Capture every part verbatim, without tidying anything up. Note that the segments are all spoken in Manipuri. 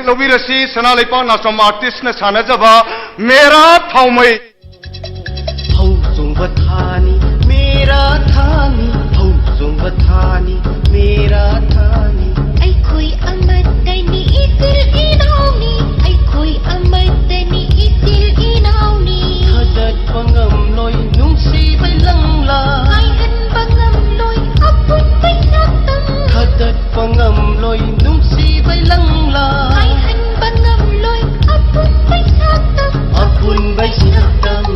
ꯇꯧꯕꯤꯔꯁꯤ, ꯁꯅꯥ ꯂꯩꯄꯥꯛ ꯅꯥꯆꯣꯝ ꯑꯥꯔꯇꯤꯁꯅ ꯁꯥꯟꯅꯖꯕ ꯃꯦꯔꯥ ꯊꯥꯎꯃꯩ꯫ ꯐꯧ ꯆꯣꯡꯕ ꯊꯥꯅꯤ, ꯃꯦꯔꯥ ꯊꯥꯅꯤ, ꯐꯧ ꯆꯣꯡꯕ ꯊꯥꯅꯤ, ꯃꯦꯔꯥ ꯊꯥꯅꯤ꯫ ꯑꯩꯈꯣꯏ ꯑꯃꯠꯇꯅꯤ, ꯏꯆꯤꯜ ꯏꯅꯥꯎꯅꯤ, ꯑꯩꯈꯣꯏ ꯑꯃꯠꯇꯅꯤ, ꯏꯆꯤꯜ ꯏꯅꯥꯎꯅꯤ꯫ ꯊꯥꯗꯠꯄ ꯉꯝꯂꯣꯏ ꯅꯨꯡꯁꯤꯕꯩ ꯂꯪꯂꯥ, ꯀꯥꯏꯍꯟꯕ ꯉꯝꯂꯣꯏ ꯑꯄꯨꯟꯕꯩ ꯁꯛꯇꯝ꯫ ꯊꯥꯗꯠꯄ ꯉꯝꯂꯣꯏ ꯅꯨꯡꯁꯤꯕꯩ ꯂꯪꯂꯥ, ꯀꯥꯏꯍꯟꯕ ꯉꯝꯂꯣꯏ ꯑꯄꯨꯟꯕꯩ ꯁꯛꯇꯝ꯫ ꯑꯄꯨꯟꯕꯩ ꯁꯛꯇꯝ꯫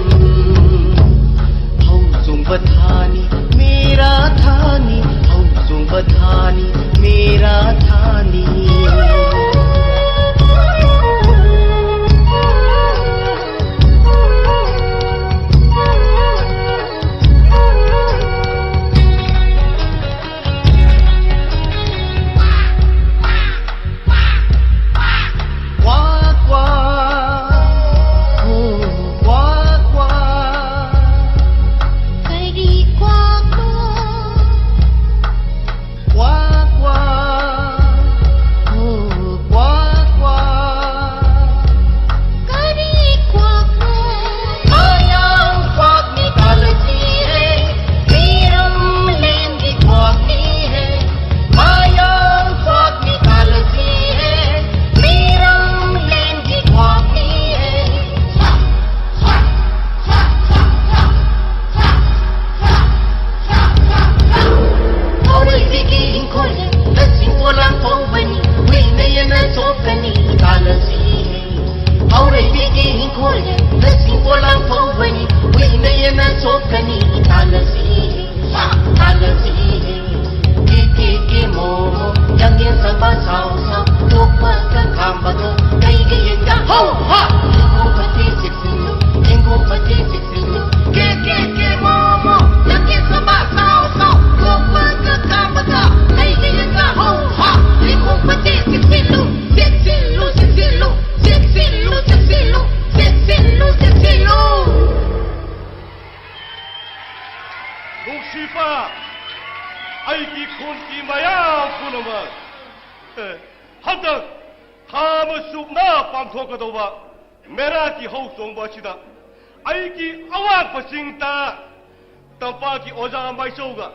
ꯐꯧ ꯆꯣꯡꯕ ꯊꯥꯅꯤ, ꯃꯦꯔꯥ ꯊꯥꯅꯤ, ꯐꯧ ꯆꯣꯡꯕ ꯊꯥꯅꯤ, ꯃꯦꯔꯥ ꯊꯥꯅꯤ꯫ ꯀ꯭ꯋꯥꯛ, ꯀ꯭ꯋꯥꯛ, ꯀꯣ, ꯀ꯭ꯋꯥꯛ, ꯀ꯭ꯋꯥꯛ꯫ ꯀꯔꯤ ꯀ꯭ꯋꯥꯛꯅꯣ? ꯀ꯭ꯋꯥꯛ, ꯀ꯭ꯋꯥꯛ, ꯀꯣ, ꯀ꯭ꯋꯥꯛ, ꯀ꯭ꯋꯥꯛ꯫ ꯀꯔꯤ ꯀ꯭ꯋꯥꯛꯅꯣ? ꯃꯌꯥꯡ ꯀ꯭ꯋꯥꯛꯅꯤ ꯇꯥꯜꯂꯁꯤ ꯍꯦ, ꯃꯤꯔꯝꯂꯦꯟꯒꯤ ꯀ꯭ꯋꯥꯛꯅꯤ ꯍꯦ꯫ ꯃꯌꯥꯡ ꯀ꯭ꯋꯥꯛꯅꯤ ꯇꯥꯜꯂꯁꯤ ꯍꯦ, ꯃꯤꯔꯝꯂꯦꯟꯒꯤ ꯀ꯭ꯋꯥꯛꯅꯤ ꯍꯦ꯫ ꯍꯧꯔꯩꯕꯤꯒꯤ ꯏꯪꯈꯣꯜ ꯂꯁꯤꯡ ꯄꯣꯂꯥꯡ ꯐꯧꯕꯅꯤ, ꯍꯨꯏꯅ ꯌꯦꯟꯅ ꯆꯣꯛꯀꯅꯤ ꯇꯥꯜꯂꯁꯤ ꯍꯦ꯫ ꯍꯧꯔꯩꯕꯤꯒꯤ ꯏꯪꯈꯣꯜ ꯂꯁꯤꯡ ꯄꯣꯂꯥꯡ ꯐꯧꯕꯅꯤ, ꯍꯨꯏꯅ ꯌꯦꯟꯅ ꯆꯣꯛꯀꯅꯤ ꯇꯥꯜꯂꯁꯤ ꯍꯦ꯫ ꯇꯥꯜꯂꯁꯤ ꯍꯦ꯫ ꯀꯦ ꯀꯦ ꯀꯦ ꯃꯣ ꯃꯣ, ꯌꯥꯡꯌꯦꯟ ꯁꯕꯥ ꯁꯥꯎ ꯁꯥꯎ, ꯇꯣꯛꯄꯒ ꯈꯥꯝꯕꯒ ꯀꯩꯒ ꯌꯦꯟꯒ ꯍꯧ ꯍꯥ꯫ ꯌꯦꯡꯒꯣ ꯐꯠꯇꯦ ꯆꯦꯛꯁꯤꯜꯂꯨ, ꯌꯦꯡꯒꯣ ꯐꯠꯇꯦ ꯆꯦꯛꯁꯤꯜꯂꯨ꯫ ꯀꯦ ꯀꯦ ꯀꯦ ꯃꯣ ꯃꯣ, ꯌꯥꯡꯌꯦꯟ ꯁꯕꯥ ꯁꯥꯎ ꯁꯥꯎ, ꯇꯣꯛꯄꯒ ꯈꯥꯝꯕꯒ ꯀꯩꯒ ꯌꯦꯟꯒ ꯍꯧ ꯍꯥ꯫ ꯌꯦꯡꯒꯣ ꯐꯠꯇꯦ ꯆꯦꯛꯁꯤꯜꯂꯨ, ꯆꯦꯛꯁꯤꯜꯂꯨ, ꯆꯦꯛꯁꯤꯜꯂꯨ, ꯆꯦꯛꯁꯤꯜꯂꯨ, ꯆꯦꯛꯁꯤꯜꯂꯨ, ꯆꯦꯛꯁꯤꯜꯂꯨ꯫ ꯅꯨꯡꯁꯤꯕ ꯑꯩꯒꯤ ꯈꯨꯟꯒꯤ ꯃꯌꯥꯝ ꯄꯨꯝꯅꯃꯛ, ꯑꯦ, ꯍꯟꯗꯛ ꯊꯥ ꯑꯃ ꯆꯨꯞꯅ ꯄꯥꯡꯊꯣꯛꯀꯗꯧꯕ ꯃꯦꯔꯥꯒꯤ ꯍꯧ ꯆꯣꯡꯕ ꯑꯁꯤꯗ ꯑꯩꯒꯤ ꯑꯋꯥꯡꯕ ꯆꯤꯡꯗ ꯇꯝꯄꯥꯛꯀꯤ ꯑꯣꯖꯥ ꯃꯥꯏꯆꯧꯒ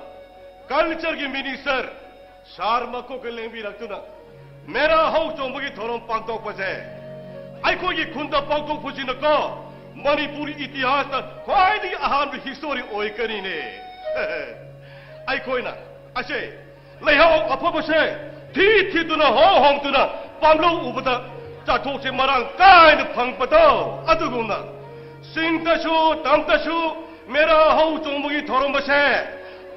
ꯀꯜꯆꯔꯒꯤ ꯃꯤꯅꯤꯁꯇꯔ ꯁꯥꯔ ꯃꯀꯣꯛꯀ ꯂꯦꯡꯕꯤꯔꯛꯇꯨꯅ ꯃꯦꯔꯥ ꯍꯧ ꯆꯣꯡꯕꯒꯤ ꯊꯧꯔꯝ ꯄꯥꯡꯊꯣꯛꯄꯁꯦ ꯑꯩꯈꯣꯏꯒꯤ ꯈꯨꯟꯗ ꯄꯥꯡꯊꯣꯛꯄꯁꯤꯅꯀꯣ ꯃꯅꯤꯄꯨꯔꯤ ꯏꯇꯤꯍꯥꯁꯇ ꯈ꯭ꯋꯥꯏꯗꯒꯤ ꯑꯍꯥꯟꯕ ꯍꯤꯁꯇꯣꯔꯤ ꯑꯣꯏꯒꯅꯤꯅꯦ꯫ ꯑꯩꯈꯣꯏꯅ ꯑꯁꯦ ꯂꯩꯍꯥꯎ ꯑꯐꯕꯁꯦ ꯊꯤ ꯊꯤꯗꯨꯅ ꯍꯣ ꯍꯣꯡꯗꯨꯅ ꯄꯥꯝꯂꯧ ꯎꯕꯗ ꯆꯥꯊꯣꯛꯁꯦ ꯃꯔꯥꯡ ꯀꯥꯏꯅ ꯐꯪꯕꯗꯣ ꯑꯗꯨꯒꯨꯝꯅ ꯆꯤꯡꯗꯁꯨ ꯇꯝꯗꯁꯨ ꯃꯦꯔꯥ ꯍꯧ ꯆꯣꯡꯕꯒꯤ ꯊꯧꯔꯝ ꯑꯁꯦ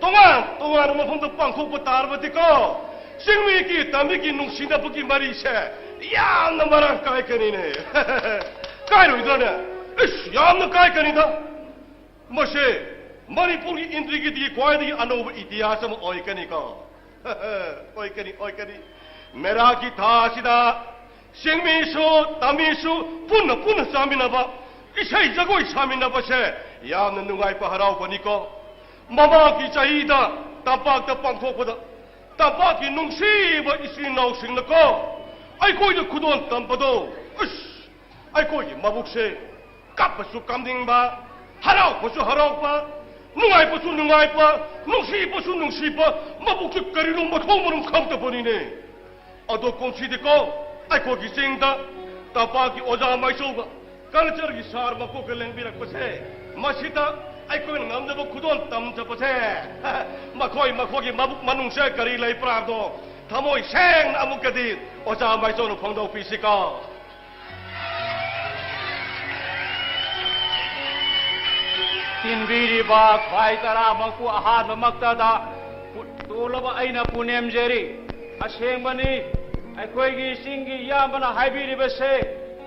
ꯇꯣꯉꯥꯟ ꯇꯣꯉꯥꯟꯕ ꯃꯐꯝꯗ ꯄꯥꯡꯊꯣꯛꯄ ꯇꯥꯔꯕꯗꯤꯀꯣ ꯆꯤꯡꯃꯤꯒꯤ ꯇꯝꯃꯤꯒꯤ ꯅꯨꯡꯁꯤꯅꯕꯒꯤ ꯃꯔꯤꯁꯦ ꯌꯥꯝꯅ ꯃꯔꯥꯡ ꯀꯥꯏꯒꯅꯤꯅꯦ꯫ ꯀꯥꯏꯔꯣꯏꯗ꯭ꯔꯅꯦ? ꯏꯁ, ꯌꯥꯝꯅ ꯀꯥꯏꯒꯅꯤꯗ꯫ ꯃꯁꯦ ꯃꯅꯤꯄꯨꯔꯒꯤ ꯏꯟꯗ꯭ꯔꯤꯒꯤꯗꯤ ꯈ꯭ꯋꯥꯏꯗꯒꯤ ꯑꯅꯧꯕ ꯏꯇꯤꯍꯥꯁ ꯑꯃ ꯑꯣꯏꯒꯅꯤꯀꯣ꯫ ꯑꯣꯏꯒꯅꯤ, ꯑꯣꯏꯒꯅꯤ꯫ ꯃꯦꯔꯥꯒꯤ ꯊꯥ ꯑꯁꯤꯗ ꯆꯤꯡꯃꯤꯁꯨ ꯇꯝꯃꯤꯁꯨ ꯄꯨꯟꯅ ꯄꯨꯟꯅ ꯆꯥꯃꯤꯟꯅꯕ, ꯏꯁꯩ ꯖꯒꯣꯏ ꯁꯥꯃꯤꯟꯅꯕꯁꯦ ꯌꯥꯝꯅ ꯅꯨꯡꯉꯥꯏꯕ ꯍꯔꯥꯎꯕꯅꯤꯀꯣ꯫ ꯃꯃꯥꯡꯒꯤ ꯆꯍꯤꯗ ꯇꯝꯄꯥꯛꯇ ꯄꯥꯡꯊꯣꯛꯄꯗ ꯇꯝꯄꯥꯛꯀꯤ ꯅꯨꯡꯁꯤꯕ ꯏꯆꯤꯟ ꯏꯅꯥꯎꯁꯤꯡꯅꯀꯣ ꯑꯩꯈꯣꯏꯗ ꯈꯨꯗꯣꯜ ꯇꯝꯕꯗꯣ, ꯑꯁ, ꯑꯩꯈꯣꯏꯒꯤ ꯃꯕꯨꯛꯁꯦ ꯀꯞꯄꯁꯨ ꯀꯞꯅꯤꯡꯕ, ꯍꯔꯥꯎꯕꯁꯨ ꯍꯔꯥꯎꯕ, ꯅꯨꯡꯉꯥꯏꯕꯁꯨ ꯅꯨꯡꯉꯥꯏꯕ, ꯅꯨꯡꯁꯤꯕꯁꯨ ꯅꯨꯡꯁꯤꯕ, ꯃꯕꯨꯛꯁꯦ ꯀꯔꯤꯅꯣ ꯃꯊꯣꯡ ꯃꯔꯝ ꯈꯪꯗꯕꯅꯤꯅꯦ꯫ ꯑꯗꯣ ꯀꯨꯝꯁꯤꯗꯤꯀꯣ ꯑꯩꯈꯣꯏꯒꯤ ꯆꯤꯡꯗ ꯇꯝꯄꯥꯛꯀꯤ ꯑꯣꯖꯥ ꯃꯥꯏꯆꯧꯒ ꯀꯜꯆꯔꯒꯤ ꯁꯥꯔ ꯃꯀꯣꯛꯀ ꯂꯦꯡꯕꯤꯔꯛꯄꯁꯦ, ꯃꯁꯤꯗ ꯑꯩꯈꯣꯏꯅ ꯉꯝꯖꯕ ꯈꯨꯗꯣꯜ ꯇꯝꯖꯕꯁꯦ ꯃꯈꯣꯏ ꯃꯈꯣꯏꯒꯤ ꯃꯕꯨꯛ ꯃꯅꯨꯡꯁꯦ ꯀꯔꯤ ꯂꯩꯕ꯭ꯔꯥ ꯍꯥꯏꯕꯗꯣ ꯊꯃꯣꯏ ꯁꯦꯡꯅ ꯑꯃꯨꯛꯀꯗꯤ ꯑꯣꯖꯥ ꯃꯥꯏꯆꯧꯅ ꯐꯣꯡꯗꯣꯛꯄꯤꯁꯤꯀꯣ꯫ ꯇꯤꯟꯕꯤꯔꯤꯕ ꯈ꯭ꯋꯥꯏ ꯇꯔꯥꯃꯛꯄꯨ ꯑꯍꯥꯟꯕꯃꯛꯇꯗ ꯄꯨ-, ꯇꯣꯜꯂꯕ ꯑꯩꯅ ꯄꯨꯅꯦꯝꯖꯔꯤ꯫ ꯑꯁꯦꯡꯕꯅꯤ, ꯑꯩꯈꯣꯏꯒꯤ ꯆꯤꯡꯒꯤ ꯏꯌꯥꯝꯕꯅ ꯍꯥꯏꯕꯤꯔꯤꯕꯁꯦ,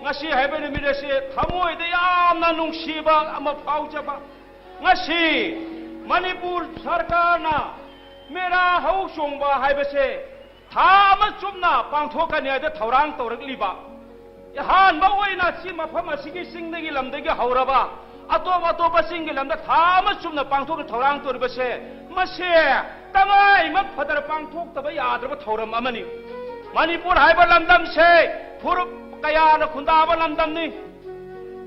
ꯉꯁꯤ ꯍꯥꯏꯕ ꯅꯨꯃꯤꯠ ꯑꯁꯤ ꯊꯃꯣꯏꯗ ꯌꯥꯝꯅ ꯅꯨꯡꯁꯤꯕ ꯑꯃ ꯐꯥꯎꯖꯕ꯫ ꯉꯁꯤ ꯃꯅꯤꯄꯨꯔ ꯁꯔꯀꯥꯔꯅ ꯃꯦꯔꯥ ꯍꯧ ꯆꯣꯡꯕ ꯍꯥꯏꯕꯁꯦ ꯊꯥ ꯑꯃ ꯆꯨꯞꯅ ꯄꯥꯡꯊꯣꯛꯀꯅꯤ ꯍꯥꯏꯗ ꯊꯧꯔꯥꯡ ꯇꯧꯔꯛꯂꯤꯕ, ꯑꯍꯥꯟꯕ ꯑꯣꯏꯅ ꯁꯤ ꯃꯐꯝ ꯑꯁꯤꯒꯤ ꯆꯤꯡꯗꯒꯤ ꯂꯝꯗꯒꯤ ꯍꯧꯔꯕ ꯑꯇꯣꯞ ꯑꯇꯣꯞꯄ ꯆꯤꯡꯒꯤ ꯂꯝꯗ ꯊꯥ ꯑꯃ ꯆꯨꯞꯅ ꯄꯥꯡꯊꯣꯛꯅ ꯊꯧꯔꯥꯡ ꯇꯧꯔꯤꯕꯁꯦ, ꯃꯁꯦ ꯇꯉꯥꯏꯃꯛ ꯐꯗꯅ ꯄꯥꯡꯊꯣꯛꯇꯕ ꯌꯥꯗ꯭ꯔꯕ ꯊꯧꯔꯝ ꯑꯃꯅꯤ꯫ ꯃꯅꯤꯄꯨꯔ ꯍꯥꯏꯕ ꯂꯝꯗꯝꯁꯦ ꯐꯨꯔꯨꯞ ꯀꯌꯥꯅ ꯈꯨꯟꯗꯥꯕ ꯂꯝꯗꯝꯅꯤ꯫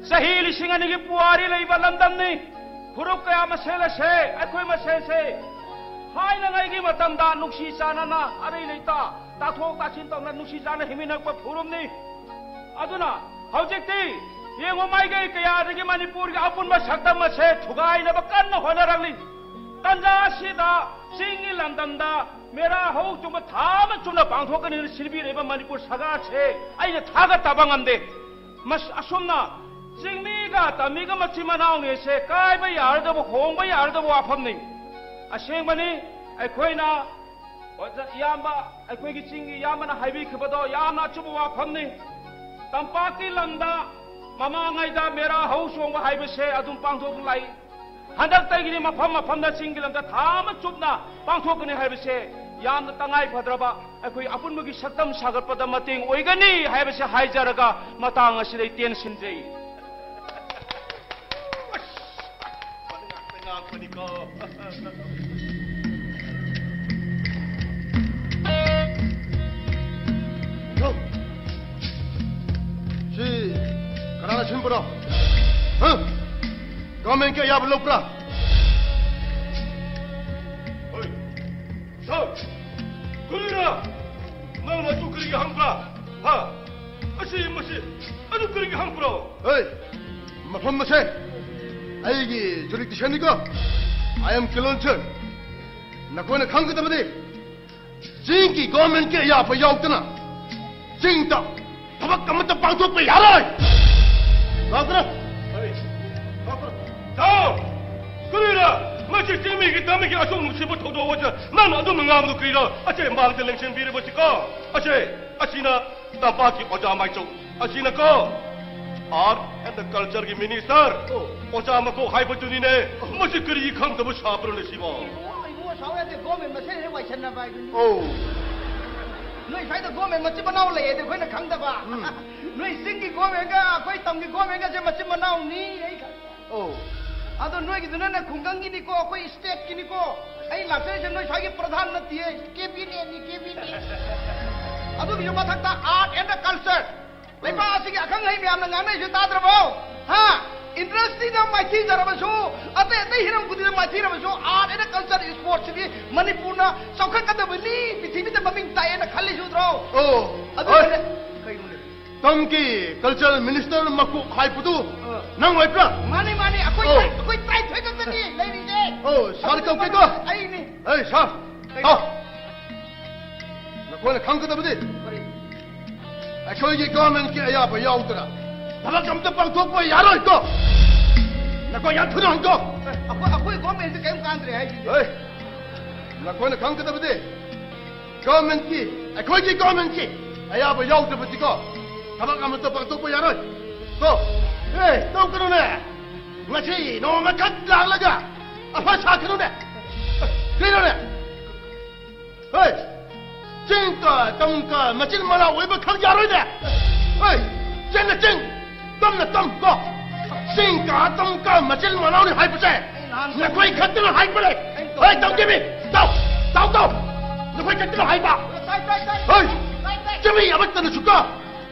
ꯆꯍꯤ ꯂꯤꯁꯤꯡ ꯑꯅꯤꯒꯤ ꯄꯨꯋꯥꯔꯤ ꯂꯩꯕ ꯂꯝꯗꯝꯅꯤ꯫ ꯐꯨꯔꯨꯞ ꯀꯌꯥ ꯃꯁꯦꯜ ꯑꯁꯦ, ꯑꯩꯈꯣꯏ ꯃꯁꯦꯜꯁꯦ ꯊꯥꯏꯅꯉꯩꯒꯤ ꯃꯇꯝꯗ ꯅꯨꯡꯁꯤ ꯆꯥꯟꯅꯅ, ꯑꯔꯩ ꯂꯩꯇ ꯇꯥꯊꯣꯛ ꯇꯥꯁꯤꯟ ꯇꯧꯅ ꯅꯨꯡꯁꯤ ꯆꯥꯟꯅ ꯍꯤꯡꯃꯤꯟꯅꯔꯛꯄ ꯐꯨꯔꯨꯞꯅꯤ꯫ ꯑꯗꯨꯅ ꯍꯧꯖꯤꯛꯇꯤ ꯌꯦꯡꯉꯨ, ꯃꯥꯏꯀꯩ ꯀꯌꯥꯗꯒꯤ ꯃꯅꯤꯄꯨꯔꯒꯤ ꯑꯄꯨꯟꯕ ꯁꯛꯇꯝ ꯑꯁꯦ ꯊꯨꯒꯥꯏꯅꯕ ꯀꯟꯅ ꯍꯣꯠꯅꯔꯛꯂꯤ꯫ ꯇꯟꯖꯥ ꯑꯁꯤꯗ ꯆꯤꯡꯒꯤ ꯂꯝꯗꯝꯗ ꯃꯦꯔꯥ ꯍꯧ ꯆꯣꯡꯕ ꯊꯥ ꯑꯃ ꯆꯨꯞꯅ ꯄꯥꯡꯊꯣꯛꯀꯅꯤ ꯁꯤꯟꯕꯤꯔꯤꯕ ꯃꯅꯤꯄꯨꯔ ꯁꯔꯀꯥꯔꯁꯦ ꯑꯩꯅ ꯊꯥꯒꯠꯇꯕ ꯉꯝꯗꯦ꯫ ꯃꯁ-, ꯑꯁꯨꯝꯅ ꯆꯤꯡꯃꯤꯒ ꯇꯝꯃꯤꯒ ꯃꯆꯤꯟ ꯃꯅꯥꯎꯅꯤ ꯑꯁꯦ ꯀꯥꯏꯕ ꯌꯥꯔꯗꯕ, ꯍꯣꯡꯕ ꯌꯥꯔꯗꯕ ꯋꯥꯐꯝꯅꯤ꯫ ꯑꯁꯦꯡꯕꯅꯤ, ꯑꯩꯈꯣꯏꯅ ꯑꯣꯖꯥ ꯏꯌꯥꯝꯕ, ꯑꯩꯈꯣꯏꯒꯤ ꯆꯤꯡꯒꯤ ꯏꯌꯥꯝꯕꯅ ꯍꯥꯏꯕꯤꯈꯤꯕꯗꯣ ꯌꯥꯝꯅ ꯑꯆꯨꯝꯕ ꯋꯥꯐꯝꯅꯤ꯫ ꯇꯝꯄꯥꯛꯀꯤ ꯂꯝꯗ ꯃꯃꯥꯡꯉꯩꯗ ꯃꯦꯔꯥ ꯍꯧ ꯆꯣꯡꯕ ꯍꯥꯏꯕꯁꯦ ꯑꯗꯨꯝ ꯄꯥꯡꯊꯣꯛꯂꯛꯏ꯫ ꯍꯟꯗꯛꯇꯒꯤꯗꯤ ꯃꯐꯝ ꯃꯐꯝꯗ ꯆꯤꯡꯒꯤ ꯂꯝꯗ ꯊꯥ ꯑꯃ ꯆꯨꯞꯅ ꯄꯥꯡꯊꯣꯛꯀꯅꯤ ꯍꯥꯏꯕꯁꯦ ꯌꯥꯝꯅ ꯇꯉꯥꯏ ꯐꯗ꯭ꯔꯕ ꯑꯩꯈꯣꯏ ꯑꯄꯨꯟꯕꯒꯤ ꯁꯛꯇꯝ ꯁꯥꯒꯠꯄꯗ ꯃꯇꯦꯡ ꯑꯣꯏꯒꯅꯤ ꯍꯥꯏꯕꯁꯦ ꯍꯥꯏꯖꯔꯒ ꯃꯇꯥꯡ ꯑꯁꯤꯗ ꯑꯩ ꯇꯦꯟꯁꯤꯟꯖꯩ꯫ ꯁꯤ ꯀꯅꯥꯅ ꯁꯤꯟꯕꯅꯣ? ꯍꯥ? ꯒꯚꯔꯟꯃꯦꯟꯠꯀꯤ ꯑꯌꯥꯕ ꯂꯧꯕ꯭ꯔꯥ? ꯍꯣꯏ꯫ ꯁꯥꯔ, ꯀꯔꯤꯔꯥ? ꯅꯪꯅ ꯑꯗꯨ ꯀꯔꯤꯒꯤ ꯍꯪꯕ꯭ꯔꯥ? ꯍꯥ? ꯑꯁꯤ, ꯃꯁꯤ, ꯑꯗꯨ ꯀꯔꯤꯒꯤ ꯍꯪꯕ꯭ꯔꯣ? ꯍꯣꯏ, ꯃꯐꯝ ꯑꯁꯦ ꯑꯩꯒꯤ ꯖꯨꯔꯤꯗꯤꯛꯁꯟꯅꯤꯀꯣ꯫ I am ꯀꯤꯂꯣꯟꯆꯟ꯫ ꯅꯈꯣꯏꯅ ꯈꯪꯒꯗꯕꯗꯤ, ꯆꯤꯡꯒꯤ ꯒꯣꯔꯃꯦꯟꯒꯤ ꯑꯌꯥꯕ ꯌꯥꯎꯗꯅ ꯆꯤꯡꯗ ꯊꯕꯛ ꯑꯃꯠꯇ ꯄꯥꯡꯊꯣꯛꯄ ꯌꯥꯔꯣꯏ꯫ ꯂꯥꯛꯇ꯭ꯔꯦ꯫ ꯂꯥꯛꯇ꯭ꯔꯦ꯫ ꯊꯥꯎ! ꯀꯔꯤꯔ? ꯃꯁꯤ ꯆꯤꯡꯃꯤꯒꯤ ꯇꯝꯃꯤꯒꯤ ꯑꯁꯨꯛ ꯅꯨꯡꯁꯤꯕ ꯊꯧꯗꯣꯛ ꯑꯁꯦ ꯅꯪꯅ ꯑꯗꯨꯝꯅ ꯉꯥꯡꯕꯗꯨ ꯀꯔꯤꯔ? ꯑꯁꯦ ꯃꯥꯡꯗ ꯂꯦꯡꯁꯤꯟꯕꯤꯔꯕꯁꯤꯀꯣ꯫ ꯑꯁꯦ, ꯑꯁꯤꯅ ꯇꯝꯄꯥꯛꯀꯤ ꯑꯣꯖꯥ ꯃꯥꯏꯆꯧ꯫ ꯑꯁꯤꯅꯀꯣ, Art and Cultureꯒꯤ Minister, ꯑꯣ꯫ ꯑꯣꯖꯥ ꯃꯀꯣꯛ ꯍꯥꯏꯕꯗꯨꯅꯤꯅꯦ꯫ ꯑꯣ꯫ ꯃꯁꯤ ꯀꯔꯤ ꯈꯪꯗꯕ ꯁꯥꯕ꯭ꯔꯣꯅꯦ ꯁꯤꯕꯣ? ꯏꯕꯨꯡꯉꯣ, ꯏꯕꯨꯡꯉꯣ, ꯁꯥꯎ ꯌꯥꯗꯦ, ꯒꯣꯔꯃꯦꯟ ꯃꯁꯦꯟ ꯍꯦꯛ ꯋꯥꯏꯁꯟꯅꯕ ꯍꯥꯏꯗꯨꯅꯤ꯫ ꯑꯣ꯫ ꯅꯣꯏ ꯁ꯭ꯋꯥꯏꯗ ꯒꯣꯔꯃꯦꯟ ꯃꯆꯤꯟ ꯃꯅꯥꯎ ꯂꯩꯌꯦꯗꯤ ꯑꯩꯈꯣꯏꯅ ꯈꯪꯗꯕ꯫ ꯎꯝ꯫ ꯅꯣꯏ ꯆꯤꯡꯒꯤ ꯒꯣꯔꯃꯦꯟꯒ ꯑꯩꯈꯣꯏ ꯇꯝꯒꯤ ꯒꯣꯔꯃꯦꯟꯒꯁꯦ ꯃꯆꯤꯟ ꯃꯅꯥꯎꯅꯤ, ꯑꯩ ꯈꯪꯉꯦ꯫ ꯑꯣ꯫ ꯑꯗꯣ ꯅꯣꯏꯒꯤꯗꯨꯅꯅꯦ ꯈꯨꯡꯒꯪꯒꯤꯅꯤꯀꯣ, ꯑꯩꯈꯣꯏ stateꯀꯤꯅꯤꯀꯣ꯫ ꯑꯩ ꯂꯥꯛꯆꯔꯤꯁꯦ ꯅꯣꯏ ꯁ꯭ꯋꯥꯏꯒꯤ ꯄ꯭ꯔꯙꯥꯟ ꯅꯠꯇꯤꯌꯦ, cabinetꯅꯤ, cabinet꯫ ꯑꯗꯨꯒꯤꯁꯨ ꯃꯊꯛꯇ art and culture, ꯂꯩꯕꯥꯛ ꯑꯁꯤꯒꯤ ꯑꯈꯪ ꯑꯍꯩ ꯃꯌꯥꯝꯅ ꯉꯥꯡꯅꯔꯤꯁꯦ ꯇꯥꯗ꯭ꯔꯕꯣ? ꯍꯥ? Industryꯗ ꯃꯥꯏꯊꯤꯖꯔꯕꯁꯨ, ꯑꯇꯩ ꯑꯇꯩ ꯍꯤꯔꯝ ꯈꯨꯗꯤꯡꯗ ꯃꯥꯏꯊꯤꯔꯕꯁꯨ, art and culture, sportsꯁꯤꯗꯤ ꯃꯅꯤꯄꯨꯔꯅ ꯆꯥꯎꯈꯠꯀꯗꯕꯅꯤ, ꯄ꯭ꯔꯤꯊꯤꯕꯤꯗ ꯃꯃꯤꯡ ꯇꯥꯛꯑꯦꯅ ꯈꯜꯂꯤꯁꯨ ꯅꯠꯇ꯭ꯔꯣ? ꯑꯣ, ꯑꯗꯨꯒꯅꯦ, ꯍꯣꯏ꯫ ꯀꯩꯅꯣꯅꯦ? ꯇꯝꯒꯤ culture minister ꯃꯀꯣꯛ ꯍꯥꯏꯕꯗꯨ ꯑ꯫ ꯅꯪ ꯑꯣꯏꯕ꯭ꯔꯥ? ꯃꯥꯅꯤ, ꯃꯥꯅꯤ, ꯑꯩꯈꯣꯏ ꯑꯣ꯫ ꯇꯔꯥꯏ-, ꯑꯩꯈꯣꯏ ꯇꯔꯥꯏꯊꯣꯏ ꯈꯛꯇꯅꯤ ꯂꯩꯔꯤꯁꯦ꯫ ꯑꯣ, ꯁꯥꯔ ꯑꯗꯨꯒ ꯀꯧꯒꯦꯀꯣ꯫ ꯑꯩꯅꯤ꯫ ꯑꯩ ꯁꯥꯔ, ꯀꯩꯅꯣ? ꯍꯥꯎ꯫ ꯅꯈꯣꯏꯅ ꯈꯪꯒꯗꯕꯗꯤ, ꯀꯔꯤ? ꯑꯩꯈꯣꯏꯒꯤ governmentꯀꯤ ꯑꯌꯥꯕ ꯌꯥꯎꯗꯅ ꯊꯕꯛ ꯑꯝꯇ ꯄꯥꯡꯊꯣꯛꯄ ꯌꯥꯔꯣꯏꯀꯣ꯫ ꯅꯈꯣꯏ ꯌꯥꯝ ꯊꯨꯅ ꯍꯟꯀꯣ꯫ ꯑꯩꯈꯣꯏ, ꯑꯩꯈꯣꯏ governmentꯁꯦ ꯀꯔꯤꯝ ꯀꯥꯟꯗ꯭ꯔꯦ ꯍꯥꯏꯁꯤꯅꯤ꯫ ꯍꯣꯏ꯫ ꯅꯈꯣꯏꯅ ꯈꯪꯒꯗꯕꯗꯤ, governmentꯀꯤ, ꯑꯩꯈꯣꯏꯒꯤ governmentꯀꯤ ꯑꯌꯥꯕ ꯌꯥꯎꯗꯕꯗꯤꯀꯣ, ꯊꯕꯛ ꯑꯃꯠꯇ ꯄꯥꯡꯊꯣꯛꯄ ꯌꯥꯔꯣꯏ꯫ ꯀꯣ? ꯑꯦ, ꯇꯧꯒꯅꯨꯅꯦ꯫ ꯉꯁꯤ ꯅꯣꯡꯃꯈꯛ ꯂꯥꯛꯂꯒ ꯑꯐ ꯁꯥꯒꯅꯨꯅꯦ꯫ ꯀꯩꯅꯣꯅꯦ? ꯍꯣꯏ, ꯆꯤꯡꯒ ꯇꯝꯒ ꯃꯆꯤꯟ ꯃꯅꯥꯎ ꯑꯣꯏꯕ ꯈꯛ ꯌꯥꯔꯣꯏꯅꯦ꯫ ꯍꯣꯏ, ꯆꯤꯡꯅ ꯆꯤꯡ, ꯇꯝꯅ ꯇꯝ ꯀꯣ꯫ ꯆꯤꯡꯒ ꯇꯝꯒ ꯃꯆꯤꯟ ꯃꯅꯥꯎꯅꯤ ꯍꯥꯏꯕꯁꯦ ꯅꯈꯣꯏ ꯈꯛꯇꯅ ꯍꯥꯏꯕꯅꯦ꯫ ꯍꯣꯏ, ꯇꯧꯗꯦꯃꯤ꯫ ꯇꯧ, ꯇꯧ, ꯇꯧ꯫ ꯅꯈꯣꯏ ꯈꯛꯇꯅ ꯍꯥꯏꯕ꯫ ꯍꯣꯏ, ꯆꯨꯝꯃꯤ, ꯑꯃꯠꯇꯅꯁꯨ ꯀꯣ꯫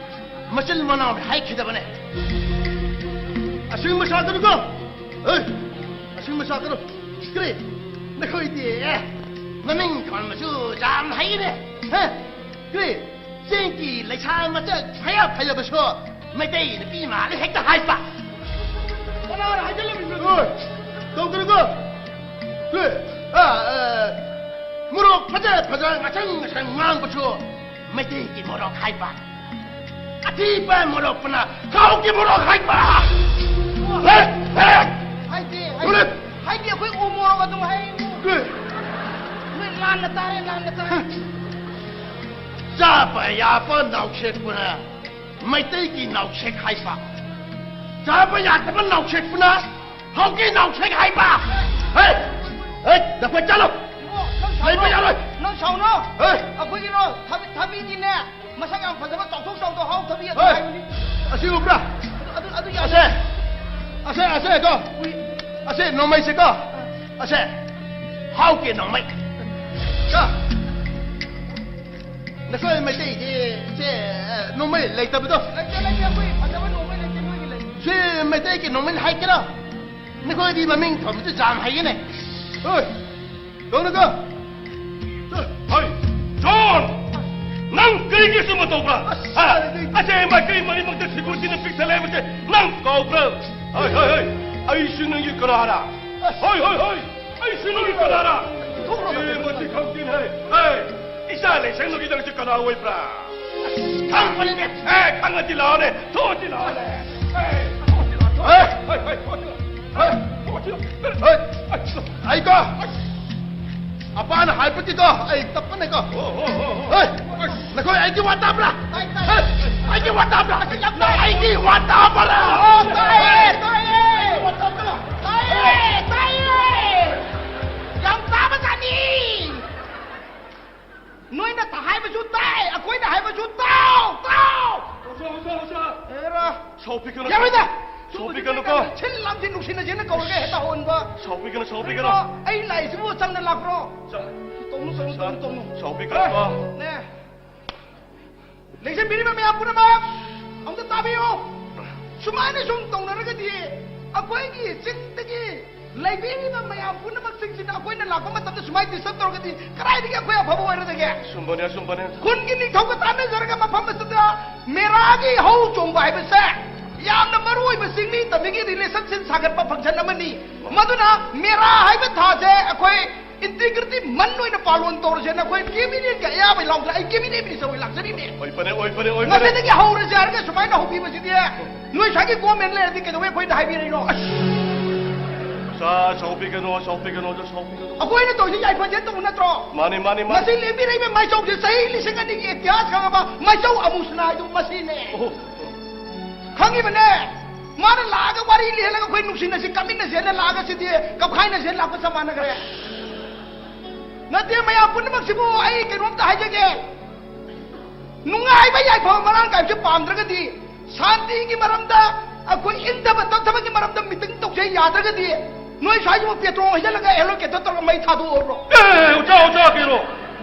ꯃꯆꯤꯟ ꯃꯅꯥꯎꯅꯤ ꯍꯥꯏꯈꯤꯗꯕꯅꯦ꯫ ꯑꯁꯤꯒꯨꯝꯕ ꯁꯥꯒꯅꯨꯀꯣ꯫ ꯍꯣꯏ, ꯑꯁꯤꯒꯨꯝꯕ ꯁꯥꯒꯅꯨ꯫ ꯀꯔꯤ? ꯅꯈꯣꯏꯗꯤ, ꯑꯦ, ꯃꯃꯤꯡ ꯊꯣꯟꯕꯁꯨ ꯌꯥꯝ ꯍꯩꯅꯦ꯫ ꯍꯦ? ꯀꯔꯤ? ꯆꯤꯡꯒꯤ ꯂꯩꯁꯥ ꯃꯆꯥ ꯐꯩꯌꯥ ꯐꯩꯌꯥꯕꯁꯨ ꯃꯩꯇꯩ ꯅꯨꯄꯤ ꯃꯥꯜꯂꯦ ꯍꯦꯛꯇ ꯍꯥꯏꯕ꯫ ꯀꯅꯥꯅ ꯍꯥꯏꯖꯜꯂꯝꯃꯤꯅꯣ? ꯑꯣꯏ, ꯇꯧꯗ꯭ꯔꯤꯀꯣ? ꯀꯔꯤ? ꯑ, ꯑ, ꯃꯣꯔꯣꯛ ꯐꯖ ꯐꯖ ꯉꯁꯪ ꯉꯁꯪ ꯉꯥꯡꯕꯁꯨ ꯃꯩꯇꯩꯒꯤ ꯃꯣꯔꯣꯛ ꯍꯥꯏꯕ꯫ ꯑꯊꯤꯕ ꯃꯣꯔꯣꯛꯄꯅ ꯊꯥꯎꯒꯤ ꯃꯣꯔꯣꯛ ꯍꯥꯏꯕ꯫ ꯍꯦ? ꯍꯦ? ꯍꯥꯏꯗꯤ, ꯍꯥꯏꯗꯤ, ꯎꯔꯦ? ꯍꯥꯏꯗꯤ ꯑꯩꯈꯣꯏ ꯎ ꯃꯣꯔꯣꯛ ꯑꯗꯨꯝ ꯍꯥꯏ꯫ ꯀꯔꯤ? ꯅꯣꯏ ꯂꯥꯟꯅ ꯇꯥꯔꯦ, ꯂꯥꯟꯅ ꯇꯥꯔꯦ꯫ ꯆꯥꯕ ꯌꯥꯕ ꯅꯥꯎꯁꯦꯛꯄꯅ ꯃꯩꯇꯩꯒꯤ ꯅꯥꯎꯁꯦꯛ ꯍꯥꯏꯕ꯫ ꯆꯥꯕ ꯌꯥꯗꯕ ꯅꯥꯎꯁꯦꯛꯄꯅ ꯍꯥꯎꯒꯤ ꯅꯥꯎꯁꯦꯛ ꯍꯥꯏꯕ꯫ ꯍꯦ! ꯍꯦ! ꯅꯈꯣꯏ ꯆꯠꯂꯣ! ꯏꯕꯣ, ꯅꯪ ꯁꯥꯎꯅꯣ꯫ ꯂꯩꯕ ꯌꯥꯔꯣꯏ꯫ ꯅꯪ ꯁꯥꯎꯅꯣ꯫ ꯍꯦ! ꯑꯩꯈꯣꯏꯒꯤꯅꯣ, ꯊꯕꯤ, ꯊꯕꯤꯗꯤꯅꯦ, ꯃꯁꯛ ꯌꯥꯝ ꯐꯖꯕ, ꯆꯥꯎꯊꯣꯛ ꯆꯥꯎꯊꯣꯛ ꯍꯥꯎ ꯊꯕꯤ ꯑꯗꯨ ꯍꯦ! ꯍꯥꯏꯕꯅꯤ꯫ ꯑꯁꯤ ꯎꯕ꯭ꯔꯥ? ꯑꯗꯨ, ꯑꯗꯨ, ꯑꯗꯨ ꯌꯥꯗꯦ꯫ ꯑꯁꯦ! ꯑꯁꯦ, ꯑꯁꯦ, ꯀꯣ꯫ ꯎꯏ꯫ ꯑꯁꯦ, ꯅꯣꯡꯃꯩꯁꯦ, ꯀꯣ꯫ ꯑꯁꯦ, ꯍꯥꯎꯒꯤ ꯅꯣꯡꯃꯩ꯫ ꯀꯣ꯫ ꯅꯈꯣꯏ ꯃꯩꯇꯩꯒꯤ ꯁꯦ, ꯅꯣꯡꯃꯩ ꯂꯩꯇꯕꯗꯣ? ꯂꯩꯇꯦ, ꯂꯩꯇꯦ, ꯑꯩꯈꯣꯏ ꯐꯖꯕ ꯅꯣꯡꯃꯩ ꯂꯩꯇꯦ, ꯅꯣꯏꯒꯤ ꯂꯩ꯫ ꯁꯤ ꯃꯩꯇꯩꯒꯤ ꯅꯣꯡꯃꯩ ꯍꯥꯏꯒꯦꯔꯣ? ꯅꯈꯣꯏꯗꯤ ꯃꯃꯤꯡ ꯊꯣꯟꯕꯁꯨ ꯌꯥꯝ ꯍꯩꯌꯦꯅꯦ꯫ ꯍꯣꯏ, ꯇꯧꯅꯨꯀꯣ꯫ ꯍꯣꯏ, ꯖꯣꯟ! ꯅꯪ ꯀꯔꯤꯒꯤ ꯁꯨꯝꯕ ꯇꯧꯕ꯭ꯔꯥ? ꯍꯥ? ꯑꯁ, ꯃꯥꯏꯀꯩ ꯃꯔꯤꯃꯛꯇ ꯁꯦꯀ꯭ꯌꯨꯔꯤꯇꯤꯅ ꯄꯤꯛ ꯊꯜꯂꯦ ꯍꯥꯏꯕꯁꯦ ꯅꯪ ꯀꯥꯎꯕ꯭ꯔꯥ? ꯍꯣꯏ, ꯍꯣꯏ, ꯍꯣꯏ, ꯑꯩꯁꯨ ꯅꯪꯒꯤ ꯀꯅꯥꯔꯥ? ꯍꯣꯏ, ꯍꯣꯏ, ꯍꯣꯏ, ꯑꯩꯁꯨ ꯅꯪꯒꯤ ꯀꯅꯥꯔꯥ? ꯊꯣꯛꯈ꯭ꯔꯣ, ꯑꯦ, ꯊꯣꯛꯈ꯭ꯔꯣ꯫ ꯃꯁꯤ ꯈꯪꯗꯦꯅꯦ꯫ ꯑꯦ, ꯏꯆꯥ ꯂꯩꯁꯪꯗꯨꯒꯤ ꯅꯪꯁꯨ ꯀꯅꯥ ꯑꯣꯏꯕ꯭ꯔꯥ? ꯈꯪꯕꯅꯤꯅꯦ꯫ ꯑꯦ, ꯈꯪꯉꯗꯤ ꯂꯥꯛꯑꯣꯅꯦ꯫ ꯊꯣꯛꯑꯗꯤ ꯂꯥꯛꯑꯣꯅꯦ꯫ ꯑꯦ, ꯊꯣꯛꯑꯗꯤ ꯂꯥꯛꯑꯣ꯫ ꯍꯦ! ꯍꯦ, ꯍꯦ, ꯊꯣꯛꯑꯗꯤ ꯂꯥꯛꯑꯣ꯫ ꯍꯦ! ꯊꯣꯛꯑꯗꯤ ꯂꯥꯛꯑꯣ꯫ ꯍꯦ! ꯑꯩꯀꯣ, ꯑꯄꯥꯅ ꯍꯥꯏꯕꯗꯤꯀꯣ, ꯑꯩ ꯇꯞꯄꯅꯦꯀꯣ꯫ ꯍꯣ, ꯍꯣ, ꯍꯣ, ꯍꯣ꯫ ꯍꯦ! ꯅꯈꯣꯏ ꯑꯩꯒꯤ ꯋꯥ ꯇꯥꯕ꯭ꯔꯥ? ꯇꯥꯏ, ꯇꯥꯏ꯫ ꯍꯦ! ꯑꯩꯒꯤ ꯋꯥ ꯇꯥꯕ꯭ꯔꯥ? ꯌꯥꯝ ꯇꯥꯏ꯫ ꯑꯩꯒꯤ ꯋꯥ ꯇꯥꯕ꯭ꯔꯥ? ꯑꯣ, ꯇꯥꯏꯌꯦ, ꯇꯥꯏꯌꯦ꯫ ꯑꯩꯒꯤ ꯋꯥ ꯇꯥꯕ꯭ꯔꯥ? ꯇꯥꯏꯌꯦ, ꯇꯥꯏꯌꯦ꯫ ꯌꯥꯝ ꯇꯥꯕꯖꯥꯠꯅꯤ꯫ ꯅꯣꯏꯅ ꯇ-, ꯍꯥꯏꯕꯁꯨ ꯇꯥꯏ, ꯑꯩꯈꯣꯏꯅ ꯍꯥꯏꯕꯁꯨ ꯇꯥꯎ, ꯇꯥꯎ! ꯑꯣꯖꯥ, ꯑꯣꯖꯥ, ꯑꯣꯖꯥ! ꯑꯦꯔꯥ! ꯁꯥꯎꯕꯤꯒꯅꯨ꯫ ꯌꯥꯔꯣꯏꯗ! ꯁꯥꯎꯕꯤꯒꯅꯨꯀꯣ꯫ ꯁꯤꯜ ꯂꯥꯡꯁꯤ ꯅꯨꯡꯁꯤꯅꯁꯦꯅ ꯀꯧꯔꯒ ꯍꯦꯛꯇ ꯍꯧꯍꯟꯕ꯫ ꯁꯥꯎꯕꯤꯒꯅꯨ, ꯁꯥꯎꯕꯤꯒꯅꯨ꯫ ꯀꯩꯅꯣ? ꯑꯩ ꯂꯥꯛꯏꯁꯤꯕꯨ ꯆꯝꯅ ꯂꯥꯛꯄ꯭ꯔꯣ? ꯁꯥ-, ꯇꯧꯅꯨ, ꯇꯧꯅꯨ, ꯇꯧꯅꯨ, ꯇꯧꯅꯨ꯫ ꯁꯥꯎꯕꯤꯒꯅꯨꯀꯣ꯫ ꯅꯦ꯫ ꯂꯦꯡꯖꯟꯕꯤꯔꯤꯕ ꯃꯌꯥꯝ ꯄꯨꯝꯅꯃꯛ ꯑꯝꯇ ꯇꯥꯕꯤꯌꯨ꯫ ꯁꯨꯃꯥꯏꯅ ꯁꯨꯝ ꯇꯧꯅꯔꯒꯗꯤ ꯑꯩꯈꯣꯏꯒꯤ ꯆꯤꯡꯗꯒꯤ ꯂꯩꯕꯤꯔꯤꯕ ꯃꯌꯥꯝ ꯄꯨꯝꯅꯃꯛꯁꯤꯡꯁꯤꯗ ꯑꯩꯈꯣꯏꯅ ꯂꯥꯛꯄ ꯃꯇꯝꯗ ꯁꯨꯃꯥꯏꯅ ꯗꯤꯁꯇꯔꯕ ꯇꯧꯔꯒꯗꯤ ꯀꯗꯥꯏꯗꯒꯤ ꯑꯩꯈꯣꯏ ꯑꯐꯕ ꯑꯣꯏꯔꯗꯒꯦ? ꯑꯆꯨꯝꯕꯅꯦ, ꯑꯆꯨꯝꯕꯅꯦ꯫ ꯈꯨꯟꯒꯤ ꯅꯤꯡꯊꯧꯒ ꯇꯥꯟꯅꯖꯔꯒ ꯃꯐꯝ ꯑꯁꯤꯗ ꯃꯦꯔꯥꯒꯤ ꯍꯧ ꯆꯣꯡꯕ ꯍꯥꯏꯕꯁꯦ ꯌꯥꯝꯅ ꯃꯔꯨ ꯑꯣꯏꯕ ꯆꯤꯡꯃꯤ ꯇꯝꯃꯤꯒꯤ ꯔꯤꯂꯦꯁꯟꯁꯤꯞ ꯁꯥꯒꯠꯄ ꯐꯪꯁꯟ ꯑꯃꯅꯤ꯫ ꯃꯗꯨꯅ ꯃꯦꯔꯥ ꯍꯥꯏꯕ ꯊꯥꯁꯦ ꯑꯩꯈꯣꯏ ꯏꯟꯇꯤꯒ꯭ꯔꯤꯇꯤ ꯃꯟ ꯑꯣꯏꯅ ꯄꯥꯂꯣꯟ ꯇꯧꯔꯁꯦꯅ ꯑꯩꯈꯣꯏ ꯀꯦꯕꯤꯅꯦꯠꯀ ꯑꯌꯥꯕ ꯌꯥꯎꯗ꯭ꯔꯦ꯫ ꯑꯩ ꯀꯦꯕꯤꯅꯦꯠ ꯃꯤꯅꯤꯁꯇꯔ ꯑꯣꯏ ꯂꯥꯛꯆꯔꯤꯅꯦ꯫ ꯑꯣꯏꯕꯅꯦ, ꯑꯣꯏꯕꯅꯦ, ꯑꯣꯏꯕꯅꯦ꯫ ꯉꯁꯤꯗꯒꯤ ꯍꯧꯔꯁꯦ ꯍꯥꯏꯔꯒ ꯁꯨꯃꯥꯏꯅ ꯍꯧꯕꯤꯕꯁꯤꯗꯤ ꯅꯣꯏ ꯁ꯭ꯋꯥꯏꯒꯤ ꯒꯣꯔꯃꯦꯟ ꯂꯩꯔꯗꯤ ꯀꯩꯗꯧꯕꯩ ꯑꯩꯈꯣꯏꯗ ꯍꯥꯏꯕꯤꯔꯛꯏꯅꯣ? ꯑꯁ! ꯁꯥ, ꯁꯥꯎꯕꯤꯒꯅꯣ, ꯁꯥꯎꯕꯤꯒꯅꯣ, ꯁꯥꯎꯕꯤꯒꯅꯣ꯫ ꯑꯩꯈꯣꯏꯅ ꯇꯧꯔꯤꯁꯦ ꯌꯥꯏꯐꯖꯦꯟ ꯇꯧꯕ ꯅꯠꯇ꯭ꯔꯣ? ꯃꯥꯅꯤ, ꯃꯥꯅꯤ, ꯃꯥꯅꯤ꯫ ꯉꯁꯤ ꯂꯦꯝꯕꯤꯔꯛꯏꯕ ꯃꯥꯏꯆꯧꯁꯦ ꯆꯍꯤ ꯂꯤꯁꯤꯡ ꯑꯅꯤꯒꯤ ꯏꯇꯤꯍꯥꯁ ꯈꯪꯉꯕ ꯃꯥꯏꯆꯧ ꯑꯃꯨꯁꯅꯥ ꯍꯥꯏꯗꯨ ꯃꯁꯤꯅꯦ꯫ ꯑꯣꯍꯣ꯫ ꯈꯪꯉꯤꯕꯅꯦ꯫ ꯃꯥꯅ ꯂꯥꯛꯑꯒ ꯋꯥꯔꯤ ꯂꯤꯍꯜꯂꯒ ꯑꯩꯈꯣꯏ ꯅꯨꯡꯁꯤꯅꯁꯤ, ꯀꯥꯃꯤꯟꯅꯁꯦꯅ ꯂꯥꯛꯑꯒ ꯁꯤꯗꯤ ꯀꯞꯈꯥꯏꯅꯁꯦꯅ ꯂꯥꯛꯄ ꯆꯞ ꯃꯥꯟꯅꯈ꯭ꯔꯦ꯫ ꯅꯠꯇꯦ, ꯃꯌꯥꯝ ꯄꯨꯝꯅꯃꯛꯁꯤꯕꯨ ꯑꯩ ꯀꯩꯅꯣꯝꯇ ꯍꯥꯏꯖꯒꯦ꯫ ꯅꯨꯡꯉꯥꯏꯕ ꯌꯥꯏꯐꯕ ꯃꯔꯥꯡ ꯀꯥꯏꯕꯁꯦ ꯄꯥꯝꯗ꯭ꯔꯒꯗꯤ ꯁꯥꯟꯇꯤꯒꯤ ꯃꯔꯝꯗ, ꯑꯩꯈꯣꯏ ꯏꯪꯊꯕ ꯇꯞꯊꯕꯒꯤ ꯃꯔꯝꯗ ꯃꯤꯇꯤꯡ ꯇꯧꯁꯦ ꯌꯥꯗ꯭ꯔꯒꯗꯤ ꯅꯣꯏ ꯁ꯭ꯋꯥꯏꯁꯤꯕꯨ ꯄꯦꯇ꯭ꯔꯣꯜ ꯍꯩꯖꯤꯜꯂꯒ ꯑꯦꯂꯣꯀꯦꯇꯔ ꯇꯧꯔꯒ ꯃꯩ ꯊꯥꯗꯣꯛꯑꯣꯔꯣ? ꯑꯦ, ꯑꯣꯖꯥ, ꯑꯣꯖꯥ, ꯀꯩꯅꯣ?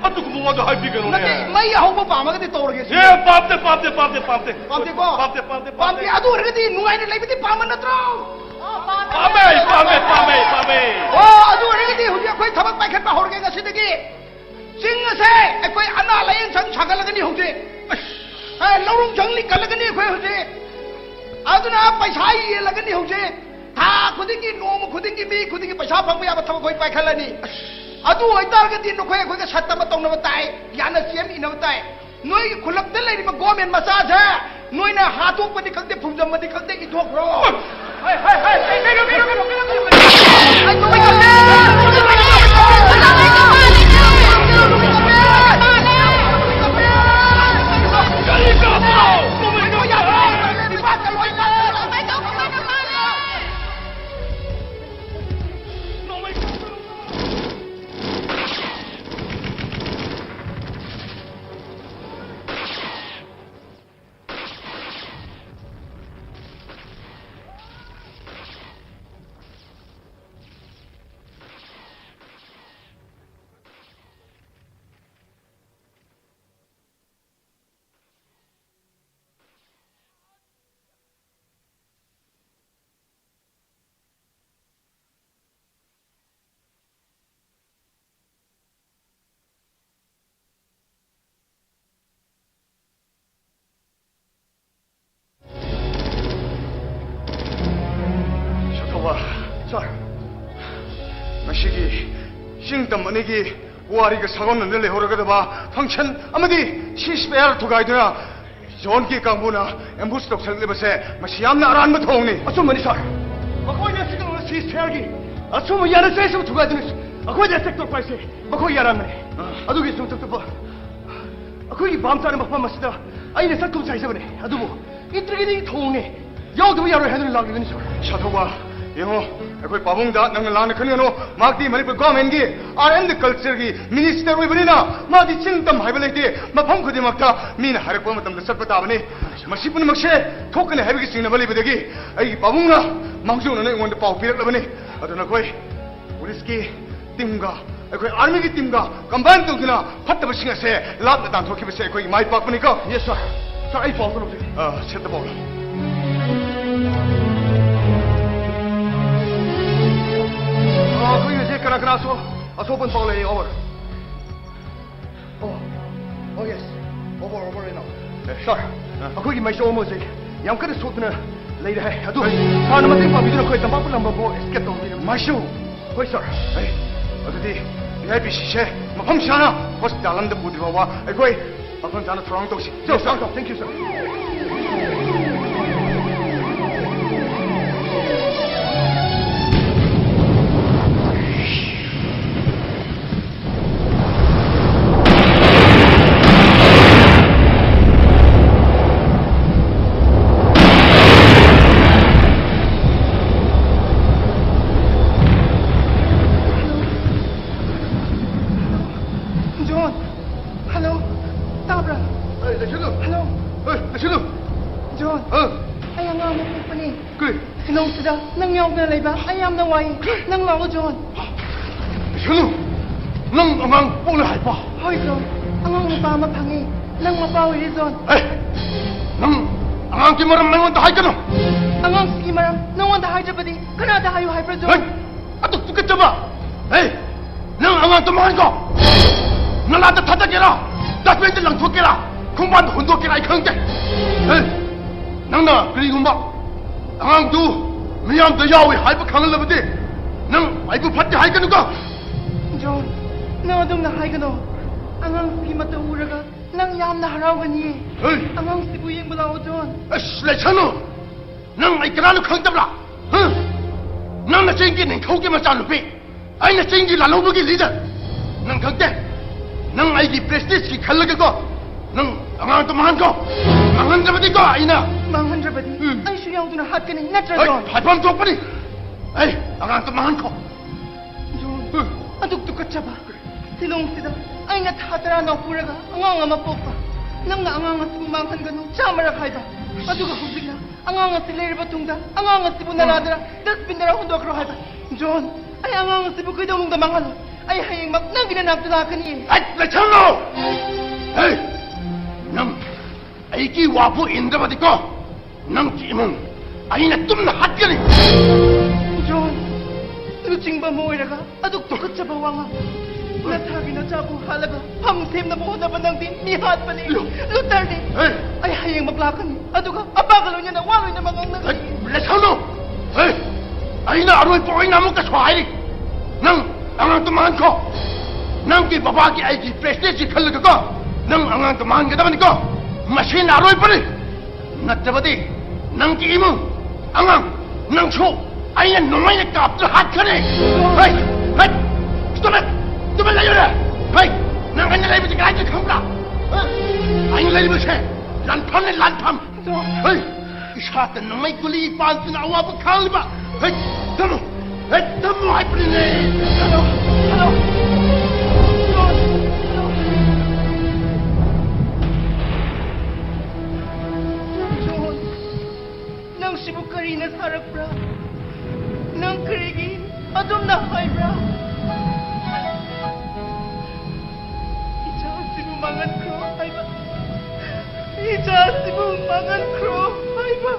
ꯑꯗꯨꯒꯨꯝꯕ ꯋꯥꯗꯣ ꯍꯥꯏꯕꯤꯒꯅꯨꯅꯦ꯫ ꯅꯠꯇꯦ, ꯃꯩ ꯑꯍꯧꯕ ꯄꯥꯝꯃꯒꯗꯤ ꯇꯧꯔꯒꯦ ꯁꯤ꯫ ꯑꯦ, ꯄꯥꯝꯗꯦ, ꯄꯥꯝꯗꯦ, ꯄꯥꯝꯗꯦ, ꯄꯥꯝꯗꯦ꯫ ꯄꯥꯝꯗꯦꯀꯣ? ꯄꯥꯝꯗꯦ, ꯄꯥꯝꯗꯦ, ꯄꯥꯝꯗꯦ꯫ ꯄꯥꯝꯗꯦ꯫ ꯑꯗꯨ ꯑꯣꯏꯔꯒꯗꯤ ꯅꯨꯡꯉꯥꯏꯅ ꯂꯩꯕꯗꯤ ꯄꯥꯝꯕ ꯅꯠꯇ꯭ꯔꯣ? ꯄꯥꯝꯃꯦ, ꯄꯥꯝꯃꯦ, ꯄꯥꯝꯃꯦ, ꯄꯥꯝꯃꯦ꯫ ꯑꯣ, ꯑꯗꯨ ꯑꯣꯏꯔꯒꯗꯤ ꯍꯧꯖꯤꯛ ꯑꯩꯈꯣꯏ ꯊꯕꯛ ꯄꯥꯏꯈꯠꯄ ꯍꯧꯔꯒꯦ ꯉꯁꯤꯗꯒꯤ꯫ ꯆꯤꯡ ꯑꯁꯦ ꯑꯩꯈꯣꯏ ꯑꯅꯥ ꯂꯥꯌꯦꯡ ꯁꯪ ꯁꯥꯒꯠꯂꯒꯅꯤ ꯍꯧꯖꯤꯛ꯫ ꯑꯦ, ꯂꯧꯔꯨꯡ ꯁꯪ ꯂꯤꯡꯈꯠꯂꯒꯅꯤ ꯑꯩꯈꯣꯏ ꯍꯧꯖꯤꯛ꯫ ꯑꯗꯨꯅ ꯄꯩꯁꯥ ꯌꯦꯜꯂꯒꯅꯤ ꯍꯧꯖꯤꯛ꯫ ꯊꯥ ꯈꯨꯗꯤꯡꯒꯤ, ꯅꯣꯡꯃ ꯈꯨꯗꯤꯡꯒꯤ, ꯃꯤ ꯈꯨꯗꯤꯡꯒꯤ ꯄꯩꯁꯥ ꯐꯪꯕ ꯌꯥꯕ ꯊꯕꯛ ꯑꯩꯈꯣꯏ ꯄꯥꯏꯈꯠꯂꯅꯤ꯫ ꯑꯗꯨ ꯑꯣꯏꯇꯥꯔꯒꯗꯤ ꯅꯈꯣꯏ ꯑꯩꯈꯣꯏꯒ ꯁꯠꯇꯃ ꯇꯧꯅꯕ ꯇꯥꯏ, ꯌꯥꯅ ꯁꯦꯝ ꯏꯅꯕ ꯇꯥꯏ꯫ ꯅꯣꯏꯒꯤ ꯈꯨꯜꯂꯛꯇ ꯂꯩꯔꯤꯕ ꯒꯣꯔꯃꯦꯟ ꯃꯆꯥꯁꯦ ꯅꯣꯏꯅ ꯍꯥꯠꯇꯣꯛꯄꯗꯤ ꯈꯪꯗꯦ, ꯐꯨꯝꯖꯟꯕꯗꯤ ꯈꯪꯗꯦ, ꯏꯊꯣꯛꯈ꯭ꯔꯣ꯫ ꯍꯣꯏ, ꯍꯣꯏ, ꯍꯣꯏ, ꯀꯩꯅꯣ, ꯀꯩꯅꯣ, ꯀꯩꯅꯣ, ꯀꯩꯅꯣ, ꯀꯩꯅꯣ, ꯀꯩꯅꯣ꯫ ꯁꯥꯊꯧꯕ, ꯁꯥꯔ, ꯉꯁꯤꯒꯤ ꯆꯤꯡ ꯇꯝ ꯑꯅꯤꯒꯤ ꯋꯥꯔꯤꯒ ꯁꯥꯒꯣꯟꯅꯗꯨꯅ ꯂꯩꯍꯧꯔꯒꯗꯕ ꯐꯪꯁꯟ ꯑꯃꯗꯤ ꯁꯤꯁ ꯐꯌꯥꯔ ꯊꯨꯒꯥꯏꯗꯨꯅ ꯖꯣꯟꯒꯤ ꯀꯥꯡꯕꯨꯅ ꯑꯦꯝꯕꯨꯁ ꯇꯧꯁꯜꯂꯛꯂꯤꯕꯁꯦ ꯃꯁꯤ ꯌꯥꯝꯅ ꯑꯔꯥꯟꯕ ꯊꯧꯑꯣꯡꯅꯤ꯫ ꯑꯆꯨꯝꯕꯅꯤ, ꯁꯥꯔ꯫ ꯃꯈꯣꯏꯅ ꯁꯤꯖꯤꯟꯅꯕ ꯁꯤꯁ ꯐꯌꯥꯔꯒꯤ ꯑꯆꯨꯝꯕ ꯌꯥꯅ ꯆꯦ ꯁꯨꯝ ꯊꯨꯒꯥꯏꯗꯨꯅ ꯑꯩꯈꯣꯏꯗ ꯑꯦꯇꯦꯛ ꯇꯧꯔꯛꯄ ꯍꯥꯏꯁꯦ ꯃꯈꯣꯏꯒꯤ ꯑꯔꯥꯟꯕꯅꯤ꯫ ꯑꯥ꯫ ꯑꯗꯨꯒꯤ ꯁꯨꯝ ꯇꯞ ꯇꯞꯄ ꯑꯩꯈꯣꯏꯒꯤ ꯚꯥꯞ ꯇꯥꯅ ꯃꯐꯝ ꯑꯁꯤꯗ ꯑꯩꯅ ꯆꯠꯀꯨꯝꯁꯦ ꯍꯥꯏꯖꯕꯅꯦ, ꯑꯗꯨꯕꯨ ꯏꯟꯇ꯭ꯔꯤꯒꯤꯗꯤ ꯊꯧꯑꯣꯡꯅꯦ, ꯌꯥꯎꯗꯕ ꯌꯥꯔꯣꯏ ꯍꯥꯏꯗꯨꯅ ꯂꯥꯛꯂꯤꯕꯅꯤ, ꯁꯥꯔ꯫ ꯁꯥꯊꯧꯕ, ꯌꯦꯡꯉꯣ, ꯑꯩꯈꯣꯏ ꯄꯥꯕꯨꯡꯗ ꯅꯪꯅ ꯂꯥꯟꯅ ꯈꯟꯒꯅꯨ꯫ ꯃꯍꯥꯛꯇꯤ ꯃꯅꯤꯄꯨꯔ ꯒꯣꯔꯃꯦꯟꯒꯤ ꯑꯥꯔꯠ ꯑꯦꯟ ꯀꯜꯆꯔꯒꯤ ꯃꯤꯅꯤꯁꯇꯔ ꯑꯣꯏꯕꯅꯤꯅ ꯃꯥꯗꯤ ꯆꯤꯡ ꯇꯝ ꯍꯥꯏꯕ ꯂꯩꯇꯦ꯫ ꯃꯐꯝ ꯈꯨꯗꯤꯡꯃꯛꯇ ꯃꯤꯅ ꯍꯥꯏꯔꯛꯄ ꯃꯇꯝꯗ ꯆꯠꯄ ꯇꯥꯕꯅꯤ꯫ ꯃꯁꯤ ꯄꯨꯝꯅꯃꯛꯁꯦ ꯊꯣꯛꯀꯅꯤ ꯍꯥꯏꯕꯒꯤ ꯆꯤꯡꯅꯕ ꯂꯩꯕꯗꯒꯤ ꯑꯩꯒꯤ ꯄꯥꯕꯨꯡꯅ ꯃꯥꯡꯖꯧꯅꯅ ꯑꯩꯉꯣꯟꯗ ꯄꯥꯎ ꯄꯤꯔꯛꯂꯕꯅꯤ꯫ ꯑꯗꯨ ꯅꯈꯣꯏ ꯄꯨꯂꯤꯁꯀꯤ ꯇꯤꯝꯒ ꯑꯩꯈꯣꯏ ꯑꯥꯔꯃꯤꯒꯤ ꯇꯤꯝꯒ ꯀꯝꯕꯥꯏꯟ ꯇꯧꯗꯨꯅ ꯐꯠꯇꯕꯁꯤꯡ ꯑꯁꯦ ꯂꯥꯞꯅ ꯇꯥꯟꯊꯣꯛꯈꯤꯕꯁꯦ ꯑꯩꯈꯣꯏꯒꯤ ꯃꯥꯏ ꯄꯥꯛꯄꯅꯤꯀꯣ꯫ ꯌꯦꯁ, ꯁꯥꯔ꯫ ꯁꯥꯔ, ꯑꯩ ꯄꯥꯎ ꯇꯧꯔꯛꯀꯦ꯫ ꯑ, ꯁꯦꯠꯇ ꯄꯥꯎ꯫ ꯑ, ꯑꯩꯈꯣꯏ ꯍꯧꯖꯤꯛ ꯀꯅꯥ ꯀꯅꯥ ꯑꯁꯣ-, ꯑꯁꯣꯛ ꯑꯄꯟ ꯄꯥꯎ ꯂꯩ? ꯑꯣꯚꯔ꯫ ꯑꯣ, ꯑꯣ, ꯌꯦꯁ꯫ ꯑꯣꯚꯔ, ꯑꯣꯚꯔ, ꯏꯅꯥꯎ꯫ ꯑꯦ, ꯁꯥꯔ, ꯑ꯫ ꯑꯩꯈꯣꯏꯒꯤ ꯃꯥꯏꯁꯣ ꯑꯃ ꯍꯧꯖꯤꯛ ꯌꯥꯝ ꯀꯟꯅ ꯁꯣꯛꯇꯨꯅ ꯂꯩꯔꯦ ꯍꯥꯏ꯫ ꯑꯗꯨ ꯁꯥꯔꯅ ꯃꯇꯦꯡ ꯄꯥꯡꯕꯤꯗꯨꯅ ꯑꯩꯈꯣꯏ ꯇꯝꯄꯥꯛ ꯄꯨꯝꯅꯃꯛꯄꯨ ꯑꯦꯁꯀꯦꯞ ꯇꯧꯕꯤꯔꯝꯃꯤ꯫ ꯃꯥꯏꯁꯣ? ꯍꯣꯏ, ꯁꯥꯔ꯫ ꯑꯦ, ꯑꯗꯨꯗꯤ ꯚꯤ ꯑꯥꯏ ꯄꯤ ꯁꯤꯁꯦ ꯃꯐꯝ ꯆꯥꯅ ꯍꯣꯁꯄꯤꯇꯥꯜ ꯑꯃꯗ ꯄꯨꯗ꯭ꯔꯤ ꯐꯥꯎꯕ ꯑꯩꯈꯣꯏ ꯃꯐꯝ ꯆꯥꯅ ꯊꯧꯔꯥꯡ ꯇꯧꯁꯤ꯫ Sir, sir, sir, thank you, sir. John, hello, ꯇꯥꯕ꯭ꯔꯥ? ꯑꯦ, ꯂꯩꯁꯤꯜꯂꯨ꯫ ꯍꯜꯂꯣ꯫ ꯑꯦ, ꯂꯩꯁꯤꯜꯂꯨ꯫ ꯖꯣꯟ, ꯑ? ꯑꯩ ꯑꯉꯥꯡ ꯑꯃ ꯄꯣꯛꯄꯅꯦ꯫ ꯀꯔꯤ? ꯁꯤꯂꯣꯡꯁꯤꯗ ꯅꯪ ꯌꯥꯎꯗꯅ ꯂꯩꯕ ꯑꯩ ꯌꯥꯝꯅ ꯋꯥꯏ꯫ ꯅꯪ ꯂꯥꯛꯑꯣ, ꯖꯣꯟ꯫ ꯂꯩꯁꯤꯜꯂꯨ꯫ ꯅꯪ ꯑꯉꯥꯡ ꯄꯣꯛꯂꯦ ꯍꯥꯏꯕ? ꯍꯣꯏ, ꯖꯣꯟ꯫ ꯑꯉꯥꯡ ꯅꯨꯄꯥ ꯑꯃ ꯐꯪꯉꯦ꯫ ꯅꯪ ꯃꯄꯥ ꯑꯣꯏꯔꯦ, ꯖꯣꯟ꯫ ꯑꯦ, ꯅꯪ ꯑꯉꯥꯡꯒꯤ ꯃꯔꯝ ꯑꯩꯉꯣꯟꯗ ꯍꯥꯏꯒꯅꯨ꯫ ꯑꯉꯥꯡꯁꯤꯒꯤ ꯃꯔꯝ ꯅꯉꯣꯟꯗ ꯍꯥꯏꯗ꯭ꯔꯕꯗꯤ ꯀꯅꯥꯗ ꯍꯥꯏꯌꯨ ꯍꯥꯏꯕ꯭ꯔꯥ, ꯖꯣꯟ? ꯍꯦ, ꯑꯗꯨꯛ ꯇꯨꯀꯠꯆꯕ! ꯍꯦ, ꯅꯪ ꯑꯉꯥꯡꯗꯣ ꯃꯥꯡꯍꯟꯈꯣ! ꯅꯂꯥꯗ ꯊꯥꯗꯒꯦꯔꯥ? ꯗꯁꯕꯤꯟꯗ ꯂꯪꯊꯣꯛꯀꯦꯔꯥ? ꯈꯣꯡꯕꯥꯟꯗ ꯍꯨꯟꯗꯣꯛꯀꯦꯔꯥ? ꯑꯩ ꯈꯪꯗꯦ꯫ ꯍꯦ, ꯅꯪꯅ ꯀꯔꯤꯒꯨꯝꯕ ꯑꯉꯥꯡꯗꯨ ꯃꯤꯌꯥꯝꯗ ꯌꯥꯎꯏ ꯍꯥꯏꯕ ꯈꯪꯍꯜꯂꯕꯗꯤ, ꯅꯪ ꯑꯩꯕꯨ ꯐꯠꯇꯦ ꯍꯥꯏꯒꯅꯨꯀꯣ! ꯖꯣꯟ, ꯅꯪ ꯑꯗꯨꯝꯅ ꯍꯥꯏꯒꯅꯣ꯫ ꯑꯉꯥꯡꯁꯤꯒꯤ ꯃꯇꯧ ꯎꯔꯒ ꯅꯪ ꯌꯥꯝꯅ ꯍꯔꯥꯎꯒꯅꯤꯌꯦ꯫ ꯍꯦ! ꯑꯉꯥꯡꯁꯤꯕꯨ ꯌꯦꯡꯕ ꯂꯥꯛꯑꯣ, ꯖꯣꯟ꯫ ꯑꯁ, ꯂꯩꯁꯅꯨ! ꯅꯪ ꯑꯩ ꯀꯅꯥꯅꯣ ꯈꯪꯗꯕ꯭ꯔꯥ? ꯍꯥ? ꯅꯪꯅ ꯆꯤꯡꯒꯤ ꯅꯤꯡꯊꯧꯒꯤ ꯃꯆꯥꯅꯨꯄꯤ, ꯑꯩꯅ ꯆꯤꯡꯒꯤ ꯂꯥꯜꯍꯧꯕꯒꯤ ꯂꯤꯗꯔ꯫ ꯅꯪ ꯈꯪꯗꯦ? ꯅꯪ ꯑꯩꯒꯤ ꯄ꯭ꯔꯦꯁꯇꯤꯖꯀꯤ ꯈꯜꯂꯒꯀꯣ, ꯅꯪ ꯑꯉꯥꯡꯗꯣ ꯃꯥꯡꯍꯟꯈꯣ꯫ ꯃꯥꯡꯍꯟꯗ꯭ꯔꯕꯗꯤꯀꯣ, ꯑꯩꯅ ꯃꯥꯡꯍꯟꯗ꯭ꯔꯕꯗꯤ ꯎꯝ꯫ ꯑꯩꯁꯨ ꯌꯥꯎꯗꯨꯅ ꯍꯥꯠꯀꯅꯤ, ꯅꯠꯇ꯭ꯔ, ꯍꯣꯏ, ꯖꯣꯟ? ꯍꯥꯏꯐꯝ ꯊꯣꯛꯄꯅꯤ꯫ ꯑꯩ ꯑꯉꯥꯡꯗꯣ ꯃꯥꯡꯍꯟꯈꯣ꯫ ꯖꯣꯟ, ꯎꯝ꯫ ꯑꯗꯨꯛ ꯇꯨꯀꯠꯆꯕ꯫ ꯁꯤꯂꯣꯡꯁꯤꯗ ꯑꯩꯅ ꯊꯥ ꯇꯔꯥ ꯅꯧꯄꯨꯔꯒ ꯑꯉꯥꯡ ꯑꯃ ꯄꯣꯛꯄ꯫ ꯅꯪꯅ ꯑꯉꯥꯡ ꯑꯁꯤꯕꯨ ꯃꯥꯡꯍꯟꯒꯅꯨ ꯆꯥꯝꯃꯔꯛ ꯍꯥꯏꯕ꯫ ꯑꯗꯨꯒ ꯍꯧꯖꯤꯛꯅ ꯑꯉꯥꯡ ꯑꯁꯤ ꯂꯩꯔꯕ ꯇꯨꯡꯗ ꯑꯉꯥꯡ ꯑꯁꯤꯕꯨ ꯅꯂꯥꯗꯔ ꯗꯁꯕꯤꯟꯗꯔ ꯍꯨꯟꯗꯣꯛꯈ꯭ꯔꯣ ꯍꯥꯏꯕ꯫ ꯖꯣꯟ, ꯑꯩ ꯑꯉꯥꯡ ꯑꯁꯤꯕꯨ ꯀꯩꯗꯧꯅꯨꯡꯗ ꯃꯥꯡꯍꯜꯂꯣꯏ꯫ ꯑꯩ ꯍꯌꯦꯡꯃꯛ ꯅꯪꯒꯤ ꯅꯅꯥꯛꯇ ꯂꯥꯛꯀꯅꯤ꯫ ꯑꯩ ꯂꯩꯁꯜꯂꯣ! ꯍꯦ! ꯅꯪ ꯑꯩꯒꯤ ꯋꯥꯕꯨ ꯏꯟꯗ꯭ꯔꯕꯗꯤꯀꯣ, ꯅꯪꯒꯤ ꯏꯃꯨꯡ ꯑꯩꯅ ꯇꯨꯝꯅ ꯍꯥꯠꯀꯅꯤ꯫ ꯖꯣꯟ, ꯂꯨꯆꯤꯡꯕ ꯑꯃ ꯑꯣꯏꯔꯒ ꯑꯗꯨꯛ ꯇꯨꯀꯠꯆꯕ ꯋꯥꯉꯥꯡ꯫ ꯅꯁꯥꯒꯤ ꯅꯆꯥꯕꯨ ꯍꯥꯠꯂꯒ ꯐꯝ ꯁꯦꯝꯅꯕ ꯍꯣꯠꯅꯕ ꯅꯪꯗꯤ ꯃꯤ ꯍꯥꯠꯄꯅꯤ, ꯂꯨ-, ꯂꯨꯇꯔꯅꯤ꯫ ꯍꯦ! ꯑꯩ ꯍꯌꯦꯡꯃꯛ ꯂꯥꯛꯀꯅꯤ, ꯑꯗꯨꯒ ꯑꯄꯥꯒ ꯂꯣꯏꯅꯅ ꯋꯥ ꯂꯣꯏꯅꯃꯛ ꯉꯥꯡꯅꯒꯅꯤ꯫ ꯍꯦ! ꯂꯩꯁꯜꯂꯣ! ꯍꯦ! ꯑꯩꯅ ꯑꯔꯣꯏꯕ ꯑꯣꯏꯅ ꯑꯃꯨꯛꯀꯁꯨ ꯍꯥꯏꯔꯤ, ꯅꯪ ꯑꯉꯥꯡꯗꯣ ꯃꯥꯡꯈꯣ꯫ ꯅꯪꯒꯤ ꯕꯕꯥꯒꯤ ꯑꯩꯒꯤ ꯄ꯭ꯔꯦꯁꯇꯤꯖꯀꯤ ꯈꯜꯂꯒꯀꯣ, ꯅꯪ ꯑꯉꯥꯡꯗꯣ ꯃꯥꯡꯒꯗꯕꯅꯤꯀꯣ꯫ ꯃꯁꯤꯅ ꯑꯔꯣꯏꯕꯅꯤ꯫ ꯅꯠꯇ꯭ꯔꯕꯗꯤ ꯅꯪꯒꯤ ꯏꯃꯨꯡ, ꯑꯉꯥꯡ, ꯅꯪꯁꯨ ꯑꯩꯅ ꯅꯣꯡꯃꯩꯅ ꯀꯥꯞꯇꯨꯅ ꯍꯥꯠꯈ꯭ꯔꯅꯤ꯫ ꯍꯩ! ꯍꯩ! Stop it! Stop it! ꯂꯩꯌꯨꯅꯦ! ꯍꯩ! ꯅꯪ ꯑꯩꯅ ꯂꯩꯕꯁꯤ ꯀꯗꯥꯏꯗ ꯈꯪꯕ꯭ꯔꯥ? ꯍꯥ? ꯑꯩꯅ ꯂꯩꯔꯤꯕꯁꯦ ꯂꯥꯟꯐꯝꯅꯤ, ꯂꯥꯟꯐꯝ! ꯍꯩ! ꯏꯁꯥꯗ ꯅꯣꯡꯃꯩ ꯒꯨꯂꯤ ꯄꯥꯟꯗꯨꯅ ꯑꯋꯥꯕ ꯈꯥꯡꯂꯤꯕ! ꯍꯩ! ꯊꯝꯃꯨ! ꯍꯩ! ꯊꯝꯃꯨ ꯍꯥꯏꯕꯅꯤꯅꯦ! Hello! Hello! John! Hello! John! ꯅꯪꯁꯤꯕꯨ ꯀꯔꯤꯅ ꯁꯥꯔꯛꯄ꯭ꯔꯥ? ꯅꯪ ꯀꯔꯤꯒꯤ ꯑꯗꯨꯝꯅ ꯍꯥꯏꯕ꯭ꯔꯥ? ꯏꯆꯥꯁꯤꯕꯨ ꯃꯥꯡꯍꯟꯈ꯭ꯔꯣ ꯍꯥꯏꯕ꯫ ꯏꯆꯥꯁꯤꯕꯨ ꯃꯥꯡꯍꯟꯈ꯭ꯔꯣ ꯍꯥꯏꯕ꯫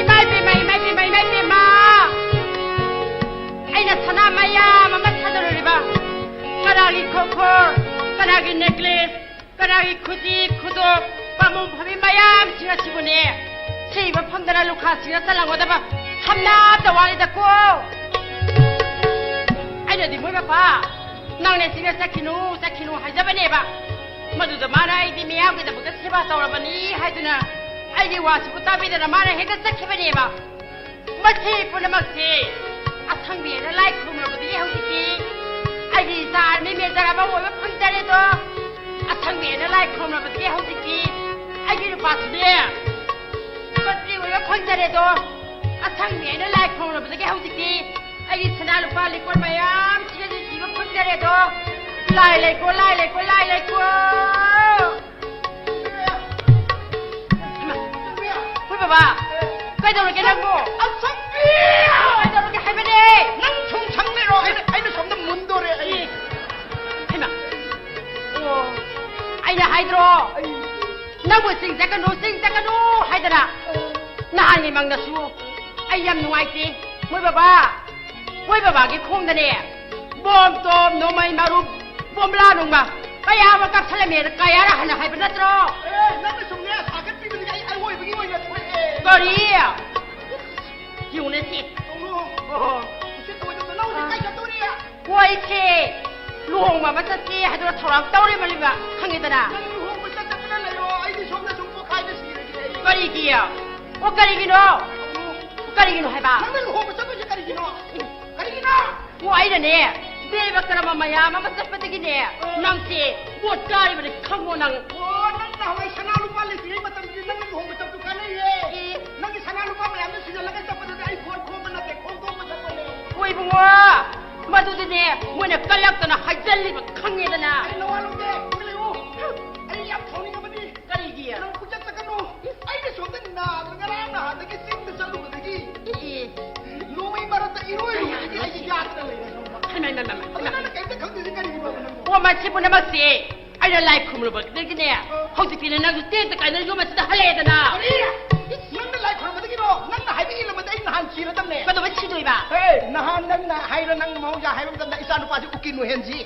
ꯏꯃꯥ ꯏꯕꯦꯝꯃ, ꯏꯃꯥ ꯏꯕꯦꯝꯃ, ꯏꯃꯥ ꯏꯕꯦꯝꯃ! ꯑꯩꯅ ꯁꯅꯥ ꯃꯌꯥꯝ ꯑꯃ ꯊꯥꯗꯔꯨꯔꯤꯕ, ꯀꯅꯥꯒꯤ ꯈꯣꯡꯈꯣꯔ, ꯀꯅꯥꯒꯤ ꯅꯦꯀ꯭ꯂꯦꯁ, ꯀꯅꯥꯒꯤ ꯈꯨꯖꯤ ꯈꯨꯗꯣꯞ ꯄꯥꯃꯨꯡ ꯐꯝꯃꯤ ꯃꯌꯥꯝꯁꯤꯡ ꯑꯁꯤꯕꯨꯅꯦ, ꯁꯤꯕ ꯐꯪꯗꯅ ꯂꯨꯈꯥꯁꯤꯡꯅ ꯆꯜꯂꯝꯒꯗꯕ ꯁꯝꯅꯥꯇ ꯋꯥꯠꯂꯤꯗꯀꯣ꯫ ꯑꯩꯅꯗꯤ ꯃꯣꯏ ꯃꯄꯥ, ꯅꯪꯅꯦ ꯁꯤꯗ ꯆꯠꯈꯤꯅꯨ, ꯆꯠꯈꯤꯅꯨ ꯍꯥꯏꯖꯕꯅꯦꯕ꯫ ꯃꯗꯨꯗ ꯃꯥꯅ ꯑꯩꯗꯤ ꯃꯤꯌꯥꯝꯒꯤꯗꯃꯛꯇ ꯁꯦꯕꯥ ꯇꯧꯔꯕꯅꯤ ꯍꯥꯏꯗꯨꯅ ꯑꯩꯒꯤ ꯋꯥꯁꯤꯕꯨ ꯇꯥꯕꯤꯗꯅ ꯃꯥꯅ ꯍꯦꯛꯇ ꯆꯠꯈꯤꯕꯅꯦꯕ꯫ ꯃꯁꯤ ꯄꯨꯝꯅꯃꯛꯁꯤ ꯑꯁꯪꯕꯤ ꯑꯩꯅ ꯂꯥꯏ ꯈꯨꯔꯨꯝꯂꯕꯗꯒꯤ ꯍꯧꯖꯤꯛꯇꯤ ꯑꯩꯒꯤ ꯏꯆꯥ ꯑꯥꯔꯃꯤ ꯃꯦꯖꯔ ꯑꯃ ꯑꯣꯏꯕ ꯐꯪꯖꯔꯦꯗꯣ꯫ ꯑꯁꯪꯕꯤ ꯑꯩꯅ ꯂꯥꯏ ꯈꯨꯔꯨꯝꯂꯕꯗꯒꯤ ꯍꯧꯖꯤꯛꯇꯤ ꯑꯩꯒꯤ ꯅꯨꯄꯥꯁꯨꯅꯦ ꯃꯟꯇ꯭ꯔꯤ ꯑꯣꯏꯕ ꯐꯪꯖꯔꯦꯗꯣ꯫ ꯑꯁꯪꯕꯤ ꯑꯩꯅ ꯂꯥꯏ ꯈꯨꯔꯨꯝꯂꯕꯗꯒꯤ ꯍꯧꯖꯤꯛꯇꯤ ꯑꯩꯒꯤ ꯁꯅꯥ ꯂꯨꯄꯥ ꯂꯤꯛꯀꯣꯟ ꯃꯌꯥꯝꯁꯤꯒꯁꯨ ꯁꯤꯕ ꯐꯪꯖꯔꯦꯗꯣ꯫ ꯂꯥꯏ ꯂꯩꯀꯣ, ꯂꯥꯏ ꯂꯩꯀꯣ, ꯂꯥꯏ ꯂꯩꯀꯣ꯫ ꯍꯩꯃꯥ! ꯍꯣꯏ ꯕꯕꯥ, ꯀꯩꯗꯧꯔꯒꯦ ꯅꯪꯕꯨ? ꯑꯁꯪꯕꯤ! ꯀꯩꯗꯧꯔꯒꯦ ꯍꯥꯏꯕꯅꯦ? ꯅꯪ ꯁꯨꯝ ꯁꯪ ꯂꯩꯔꯣ, ꯑꯩꯅ, ꯑꯩꯅ ꯁꯣꯝꯗ ꯃꯨꯟꯗꯣꯔꯦ ꯑꯩ꯫ ꯍꯩꯃꯥ! ꯑꯣ, ꯑꯩꯅ ꯍꯥꯏꯗ꯭ꯔꯣ? ꯑꯩ ꯅꯪꯕꯨ ꯆꯤꯡ ꯆꯠꯀꯅꯨ, ꯆꯤꯡ ꯆꯠꯀꯅꯨ ꯍꯥꯏꯗꯅ? ꯅꯍꯥꯟꯒꯤ ꯃꯪꯗꯁꯨ ꯑꯩ ꯌꯥꯝ ꯅꯨꯡꯉꯥꯏꯇꯦ꯫ ꯃꯣꯏ ꯕꯕꯥ, ꯃꯣꯏ ꯕꯕꯥꯒꯤ ꯈꯣꯡꯗꯅꯦ ꯕꯣꯝ ꯇꯣꯝ, ꯅꯣꯡꯃꯩ ꯃꯔꯨ, ꯕꯣꯝꯂꯥ ꯅꯨꯡꯃ ꯀꯌꯥ ꯑꯃ ꯀꯥꯞꯁꯜꯂꯝꯃꯦꯅ ꯀꯌꯥꯔ ꯍꯟꯅ ꯍꯥꯏꯕ ꯅꯠꯇ꯭ꯔꯣ? ꯑꯦ, ꯅꯪꯅ ꯁꯨꯝꯅꯦ ꯁꯥꯒꯠꯄꯤꯕꯗꯒꯤ ꯑꯩ ꯑꯋꯣꯏꯕꯒꯤ ꯑꯣꯏꯅ ꯊꯣꯛꯑꯦ꯫ ꯀꯔꯤ? ꯌꯦꯡꯉꯨꯅꯦ ꯁꯤ꯫ ꯀꯧꯅꯨ꯫ ꯑꯣ꯫ ꯏꯆꯦ ꯀꯃꯥꯏ ꯇꯧꯗꯅꯣ? ꯅꯪ ꯍꯧꯖꯤꯛ ꯀꯥꯏ ꯆꯠꯇꯣꯔꯤ? ꯃꯣꯏꯁꯦ ꯂꯨꯍꯣꯡꯕ ꯑꯃ ꯆꯠꯁꯤ ꯍꯥꯏꯗꯨꯅ ꯊꯧꯔꯥꯡ ꯇꯧꯔꯤꯕꯅꯦꯕ, ꯈꯪꯉꯦꯗꯅ? ꯅꯪ ꯂꯨꯍꯣꯡꯕ ꯆꯠꯇꯅ ꯂꯩꯔꯣ, ꯑꯩꯗꯤ ꯁꯣꯝꯗ ꯁꯨꯝ ꯄꯣꯈꯥꯏꯗ ꯁꯤꯔꯒꯦ ꯑꯩ꯫ ꯀꯔꯤꯒꯤ? ꯑꯣ, ꯀꯔꯤꯒꯤꯅꯣ? ꯀꯔꯤꯒꯤꯅꯣ ꯍꯥꯏꯕ? ꯅꯪꯅ ꯂꯨꯍꯣꯡꯕ ꯆꯠꯇꯣꯏꯁꯦ ꯀꯔꯤꯒꯤꯅꯣ? ꯀꯔꯤꯒꯤꯅꯣ? ꯑꯣ, ꯑꯩꯅꯅꯦ ꯗꯦꯕ ꯀꯔꯃ ꯃꯌꯥꯝ ꯑꯃ ꯆꯠꯄꯗꯒꯤꯅꯦ, ꯅꯪꯁꯦ ꯄꯣꯠ ꯀꯥꯔꯤꯕꯅꯤ ꯈꯪꯉꯣ ꯅꯪ꯫ ꯑꯣ, ꯅꯪ ꯅꯍꯥꯟꯋꯥꯏ ꯁꯅꯥ ꯂꯨꯄꯥ ꯂꯩꯇ꯭ꯔꯤꯉꯩ ꯃꯇꯝꯗꯗꯤ ꯅꯪꯅ ꯂꯨꯍꯣꯡꯕ ꯆꯠꯄꯗꯨ ꯀꯥꯟꯅꯩꯌꯦ꯫ ꯑꯦ꯫ ꯅꯪꯒꯤ ꯁꯅꯥ ꯂꯨꯄꯥ ꯃꯌꯥꯝꯗꯣ ꯁꯤꯖꯤꯜꯂꯒ ꯆꯠꯄꯗꯨꯗꯤ ꯑꯩ ꯐꯣꯟ ꯈꯣꯝꯕ ꯅꯠꯇꯦ, ꯈꯣꯝꯗꯣꯛꯄ ꯆꯠꯄꯅꯦ꯫ ꯍꯣꯏ ꯏꯕꯨꯡꯉꯣ, ꯃꯗꯨꯗꯤꯅꯦ ꯃꯣꯏꯅ ꯀꯜꯂꯛꯇꯅ ꯍꯥꯏꯖꯜꯂꯤꯕ ꯈꯪꯉꯦꯗꯅ꯫ ꯑꯩ ꯅꯋꯥ ꯂꯧꯗꯦ, ꯇꯨꯃꯤꯟ ꯂꯩꯌꯨ꯫ ꯑꯩ ꯌꯥꯝ ꯁꯥꯎꯅꯤꯡꯉꯕꯅꯤ꯫ ꯀꯔꯤꯒꯤ? ꯅꯪ ꯀꯣꯏꯆꯠ ꯆꯠꯀꯅꯨ꯫ ꯑꯩꯅ ꯁꯣꯝꯗ ꯅꯥꯗꯅ ꯉꯔꯥꯡ ꯅꯍꯥꯟꯗꯒꯤ ꯆꯤꯡꯗ ꯆꯠꯂꯨꯕꯗꯒꯤ ꯑꯦ꯫ ꯅꯣꯡꯃꯩ ꯃꯔꯛꯇ ꯏꯔꯣꯏꯔꯨꯕꯗꯒꯤ ꯑꯩꯁꯦ ꯌꯥꯗꯅ ꯂꯩꯔꯦ ꯈꯪꯕ꯭ꯔꯥ? ꯍꯩꯃꯥ, ꯍꯩꯃꯥ, ꯍꯩꯃꯥ, ꯑꯗꯣ ꯍꯩꯃꯥ꯫ ꯅꯪꯅ ꯀꯩꯝꯇ ꯈꯪꯗ꯭ꯔꯤꯁꯦ ꯀꯔꯤꯒꯤꯅꯣꯕ ꯅꯪꯕꯣ? ꯑꯣ, ꯃꯁꯤ ꯄꯨꯝꯅꯃꯛꯁꯦ ꯑꯩꯅ ꯂꯥꯏ ꯈꯨꯔꯨꯝꯂꯨꯕꯗꯒꯤꯅꯦ, ꯍꯧꯖꯤꯛꯇꯤꯅꯦ ꯅꯪꯁꯨ ꯇꯦꯛꯇ ꯀꯥꯏꯅ ꯌꯨꯝ ꯑꯁꯤꯗ ꯍꯜꯂꯛꯑꯦꯗꯅ꯫ ꯀꯔꯤ? ꯅꯪꯅ ꯂꯥꯏ ꯈꯨꯔꯨꯝꯕꯗꯒꯤꯔꯣ? ꯅꯪꯅ ꯍꯥꯏꯕ ꯏꯜꯂꯝꯃꯗꯤ ꯑꯩ ꯅꯍꯥꯟ ꯁꯤꯔꯗꯝꯅꯦ꯫ ꯀꯩꯗꯧꯕꯩ ꯁꯤꯗꯣꯏꯕ? ꯍꯦ, ꯅꯍꯥꯟ ꯅꯪꯅ ꯍꯥꯏꯔ ꯅꯪ ꯃꯍꯧꯁꯥ ꯍꯥꯏꯕ ꯃꯇꯝꯗ ꯏꯆꯥ ꯅꯨꯄꯥꯁꯤ ꯎꯀꯤꯜ ꯑꯣꯏꯍꯟꯁꯤ꯫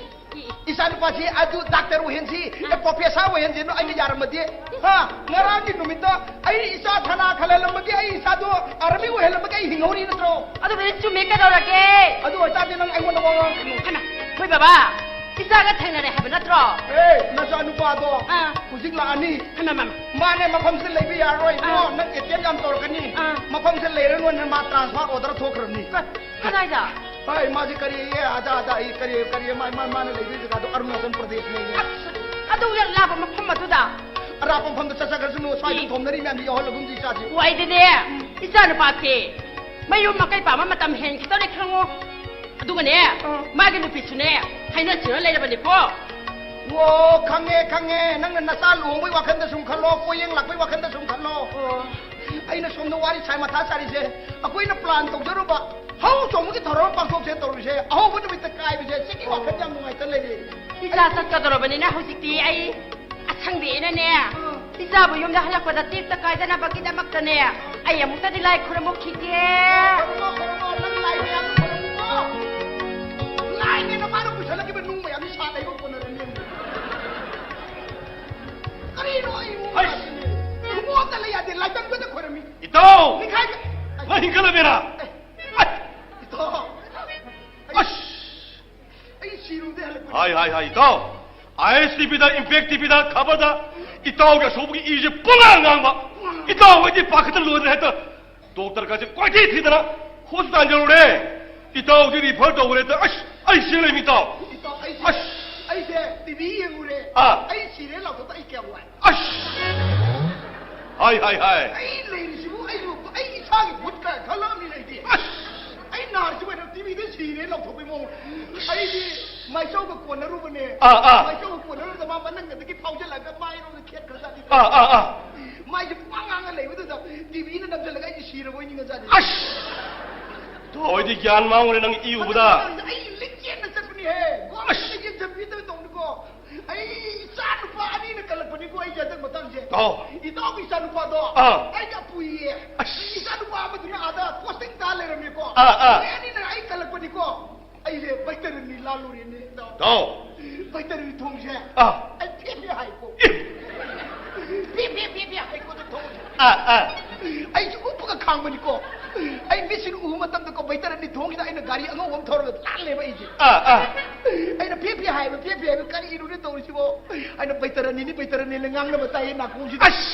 ꯏꯆꯥ ꯅꯨꯄꯥꯁꯤ ꯑꯗꯨ ꯗꯥꯛꯇꯔ ꯑꯣꯏꯍꯟꯁꯤ, ꯑꯦ, ꯄ꯭ꯔꯣꯐꯦꯁꯔ ꯑꯣꯏꯍꯟꯁꯤꯅꯣ ꯑꯩꯅ ꯌꯥꯔꯝꯃꯗꯤ? ꯍꯥ? ꯉꯔꯥꯡꯒꯤ ꯅꯨꯃꯤꯠꯇ ꯑꯩ ꯏꯆꯥ ꯊꯅꯥ ꯈꯜꯍꯜꯂꯝꯕꯒꯤ, ꯑꯩ ꯏꯆꯥꯗꯣ ꯑꯥꯔꯃꯤ ꯑꯣꯏꯍꯜꯂꯝꯕꯒꯤ ꯑꯩ ꯍꯤꯡꯍꯧꯔꯤ ꯅꯠꯇ꯭ꯔꯣ? ꯑꯗꯨꯕꯨꯗꯤ ꯆꯨꯝꯃꯦ, ꯀꯩꯗꯧꯔꯒꯦ? ꯑꯗꯨ ꯑꯣꯏꯇꯥꯔꯗꯤ ꯅꯪ ꯑꯩꯉꯣꯟꯗ ꯋꯥ ꯉꯥꯡꯉꯛꯀꯅꯨ꯫ ꯍꯩꯃꯥ, ꯃꯣꯏ ꯕꯕꯥ, ꯏꯆꯥꯒ ꯊꯦꯡꯅꯔꯦ ꯍꯥꯏꯕ ꯅꯠꯇ꯭ꯔꯣ? ꯑꯦ, ꯅꯆꯥ ꯅꯨꯄꯥꯗꯣ ꯑꯥ꯫ ꯍꯧꯖꯤꯛ ꯂꯥꯛꯑꯅꯤ꯫ ꯍꯩꯃꯥ, ꯃꯥ꯫ ꯃꯥꯅꯦ, ꯃꯐꯝꯁꯤꯗ ꯂꯩꯕ ꯌꯥꯔꯔꯣꯏ꯫ ꯑꯥ꯫ ꯅꯪ ꯑꯦꯇꯦꯝ ꯌꯥꯝ ꯇꯧꯔꯛꯀꯅꯤ꯫ ꯑꯥ꯫ ꯃꯐꯝꯁꯤꯗ ꯂꯩꯔꯅꯨ, ꯅꯪ ꯃꯥ ꯇ꯭ꯔꯥꯟꯁꯐꯔ ꯑꯣꯔꯗꯔ ꯊꯣꯛꯈ꯭ꯔꯕꯅꯤ꯫ ꯀ-, ꯀꯗꯥꯏꯗ? ꯍꯣꯏ, ꯃꯥꯁꯦ ꯀꯔꯤ, ꯑꯦ, ꯑꯗꯥ, ꯑꯗꯥ, ꯑꯩ ꯀꯔꯤ, ꯀꯔꯤ, ꯃꯥ, ꯃꯥ, ꯃꯥꯅ ꯂꯩꯕ ꯖꯒꯥꯗꯣ ꯑꯔꯨꯅꯥꯆꯜ ꯄ꯭ꯔꯗꯦꯁꯅꯦ꯫ ꯑꯁ, ꯑꯗꯨ ꯌꯥꯝ ꯂꯥꯞꯄ ꯃꯐꯝ ꯑꯗꯨꯗ꯫ ꯑꯔꯥꯞꯄ ꯃꯐꯝꯗ ꯆꯠꯆꯈ꯭ꯔꯁꯅꯨ, ꯁ꯭ꯋꯥꯏꯗ ꯏ꯫ ꯊꯣꯝꯅꯔꯤ ꯃꯌꯥꯝꯁꯤ ꯌꯥꯎꯍꯜꯂꯒꯨꯝꯁꯤ ꯏꯆꯥꯁꯤ꯫ ꯑꯣ, ꯑꯩꯗꯤꯅꯦ, ꯏꯆꯥ ꯅꯨꯄꯥꯁꯦ ꯃꯌꯨꯝ ꯃꯀꯩ ꯄꯥꯝꯕ ꯃꯇꯝ ꯍꯦꯟꯈꯤꯗꯧꯔꯦ ꯈꯪꯉꯣ꯫ ꯑꯗꯨꯒꯅꯦ, ꯑꯥ꯫ ꯃꯥꯒꯤ ꯅꯨꯄꯤꯁꯨꯅꯦ, ꯍꯥꯏꯅ ꯁꯤꯡꯅ ꯂꯩꯔꯕꯅꯤꯀꯣ꯫ ꯑꯣ, ꯈꯪꯉꯦ, ꯈꯪꯉꯦ꯫ ꯅꯪꯅ ꯅꯆꯥ ꯂꯨꯍꯣꯡꯕꯒꯤ ꯋꯥꯈꯜꯗ ꯁꯨꯝ ꯈꯜꯂꯣ, ꯄꯣꯌꯦꯡ ꯂꯥꯛꯄꯒꯤ ꯋꯥꯈꯜꯗ ꯁꯨꯝ ꯈꯜꯂꯣ꯫ ꯑꯣ꯫ ꯑꯩꯅ ꯁꯣꯝꯗ ꯋꯥꯔꯤ ꯁꯥꯏ ꯃꯊꯥ ꯁꯥꯔꯤꯁꯦ, ꯑꯩꯈꯣꯏꯅ ꯄ꯭ꯂꯥꯟ ꯇꯧꯖꯔꯨꯕ ꯍꯧ ꯆꯣꯡꯕꯒꯤ ꯊꯧꯔꯝ ꯑꯃ ꯄꯥꯡꯊꯣꯛꯁꯦ ꯇꯧꯔꯤꯁꯦ, ꯑꯍꯧꯕ ꯅꯨꯃꯤꯠꯇ ꯀꯥꯏꯕꯁꯦ, ꯁꯤꯒꯤ ꯋꯥꯈꯜ ꯌꯥꯝ ꯅꯨꯡꯉꯥꯏꯇ ꯂꯩꯔꯦ꯫ ꯏꯆꯥ ꯆꯠꯀꯗꯧꯔꯕꯅꯤꯅ ꯍꯧꯖꯤꯛꯇꯤ ꯑꯩ ꯑꯁꯪꯕꯤꯅꯅꯦ, ꯏꯆꯥꯕꯨ ꯌꯨꯝꯗ ꯍꯜꯂꯛꯄꯗ ꯇꯦꯛꯇ ꯀꯥꯏꯗꯅꯕꯒꯤꯗꯃꯛꯇꯅꯦ, ꯑꯩ ꯑꯃꯨꯛꯇꯗꯤ ꯂꯥꯏ ꯈꯨꯔꯨꯝꯃꯨꯈꯤꯒꯦ꯫ ꯈꯨꯔꯨꯝꯃꯣ, ꯈꯨꯔꯨꯝꯃꯣ, ꯅꯪ ꯂꯥꯏ ꯃꯌꯥꯝꯗꯣ ꯈꯨꯔꯨꯝꯃꯨꯀꯣ꯫ ꯂꯥꯏꯅꯦꯅ ꯃꯥꯅ ꯄꯨꯁꯜꯂꯛꯈꯤꯕ ꯅꯨꯡ ꯃꯌꯥꯝꯗꯤ ꯁꯥꯠ ꯍꯩꯕ ꯀꯣꯟꯅꯔꯅꯤ꯫ ꯀꯔꯤꯅꯣ ꯑꯩ ꯎ ꯍꯩꯁ! ꯌꯥꯗꯦꯅꯦ? ꯈꯨꯃꯣꯛꯇ ꯂꯩ ꯌꯥꯗꯦ, ꯂꯥꯏꯇꯪꯗꯨꯗ ꯈꯣꯏꯔꯝꯃꯤ꯫ ꯏꯇꯥꯎ! ꯅꯤꯡꯈꯥꯏꯕ-, ꯃꯩ ꯍꯤꯡꯒꯠꯂꯝꯃꯦꯔꯥ? ꯑꯦ, ꯑꯩ! ꯏꯇꯥꯎ! ꯑꯁ! ꯑꯩ ꯁꯤꯔꯨꯝꯗ ꯍꯜꯂꯛꯄꯅꯤ꯫ ꯍꯥꯏ, ꯍꯥꯏ, ꯍꯥꯏ, ꯏꯇꯥꯎ! ꯑꯥꯏ ꯑꯦꯁ ꯇꯤ ꯚꯤꯗ, ꯏꯝꯄꯦꯛ ꯇꯤ ꯚꯤꯗ, ꯈꯕꯔꯗ ꯏꯇꯥꯎꯒꯤ ꯑꯁꯣꯛꯄꯒꯤ ꯏꯁꯦ ꯄꯨꯡꯉꯥꯡ ꯉꯥꯡꯕ꯫ ꯏꯇꯥꯎ ꯍꯣꯏꯗꯤ ꯄꯥꯈꯠꯇ ꯂꯣꯏꯔꯦ ꯍꯦꯛꯇ꯫ ꯗꯣꯛꯇꯔꯒꯁꯦ ꯀꯣꯏꯊꯤ ꯊꯤꯗꯅ ꯍꯣꯁꯄꯤꯇꯥꯜ ꯌꯧꯔꯨꯔꯦ꯫ ꯏꯇꯥꯎꯗꯤ ꯔꯤꯐꯔ ꯇꯧꯈ꯭ꯔꯦ꯫ ꯑꯁ, ꯑꯩ ꯁꯤ ꯂꯩꯃꯤ ꯏꯇꯥꯎ꯫ ꯏꯇꯥꯎ, ꯑꯩꯁꯦ, ꯑꯁ꯫ ꯑꯩꯁꯦ ꯇꯤ ꯚꯤ ꯌꯦꯡꯉꯨꯔꯦ꯫ ꯑꯥ꯫ ꯑꯩ ꯁꯤꯔꯦ ꯂꯥꯎꯊꯣꯛꯄ ꯑꯩ ꯀꯌꯥꯝ ꯋꯥꯏ꯫ ꯑꯁ꯫ ꯍꯥꯏ, ꯍꯥꯏ, ꯍꯥꯏ꯫ ꯑꯩ ꯂꯩꯔꯤꯁꯤꯕꯨ ꯑꯩꯕꯨ, ꯑꯩ ꯏꯁꯥꯒꯤ ꯚꯨꯠ ꯀꯥꯏ ꯈꯜꯂꯝꯃꯤ ꯂꯩꯇꯦ꯫ ꯑꯁ꯫ ꯑꯩ ꯅꯥꯔꯤꯁꯤꯕꯨ ꯑꯩꯅ ꯇꯤ ꯚꯤꯗ ꯁꯤꯔꯦ ꯂꯥꯎꯊꯣꯛꯄꯩ ꯃꯑꯣꯡ꯫ ꯑꯩꯗꯤ ꯃꯥꯏꯆꯧꯒ ꯀꯣꯟꯅꯔꯨꯕꯅꯦ꯫ ꯑꯥ, ꯑꯥ꯫ ꯃꯥꯏꯆꯧꯒ ꯀꯣꯟꯅꯔꯨꯕꯗ ꯃꯥ ꯃꯅꯪꯒꯗꯒꯤ ꯐꯥꯎꯖꯜꯂꯒ ꯃꯥꯏꯔꯣꯝꯗ ꯈꯦꯠꯈ꯭ꯔꯖꯥꯠꯅꯤ꯫ ꯑꯥ, ꯑꯥ, ꯑꯥ꯫ ꯃꯥꯏꯁꯦ ꯄꯨꯡꯉꯥꯡ ꯉꯥꯡꯉ ꯂꯩꯕꯗꯨꯗ ꯇꯤ ꯚꯤꯅ ꯅꯝꯁꯤꯜꯂꯒ ꯑꯩꯁꯦ ꯁꯤꯔꯕꯣꯏ ꯅꯤꯡꯉꯖꯥꯠꯅꯤ꯫ ꯑꯁ! ꯊꯣꯏꯗꯤ ꯒ꯭ꯌꯥꯟ ꯃꯥꯡꯉꯨꯔꯦ ꯅꯪ ꯏ ꯎꯕꯗ꯫ ꯑꯩ ꯂꯤꯛ ꯆꯦꯟꯅ ꯆꯠꯄꯅꯤꯍꯦ꯫ ꯒꯣꯜ ꯑꯁ! ꯌꯦꯡꯁꯤꯟꯕꯤꯗꯕ ꯇꯧꯅꯤꯀꯣ꯫ ꯑꯩ ꯏꯆꯥ ꯅꯨꯄꯥ ꯑꯅꯤꯅ ꯀꯜꯂꯛꯄꯅꯤꯀꯣ ꯑꯩꯁꯦ ꯍꯟꯗꯛ ꯃꯇꯥꯡꯁꯦ꯫ ꯑꯧ꯫ ꯏꯇꯥꯎꯒꯤ ꯏꯆꯥ ꯅꯨꯄꯥꯗꯣ ꯑꯥ꯫ ꯑꯩꯒ ꯄꯨꯏꯌꯦ꯫ ꯑꯁ! ꯏꯆꯥ ꯅꯨꯄꯥ ꯑꯃꯗꯨꯅ ꯑꯥꯗ ꯄꯣꯁꯇꯤꯡ ꯇꯥ ꯂꯩꯔꯝꯃꯦꯀꯣ꯫ ꯑꯥ, ꯑꯥ꯫ ꯃꯣꯏ ꯑꯅꯤꯅ ꯑꯩ ꯀꯜꯂꯛꯄꯅꯤꯀꯣ꯫ ꯑꯩꯁꯦ ꯕꯩꯇꯔꯅꯤ ꯂꯥꯜꯂꯨꯔꯦꯅꯦ ꯏꯇꯥꯎ꯫ ꯏꯇꯥꯎ꯫ ꯕꯦꯇꯔꯅꯤ ꯊꯣꯡꯁꯦ꯫ ꯑꯥ꯫ ꯑꯩ ꯐꯦ ꯐꯦ ꯍꯥꯏꯀꯣ꯫ ꯑꯦ꯫ ꯐꯦ ꯐꯦ ꯐꯦ ꯐꯦ ꯍꯥꯏꯀꯣ ꯑꯗꯨ ꯊꯣꯡꯁꯦ꯫ ꯑꯥ, ꯑꯥ꯫ ꯑꯩꯁꯨ ꯎꯞꯄꯒ ꯈꯥꯡꯕꯅꯤꯀꯣ꯫ ꯑꯩ ꯃꯤꯠꯁꯤꯅ ꯎꯕ ꯃꯇꯝꯗꯀꯣ ꯕꯦꯇꯔꯅꯤ ꯊꯣꯡꯁꯤꯗ ꯑꯩꯅ ꯒꯥꯔꯤ ꯑꯉꯧꯕ ꯑꯃ ꯊꯧꯔꯒ ꯂꯥꯜꯂꯦꯕ ꯑꯩꯁꯦ꯫ ꯑꯥ, ꯑꯥ꯫ ꯑꯩꯅ ꯐꯦ ꯐꯦ ꯍꯥꯏꯕ, ꯐꯦ ꯐꯦ ꯍꯥꯏꯕ, "ꯀꯔꯤꯅꯣꯅꯦ ꯇꯧꯔꯤꯁꯤꯕꯣ?" ꯑꯩꯅ ꯕꯦꯇꯔꯅꯤꯅꯤ, ꯕꯦꯇꯔꯅꯤꯅ ꯉꯥꯡꯅꯕ ꯇꯥꯏꯌꯦ ꯅꯥꯀꯣꯡꯁꯤꯗ꯫ ꯑꯁ!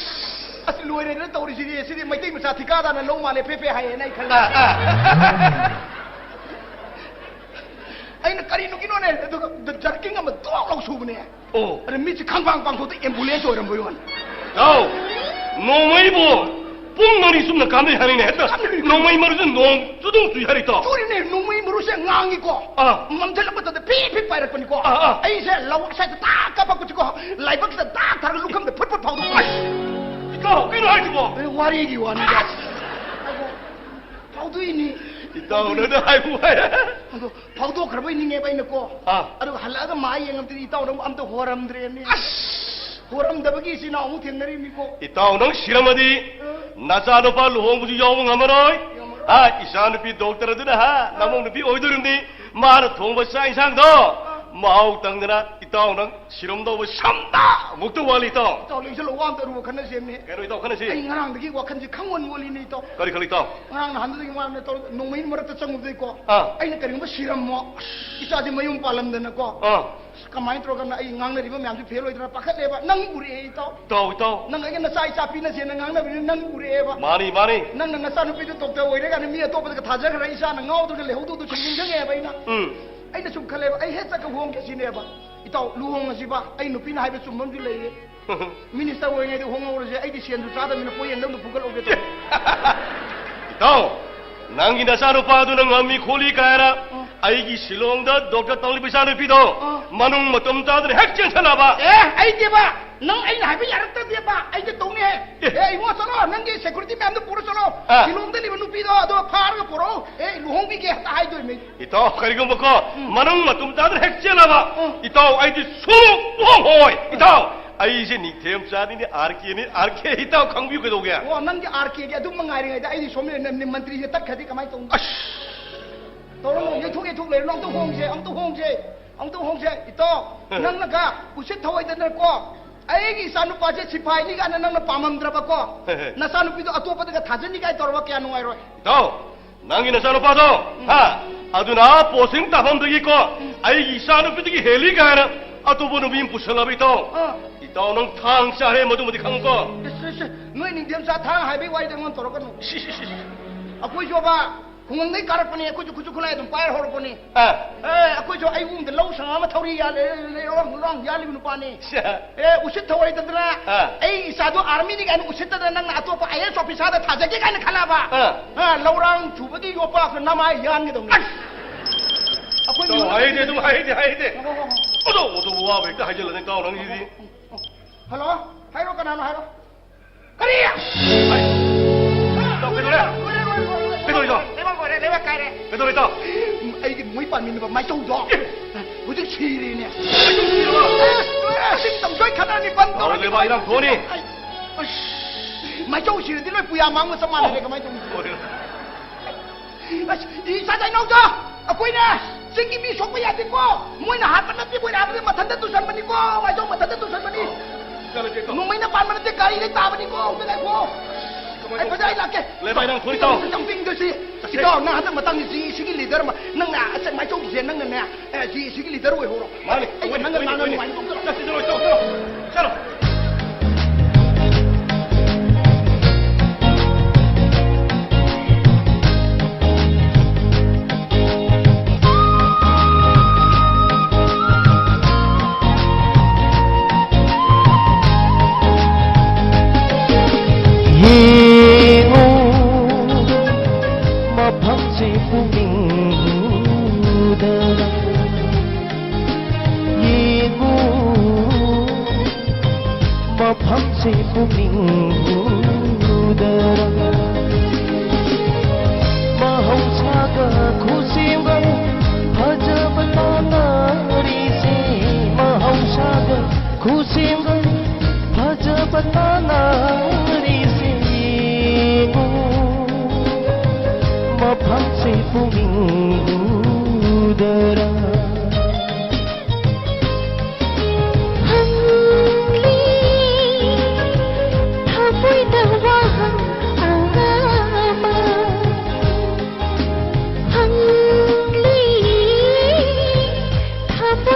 ꯑꯁ, ꯂꯣꯏꯔꯦꯗꯅ ꯇꯧꯔꯤꯁꯤꯗꯤ, ꯁꯤꯗꯤ ꯃꯩꯇꯩ ꯃꯆꯥ ꯊꯤꯀꯥꯗꯥꯔꯅ ꯂꯧ ꯃꯥꯜꯂꯦ, ꯐꯦ ꯐꯦ ꯍꯥꯏꯌꯦꯅ ꯑꯩ ꯈꯜꯂꯦ꯫ ꯑꯥ, ꯑꯥ꯫ ꯑꯩꯅ ꯀꯔꯤꯅꯣꯒꯤꯅꯣꯅꯦ, ꯑꯗꯨꯒ ꯖꯔꯀꯤꯡ ꯑꯃ ꯗꯣꯛ ꯂꯥꯎ ꯁꯨꯕꯅꯦ꯫ ꯑꯣ꯫ ꯑꯗ ꯃꯤꯠꯁꯤ ꯈꯪꯄꯥꯡ ꯄꯥꯡꯊꯣꯛꯇ ꯑꯦꯝꯕꯨꯂꯦꯟꯁ ꯑꯣꯏꯔꯝꯕꯩ ꯋꯥꯅꯤ꯫ ꯇꯥꯎ, ꯅꯣꯡꯃꯩꯕꯨ ꯄꯨꯡ ꯃꯔꯤ ꯆꯨꯝꯅ ꯀꯥꯞꯅꯩ ꯍꯥꯏꯔꯤꯅꯦ ꯍꯦꯛꯇ꯫ ꯅꯣꯡꯃꯩ ꯃꯔꯨꯁꯨ ꯅꯣꯡ ꯆꯨꯗꯨꯝ ꯆꯨꯏ ꯍꯥꯏꯔꯤ ꯇꯥꯎ꯫ ꯆꯨꯔꯤꯅꯦ, ꯅꯣꯡꯃꯩ ꯃꯔꯨꯁꯦ ꯉꯥꯡꯉꯤꯀꯣ꯫ ꯑꯥ꯫ ꯃꯝꯁꯤꯜꯂꯛꯄ ꯃꯇꯝꯗ ꯐꯤꯠ ꯐꯤꯠ ꯄꯥꯏꯔꯛꯄꯅꯤꯀꯣ꯫ ꯑꯥ, ꯑꯥ꯫ ꯑꯩꯁꯦ ꯂꯧ ꯁꯥꯏꯗ ꯇꯥꯛ ꯀꯥꯞꯄꯛꯄꯁꯤꯀꯣ, ꯂꯥꯏꯕꯛꯁꯤꯗ ꯇꯥꯛ ꯊꯥꯔꯒ ꯂꯨꯈꯝꯗ ꯐꯨꯠ ꯐꯨꯠ ꯐꯥꯎꯗꯣꯛꯄ꯫ ꯏꯇꯥꯎ, ꯀꯩꯅꯣ ꯍꯥꯏꯁꯤꯕꯣ? ꯑꯦ, ꯋꯥꯔꯤꯒꯤ ꯋꯥꯅꯤꯗ꯫ ꯑꯗꯣ ꯐꯥꯎꯗꯣꯛꯏꯅꯤ꯫ ꯏꯇꯥꯎ, ꯅꯪꯅ ꯍꯥꯏꯕꯨ ꯍꯥꯏ꯫ ꯑꯗꯣ ꯐꯥꯎꯗꯣꯛꯈ꯭ꯔꯕꯣꯏ ꯅꯤꯡꯉꯦꯕ ꯑꯩꯅꯀꯣ꯫ ꯑꯥ꯫ ꯑꯗꯨꯒ ꯍꯜꯂꯛꯑꯒ ꯃꯥ ꯌꯦꯡꯉꯝꯗꯗꯤ ꯏꯇꯥꯎ ꯅꯪ ꯑꯝꯇ ꯍꯣꯔꯝꯗ꯭ꯔꯦꯅꯦ꯫ ꯑꯁ! ꯍꯣꯔꯝꯗꯕꯒꯤ ꯏꯆꯤꯟ ꯏꯅꯥꯎ ꯑꯃꯨꯛ ꯊꯦꯡꯅꯔꯤꯕꯅꯤꯀꯣ꯫ ꯏꯇꯥꯎ, ꯅꯪ ꯁꯤꯔꯝꯃꯗꯤ ꯅꯆꯥꯅꯨꯄꯥ ꯂꯨꯍꯣꯡꯕꯁꯨ ꯌꯥꯎꯕ ꯉꯝꯃꯔꯣꯏ꯫ ꯉꯝꯃꯔꯣꯏ꯫ ꯑꯥ, ꯏꯆꯥꯅꯨꯄꯤ ꯗꯣꯛꯇꯔ ꯑꯗꯨꯅ, ꯍꯥ, ꯅꯃꯧ ꯅꯨꯄꯤ ꯑꯣꯏꯗꯣꯔꯤꯕꯅꯤ꯫ ꯃꯥꯅ ꯊꯣꯡꯕ ꯆꯥꯛ ꯏꯟꯁꯥꯡꯗꯣ ꯃꯍꯥꯎ ꯇꯪꯗꯅ ꯏꯇꯥꯎ ꯅꯪ ꯁꯤꯔꯝꯗꯧꯕ ꯁꯝꯗ ꯃꯨꯛꯇ ꯋꯥꯠꯂꯤ ꯏꯇꯥꯎ꯫ ꯏꯇꯥꯎ, ꯂꯦꯡꯁꯜꯂꯣ, ꯋꯥ ꯑꯝꯇ ꯑꯔꯨꯕ ꯈꯟꯅꯁꯦꯃꯤ꯫ ꯀꯩꯅꯣ ꯏꯇꯥꯎ ꯈꯟꯅꯁꯤ? ꯑꯩ ꯉꯔꯥꯡꯗꯒꯤ ꯋꯥꯈꯜꯁꯦ ꯈꯪꯋꯟ ꯋꯜꯂꯤꯅꯦ ꯏꯇꯥꯎ꯫ ꯀꯔꯤ ꯈꯜꯂꯤ ꯏꯇꯥꯎ? ꯉꯔꯥꯡ ꯅꯍꯥꯟꯗꯒꯤ ꯃꯥꯅ ꯇꯧꯔ ꯅꯣꯡꯃꯩ ꯃꯔꯛꯇ ꯆꯪꯉꯨꯕꯗꯩꯀꯣ꯫ ꯑꯥ꯫ ꯑꯩꯅ ꯀꯔꯤꯒꯨꯝꯕ ꯁꯤꯔꯝꯃꯣ, ꯏꯆꯥꯁꯦ ꯃꯌꯨꯝ ꯄꯥꯜꯂꯝꯗꯅꯀꯣ꯫ ꯑꯥ꯫ ꯑꯁ, ꯀꯃꯥꯏꯅ ꯇꯧꯔꯒꯅ ꯑꯩ ꯉꯥꯡꯅꯔꯤꯕ ꯃꯌꯥꯝꯁꯦ ꯐꯦꯜ ꯑꯣꯏꯗꯅ ꯄꯥꯈꯠꯂꯦꯕ꯫ ꯅꯪ ꯎꯔꯛꯑꯦ ꯏꯇꯥꯎ꯫ ꯏꯇꯥꯎ, ꯏꯇꯥꯎ꯫ ꯅꯪ ꯑꯩꯒ ꯅꯆꯥ ꯏꯆꯥ ꯄꯤꯅꯁꯦꯅ ꯉꯥꯡꯅꯕꯅꯤꯅ ꯅꯪ ꯎꯔꯛꯑꯦꯕ꯫ ꯃꯥꯅꯤ, ꯃꯥꯅꯤ꯫ ꯅꯪꯅ ꯅꯆꯥꯅꯨꯄꯤꯗꯨ ꯗꯣꯛꯇꯔ ꯑꯣꯏꯔꯦ ꯀꯥꯏꯅ ꯃꯤ ꯑꯇꯣꯞꯄꯗꯒ ꯊꯥꯖꯈ꯭ꯔ ꯏꯆꯥꯅ ꯉꯥꯎꯗ꯭ꯔꯒ ꯂꯩꯍꯧꯗꯧꯗꯣ ꯁꯨꯝ ꯅꯤꯡꯁꯤꯡꯉꯛꯑꯦꯕ ꯑꯩꯅ꯫ ꯎꯝ꯫ ꯑꯩꯅ ꯁꯨꯝ ꯈꯜꯂꯦꯕ, ꯑꯩ ꯍꯦꯛ ꯆꯠꯀ ꯍꯣꯡꯒꯦ ꯁꯤꯅꯦꯕ꯫ ꯏꯇꯥꯎ, ꯂꯨꯍꯣꯡꯉꯁꯤꯕ, ꯑꯩ ꯅꯨꯄꯤꯅ ꯍꯥꯏꯕ ꯆꯨꯝꯕ ꯑꯃꯁꯨ ꯂꯩꯌꯦ꯫ ꯃꯤꯅꯤꯁꯇꯔ ꯑꯣꯏꯔꯤꯉꯩꯗ ꯍꯣꯡꯍꯧꯔꯁꯦ, ꯑꯩꯗꯤ ꯁꯦꯟꯁꯨ ꯆꯥꯗꯕꯅꯤꯅ ꯄꯣꯌꯦꯡꯗ ꯑꯃꯨꯛ ꯐꯨꯒꯠꯍꯧꯒꯦ ꯇꯧꯕ꯫ ꯏꯇꯥꯎ, ꯅꯪꯒꯤ ꯅꯆꯥꯅꯨꯄꯥꯗꯨꯅ ꯉꯝꯃꯤ ꯈꯣꯠꯂꯤ ꯀꯥꯏꯅ ꯑꯥ꯫ ꯑꯩꯒꯤ ꯁꯤꯂꯣꯡꯗ ꯗꯣꯛꯇꯔ ꯇꯧꯔꯤꯕ ꯏꯆꯥꯅꯨꯄꯤꯗꯣ ꯑꯥ꯫ ꯃꯅꯨꯡ ꯃꯇꯨꯝ ꯇꯥꯗꯅ ꯍꯦꯛ ꯆꯦꯟꯁꯜꯂꯛꯑꯕ꯫ ꯑꯦ, ꯑꯩꯗꯦꯕ, ꯅꯪ ꯑꯩꯅ ꯍꯥꯏꯕ ꯌꯥꯔꯛꯇ꯭ꯔꯗꯤꯕ, ꯑꯩꯗꯤ ꯇꯧꯅꯤ ꯍꯦ꯫ ꯑꯦ꯫ ꯑꯦ, ꯏꯕꯨꯡꯉꯣ, ꯆꯠꯂꯣ, ꯅꯪꯒꯤ ꯁꯦꯀꯨꯔꯤꯇꯤ ꯃꯌꯥꯝꯗꯣ ꯄꯨꯔ ꯆꯠꯂꯣ꯫ ꯑꯥ꯫ ꯁꯤꯂꯣꯡꯗ ꯂꯩꯕ ꯅꯨꯄꯤꯗꯣ ꯑꯗꯣ ꯐꯥꯔꯒ ꯄꯨꯔꯛꯑꯣ꯫ ꯑꯦ, ꯂꯨꯍꯣꯡꯕꯤꯒꯦ ꯍꯦꯛꯇ ꯍꯥꯏꯗꯣꯏꯅꯦ꯫ ꯏꯇꯥꯎ, ꯀꯔꯤꯒꯨꯝꯕꯀꯣ ꯎꯝ꯫ ꯃꯅꯨꯡ ꯃꯇꯨꯝ ꯇꯥꯗꯅ ꯍꯦꯛ ꯆꯦꯜꯂꯕ, ꯎꯝ꯫ ꯏꯇꯥꯎ, ꯑꯩꯗꯤ ꯁꯨꯡꯂꯨ ꯂꯨꯍꯣꯡꯉꯣꯏ꯫ ꯏꯇꯥꯎ, ꯑꯩꯁꯦ ꯅꯤꯡꯊꯦꯝ ꯆꯥꯅꯤꯅꯦ, ꯑꯥꯔ ꯀꯦꯅꯤ, ꯑꯥꯔ ꯀꯦ꯫ ꯏꯇꯥꯎ, ꯈꯪꯕꯤꯌꯨ ꯀꯩꯗꯧꯒꯦ? ꯑꯣ, ꯅꯪꯒꯤ ꯑꯥꯔ ꯀꯦꯒꯤ ꯑꯗꯨꯝ ꯃꯉꯥꯏꯔꯤꯉꯩꯗ ꯑꯩꯗꯤ ꯁꯣꯝꯗ ꯅ-, ꯅ-, ꯃꯟꯇ꯭ꯔꯤꯁꯦ ꯇꯠꯈ꯭ꯔꯗꯤ ꯀꯃꯥꯏꯅ ꯇꯧꯅꯤ? ꯑꯁ! ꯇꯧꯔꯅꯨ, ꯌꯩꯊꯣꯛ ꯌꯩꯊꯣꯛ ꯂꯩꯔꯅꯨ, ꯑꯝꯇ ꯍꯣꯡꯁꯦ, ꯑꯝꯇ ꯍꯣꯡꯁꯦ꯫ ꯑꯃꯨꯛꯇꯪ ꯍꯣꯡꯁꯦ, ꯏꯇꯥꯎ꯫ ꯅꯪꯅꯒ ꯎꯁꯤꯠ ꯊꯧꯑꯣꯏꯗꯅꯀꯣ, ꯑꯩꯒꯤ ꯏꯆꯥ ꯅꯨꯄꯥꯁꯦ ꯁꯤꯐꯥꯏꯅꯤ ꯀꯥꯏꯅ ꯅꯪꯅ ꯄꯥꯝꯃꯝꯗ꯭ꯔꯕꯀꯣ, ꯅꯆꯥ ꯅꯨꯄꯤꯗꯣ ꯑꯇꯣꯞꯄꯗꯒ ꯊꯥꯖꯅꯤ ꯀꯥꯏ ꯇꯧꯔꯕ ꯀꯌꯥ ꯅꯨꯡꯉꯥꯏꯔꯣꯏ꯫ ꯏꯇꯥꯎ, ꯅꯪꯒꯤ ꯅꯆꯥ ꯅꯨꯄꯥꯗꯣ, ꯎꯝ꯫ ꯍꯥ? ꯑꯗꯨꯅ ꯄꯣꯁꯇꯤꯡ ꯇꯥꯐꯝꯗꯒꯤꯀꯣ, ꯎꯝ꯫ ꯑꯩꯒꯤ ꯏꯆꯥ ꯅꯨꯄꯤꯗꯒꯤ ꯍꯦꯜꯂꯤ ꯀꯥꯏꯅ ꯑꯇꯣꯞꯄ ꯅꯨꯄꯤ ꯑꯃ ꯄꯨꯁꯜꯂꯕ, ꯏꯇꯥꯎ꯫ ꯑꯥ꯫ ꯏꯇꯥꯎ, ꯅꯪ ꯊꯥꯡ ꯆꯥꯔꯦ, ꯃꯗꯨꯃꯗꯤ ꯈꯪꯉꯨꯀꯣ꯫ ꯏꯁ, ꯏꯁ, ꯏꯁ, ꯅꯣꯏ ꯅꯤꯡꯊꯦꯝꯆꯥ ꯊꯥꯡ ꯍꯥꯏꯕꯒꯤ ꯋꯥꯔꯤꯗ ꯑꯩꯉꯣꯟꯗ ꯇꯧꯔꯛꯀꯅꯨ꯫ ꯁꯤ, ꯁꯤ, ꯁꯤ, ꯁꯤ꯫ ꯑꯩꯈꯣꯏꯁꯨꯕ ꯈꯨꯡꯒꯪꯗꯩ ꯀꯥꯔꯛꯄꯅꯦ, ꯑꯩꯈꯣꯏꯁꯨ ꯈꯨꯠꯁꯨ ꯈꯨꯠꯂꯥꯏ ꯑꯗꯨꯝ ꯄꯥꯏꯔ ꯍꯧꯔꯛꯄꯅꯦ꯫ ꯑꯥ꯫ ꯑꯦ, ꯑꯩꯈꯣꯏꯁꯨ ꯑꯩꯕꯨꯡꯗ ꯂꯧ ꯁꯪꯉꯝ ꯑꯃ ꯊꯧꯔꯤ ꯌꯥꯜꯂꯦ, ꯂꯩꯔꯣꯡ ꯂꯣꯡ ꯌꯥꯜꯂꯤꯕ ꯅꯨꯄꯥꯅꯦ꯫ ꯁꯦ꯫ ꯑꯦ, ꯎꯁꯤꯠ ꯊꯧꯑꯣꯏꯗꯅ ꯑꯥ꯫ ꯑꯩ ꯏꯆꯥꯗꯣ ꯑꯥꯔꯃꯤꯅꯤ ꯀꯥꯏꯅ ꯎꯁꯤꯠꯇꯗꯅ ꯅꯪꯅ ꯑꯇꯣꯞꯄ ꯑꯥꯏ ꯑꯦꯁ ꯑꯣꯐꯤꯁꯥꯔꯗ ꯊꯥꯖꯒꯦ ꯀꯥꯏꯅ ꯈꯜꯂꯕ? ꯑꯥ꯫ ꯑꯥ, ꯂꯧꯔꯥꯡ ꯆꯨꯕꯒꯤ ꯌꯣꯄꯥꯛꯇ ꯅꯃꯥꯏ ꯌꯥꯟꯒꯗꯧꯅꯤ꯫ ꯑꯁ! ꯑꯩꯈꯣꯏ ꯏꯇꯥꯎ, ꯃꯤꯑꯣꯏꯕ ꯍꯥꯏꯗꯦ, ꯑꯗꯨꯝ ꯍꯥꯏꯗꯦ, ꯍꯥꯏꯗꯦ꯫ ꯍꯣ, ꯍꯣ, ꯍꯣ, ꯍꯣ꯫ ꯑꯗꯣ, ꯑꯗꯨꯕꯨ ꯋꯥꯕ ꯍꯦꯛꯇ ꯍꯥꯏꯖꯤꯜꯂꯅꯤ, ꯏꯇꯥꯎ, ꯅꯪꯒꯤꯗꯤ꯫ ꯍꯜꯂꯣ? ꯍꯥꯏꯔꯣ, ꯀꯅꯥꯅꯣ ꯍꯥꯏꯔꯣ꯫ ꯀꯔꯤ? ꯍꯥꯏ꯫ ꯏꯇꯥꯎ, ꯀꯩꯗꯧꯔꯦ? ꯂꯣꯏꯔꯦ, ꯂꯣꯏꯔꯦ, ꯂꯣꯏꯔꯦ, ꯂꯣꯏꯔꯦ꯫ ꯀꯩꯗꯧꯔꯦ, ꯏꯇꯥꯎ? ꯂꯩꯕꯥꯛ ꯂꯣꯏꯔꯦ, ꯂꯩꯕꯥꯛ ꯀꯥꯏꯔꯦ꯫ ꯀꯩꯗꯧꯔꯦ, ꯏꯇꯥꯎ? ꯑꯩꯒꯤ ꯃꯣꯏ ꯄꯥꯟꯃꯤꯟꯅꯕ ꯃꯥꯏꯆꯧꯗꯣ꯫ ꯑꯦ꯫ ꯍꯧꯖꯤꯛ ꯁꯤꯔꯦꯅꯦ꯫ ꯃꯥꯏꯆꯧ ꯁꯤꯔꯕ? ꯑꯦ, ꯂꯣꯏꯔꯦ, ꯑꯁꯤꯡ ꯇꯝꯖꯣꯏ ꯈꯠꯅꯔꯅꯤ, ꯕꯟ ꯇꯧꯔꯅꯤ꯫ ꯂꯩꯕꯥꯛ ꯏꯔꯥꯡ ꯊꯣꯛꯑꯅꯤ꯫ ꯑꯩ, ꯑꯁ, ꯃꯥꯏꯆꯧ ꯁꯤꯔꯗꯤ ꯂꯣꯏ ꯄꯨꯌꯥ ꯃꯥꯡꯕ ꯆꯞ ꯃꯥꯟꯅꯔꯦ, ꯀꯃꯥꯏꯅ ꯇꯧꯅꯤ? ꯂꯣꯏꯔꯦ꯫ ꯑꯁ, ꯏꯆꯥ ꯏꯅꯥꯎꯆꯥ, ꯑꯩꯈꯣꯏꯅ ꯆꯤꯡꯒꯤ ꯃꯤ ꯁꯣꯛꯄ ꯌꯥꯗꯦꯀꯣ꯫ ꯃꯣꯏꯅ ꯍꯥꯠꯄ ꯅꯠꯇꯦ, ꯃꯣꯏꯅ ꯍꯥꯠꯄꯗꯤ ꯃꯊꯟꯇ ꯇꯨꯁꯟꯕꯅꯤꯀꯣ, ꯃꯥꯏꯆꯧ ꯃꯊꯟꯇ ꯇꯨꯁꯟꯕꯅꯤ꯫ ꯆꯠꯂꯁꯦ, ꯏꯇꯥꯎ꯫ ꯅꯣꯡꯃꯩꯅ ꯄꯥꯟꯕ ꯅꯠꯇꯦ, ꯒꯥꯔꯤꯗ ꯇꯥꯕꯅꯤꯀꯣ꯫ ꯑꯝꯇ ꯉꯥꯏꯈꯣ꯫ ꯀꯃꯥꯏ ꯑꯩ ꯐꯖꯅ ꯑꯩ ꯂꯥꯛꯀꯦ꯫ ꯂꯩꯕꯥꯛ ꯏꯔꯥꯡ ꯊꯣꯛꯏ, ꯏꯇꯥꯎ꯫ ꯌꯥꯝ ꯄꯤꯡꯗꯣꯏꯁꯤ꯫ ꯆꯠꯁꯦ꯫ ꯏꯇꯥꯎ, ꯅꯪ ꯍꯟꯗꯛ ꯃꯇꯥꯡꯒꯤ ꯖꯤ ꯁꯤꯒꯤ ꯂꯤꯗꯔ ꯑꯃ, ꯅꯪꯅ ꯑꯁ ꯃꯥꯏꯆꯧꯒꯤꯁꯦ ꯅꯪꯅꯅꯦ, ꯑꯦ, ꯖꯤ ꯁꯤꯒꯤ ꯂꯤꯗꯔ ꯑꯣꯏꯍꯧꯔꯣ꯫ ꯃꯥꯅꯤ, ꯑꯩꯒ ꯑꯣꯏꯅꯤ, ꯅꯪꯒ ꯑꯣꯏꯅꯤ, ꯉꯥꯡꯅ ꯑꯣꯏꯅꯤ꯫ ꯅꯨꯡꯉꯥꯏꯅ ꯇꯧꯖꯔꯣ꯫ ꯆꯠꯁꯤ, ꯆꯠꯂꯣ, ꯏꯇꯥꯎ, ꯆꯠꯂꯣ꯫ ꯆꯠꯂꯣ꯫ ꯌꯦꯡꯉꯨ, ꯃꯐꯝꯁꯦ ꯄꯨꯛꯅꯤꯡꯗ ꯌꯦꯡꯉꯨ, ꯃꯐꯝꯁꯦ ꯄꯨꯛꯅꯤꯡꯗ ꯃꯍꯧꯁꯥꯒ ꯈꯨꯠꯁꯦꯝꯒ ꯐꯖꯕ ꯇꯥꯟꯅꯔꯤꯁꯦ, ꯃꯍꯧꯁꯥꯒ ꯈꯨꯠꯁꯦꯝꯒ ꯐꯖꯕ ꯇꯥꯟꯅꯔꯤꯁꯦ, ꯌꯦꯡꯉꯨ, ꯃꯐꯝꯁꯦ ꯄꯨꯛꯅꯤꯡꯗꯔ꯫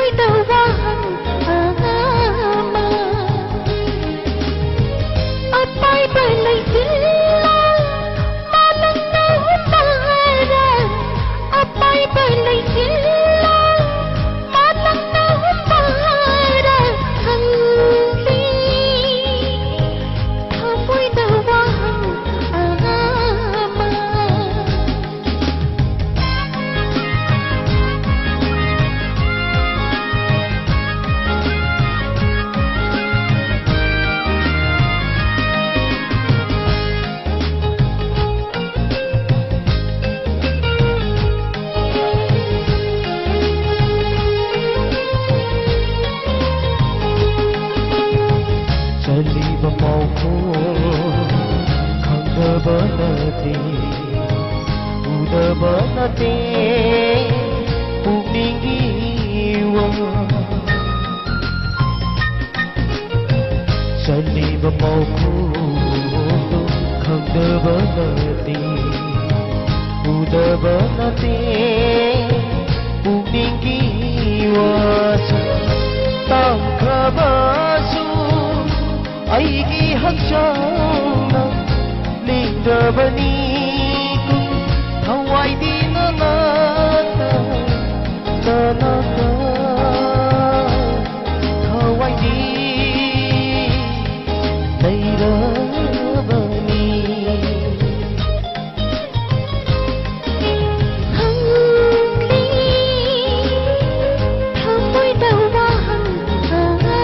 ꯊꯃꯣꯏꯗ ꯋꯥꯍꯪ ꯑꯃ ꯑꯄꯥꯏꯕ ꯂꯩꯁꯤꯜꯂ ꯃꯥꯂꯪꯅ ꯍꯨꯝꯕꯥꯔ ꯑꯄꯥꯏꯕ ꯂꯩꯁꯤꯜꯂ ꯃꯥꯂꯪꯅ ꯍꯨꯝꯕꯥꯔ ꯍꯪꯂꯤ ꯊꯃꯣꯏꯗ ꯋꯥꯍꯪ ꯑꯃ ꯆꯜꯂꯤꯕ ꯄꯥꯎꯈꯣꯡ ꯈꯪꯗꯕ ꯅꯠꯇꯦ, ꯎꯗꯕ ꯅꯠꯇꯦ, ꯄꯨꯛꯅꯤꯡꯒꯤ ꯋꯥ꯫ ꯆꯜꯂꯤꯕ ꯄꯥꯎꯈꯣꯡꯗꯣ ꯈꯪꯗꯕ ꯅꯠꯇꯦ, ꯎꯗꯕ ꯅꯠꯇꯦ, ꯄꯨꯛꯅꯤꯡꯒꯤ ꯋꯥꯁꯨ ꯇꯝꯈ꯭ꯔꯕꯁꯨ ꯑꯩꯒꯤ ꯍꯛꯆꯥꯡꯅ ꯂꯦꯡꯗꯕꯅꯤ꯫ ꯊꯋꯥꯏꯗꯤ ꯅꯅꯥꯛꯇ, ꯅꯅꯥꯛꯇ, ꯊꯋꯥꯏꯗꯤ ꯂꯩꯔꯕꯅꯤ꯫ ꯍꯪꯂꯤ ꯊꯃꯣꯏꯗ ꯋꯥꯍꯪ ꯑꯃ꯫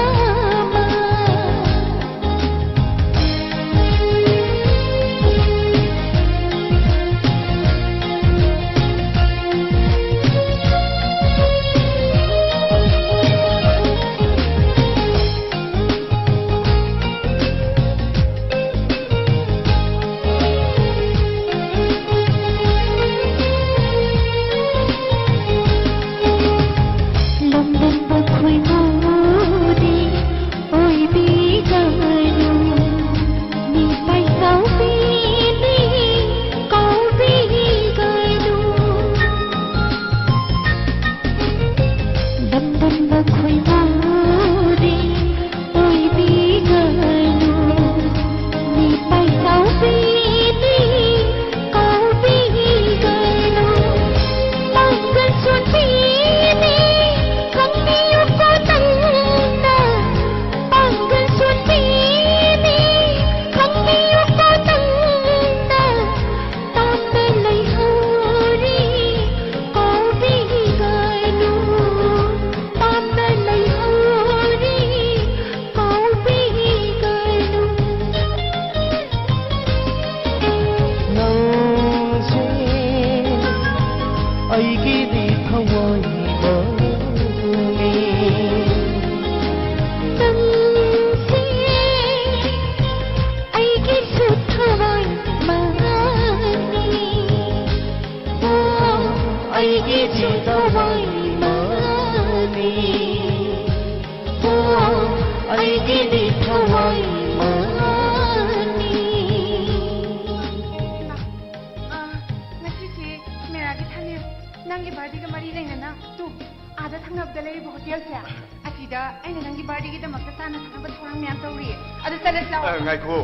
ꯑꯁꯤꯗ ꯑꯩꯅ ꯅꯪꯒꯤ ꯕꯥꯔꯗꯦꯒꯤꯗꯃꯛꯇ ꯆꯥꯅ ꯊꯛꯅꯕ ꯊꯧꯔꯥꯡ ꯃꯌꯥꯝ ꯇꯧꯔꯤ꯫ ꯑꯗꯨ ꯆꯠꯂꯁꯤ ꯂꯥꯛꯑꯣ꯫ ꯑ, ꯉꯥꯏꯈꯣ꯫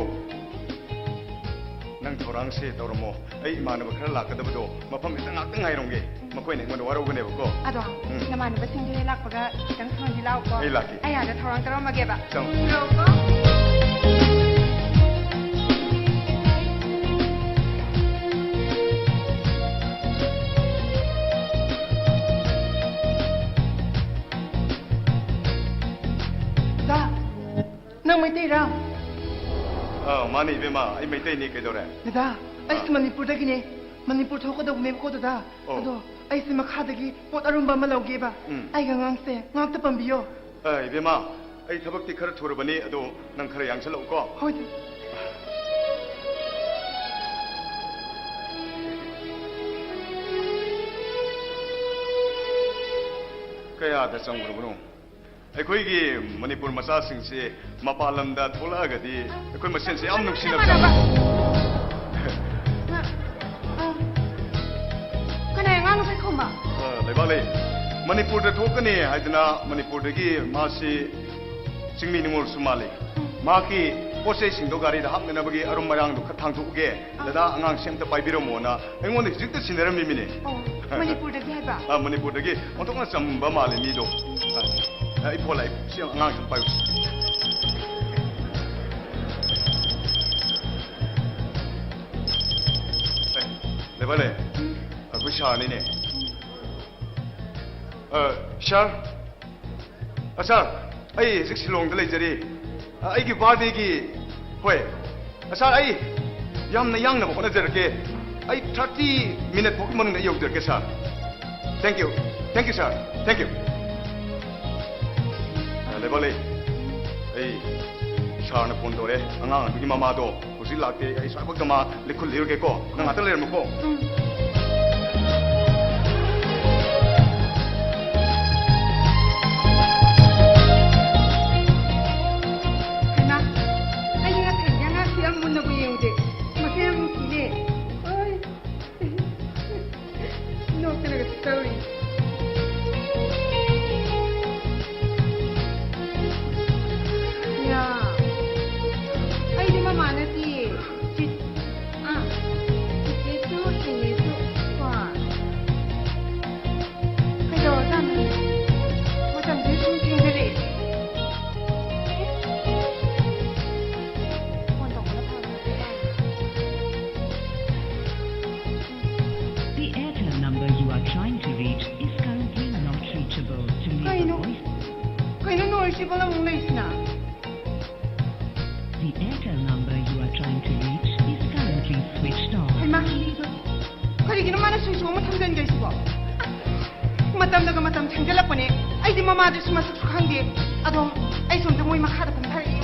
ꯅꯪ ꯊꯧꯔꯥꯡꯁꯦ ꯇꯧꯔꯝꯃꯣ꯫ ꯑꯩ ꯏꯃꯥꯟꯅꯕ ꯈꯔ ꯂꯥꯛꯀꯗꯕꯗꯣ ꯃꯐꯝꯁꯤꯗ ꯉꯥꯛꯇ ꯉꯥꯏꯔꯝꯒꯦ꯫ ꯃꯈꯣꯏꯅ ꯑꯩꯉꯣꯟꯗ ꯋꯥꯔꯧꯒꯅꯦꯕꯀꯣ꯫ ꯑꯗꯣ, ꯎꯝ꯫ ꯅꯃꯥꯟꯅꯕꯁꯤꯡꯗꯣ ꯍꯦꯛ ꯂꯥꯛꯄꯒ ꯈꯤꯇꯪ ꯊꯨꯅꯗꯤ ꯂꯥꯛꯎꯀꯣ꯫ ꯑꯩ ꯂꯥꯛꯀꯦ꯫ ꯑꯩ ꯑꯥꯗ ꯊꯧꯔꯥꯡ ꯇꯧꯔꯝꯃꯒꯦꯕ꯫ ꯆꯪꯉꯣ꯫ ꯂꯥꯛꯎꯀꯣ꯫ ꯗꯥ, ꯅꯪ ꯃꯩꯇꯩꯔꯥ? ꯑꯥ, ꯃꯥꯅꯤ, ꯏꯕꯦꯝꯃ, ꯑꯩ ꯃꯩꯇꯩꯅꯤ꯫ ꯀꯩꯗꯧꯔꯦ? ꯗꯗꯥ, ꯑꯩꯁꯨ ꯑꯥ꯫ ꯃꯅꯤꯄꯨꯔꯗꯒꯤꯅꯦ꯫ ꯃꯅꯤꯄꯨꯔ ꯊꯣꯛꯀꯗꯧꯕꯅꯦꯕꯀꯣ, ꯗꯗꯥ꯫ ꯑꯣ꯫ ꯑꯗꯣ ꯑꯩꯁꯦ ꯃꯈꯥꯗꯒꯤ ꯄꯣꯠ ꯑꯔꯨꯝꯕ ꯑꯃ ꯂꯧꯒꯦꯕ꯫ ꯎꯝ꯫ ꯑꯩꯒ ꯑꯉꯥꯡꯁꯦ ꯉꯥꯛꯇ ꯄꯝꯕꯤꯌꯣ꯫ ꯑꯥ, ꯏꯕꯦꯝꯃ, ꯑꯩ ꯊꯕꯛꯇꯤ ꯈꯔ ꯊꯨꯔꯕꯅꯤ, ꯑꯗꯣ ꯅꯪ ꯈꯔ ꯌꯥꯡꯁꯜꯂꯛꯎꯀꯣ꯫ ꯍꯣꯏ, ꯗꯗꯥ꯫ ꯀꯌꯥꯗ ꯆꯪꯈ꯭ꯔꯕꯅꯣ? ꯑꯩꯈꯣꯏꯒꯤ ꯃꯅꯤꯄꯨꯔ ꯃꯆꯥꯁꯤꯡꯁꯦ ꯃꯄꯥꯟ ꯂꯝꯗ ꯊꯣꯛꯂꯛꯑꯒꯗꯤ ꯑꯩꯈꯣꯏ ꯃꯁꯦꯟꯁꯦ ꯌꯥꯝ ꯅꯨꯡꯁꯤꯅꯕ ꯏꯃꯥꯟꯅꯕ꯫ ꯖꯥꯠꯅꯤ꯫ ꯑ, ꯑ, ꯀꯅꯥꯏ ꯑꯉꯥꯡꯅꯣ ꯀꯩ ꯈꯨꯝꯕ? ꯑ, ꯂꯩꯕꯥꯛꯂꯩ, ꯃꯅꯤꯄꯨꯔꯗ ꯊꯣꯛꯀꯅꯤ ꯍꯥꯏꯗꯅ ꯃꯅꯤꯄꯨꯔꯗꯒꯤ ꯃꯥꯁꯤ ꯆꯤꯡꯃꯤ ꯅꯤꯉꯣꯜꯁꯨ ꯃꯥꯜꯂꯤ꯫ ꯎꯝ꯫ ꯃꯍꯥꯛꯀꯤ ꯄꯣꯠ ꯆꯩꯁꯤꯡꯗꯣ ꯒꯥꯔꯤꯗ ꯍꯥꯞꯅꯅꯕꯒꯤ ꯑꯔꯨꯝ ꯃꯔꯥꯡꯗꯣ ꯈꯔ ꯊꯥꯡꯗꯣꯛꯎꯒꯦ꯫ ꯑꯥ꯫ ꯗꯗꯥ, ꯑꯉꯥꯡꯁꯦ ꯑꯝꯇ ꯄꯥꯏꯕꯤꯔꯝꯃꯣꯅ ꯑꯩꯉꯣꯟꯗ ꯍꯧꯖꯤꯛꯇ ꯁꯤꯟꯅꯔꯝꯃꯤꯃꯤꯅꯦ꯫ ꯑꯣ, ꯃꯅꯤꯄꯨꯔꯗꯒꯤ ꯍꯥꯏꯕ? ꯑꯥ, ꯃꯅꯤꯄꯨꯔꯗꯒꯤ ꯑꯣꯟꯊꯣꯛꯅ ꯆꯝꯕ ꯃꯥꯜꯂꯦ ꯃꯤꯗꯣ꯫ ꯑꯥ, ꯑꯩ ꯐꯣꯟ ꯂꯥꯛꯑꯦ꯫ ꯁꯤ ꯑꯉꯥꯡꯁꯤ ꯑꯝꯇ ꯄꯥꯏꯌꯨ꯫ ꯑꯦ, ꯂꯩꯕꯥꯛꯂꯩ, ꯑꯩꯈꯣꯏ ꯁꯥꯔꯅꯤꯅꯦ꯫ ꯑ, ꯁꯥꯔ, ꯑ, ꯁꯥꯔ, ꯑꯩ ꯍꯧꯖꯤꯛ ꯁꯤꯂꯣꯡꯗ ꯂꯩꯖꯔꯤ꯫ ꯑ, ꯑꯩꯒꯤ ꯕꯥꯔꯗꯦꯒꯤ, ꯍꯣꯏ꯫ ꯑ, ꯁꯥꯔ, ꯑꯩ ꯌꯥꯝꯅ ꯌꯥꯡꯅꯕ ꯍꯣꯠꯅꯖꯔꯛꯀꯦ꯫ ꯑꯩ ꯊꯥꯔꯇꯤ ꯃꯤꯅꯠ ꯐꯥꯎꯒꯤ ꯃꯅꯨꯡꯗ ꯑꯩ ꯌꯧꯖꯔꯛꯀꯦ, ꯁꯥꯔ꯫ Thank you, thank you, sir, thank you꯫ ꯑ, ꯂꯩꯕꯥꯛꯂꯩ, ꯑꯩ ꯁꯥꯔꯅ ꯐꯣꯟ ꯇꯧꯔꯦ꯫ ꯑꯉꯥꯡ ꯑꯗꯨꯒꯤ ꯃꯃꯥꯗꯣ ꯍꯧꯖꯤꯛ ꯂꯥꯛꯇꯦ꯫ ꯑꯩ ꯁ꯭ꯋꯥꯏꯐꯥꯎꯗ ꯃꯥ ꯂꯤꯈꯨꯜ ꯂꯤꯔꯨꯒꯦꯀꯣ꯫ ꯅꯪ ꯉꯥꯛꯇ ꯂꯩꯔꯝꯃꯨꯀꯣ꯫ ꯎꯝ꯫ ꯍꯩꯃꯥ, ꯑꯩꯗꯤ ꯉꯁꯥꯏꯗꯤ ꯑꯉꯥꯡꯁꯤ ꯌꯥꯝ ꯃꯨꯟꯅꯕꯨ ꯌꯦꯡꯉꯨꯗꯦ꯫ ꯃꯁꯛ ꯌꯥꯝ ꯅꯨꯡꯁꯤꯅꯦ꯫ ꯑꯣꯏ꯫ ꯅꯣꯛꯇꯅꯒ ꯇꯧꯔꯤ꯫ ꯁꯤꯕꯣ ꯑꯃꯨꯛ ꯂꯩꯁꯤꯅ꯫ The Airtel number you are trying to reach is currently switched off. ꯍꯩꯃꯥ, ꯀꯔꯤꯒꯤꯅꯣ ꯃꯥꯅ ꯁ꯭ꯋꯤꯆ ꯑꯣꯐ ꯑꯃ ꯊꯝꯖꯤꯟꯒꯦ ꯁꯤꯕꯣ? ꯃꯇꯝꯅꯒ ꯃꯇꯝ ꯊꯦꯡꯖꯤꯜꯂꯛꯄꯅꯦ꯫ ꯑꯩꯗꯤ ꯃꯃꯥꯗꯨꯁꯨ ꯃꯁꯛꯁꯨ ꯈꯪꯗꯦ꯫ ꯑꯗꯣ ꯑꯩ ꯁꯣꯝꯗ ꯃꯣꯏ ꯃꯈꯥꯗ ꯀꯨꯝꯊꯔꯛꯏ꯫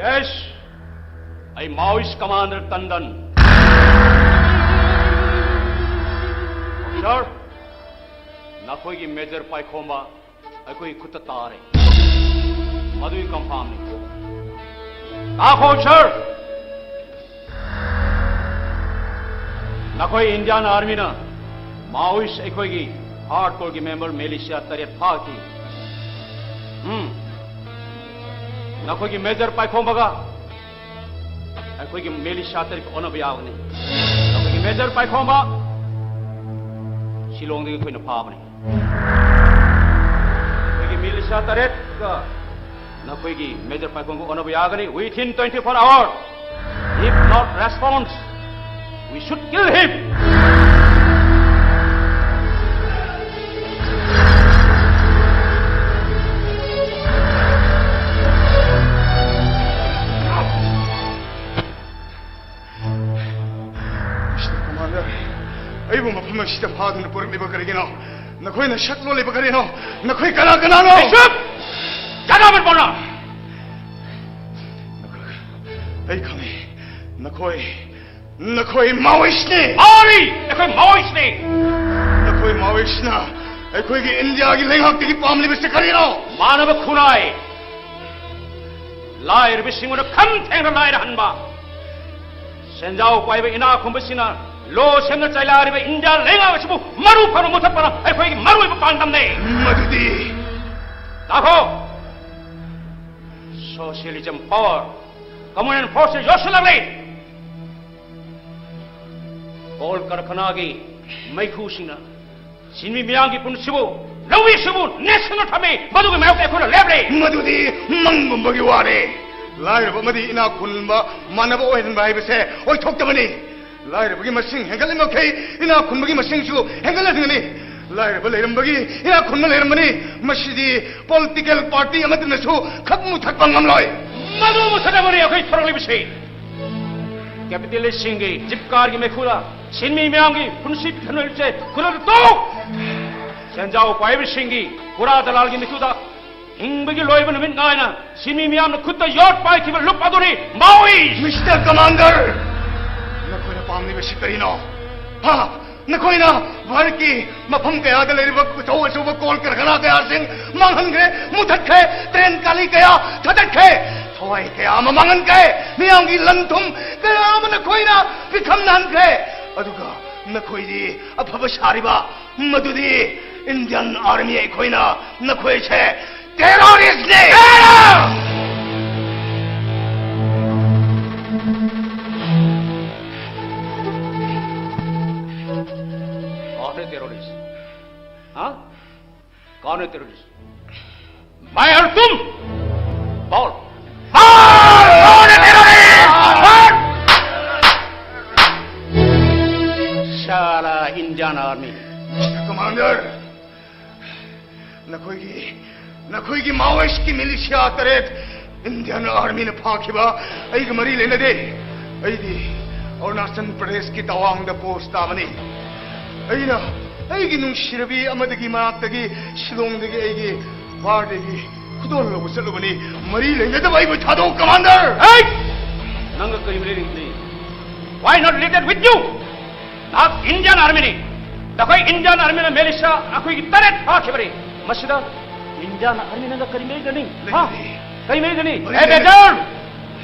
Yes, ꯑꯩ Maoist commander Tandon. Sir, ꯅꯈꯣꯏꯒꯤ Major ꯄꯥꯏꯈꯣꯝꯕ ꯑꯩꯈꯣꯏꯒꯤ ꯈꯨꯠꯇ ꯇꯥꯔꯦ꯫ ꯃꯗꯨꯒꯤ confirmꯅꯤ꯫ ꯇꯥꯈꯣ, sir꯫ ꯅꯈꯣꯏ Indian Armyꯅ Maoist ꯑꯩꯈꯣꯏꯒꯤ hardcoreꯒꯤ member militia ꯇꯔꯦꯠ ꯐꯥꯈꯤ꯫ ꯎꯝ꯫ ꯅꯈꯣꯏꯒꯤ Major ꯄꯥꯏꯈꯣꯝꯕꯒ ꯑꯩꯈꯣꯏꯒꯤ militia ꯇꯔꯦꯠꯀ ꯑꯣꯟꯅꯕ ꯌꯥꯒꯅꯤ꯫ ꯅꯈꯣꯏꯒꯤ Major ꯄꯥꯏꯈꯣꯝꯕ ꯁꯤꯂꯣꯡꯗꯒꯤ ꯑꯩꯈꯣꯏꯅ ꯐꯥꯕꯅꯤ꯫ ꯑꯩꯈꯣꯏꯒꯤ militia ꯇꯔꯦꯠꯀ ꯅꯈꯣꯏꯒꯤ Major ꯄꯥꯏꯈꯣꯝꯕ ꯑꯣꯟꯅꯕ ꯌꯥꯒꯅꯤ within twenty-four hours. If not response, we should kill him. Mister Commander, ꯑꯩꯕꯨ ꯃꯐꯝ ꯑꯁꯤꯗ ꯐꯥꯗꯨꯅ ꯄꯨꯔꯛꯂꯤꯕ ꯀꯔꯤꯒꯤꯅꯣ? ꯅꯈꯣꯏꯅ ꯁꯛ ꯂꯣꯜꯂꯤꯕ ꯀꯔꯤꯅꯣ? ꯅꯈꯣꯏ ꯀꯅꯥ ꯀꯅꯥꯅꯣ? Hey, ꯆꯨꯞ! ꯀꯅꯥꯃꯠ ꯕꯣꯜꯅꯣ! ꯑꯩ ꯈꯪꯉꯤ꯫ ꯅꯈꯣꯏ, ꯅꯈꯣꯏ Maoistꯅꯤ! ꯃꯥꯅꯤ! ꯑꯩꯈꯣꯏ Maoistꯅꯤ! ꯅꯈꯣꯏ Maoistꯅ ꯑꯩꯈꯣꯏꯒꯤ ꯏꯟꯗꯤꯌꯥꯒꯤ ꯂꯩꯉꯥꯛꯇꯒꯤ ꯄꯥꯝꯂꯤꯕꯁꯤ ꯀꯔꯤꯅꯣ? ꯃꯥꯅꯕ ꯈꯨꯟꯅꯥꯏ! ꯂꯥꯏꯔꯕꯁꯤꯡꯕꯨ ꯈꯝ ꯊꯦꯡꯅ ꯂꯥꯏꯔꯍꯟꯕ, ꯁꯦꯟꯖꯥꯎ ꯄꯥꯏꯕ ꯏꯅꯥꯛ ꯈꯨꯟꯕꯁꯤꯡꯅ ꯂꯣ ꯁꯦꯝꯅ ꯆꯩꯂꯥꯏꯔꯤꯕ ꯏꯟꯗꯤꯌꯥ ꯂꯩꯉꯥꯛ ꯑꯁꯤꯕꯨ ꯃꯔꯨ ꯐꯥꯅ ꯃꯨꯊꯠꯄꯅ ꯑꯩꯈꯣꯏꯒꯤ ꯃꯔꯨꯑꯣꯏꯕ ꯄꯥꯟꯗꯝꯅꯤ꯫ ꯃꯗꯨꯗꯤ ꯇꯥꯈꯣ! Socialism power, communal force ꯌꯣꯠꯁꯤꯜꯂꯛꯂꯤ꯫ Coal ꯀꯔꯈꯅꯥꯒꯤ ꯃꯩꯈꯨꯁꯤꯡꯅ ꯁꯤꯟꯃꯤ ꯃꯤꯌꯥꯝꯒꯤ ꯄꯨꯟꯁꯤꯕꯨ ꯂꯧꯃꯤꯁꯤꯡꯕꯨ ꯅꯦꯠꯁꯤꯟꯅ ꯊꯝꯃꯤ꯫ ꯃꯗꯨꯒꯤ ꯃꯥꯌꯣꯛꯇ ꯑꯩꯈꯣꯏꯅ ꯂꯦꯞꯂꯤ꯫ ꯃꯗꯨꯗꯤ ꯃꯪꯒꯨꯝꯕꯒꯤ ꯋꯥꯅꯤ꯫ ꯂꯥꯏꯔꯕ ꯑꯃꯗꯤ ꯏꯅꯥꯛ ꯈꯨꯟꯕ ꯃꯥꯟꯅꯕ ꯑꯣꯏꯍꯟꯕ ꯍꯥꯏꯕꯁꯦ ꯑꯣꯏꯊꯣꯛꯇꯕꯅꯤ꯫ ꯂꯥꯏꯔꯕꯒꯤ ꯃꯁꯤꯡ ꯍꯦꯟꯒꯠꯂꯤꯃꯈꯩ ꯏꯅꯥꯛ ꯈꯨꯟꯕꯒꯤ ꯃꯁꯤꯡꯁꯨ ꯍꯦꯟꯒꯠꯂꯛꯀꯅꯤ꯫ ꯂꯥꯏꯔꯕ ꯂꯩꯔꯝꯕꯒꯤ ꯏꯅꯥꯛ ꯈꯨꯟꯕ ꯂꯩꯔꯝꯕꯅꯤ꯫ ꯃꯁꯤꯗꯤ ꯄꯣꯂꯤꯇꯤꯀꯦꯜ ꯄꯥꯔꯇꯤ ꯑꯃꯠꯇꯅꯁꯨ ꯈꯛ ꯃꯨꯊꯠꯄ ꯉꯝꯂꯣꯏ꯫ ꯃꯗꯨ ꯃꯨꯊꯠꯅꯕꯅꯤ ꯑꯩꯈꯣꯏ ꯊꯣꯔꯛꯂꯤꯕꯁꯤ꯫ ꯀꯦꯄꯤꯇꯦꯂꯤꯁꯁꯤꯡꯒꯤ ꯖꯤꯞ ꯀꯥꯔꯒꯤ ꯃꯩꯈꯨꯗ ꯁꯤꯟꯃꯤ ꯃꯤꯌꯥꯝꯒꯤ ꯄꯨꯟꯁꯤ ꯄꯤꯊꯅꯔꯤꯕꯁꯦ ꯈꯨꯗꯛꯇ ꯇꯣꯛ! ꯁꯦꯟꯖꯥꯎ ꯄꯥꯏꯕꯁꯤꯡꯒꯤ ꯄꯨꯔꯥ ꯗꯂꯥꯜꯒꯤ ꯃꯩꯈꯨꯗ ꯍꯤꯡꯕꯒꯤ ꯂꯣꯏꯕ ꯅꯨꯃꯤꯠ ꯉꯥꯏꯅ ꯁꯤꯟꯃꯤ ꯃꯤꯌꯥꯝꯅ ꯈꯨꯠꯇ ꯌꯣꯠ ꯄꯥꯏꯈꯤꯕ ꯂꯨꯞ ꯑꯗꯨꯅꯤ ꯃꯥꯑꯣꯏꯁ! ꯃꯤꯁꯇꯔ ꯀꯃꯥꯟꯗꯔ, ꯅꯈꯣꯏꯅ ꯄꯥꯝꯂꯤꯕꯁꯤ ꯀꯔꯤꯅꯣ? ꯍꯥ? ꯅꯈꯣꯏꯅ ꯚꯥꯔꯠꯀꯤ ꯃꯐꯝ ꯀꯌꯥꯗ ꯂꯩꯔꯤꯕ ꯑꯆꯧ ꯑꯆꯧꯕ ꯀꯣꯜ ꯀꯔꯈꯅꯥ ꯀꯌꯥꯁꯤꯡ ꯃꯥꯡꯍꯟꯈ꯭ꯔꯦ, ꯃꯨꯊꯠꯈ꯭ꯔꯦ, ꯇ꯭ꯔꯦꯟ ꯀꯥꯂꯤ ꯀꯌꯥ ꯊꯥꯗꯠꯈ꯭ꯔꯦ, ꯊꯋꯥꯏ ꯀꯌꯥ ꯑꯃ ꯃꯥꯡꯍꯟꯈ꯭ꯔꯦ, ꯃꯤꯌꯥꯝꯒꯤ ꯂꯟ ꯊꯨꯝ ꯀꯌꯥ ꯑꯃ ꯅꯈꯣꯏꯅ ꯄꯤꯈꯝꯅꯍꯟꯈ꯭ꯔꯦ꯫ ꯑꯗꯨꯒ ꯅꯈꯣꯏꯗꯤ ꯑꯐꯕ ꯁꯥꯔꯤꯕ, ꯃꯗꯨꯗꯤ ꯏꯟꯗꯤꯌꯟ ꯑꯥꯔꯃꯤ ꯑꯩꯈꯣꯏꯅ ꯅꯈꯣꯏꯁꯦ ꯇꯦꯔꯣꯔꯤꯁꯅꯤ! कौन है टेररिस्ट? हाँ? कौन है टेररिस्ट? मैं और तुम? बोल। बोल, कौन है टेररिस्ट? बोल। साला इंडियन आर्मी। कमांडर, ꯅꯈꯣꯏꯒꯤ, ꯅꯈꯣꯏꯒꯤ ꯃꯥꯑꯣꯏꯁꯀꯤ ꯃꯤꯂꯤꯁꯤꯌꯥ ꯇꯔꯦꯠ ꯏꯟꯗꯤꯌꯟ ꯑꯥꯔꯃꯤꯅ ꯐꯥꯈꯤꯕ ꯑꯩꯒ ꯃꯔꯤ ꯂꯩꯅꯗꯦ꯫ ꯑꯩꯗꯤ ꯑꯔꯨꯅꯥꯆꯜ ꯄ꯭ꯔꯗꯦꯁꯀꯤ ꯇꯋꯥꯡꯗ ꯄꯣꯁ ꯇꯥꯕꯅꯤ꯫ ꯑꯩꯅ ꯑꯩꯒꯤ ꯅꯨꯡꯁꯤꯔꯕꯤ ꯑꯃꯗꯒꯤ ꯃꯅꯥꯛꯇꯒꯤ ꯁꯤꯂꯣꯡꯗꯒꯤ ꯑꯩꯒꯤ ꯕꯥꯔꯗꯦꯒꯤ ꯈꯨꯗꯣꯜ ꯂꯧꯕ ꯆꯠꯂꯨꯕꯅꯤ꯫ ꯃꯔꯤ ꯂꯩꯅꯗꯕ ꯑꯩꯕꯨ ꯊꯥꯗꯣꯛꯎ, ꯀꯃꯥꯟꯗꯔ! ꯑꯩ! ꯅꯪꯒ ꯀꯔꯤ ꯃꯔꯤ ꯂꯩꯅꯗꯦ? Why not related with you? ꯅꯍꯥꯛ ꯏꯟꯗꯤꯌꯟ ꯑꯥꯔꯃꯤꯅꯤ꯫ ꯅꯈꯣꯏ ꯏꯟꯗꯤꯌꯟ ꯑꯥꯔꯃꯤꯅ ꯃꯤꯂꯤꯁꯤꯌꯥ ꯑꯩꯈꯣꯏꯒꯤ ꯇꯔꯦꯠ ꯐꯥꯈꯤꯕꯅꯤ꯫ ꯃꯁꯤꯗ ꯏꯟꯗꯤꯌꯟ ꯑꯥꯔꯃꯤ ꯅꯪꯒ ꯀꯔꯤ ꯃꯔꯤ ꯂꯩꯅꯩ? ꯍꯥ? ꯂꯩꯅꯗꯦ꯫ ꯀꯔꯤ ꯃꯔꯤ ꯂꯩꯅꯩ? ꯃꯔꯤ ꯑꯦ, ꯂꯩꯅꯗꯦ꯫ ꯕꯦꯗꯔ!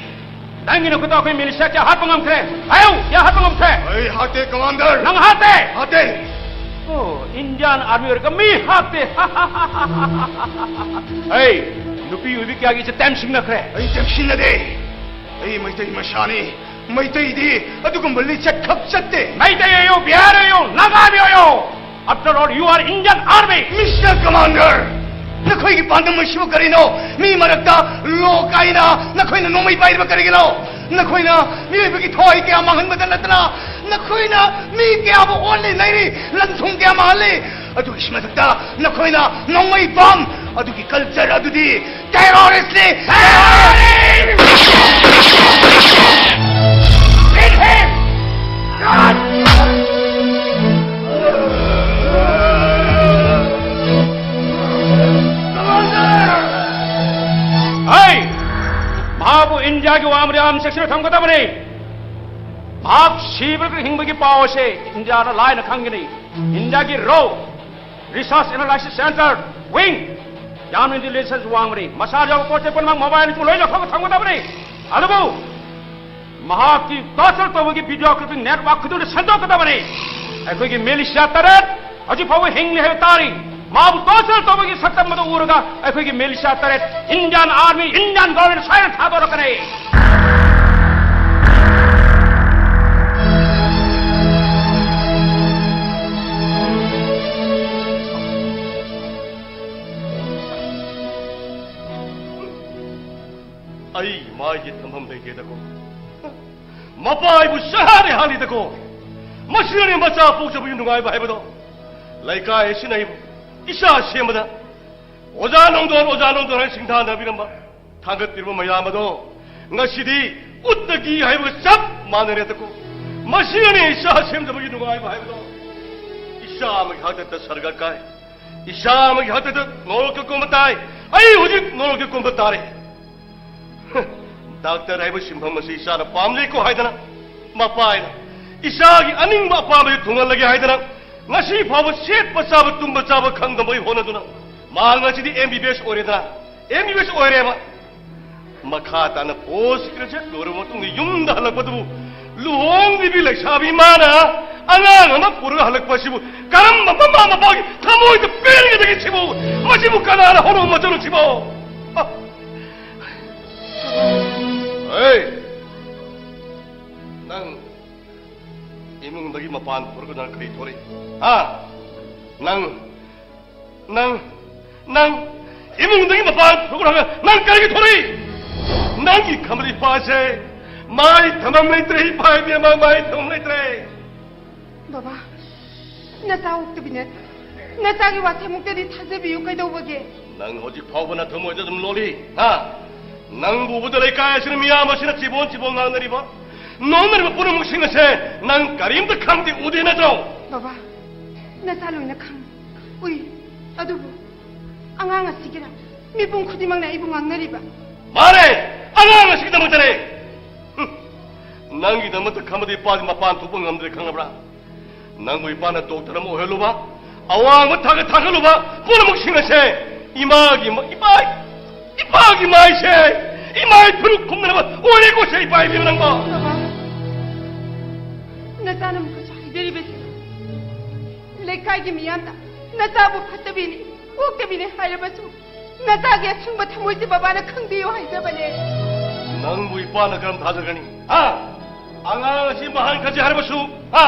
ꯅꯪꯒꯤ ꯅꯈꯨꯠꯇ ꯑꯩꯈꯣꯏ ꯃꯤꯂꯤꯁꯤꯌꯥ ꯀꯌꯥ ꯍꯥꯠꯄ ꯉꯝꯈ꯭ꯔꯦ? ꯍꯥꯏꯌꯨ, ꯀꯌꯥ ꯍꯥꯠꯄ ꯉꯝꯈ꯭ꯔꯦ? ꯑꯩ ꯍꯥꯠꯇꯦ, ꯀꯃꯥꯟꯗꯔ꯫ ꯅꯪ ꯍꯥꯠꯇꯦ? ꯍꯥꯠꯇꯦ꯫ ꯑꯣ, ꯏꯟꯗꯤꯌꯟ ꯑꯥꯔꯃꯤ ꯑꯣꯏꯔꯒ ꯃꯤ ꯍꯥꯠꯇꯦ꯫ ꯑꯩ ꯅꯨꯄꯤ ꯑꯣꯏꯕꯤ ꯀꯌꯥꯒꯤ ꯏꯆꯦ ꯇꯦꯝꯁꯤꯡꯅꯈ꯭ꯔꯦ꯫ ꯑꯩ ꯇꯦꯝꯁꯤꯡꯅꯗꯦ꯫ ꯑꯩ ꯃꯩꯇꯩ ꯃꯆꯥꯅꯤ꯫ ꯃꯩꯇꯩꯗꯤ ꯑꯗꯨꯒꯨꯝꯕ ꯂꯤꯆꯠ ꯈꯛ ꯆꯠꯇꯦ꯫ Meitei ꯑꯣꯏꯌꯨ, Bihar ꯑꯣꯏꯌꯨ, ꯅꯥꯒꯥꯃꯤ ꯑꯣꯏꯌꯨ, after all, you are Indian Army. Mister Commander, ꯅꯈꯣꯏꯒꯤ ꯄꯥꯟꯗꯝ ꯑꯁꯤꯕꯨ ꯀꯔꯤꯅꯣ? ꯃꯤ ꯃꯔꯛꯇ ꯂꯣ ꯀꯥꯏꯅ ꯅꯈꯣꯏꯅ ꯅꯣꯡꯃꯩ ꯄꯥꯏꯔꯤꯕ ꯀꯔꯤꯒꯤꯅꯣ? ꯅꯈꯣꯏꯅ ꯃꯤꯑꯣꯏꯕꯒꯤ ꯊꯋꯥꯏ ꯀꯌꯥ ꯃꯥꯡꯍꯟꯕꯗ ꯅꯠꯇꯅ, ꯅꯈꯣꯏꯅ ꯃꯤ ꯀꯌꯥꯕꯨ ꯑꯣꯠꯂꯤ ꯅꯩꯔꯤ, ꯂꯟ ꯊꯨꯝ ꯀꯌꯥ ꯃꯥꯡꯍꯜꯂꯤ꯫ ꯑꯗꯨꯒꯤ ꯃꯊꯛꯇ ꯅꯈꯣꯏꯅ ꯅꯣꯡꯃꯩ ꯕꯝ, ꯑꯗꯨꯒꯤ ꯀꯜꯆꯔ ꯑꯗꯨꯗꯤ ꯇꯦꯔꯣꯔꯤꯁ꯭ꯠꯅꯤ! ꯍꯩ! ꯃꯍꯥꯛꯄꯨ ꯏꯟꯗꯤꯌꯥꯒꯤ ꯋꯥꯡꯃꯗ ꯌꯥꯝ ꯆꯦꯛꯁꯤꯟꯅ ꯊꯝꯒꯗꯕꯅꯤ꯫ ꯃꯍꯥꯛ ꯁꯤꯕ꯭ꯔꯥ ꯍꯤꯡꯕꯒꯤ ꯄꯥꯎ ꯑꯁꯤ ꯏꯟꯗꯤꯌꯥꯅ ꯂꯥꯏꯅ ꯈꯪꯒꯅꯤ꯫ ꯏꯟꯗꯤꯌꯥꯒꯤ ꯔꯣ ꯔꯤꯁꯔꯆ ꯑꯦꯅꯥꯂꯥꯏꯁꯤꯁ ꯁꯦꯟꯇꯔ, ꯋꯤꯡ, ꯌꯥꯝꯅ ꯏꯟꯇꯦꯂꯤꯖꯦꯟꯁ ꯋꯥꯡꯕꯅꯤ꯫ ꯃꯁꯥꯗ ꯌꯥꯎꯕ ꯄꯣꯠ ꯆꯩ ꯄꯨꯝꯅꯃꯛ ꯃꯣꯕꯥꯏꯜ ꯑꯗꯨ ꯂꯣꯏ ꯂꯧꯊꯣꯛꯑꯒ ꯊꯝꯒꯗꯕꯅꯤ꯫ ꯑꯗꯨꯕꯨ ꯃꯍꯥꯛꯀꯤ ꯇꯣꯔꯆꯔ ꯇꯧꯕꯒꯤ ꯚꯤꯗꯤꯑꯣ ꯀ꯭ꯂꯤꯞꯄꯤꯡ ꯅꯦꯠꯋꯥꯔꯛ ꯈꯨꯗꯤꯡꯗ ꯁꯟꯗꯣꯛꯀꯗꯕꯅꯤ꯫ ꯑꯩꯈꯣꯏꯒꯤ ꯃꯤꯂꯤꯁꯤꯌꯥ ꯇꯔꯦꯠ ꯍꯧꯖꯤꯛ ꯐꯥꯎꯕ ꯍꯤꯡꯂꯤ ꯍꯥꯏꯕ ꯇꯥꯔꯤ꯫ ꯃꯥꯕꯨ ꯇꯣꯔꯆꯔ ꯇꯧꯕꯒꯤ ꯁꯛꯇꯝ ꯑꯗꯨ ꯎꯔꯒ ꯑꯩꯈꯣꯏꯒꯤ ꯃꯤꯂꯤꯁꯤꯌꯥ ꯇꯔꯦꯠ, ꯏꯟꯗꯤꯌꯥꯟ ꯑꯥꯔꯃꯤ, ꯏꯟꯗꯤꯌꯥꯟ ꯒꯣꯔꯃꯦꯟ ꯁꯣꯏꯗꯅ ꯊꯥꯗꯣꯔꯛꯀꯅꯤ꯫ ꯑꯩ ꯃꯥꯒꯤ ꯊꯝꯐꯝ ꯂꯩꯇꯦꯗꯀꯣ꯫ ꯃꯄꯥ ꯑꯩꯕꯨ ꯁꯍꯥꯅꯦ ꯍꯥꯜꯂꯤꯗꯀꯣ꯫ ꯃꯁꯤꯅꯅꯦ ꯃꯆꯥ ꯄꯣꯛꯆꯕꯒꯤ ꯅꯨꯡꯉꯥꯏꯕ ꯍꯥꯏꯕꯗꯣ꯫ ꯂꯩꯀꯥꯏ ꯑꯁꯤꯅ ꯑꯩꯕꯨ ꯏꯆꯥ ꯁꯦꯝꯕꯗ ꯑꯣꯖꯥ ꯅꯣꯡꯗꯣꯟ, ꯑꯣꯖꯥ ꯅꯣꯡꯗꯣꯟ ꯍꯥꯏꯅ ꯁꯤꯡꯊꯥꯅꯕꯤꯔꯝꯕ, ꯊꯥꯡꯒꯠꯄꯤꯔꯝꯕ ꯃꯌꯥꯝ ꯑꯗꯣ ꯉꯁꯤꯗꯤ ꯎꯠꯇꯒꯤ ꯍꯥꯏꯕꯒ ꯆꯞ ꯃꯥꯟꯅꯔꯦꯗꯀꯣ꯫ ꯃꯁꯤꯅꯅꯦ ꯏꯆꯥ ꯁꯦꯝꯖꯕꯒꯤ ꯅꯨꯡꯉꯥꯏꯕ ꯍꯥꯏꯕꯗꯣ꯫ ꯏꯆꯥ ꯑꯃꯒꯤ ꯍꯥꯛꯇꯛꯇ ꯁꯔꯒ ꯀꯥꯏ, ꯏꯆꯥ ꯑꯃꯒꯤ ꯍꯥꯛꯇꯛꯇ ꯅꯣꯔꯣꯛꯀ ꯀꯨꯝꯕ ꯇꯥꯏ꯫ ꯑꯩ ꯍꯧꯖꯤꯛ ꯅꯣꯔꯣꯛꯀ ꯀꯨꯝꯕ ꯇꯥꯔꯦ꯫ ꯗꯥꯛꯇꯔ ꯍꯥꯏꯕ ꯁꯤꯟꯐꯝ ꯑꯁꯤ ꯏꯆꯥꯅ ꯄꯥꯝꯖꯩꯀꯣ ꯍꯥꯏꯗꯅ, ꯃꯄꯥ ꯍꯥꯏꯅ ꯏꯆꯥꯒꯤ ꯑꯅꯤꯡꯕ ꯑꯄꯥꯝꯕꯁꯤ ꯊꯨꯡꯍꯜꯂꯒꯦ ꯍꯥꯏꯗꯅ, ꯉꯁꯤ ꯐꯥꯎꯕ ꯁꯦꯠꯄ ꯆꯥꯕ ꯇꯨꯝꯕ ꯆꯥꯕ ꯈꯪꯗꯕꯩ ꯍꯣꯠꯅꯗꯨꯅ, ꯃꯍꯥꯛ ꯉꯁꯤꯗꯤ ꯑꯦꯝ ꯕꯤ ꯕꯤ ꯑꯦꯁ ꯑꯣꯏꯔꯦꯗꯅ, ꯑꯦꯝ ꯕꯤ ꯕꯤ ꯑꯦꯁ ꯑꯣꯏꯔꯦꯕ꯫ ꯃꯈꯥ ꯇꯥꯅ ꯄꯣꯁ ꯒ꯭ꯔꯦꯖꯨꯑꯦꯠ ꯂꯣꯏꯔꯕ ꯃꯇꯨꯡꯗ ꯌꯨꯝꯗ ꯍꯜꯂꯛꯄꯗꯨꯕꯨ, ꯂꯨꯍꯣꯡꯗ꯭ꯔꯤꯕꯤ ꯂꯩꯁꯥꯕꯤ ꯃꯥꯅ ꯑꯉꯥꯡ ꯑꯃ ꯄꯨꯔꯒ ꯍꯜꯂꯛꯄ ꯑꯁꯤꯕꯨ ꯀꯔꯝꯕ ꯃꯃꯥ ꯃꯄꯥꯒꯤ ꯊꯃꯣꯏꯗ ꯄꯦꯟꯒꯗꯒꯦ ꯁꯤꯕꯨ? ꯃꯁꯤꯕꯨ ꯀꯅꯥꯅ ꯍꯧꯔꯛꯄ ꯃꯆꯥꯅꯣ ꯁꯤꯕꯣ? ꯑ! ꯍꯦ! ꯏꯃꯨꯡꯗꯒꯤ ꯃꯄꯥꯟ ꯊꯣꯛꯂꯛꯄꯗ ꯅꯪ ꯀꯔꯤ ꯊꯣꯛꯂꯛꯏ? ꯍꯥ? ꯅꯪ, ꯅꯪ, ꯅꯪ ꯏꯃꯨꯡꯗꯒꯤ ꯃꯄꯥꯟ ꯊꯣꯛꯂꯛꯄꯗ ꯅꯪ ꯀꯔꯤꯒꯤ ꯊꯣꯛꯂꯛꯏ? ꯅꯪꯒꯤ ꯈꯝꯕ ꯏꯄꯥꯁꯦ ꯃꯥꯏ ꯊꯝꯐꯝ ꯂꯩꯇ꯭ꯔꯦ, ꯏꯄꯥ ꯏꯕꯦꯝꯃ, ꯃꯥꯏ ꯊꯝꯐꯝ ꯂꯩꯇ꯭ꯔꯦ꯫ ꯕꯕꯥ, ꯅꯆꯥ ꯑꯣꯛꯇꯕꯤꯅꯦ꯫ ꯅꯆꯥꯒꯤ ꯋꯥꯁꯦ ꯑꯃꯨꯛꯇꯗꯤ ꯊꯥꯖꯕꯤꯌꯨ, ꯀꯩꯗꯧꯕꯒꯦ? ꯅꯪ ꯍꯧꯖꯤꯛ ꯐꯥꯎꯕ ꯅꯊꯃꯣꯏꯗ ꯑꯗꯨꯝ ꯂꯣꯜꯂꯤ, ꯍꯥ? ꯅꯪꯕꯨ ꯎꯕꯗ ꯂꯩꯀꯥꯏ ꯑꯁꯤꯅ ꯃꯤꯌꯥꯝ ꯑꯁꯤꯅ ꯆꯤꯕꯣꯟ ꯆꯤꯕꯣꯟ ꯉꯥꯡꯅꯔꯤꯕ, ꯅꯣꯛꯅꯔꯤꯕ ꯄꯨꯝꯅꯃꯛꯁꯤꯡ ꯑꯁꯦ ꯅꯪ ꯀꯔꯤꯝꯇ ꯈꯪꯗꯦ, ꯎꯗꯦ ꯅꯠꯇ꯭ꯔꯣ? ꯕꯕꯥ, ꯅꯆꯥ ꯂꯣꯏꯅ ꯈꯪꯏ, ꯎꯏ꯫ ꯑꯗꯨꯕꯨ ꯑꯉꯥꯡ ꯑꯁꯤꯒꯤꯔ ꯃꯤꯄꯨꯝ ꯈꯨꯗꯤꯡꯃꯛꯅ ꯑꯩꯕꯨ ꯉꯥꯡꯅꯔꯤꯕ? ꯃꯥꯅꯦ, ꯑꯉꯥꯡ ꯑꯁꯤꯒꯤꯗꯃꯛꯇꯅꯦ꯫ ꯍꯨꯝ, ꯅꯪꯒꯤꯗꯃꯛꯇ ꯈꯝꯕꯗꯤ ꯏꯄꯥꯗꯤ ꯃꯄꯥꯟ ꯊꯣꯛꯄ ꯉꯝꯗ꯭ꯔꯦ, ꯈꯪꯉꯕ꯭ꯔꯥ? ꯅꯪꯕꯨ ꯏꯄꯥꯅ ꯗꯣꯛꯇꯔ ꯑꯃ ꯑꯣꯏꯍꯜꯂꯨꯕ, ꯑꯋꯥꯡꯕ ꯊꯥꯛꯇ ꯊꯥꯒꯠꯂꯨꯕ ꯄꯨꯝꯅꯃꯛꯁꯤꯡ ꯑꯁꯦ ꯏꯃꯥꯒꯤ ꯃ-, ꯏꯄꯥ, ꯏꯄꯥꯒꯤ ꯃꯥꯏꯁꯦ, ꯏꯃꯥꯒꯤ ꯐꯨꯔꯨꯞ ꯈꯨꯝꯅꯅꯕ ꯑꯣꯏꯔꯦꯀꯣ ꯁꯦ, ꯏꯄꯥ ꯏꯕꯦꯝꯃ ꯅꯪꯕꯣ꯫ ꯕꯕꯥ, ꯅꯆꯥꯅ ꯑꯃꯨꯛꯀꯁꯨ ꯍꯥꯏꯖꯔꯤꯕꯁꯤ ꯂꯩꯀꯥꯏꯒꯤ ꯃꯤꯌꯥꯝꯅ ꯅꯆꯥꯕꯨ ꯐꯠꯇꯕꯤꯅꯤ, ꯑꯣꯛꯇꯕꯤꯅꯤ ꯍꯥꯏꯔꯕꯁꯨ ꯅꯆꯥꯒꯤ ꯑꯁꯦꯡꯕ ꯊꯃꯣꯏꯁꯦ ꯕꯕꯥꯅ ꯈꯪꯕꯤꯌꯨ ꯍꯥꯏꯖꯕꯅꯦ꯫ ꯅꯪꯕꯨ ꯏꯄꯥꯅ ꯀꯔꯝ ꯊꯥꯖꯒꯅꯤ? ꯍꯥ? ꯑꯉꯥꯡ ꯑꯁꯤ ꯃꯍꯥꯟ ꯈꯟꯖꯩ ꯍꯥꯏꯔꯕꯁꯨ, ꯍꯥ?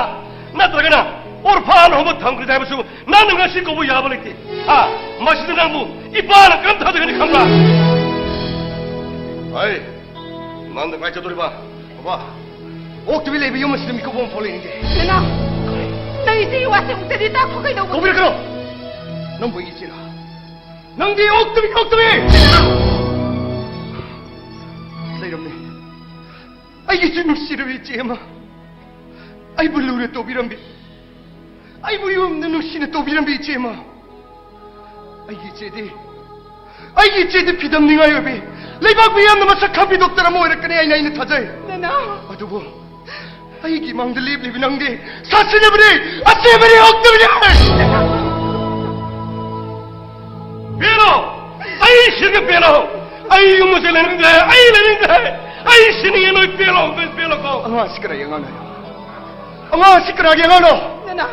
ꯅꯠꯇ꯭ꯔꯒꯅ ꯑꯣꯔꯐꯥꯟ ꯍꯣꯝꯗ ꯊꯝꯈ꯭ꯔꯦ ꯍꯥꯏꯕꯁꯨ ꯅꯪꯅ ꯉꯁꯤ ꯀꯧꯕ ꯌꯥꯕ ꯂꯩꯇꯦ꯫ ꯍꯥ? ꯃꯁꯤꯗ ꯅꯪꯕꯨ ꯏꯄꯥꯅ ꯀꯔꯝ ꯊꯥꯖꯒꯅꯤ ꯈꯪꯕ꯭ꯔꯥ? ꯍꯩ, ꯅꯪꯗ ꯀꯥꯏ ꯆꯠꯇꯣꯔꯤꯕ? ꯕꯕꯥ, ꯑꯣꯛꯇꯕꯤ ꯂꯩꯕ ꯌꯨꯝ ꯑꯁꯤꯗ ꯃꯤꯀꯨꯞ ꯑꯃ ꯐꯥꯎ ꯂꯩꯅꯤꯡꯗꯦ꯫ ꯅꯅꯥꯎ, ꯅꯪ ꯏꯆꯦꯒꯤ ꯋꯥꯁꯦ ꯑꯃꯨꯛꯇꯗꯤ ꯇꯥꯈꯣ, ꯀꯩꯗꯧꯕ? ꯀꯧꯕꯤꯔꯛꯀꯅꯣ! ꯅꯪꯕꯨ ꯑꯩꯒꯤ ꯏꯆꯦꯔꯥ? ꯅꯪꯗꯤ ꯑꯣꯛꯇꯕꯤ, ꯑꯣꯛꯇꯕꯤ! ꯂꯩꯔꯝꯃꯤ꯫ ꯑꯩꯒꯤꯁꯨ ꯅꯨꯡꯁꯤꯔꯕ ꯏꯆꯦ ꯑꯃ꯫ ꯑꯩꯕꯨ ꯂꯨꯅ ꯇꯧꯕꯤꯔꯝꯕꯤ꯫ ꯑꯩꯕꯨ ꯌꯨꯝꯗ ꯅꯨꯡꯁꯤꯅ ꯇꯧꯕꯤꯔꯝꯕꯤ ꯏꯆꯦ ꯑꯃ꯫ ꯑꯩꯒꯤ ꯏꯆꯦꯗꯤ, ꯑꯩꯒꯤ ꯏꯆꯦꯗꯤ ꯐꯤꯗꯝꯅꯤꯡꯉꯥꯏ ꯑꯣꯏꯕꯤ, ꯂꯩꯕꯥꯛ ꯃꯤꯌꯥꯝꯅ ꯃꯁꯛ ꯈꯪꯕꯤ ꯗꯣꯛꯇꯔ ꯑꯃ ꯑꯣꯏꯔꯛꯀꯅꯤ ꯍꯥꯏꯅ ꯑꯩꯅ ꯊꯥꯖꯩ꯫ ꯅꯅꯥꯎ! ꯑꯗꯨꯕꯨ ꯑꯩꯒꯤ ꯃꯥꯡꯗ ꯂꯦꯞꯂꯤꯕꯤ ꯅꯪꯗꯤ ꯁꯥꯁꯤꯟꯅꯕꯅꯤ, ꯑꯁꯤꯕꯅꯤ, ꯑꯣꯛꯇꯕꯅꯤ! ꯄꯦꯜꯂꯣ! ꯑꯩ ꯁꯤꯒ ꯄꯦꯜꯂꯣ! ꯑꯩ ꯌꯨꯝ ꯑꯁꯤ ꯂꯩꯅꯤꯡꯗ꯭ꯔꯦ! ꯑꯩ ꯂꯩꯅꯤꯡꯗ꯭ꯔꯦ! ꯑꯩ ꯁꯤꯅꯤꯡꯉꯦ! ꯅꯣꯏ ꯄꯦꯜꯂꯣ! ꯄꯦꯜ-, ꯄꯦꯜꯂꯣꯀꯣ! ꯑꯉꯥꯡ ꯑꯁꯤ ꯀꯅꯥꯒꯤ ꯑꯉꯥꯡꯅꯣ? ꯑꯉꯥꯡ ꯑꯁꯤ ꯀꯅꯥꯒꯤ ꯑꯉꯥꯡꯅꯣ? ꯅꯅꯥꯎ!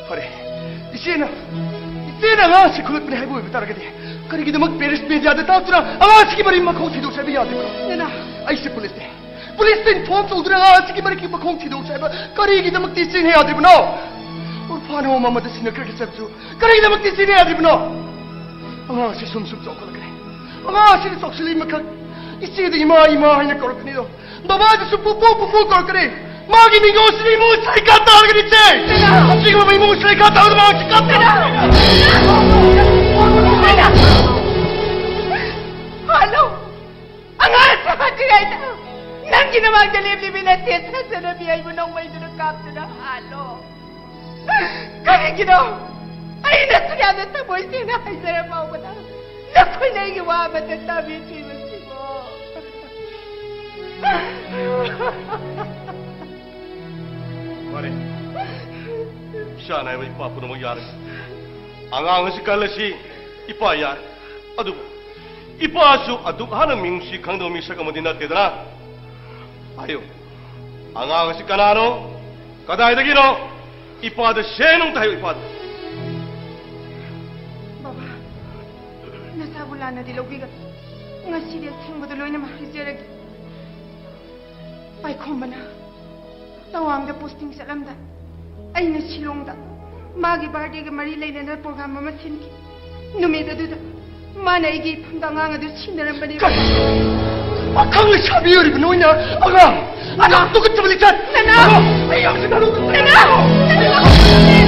ꯐꯔꯦ, ꯏꯆꯦꯅ, ꯏꯆꯦꯅ ꯑꯉꯥꯡ ꯑꯁꯤ ꯈꯨꯜꯂꯛꯄꯅꯤ ꯍꯥꯏꯕ ꯑꯣꯏꯕ ꯇꯥꯔꯒꯗꯤ ꯀꯔꯤꯒꯤꯗꯃꯛ ꯄꯦꯔꯤꯁ ꯃꯦꯗꯤꯌꯥꯗ ꯇꯥꯛꯇꯨꯅ ꯑꯉꯥꯡ ꯑꯁꯤꯒꯤ ꯃꯔꯤ ꯃꯈꯧ ꯊꯤꯗꯣꯛꯁꯦ ꯍꯥꯏꯕ ꯌꯥꯗ꯭ꯔꯤꯕꯅꯣ? ꯅꯅꯥꯎ! ꯑꯩꯁꯦ ꯄꯨꯂꯤꯁꯅꯦ꯫ ꯄꯨꯂꯤꯁꯇ ꯏꯟꯐꯣꯔꯝ ꯇꯧꯗꯨꯅ ꯑꯉꯥꯡ ꯑꯁꯤꯒꯤ ꯃꯔꯛꯀꯤ ꯃꯈꯣꯡ ꯊꯤꯗꯣꯛꯁꯦ ꯍꯥꯏꯕ ꯀꯔꯤꯒꯤꯗꯃꯛꯇ ꯏꯆꯦꯅ ꯌꯥꯗ꯭ꯔꯤꯕꯅꯣ? ꯑꯣꯔꯐꯥꯟ ꯍꯣꯝ ꯑꯃꯗ ꯁꯤꯟꯅꯈ꯭ꯔꯒꯦ ꯍꯥꯏꯕꯁꯨ ꯀꯔꯤꯒꯤꯗꯃꯛꯇ ꯏꯆꯦꯅ ꯌꯥꯗ꯭ꯔꯤꯕꯅꯣ? ꯑꯉꯥꯡ ꯑꯁꯤ ꯁꯨꯝ ꯁꯨꯝ ꯆꯥꯎꯈꯠꯂꯛꯀꯅꯤ꯫ ꯑꯉꯥꯡ ꯑꯁꯤꯅ ꯆꯥꯎꯁꯤꯜꯂꯛꯏ ꯃꯈꯛ ꯏꯆꯦꯗ ꯏꯃꯥ ꯏꯃꯥ ꯍꯥꯏꯅ ꯀꯧꯔꯛꯀꯅꯤꯗꯣ꯫ ꯕꯕꯥꯗꯁꯨ ꯄꯨꯄꯨ ꯄꯨꯄꯨ ꯀꯧꯔꯛꯀꯅꯤ꯫ ꯃꯥꯒꯤ ꯃꯤꯡꯗꯣ ꯑꯁꯤꯗꯤ ꯏꯃꯨꯡ ꯁꯔꯤꯀꯥ ꯇꯥꯔꯒꯅꯤ ꯏꯆꯦ꯫ ꯍꯧꯖꯤꯛꯃꯛ ꯏꯃꯨꯡ ꯁꯔꯤꯀꯥ ꯇꯥꯕꯗ ꯃꯥ ꯁꯔꯤꯀꯥ ꯇꯥꯔꯒꯅꯤ꯫ ꯍꯜꯂꯣ꯫ ꯑꯉꯥꯡ ꯁꯥꯗ꯭ꯔꯤꯉꯩꯗ ꯅꯪꯒꯤ ꯅꯃꯥꯡꯗ ꯂꯦꯞꯂꯤꯕꯤ ꯅꯠꯇꯦ ꯁꯥꯖꯅꯕꯤ ꯑꯩꯕꯨ ꯅꯣꯡꯃꯩꯗꯨꯅ ꯀꯥꯞꯇꯨꯅ ꯍꯥꯜꯂꯣ꯫ ꯀꯔꯤꯒꯤꯅꯣ? ꯑꯩꯅ ꯁꯨꯛꯌꯥꯝꯅ ꯊꯃꯣꯏ ꯁꯦꯡꯅ ꯍꯥꯏꯖꯔ ꯐꯥꯎꯕꯗ ꯅꯈꯣꯏꯅ ꯑꯩꯒꯤ ꯋꯥ ꯑꯃꯠꯇ ꯇꯥꯕꯤꯗ꯭ꯔꯤꯕꯁꯤꯕꯣ꯫ ꯐꯔꯦ꯫ ꯏꯆꯥ ꯅꯥꯏꯕ ꯏꯄꯥ ꯄꯨꯝꯅꯃꯛ ꯌꯥꯔꯦ꯫ ꯑꯉꯥꯡ ꯑꯁꯤ ꯀꯜꯂꯁꯤ ꯏꯄꯥ ꯌꯥꯔꯦ꯫ ꯑꯗꯨꯕꯨ ꯏꯄꯥꯁꯨ ꯑꯗꯨꯛ ꯍꯥꯟꯅ ꯃꯤꯅꯨꯡꯁꯤ ꯈꯪꯗꯕ ꯃꯤꯁꯛ ꯑꯃꯗꯤ ꯅꯠꯇꯦꯗꯅ꯫ ꯍꯥꯏꯌꯨ, ꯑꯉꯥꯡ ꯑꯁꯤ ꯀꯅꯥꯅꯣ? ꯀꯗꯥꯏꯗꯒꯤꯅꯣ? ꯏꯄꯥꯗ ꯁꯦꯡꯅ ꯑꯝꯇ ꯍꯥꯏꯌꯨ ꯏꯄꯥꯗ꯫ ꯕꯕꯥ, ꯅꯆꯥꯕꯨ ꯂꯥꯟꯅꯗꯤ ꯂꯧꯕꯤꯒꯅꯨ꯫ ꯉꯁꯤꯗꯤ ꯑꯁꯦꯡꯕꯗꯨ ꯂꯣꯏꯅꯃꯛ ꯍꯥꯏꯖꯔꯒꯦ꯫ ꯄꯥꯏꯈꯣꯝꯕꯅ ꯇꯋꯥꯡꯗ ꯄꯣꯁꯇꯤꯡ ꯆꯠꯂꯝꯗꯥꯏ ꯑꯩꯅ ꯁꯤꯂꯣꯡꯗ ꯃꯥꯒꯤ ꯕꯥꯔꯗꯦꯒ ꯃꯔꯤ ꯂꯩꯅꯅ ꯄ꯭ꯔꯣꯒ꯭ꯔꯥꯝ ꯑꯃ ꯁꯤꯟꯈꯤ꯫ ꯅꯨꯃꯤꯠ ꯑꯗꯨꯗ ꯃꯥꯅ ꯑꯩꯒꯤ ꯏꯐꯝꯗ ꯑꯉꯥꯡ ꯑꯗꯨ ꯁꯤꯟꯅꯔꯝꯕꯅꯤ꯫ ꯄꯥꯈꯪ ꯂꯩꯁꯥꯕꯤ ꯑꯣꯏꯔꯤꯕ ꯅꯣꯏꯅ ꯑꯉꯥꯡ ꯑꯉꯥꯡ ꯇꯨꯀꯠꯆꯕ ꯂꯤꯆꯠ꯫ ꯅꯅꯥꯎ! ꯑꯩ ꯌꯥꯝ ꯁꯤꯗ ꯅꯅꯥꯎ!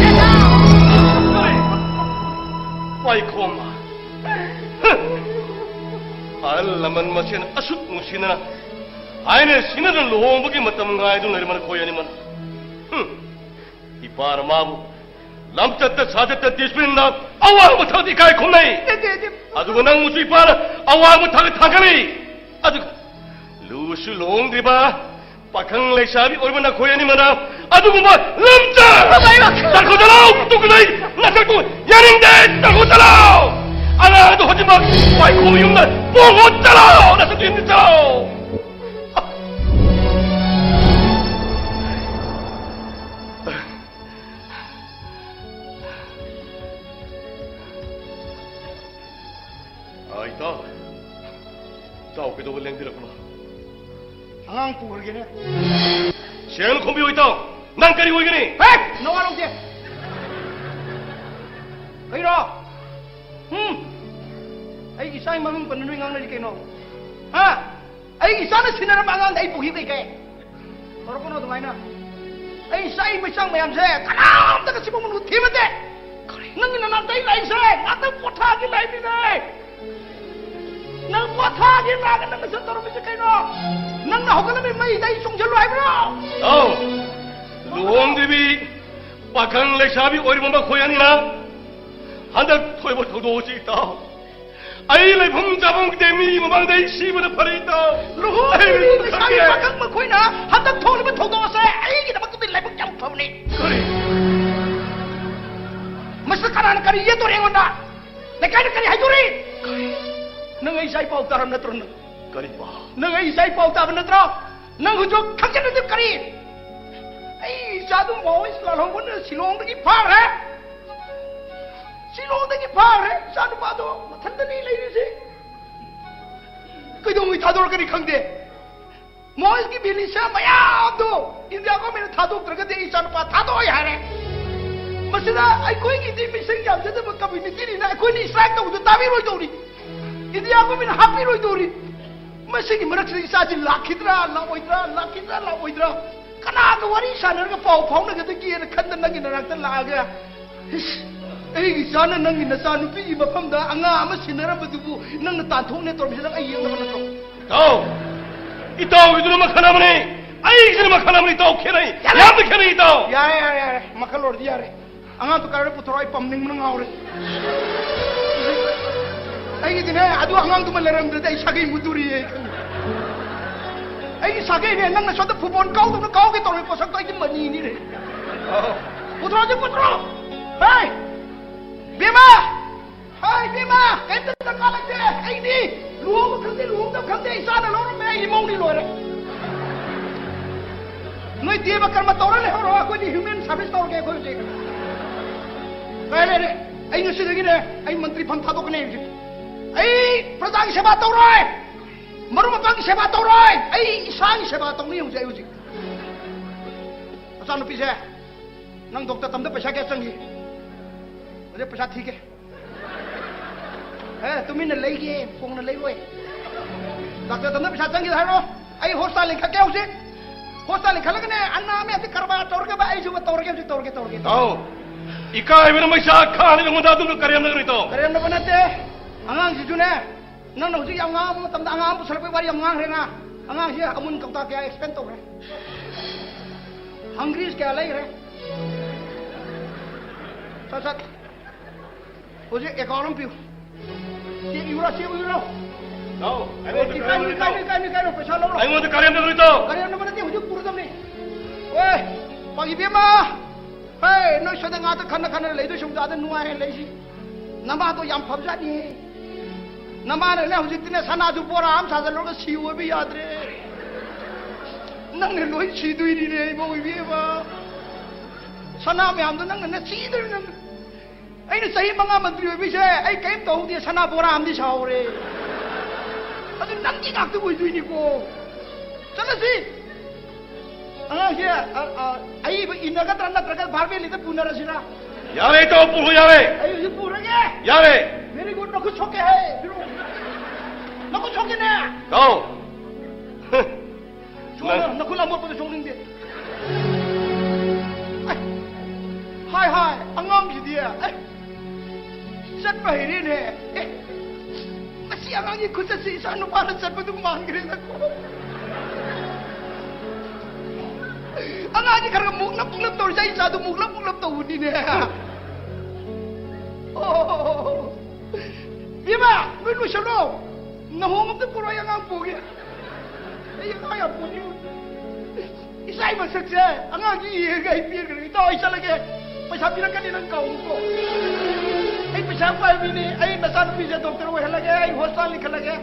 ꯅꯅꯥꯎ! ꯄꯥꯏꯈꯣꯝꯕ꯫ ꯑꯍꯜ ꯂꯃꯟ ꯃꯁꯦꯟ ꯑꯁꯨꯛ ꯅꯨꯡꯁꯤꯅꯅ ꯍꯥꯏꯅ ꯁꯤꯡꯅꯗꯨꯅ ꯂꯨꯍꯣꯡꯕꯒꯤ ꯃꯇꯝ ꯉꯥꯏꯗꯨꯅ ꯂꯩꯔꯝꯕ ꯅꯈꯣꯏ ꯑꯅꯤꯃꯛ꯫ ꯍꯨꯝ꯫ ꯏꯄꯥꯅ ꯃꯥꯕꯨ ꯂꯝꯆꯠꯇ ꯁꯥꯖꯠꯇ ꯗꯤꯁꯤꯄ꯭ꯂꯤꯟꯗ ꯑꯋꯥꯡꯕ ꯊꯥꯛꯇ ꯏꯀꯥꯏ ꯈꯨꯝꯅꯩ꯫ ꯅꯠꯇꯦ, ꯅꯠꯇꯦ꯫ ꯑꯗꯨꯒ ꯅꯪꯕꯨꯁꯨ ꯏꯄꯥꯅ ꯑꯋꯥꯡꯕ ꯊꯥꯛꯇ ꯊꯥꯡꯒꯠꯂꯤ꯫ ꯑꯗꯨꯒ ꯂꯨꯁꯨ ꯂꯨꯍꯣꯡꯗ꯭ꯔꯤꯕ ꯄꯥꯈꯪ ꯂꯩꯁꯥꯕꯤ ꯑꯣꯏꯕ ꯅꯈꯣꯏ ꯑꯅꯤꯃꯛꯅ ꯑꯗꯨꯒꯨꯝꯕ ꯂꯝꯆꯠ ꯇꯥꯈꯣ ꯆꯠꯂꯣ! ꯇꯨꯀꯠꯆꯩ! ꯅꯁꯛꯇꯨ ꯌꯥꯅꯤꯡꯗꯦ! ꯇꯥꯈꯣ ꯆꯠꯂꯣ! ꯑꯉꯥꯡꯗꯣ ꯍꯧꯖꯤꯛꯃꯛ ꯄꯥꯏꯈꯣꯝꯕ ꯌꯨꯝꯗ ꯄꯨꯈꯣ ꯆꯠꯂꯣ! ꯅꯁꯛꯇꯨ ꯌꯨꯝꯗ ꯆꯠꯂꯣ! ꯑꯥ, ꯏꯇꯥꯎ꯫ ꯏꯇꯥꯎ ꯀꯩꯗꯧꯕ ꯂꯦꯡꯕꯤꯔꯛꯄꯅꯣ? ꯑꯉꯥꯡ ꯄꯨꯈ꯭ꯔꯒꯦꯅꯦ꯫ ꯁꯦꯡꯅ ꯈꯨꯝꯕꯤꯌꯨ ꯏꯇꯥꯎ, ꯅꯪ ꯀꯔꯤ ꯑꯣꯏꯒꯅꯤ? ꯍꯦ! ꯅꯋꯥ ꯂꯧꯗꯦ꯫ ꯀꯩꯅꯣ? ꯎꯝ? ꯑꯩꯒꯤ ꯏꯆꯥꯒꯤ ꯃꯃꯤꯡ ꯄꯟꯅ ꯅꯣꯏ ꯉꯥꯡꯅꯔꯤ ꯀꯩꯅꯣ? ꯍꯥ? ꯑꯩꯒꯤ ꯏꯆꯥꯅ ꯁꯤꯟꯅꯔꯝꯕ ꯑꯉꯥꯡꯗ ꯑꯩ ꯄꯨꯈꯤ ꯀꯩ ꯀꯩ? ꯇꯧꯔꯛꯀꯅꯣ ꯑꯗꯨꯃꯥꯏꯅ꯫ ꯑꯩ ꯏꯆꯥꯒꯤ ꯃꯩꯆꯥꯛ ꯃꯌꯥꯝꯁꯦ ꯀꯅꯥꯝꯇꯒ ꯁꯤꯐꯥꯎ ꯃꯅꯨꯡ ꯊꯤꯕꯗꯦ꯫ ꯅꯪꯒꯤ ꯅꯅꯥꯛꯇ ꯑꯩ ꯂꯥꯛꯏꯁꯦ ꯉꯥꯛꯇꯪ ꯄꯣꯊꯥꯒꯦ ꯂꯥꯛꯏꯅꯤꯅꯦ꯫ ꯅꯪ ꯄꯣꯊꯥꯒꯦ ꯂꯥꯛꯑꯒ ꯅꯪꯅ ꯁꯤꯗ ꯇꯧꯔꯝꯃꯤꯁꯦ ꯀꯩꯅꯣ? ꯅꯪꯅ ꯍꯧꯒꯠꯂꯝꯃꯤ ꯃꯩꯗ ꯑꯩ ꯆꯣꯡꯁꯤꯜꯂꯨ ꯍꯥꯏꯕ꯭ꯔꯣ? ꯑꯧ, ꯂꯨꯍꯣꯡꯗ꯭ꯔꯤꯕꯤ ꯄꯥꯈꯪ ꯂꯩꯁꯥꯕꯤ ꯑꯣꯏꯔꯤꯕ ꯃꯈꯣꯏ ꯑꯅꯤꯅ ꯍꯟꯗꯛ ꯊꯣꯛꯏꯕ ꯊꯧꯗꯣꯛ ꯑꯁꯤ ꯏꯇꯥꯎ, ꯑꯩ ꯂꯩꯐꯝ ꯆꯥꯐꯝ ꯈꯪꯗꯦ, ꯃꯤ ꯃꯃꯥꯡꯗ ꯑꯩ ꯁꯤꯕꯅ ꯐꯔꯦ ꯏꯇꯥꯎ꯫ ꯂꯨꯍꯣꯡꯗ꯭ꯔꯤꯕꯤ ꯑꯩ ꯂꯩꯁꯥꯕꯤ ꯈꯪꯗꯦ꯫ ꯄꯥꯈꯪ ꯃꯈꯣꯏꯅ ꯍꯟꯗꯛ ꯊꯣꯛꯂꯤꯕ ꯊꯧꯗꯣꯛ ꯑꯁꯦ ꯑꯩꯒꯤꯗꯃꯛꯇꯗꯤ ꯂꯥꯏꯕꯛ ꯌꯥꯝ ꯐꯕꯅꯤ꯫ ꯀꯔꯤ? ꯃꯁꯤꯗ ꯀꯅꯥꯅ ꯀꯔꯤ ꯌꯦꯠꯇꯣꯔꯤ ꯑꯩꯉꯣꯟꯗ? ꯂꯩꯀꯥꯏꯗ ꯀꯔꯤ ꯍꯥꯏꯗꯣꯔꯤ? ꯅꯪ ꯑꯩ ꯏꯆꯥ ꯏ ꯄꯥꯎ ꯇꯥꯔꯝ ꯅꯠꯇ꯭ꯔꯣ ꯅꯪ? ꯀꯔꯤ ꯄꯥꯎ? ꯅꯪ ꯑꯩ ꯏꯆꯥ ꯏ ꯄꯥꯎ ꯇꯥꯕ ꯅꯠꯇ꯭ꯔꯣ? ꯅꯪ ꯍꯧꯖꯤꯛ ꯈꯪꯖꯤꯟꯅꯗꯦ ꯀꯔꯤ? ꯑꯩ ꯏꯆꯥꯗꯨ ꯃꯥꯋꯣꯏꯁ ꯂꯥꯜꯍꯧꯕꯅ ꯁꯤꯂꯣꯡꯗꯒꯤ ꯐꯥꯈ꯭ꯔꯦ꯫ ꯁꯤꯂꯣꯡꯗꯒꯤ ꯐꯥꯈ꯭ꯔꯦ꯫ ꯏꯆꯥ ꯅꯨꯄꯥꯗꯣ ꯃꯊꯟꯇꯅꯤ ꯂꯩꯔꯤꯁꯦ꯫ ꯀꯩꯗꯧꯉꯩ ꯊꯥꯗꯣꯔꯛꯀꯅꯤ ꯈꯪꯗꯦ꯫ ꯃꯣꯏꯒꯤ ꯃꯤꯂꯤꯁꯤꯌꯥ ꯃꯌꯥꯝꯗꯣ ꯏꯟꯗꯤꯌꯥ ꯒꯣꯔꯃꯦꯟꯅ ꯊꯥꯗꯣꯛꯇ꯭ꯔꯒꯗꯤ ꯑꯩ ꯏꯆꯥꯅꯨꯄꯥ ꯊꯥꯗꯣꯛꯑꯣꯏ ꯍꯥꯏꯔꯦ꯫ ꯃꯁꯤꯗ ꯑꯩꯈꯣꯏꯒꯤꯗꯤ ꯃꯤꯁꯤꯡ ꯌꯥꯝꯖꯗꯕ ꯀꯝꯃ꯭ꯌꯨꯅꯤꯇꯤꯅꯤꯅ ꯑꯩꯈꯣꯏꯅ ꯏꯁꯇ꯭ꯔꯥꯏꯛ ꯇꯧꯕꯗꯣ ꯇꯥꯕꯤꯔꯣꯏꯗꯧꯔꯤ꯫ ꯏꯟꯗꯤꯌꯥ ꯒꯣꯔꯃꯦꯟꯅ ꯍꯥꯞꯄꯤꯔꯣꯏꯗꯧꯔꯤ꯫ ꯃꯁꯤꯒꯤ ꯃꯔꯛꯁꯤꯗ ꯏꯆꯥꯁꯤ ꯂꯥꯛꯈꯤꯗ꯭ꯔꯥ ꯂꯥꯛꯑꯣꯏꯗ꯭ꯔꯥ, ꯂꯥꯛꯈꯤꯗ꯭ꯔꯥ ꯂꯥꯛꯑꯣꯏꯗ꯭ꯔꯥ, ꯀꯅꯥꯒ ꯋꯥꯔꯤ ꯁꯥꯟꯅꯔꯒ ꯄꯥꯎ ꯐꯥꯎꯅꯒꯗꯒꯦꯅ ꯈꯟꯗ ꯅꯪꯒꯤ ꯅꯅꯥꯛꯇ ꯂꯥꯛꯑꯒ, ꯏꯁ, ꯑꯩꯒꯤ ꯏꯆꯥꯅ ꯅꯪꯒꯤ ꯅꯆꯥ ꯅꯨꯄꯤꯒꯤ ꯃꯐꯝꯗ ꯑꯉꯥꯡ ꯑꯃ ꯁꯤꯟꯅꯔꯝꯕꯗꯨꯕꯨ ꯅꯪꯅ ꯇꯥꯟꯊꯣꯛꯅꯦ ꯇꯧꯔꯝꯃꯤꯁꯦ ꯅꯪ ꯑꯩ ꯌꯦꯡꯗꯕ ꯅꯠꯇ꯭ꯔꯣ? ꯏꯇꯥꯎ, ꯏꯇꯥꯎꯒꯤꯗꯨꯅ ꯃꯈꯜ ꯑꯃꯅꯤ, ꯑꯩꯒꯤꯁꯤꯅ ꯃꯈꯜ ꯑꯃꯅꯤ꯫ ꯏꯇꯥꯎ, ꯈꯦꯠꯅꯩ꯫ ꯌꯥꯔꯦ! ꯌꯥꯝꯅ ꯈꯦꯠꯅꯩ ꯏꯇꯥꯎ꯫ ꯌꯥꯔꯦ, ꯌꯥꯔꯦ, ꯌꯥꯔꯦ꯫ ꯃꯈꯜ ꯑꯣꯏꯔꯗꯤ ꯌꯥꯔꯦ꯫ ꯑꯉꯥꯡꯗꯣ ꯀꯔꯥꯏꯗ ꯄꯨꯊꯣꯔꯛꯑꯣ? ꯑꯩ ꯄꯝꯅꯤꯡꯕꯅ ꯉꯥꯎꯔꯦ꯫ ꯑꯩꯒꯤꯗꯤꯅꯦ, ꯑꯗꯨ ꯑꯉꯥꯡꯗꯨꯃ ꯂꯩꯔꯝꯗ꯭ꯔꯗꯤ ꯑꯩ ꯁꯥꯒꯩ ꯃꯨꯠꯇꯣꯔꯤꯌꯦ꯫ ꯑꯩꯒꯤ ꯁꯥꯒꯩꯅꯦ, ꯅꯪꯅ ꯁꯣꯝꯗ ꯐꯨꯠꯕꯣꯜ ꯀꯥꯎꯗꯧꯅ ꯀꯥꯎꯒꯦ ꯇꯧꯔꯦ, ꯄꯣꯠꯁꯛꯇꯣ ꯑꯩꯒꯤ ꯃꯅꯤꯅꯤꯅꯦ꯫ ꯄꯨꯊꯣꯔꯛꯑꯣ, ꯄꯨꯊꯣꯔꯛꯑꯣ꯫ ꯍꯦ! ꯕꯦꯝꯃ! ꯍꯥꯏ, ꯏꯕꯦꯝꯃ, ꯀꯩꯝꯇ ꯗꯔꯀꯥꯔ ꯂꯩꯇꯦ꯫ ꯑꯩꯗꯤ ꯂꯨꯍꯣꯡꯕ ꯈꯪꯗꯦ, ꯂꯨꯍꯣꯡꯗꯕ ꯈꯪꯗꯦ, ꯏꯆꯥꯅ ꯂꯧꯔꯝꯃꯦ, ꯑꯩ ꯏꯃꯧꯅꯤ ꯂꯣꯏꯔꯦ꯫ ꯅꯣꯏ ꯗꯦꯕ ꯀꯔꯃ ꯇꯧꯔ ꯂꯩꯍꯧꯔꯣ, ꯑꯩꯈꯣꯏꯗꯤ human service ꯇꯧꯔꯒꯦ ꯑꯩꯈꯣꯏ ꯍꯧꯖꯤꯛ꯫ ꯀꯥꯏ ꯂꯩꯔꯦ? ꯑꯩ ꯉꯁꯤꯗꯒꯤꯅꯦ, ꯑꯩ ꯃꯟꯇ꯭ꯔꯤ ꯐꯝ ꯊꯥꯗꯣꯛꯀꯅꯤ ꯍꯧꯖꯤꯛ꯫ ꯑꯩ ꯄ꯭ꯔꯖꯥꯒꯤ ꯁꯦꯕꯥ ꯇꯧꯔꯣꯏ꯫ ꯃꯔꯨꯞ ꯃꯄꯥꯡꯒꯤ ꯁꯦꯕꯥ ꯇꯧꯔꯣꯏ꯫ ꯑꯩ ꯏꯁꯥꯒꯤ ꯁꯦꯕꯥ ꯇꯧꯅꯤ ꯍꯧꯖꯤꯛ꯫ ꯑꯩ ꯍꯧꯖꯤꯛ ꯃꯆꯥꯅꯨꯄꯤꯁꯦ, ꯅꯪ ꯗꯣꯛꯇꯔ ꯇꯝꯗ ꯄꯩꯁꯥ ꯀꯌꯥ ꯆꯪꯈꯤ? ꯍꯧꯖꯤꯛ ꯄꯩꯁꯥ ꯊꯤꯒꯦ꯫ ꯑꯦ, ꯇꯨꯃꯤꯟꯅ ꯂꯩꯒꯦ, ꯐꯣꯡꯅ ꯂꯩꯔꯣꯏ꯫ ꯗꯥꯛꯇꯔ ꯇꯝꯗ ꯄꯩꯁꯥ ꯆꯪꯈꯤꯗ ꯍꯥꯏꯔꯣ꯫ ꯑꯩ ꯍꯣꯁꯄꯤꯇꯥꯜ ꯂꯤꯡꯈꯠꯀꯦ ꯍꯧꯖꯤꯛ꯫ ꯍꯣꯁꯄꯤꯇꯥꯜ ꯂꯤꯡꯈꯠꯂꯒꯅꯦ, ꯑꯅꯥ ꯃꯌꯥꯝꯁꯦ ꯀꯔꯕꯥꯔ ꯇꯧꯔꯒꯕ ꯑꯩꯁꯨ ꯇꯧꯔꯒꯦ, ꯍꯧꯖꯤꯛ ꯇꯧꯔꯒꯦ, ꯇꯧꯔꯒꯦ, ꯇꯧꯔꯒꯦ꯫ ꯇꯥꯎ, ꯏꯀꯥꯏꯕꯅ ꯃꯩꯁꯥ ꯈꯥꯡꯉꯤꯗ ꯑꯩꯉꯣꯟꯗ ꯑꯗꯨꯒ ꯀꯔꯦꯝꯅꯒꯅꯨ ꯏꯇꯥꯎ꯫ ꯀꯔꯦꯝꯅꯕ ꯅꯠꯇꯦ꯫ ꯑꯉꯥꯡꯁꯤꯁꯨꯅꯦ, ꯅꯪꯅ ꯍꯧꯖꯤꯛ ꯌꯥꯝ ꯉꯥꯡꯕ ꯃꯇꯝꯗ ꯑꯉꯥꯡ ꯄꯨꯁꯜꯂꯛꯄꯒꯤ ꯋꯥꯔꯤ ꯌꯥꯝ ꯉꯥꯡꯈ꯭ꯔꯦ ꯅ꯫ ꯑꯉꯥꯡꯁꯦ ꯑꯃꯨꯟ ꯀꯧꯇꯥ ꯀꯌꯥ ꯑꯦꯛꯁꯄꯦꯟ ꯇꯧꯈ꯭ꯔꯦ? ꯍꯪꯒ꯭ꯔꯤꯁ ꯀꯌꯥ ꯂꯩꯈ꯭ꯔꯦ? ꯁꯠ ꯁꯠ꯫ ꯍꯧꯖꯤꯛ ꯑꯦꯀꯥꯎꯟ ꯑꯃ ꯄꯤꯌꯨ꯫ Check ꯏꯌꯨꯔꯣ, check ꯏꯌꯨꯔꯣ? ꯅꯣ, ꯑꯩꯉꯣꯟꯗ ꯏꯀꯥꯏꯅꯨ, ꯀꯔꯦꯝꯅꯒꯅꯨ ꯏꯀꯥꯏꯅꯨ, ꯏꯇꯥꯎ꯫ ꯏꯀꯥꯏꯅꯨ, ꯏꯀꯥꯏꯅꯨ, ꯄꯩꯁꯥ ꯂꯧꯔꯣ꯫ ꯑꯩꯉꯣꯟꯗ ꯀꯔꯦꯝꯅꯒꯅꯨ ꯏꯇꯥꯎ꯫ ꯀꯔꯦꯝꯅꯕ ꯅꯠꯇꯦ, ꯍꯧꯖꯤꯛ ꯄꯨꯔꯗꯕꯅꯤ꯫ ꯑꯣꯏ, ꯄꯥ ꯏꯕꯦꯝꯃ꯫ ꯍꯦ, ꯅꯣꯏ ꯁ꯭ꯋꯥꯏꯗ ꯉꯥꯛꯇ ꯈꯟꯅ ꯈꯟꯅ ꯂꯩꯗꯣꯏ ꯁꯔꯨꯛꯇ ꯑꯥꯗ ꯅꯨꯡꯉꯥꯏꯅ ꯂꯩꯁꯤ꯫ ꯅꯃꯥꯗꯣ ꯌꯥꯝ ꯐꯕꯖꯥꯠꯅꯤꯍꯦ꯫ ꯅꯃꯥꯅꯅꯦ ꯍꯧꯖꯤꯛꯇꯤꯅꯦ ꯁꯅꯥꯁꯨ ꯕꯣꯔꯥ ꯑꯃ ꯁꯥꯖꯜꯂꯨꯔꯒ ꯁꯤ ꯑꯣꯏꯕ ꯌꯥꯗ꯭ꯔꯦ꯫ ꯅꯪꯅ ꯂꯣꯏ ꯁꯤꯗꯣꯏꯅꯤꯅꯦ ꯏꯃꯧ ꯏꯕꯦꯝꯃ꯫ ꯁꯅꯥ ꯃꯌꯥꯝꯗꯣ ꯅꯪꯅꯅꯦ ꯁꯤꯗꯣꯏꯅꯤ ꯅꯪ꯫ ꯑꯩꯅ ꯆꯍꯤ ꯃꯉꯥ ꯃꯟꯇ꯭ꯔꯤ ꯑꯣꯏꯕꯤꯁꯦ ꯑꯩ ꯀꯔꯤꯝ ꯇꯧꯍꯧꯗꯦ, ꯁꯅꯥ ꯕꯣꯔꯥ ꯑꯃꯗꯤ ꯁꯥꯍꯧꯔꯦ꯫ ꯑꯗꯨ ꯅꯪꯒꯤ ꯉꯥꯛꯇ ꯑꯣꯏꯗꯣꯏꯅꯤꯀꯣ꯫ ꯆꯠꯂꯁꯤ꯫ ꯑꯉꯥꯡꯁꯦ, ꯑ, ꯑ, ꯑꯏꯕ ꯏꯟꯅꯒꯗ꯭ꯔꯥ ꯅꯠꯇ꯭ꯔꯒ ꯚꯥꯔꯃꯦꯂꯤꯗ ꯄꯨꯅꯔꯁꯤꯔꯥ? ꯌꯥꯔꯦ, ꯏꯇꯥꯎ, ꯄꯨꯔꯣ, ꯌꯥꯔꯦ꯫ ꯑꯩ ꯍꯧꯖꯤꯛ ꯄꯨꯔꯒꯦ꯫ ꯌꯥꯔꯦ꯫ Very good, ꯅꯈꯨꯠ ꯁꯣꯛꯀꯦ ꯍꯥꯏ꯫ ꯄꯤꯔꯛꯑꯣ꯫ ꯅꯈꯨꯠ ꯁꯣꯛꯀꯦꯅꯦ꯫ ꯏꯇꯥꯎ꯫ ꯁꯣꯛꯅ-, ꯅꯪ ꯅꯈꯨꯠ ꯑꯃꯣꯠꯄꯗ ꯁꯣꯛꯅꯤꯡꯗꯦ꯫ ꯑꯩ, ꯍꯥꯏ, ꯍꯥꯏ, ꯑꯉꯥꯡꯁꯤꯗꯤ, ꯑꯩ, ꯆꯠꯄ ꯍꯩꯔꯦꯅꯦ꯫ ꯑꯦ, ꯃꯁꯤ ꯑꯉꯥꯡꯒꯤ ꯈꯨꯆꯠꯁꯤ ꯏꯆꯥ ꯅꯨꯄꯥꯅ ꯆꯠꯄꯗꯨ ꯃꯥꯟꯈ꯭ꯔꯦꯗꯀꯣ꯫ ꯑꯉꯥꯡꯁꯤ ꯈꯔ ꯈꯔ ꯃꯨꯛꯂꯞ ꯃꯨꯛꯂꯞ ꯇꯧꯔꯤꯁꯦ, ꯑꯩ ꯏꯆꯥꯗꯨ ꯃꯨꯛꯂꯞ ꯃꯨꯛꯂꯞ ꯇꯧꯕꯅꯤꯅꯦ꯫ ꯑꯣ, ꯏꯃꯥ, ꯅꯣꯏ ꯂꯣꯏꯁꯜꯂꯣ꯫ ꯅꯍꯣꯡ ꯑꯝꯇ ꯄꯨꯔꯛꯑꯣ, ꯑꯩ ꯑꯉꯥꯡ ꯄꯨꯒꯦ꯫ ꯑꯩ ꯑꯉꯥꯡ ꯌꯥꯝ ꯄꯨꯅꯤꯡꯉꯤ꯫ ꯏꯆꯥꯒꯤ ꯃꯁꯛꯁꯦ ꯑꯉꯥꯡꯁꯤ ꯌꯦꯡꯉꯒ ꯑꯩ ꯄꯦꯟꯈ꯭ꯔꯦ꯫ ꯏꯇꯥꯎ, ꯑꯩ ꯆꯠꯂꯒꯦ꯫ ꯄꯩꯁꯥ ꯄꯤꯔꯛꯀꯅꯤ, ꯅꯪ ꯀꯥꯎꯅꯨꯀꯣ꯫ ꯑꯩ ꯄꯩꯁꯥ ꯄꯥꯏꯕ ꯃꯤꯅꯤ꯫ ꯑꯩ ꯅꯆꯥꯅꯨꯄꯤꯁꯦ ꯗꯣꯛꯇꯔ ꯑꯣꯏꯍꯜꯂꯒꯦ, ꯑꯩ ꯍꯣꯁꯄꯤꯇꯥꯜ ꯂꯤꯡꯈꯠꯂꯒꯦ꯫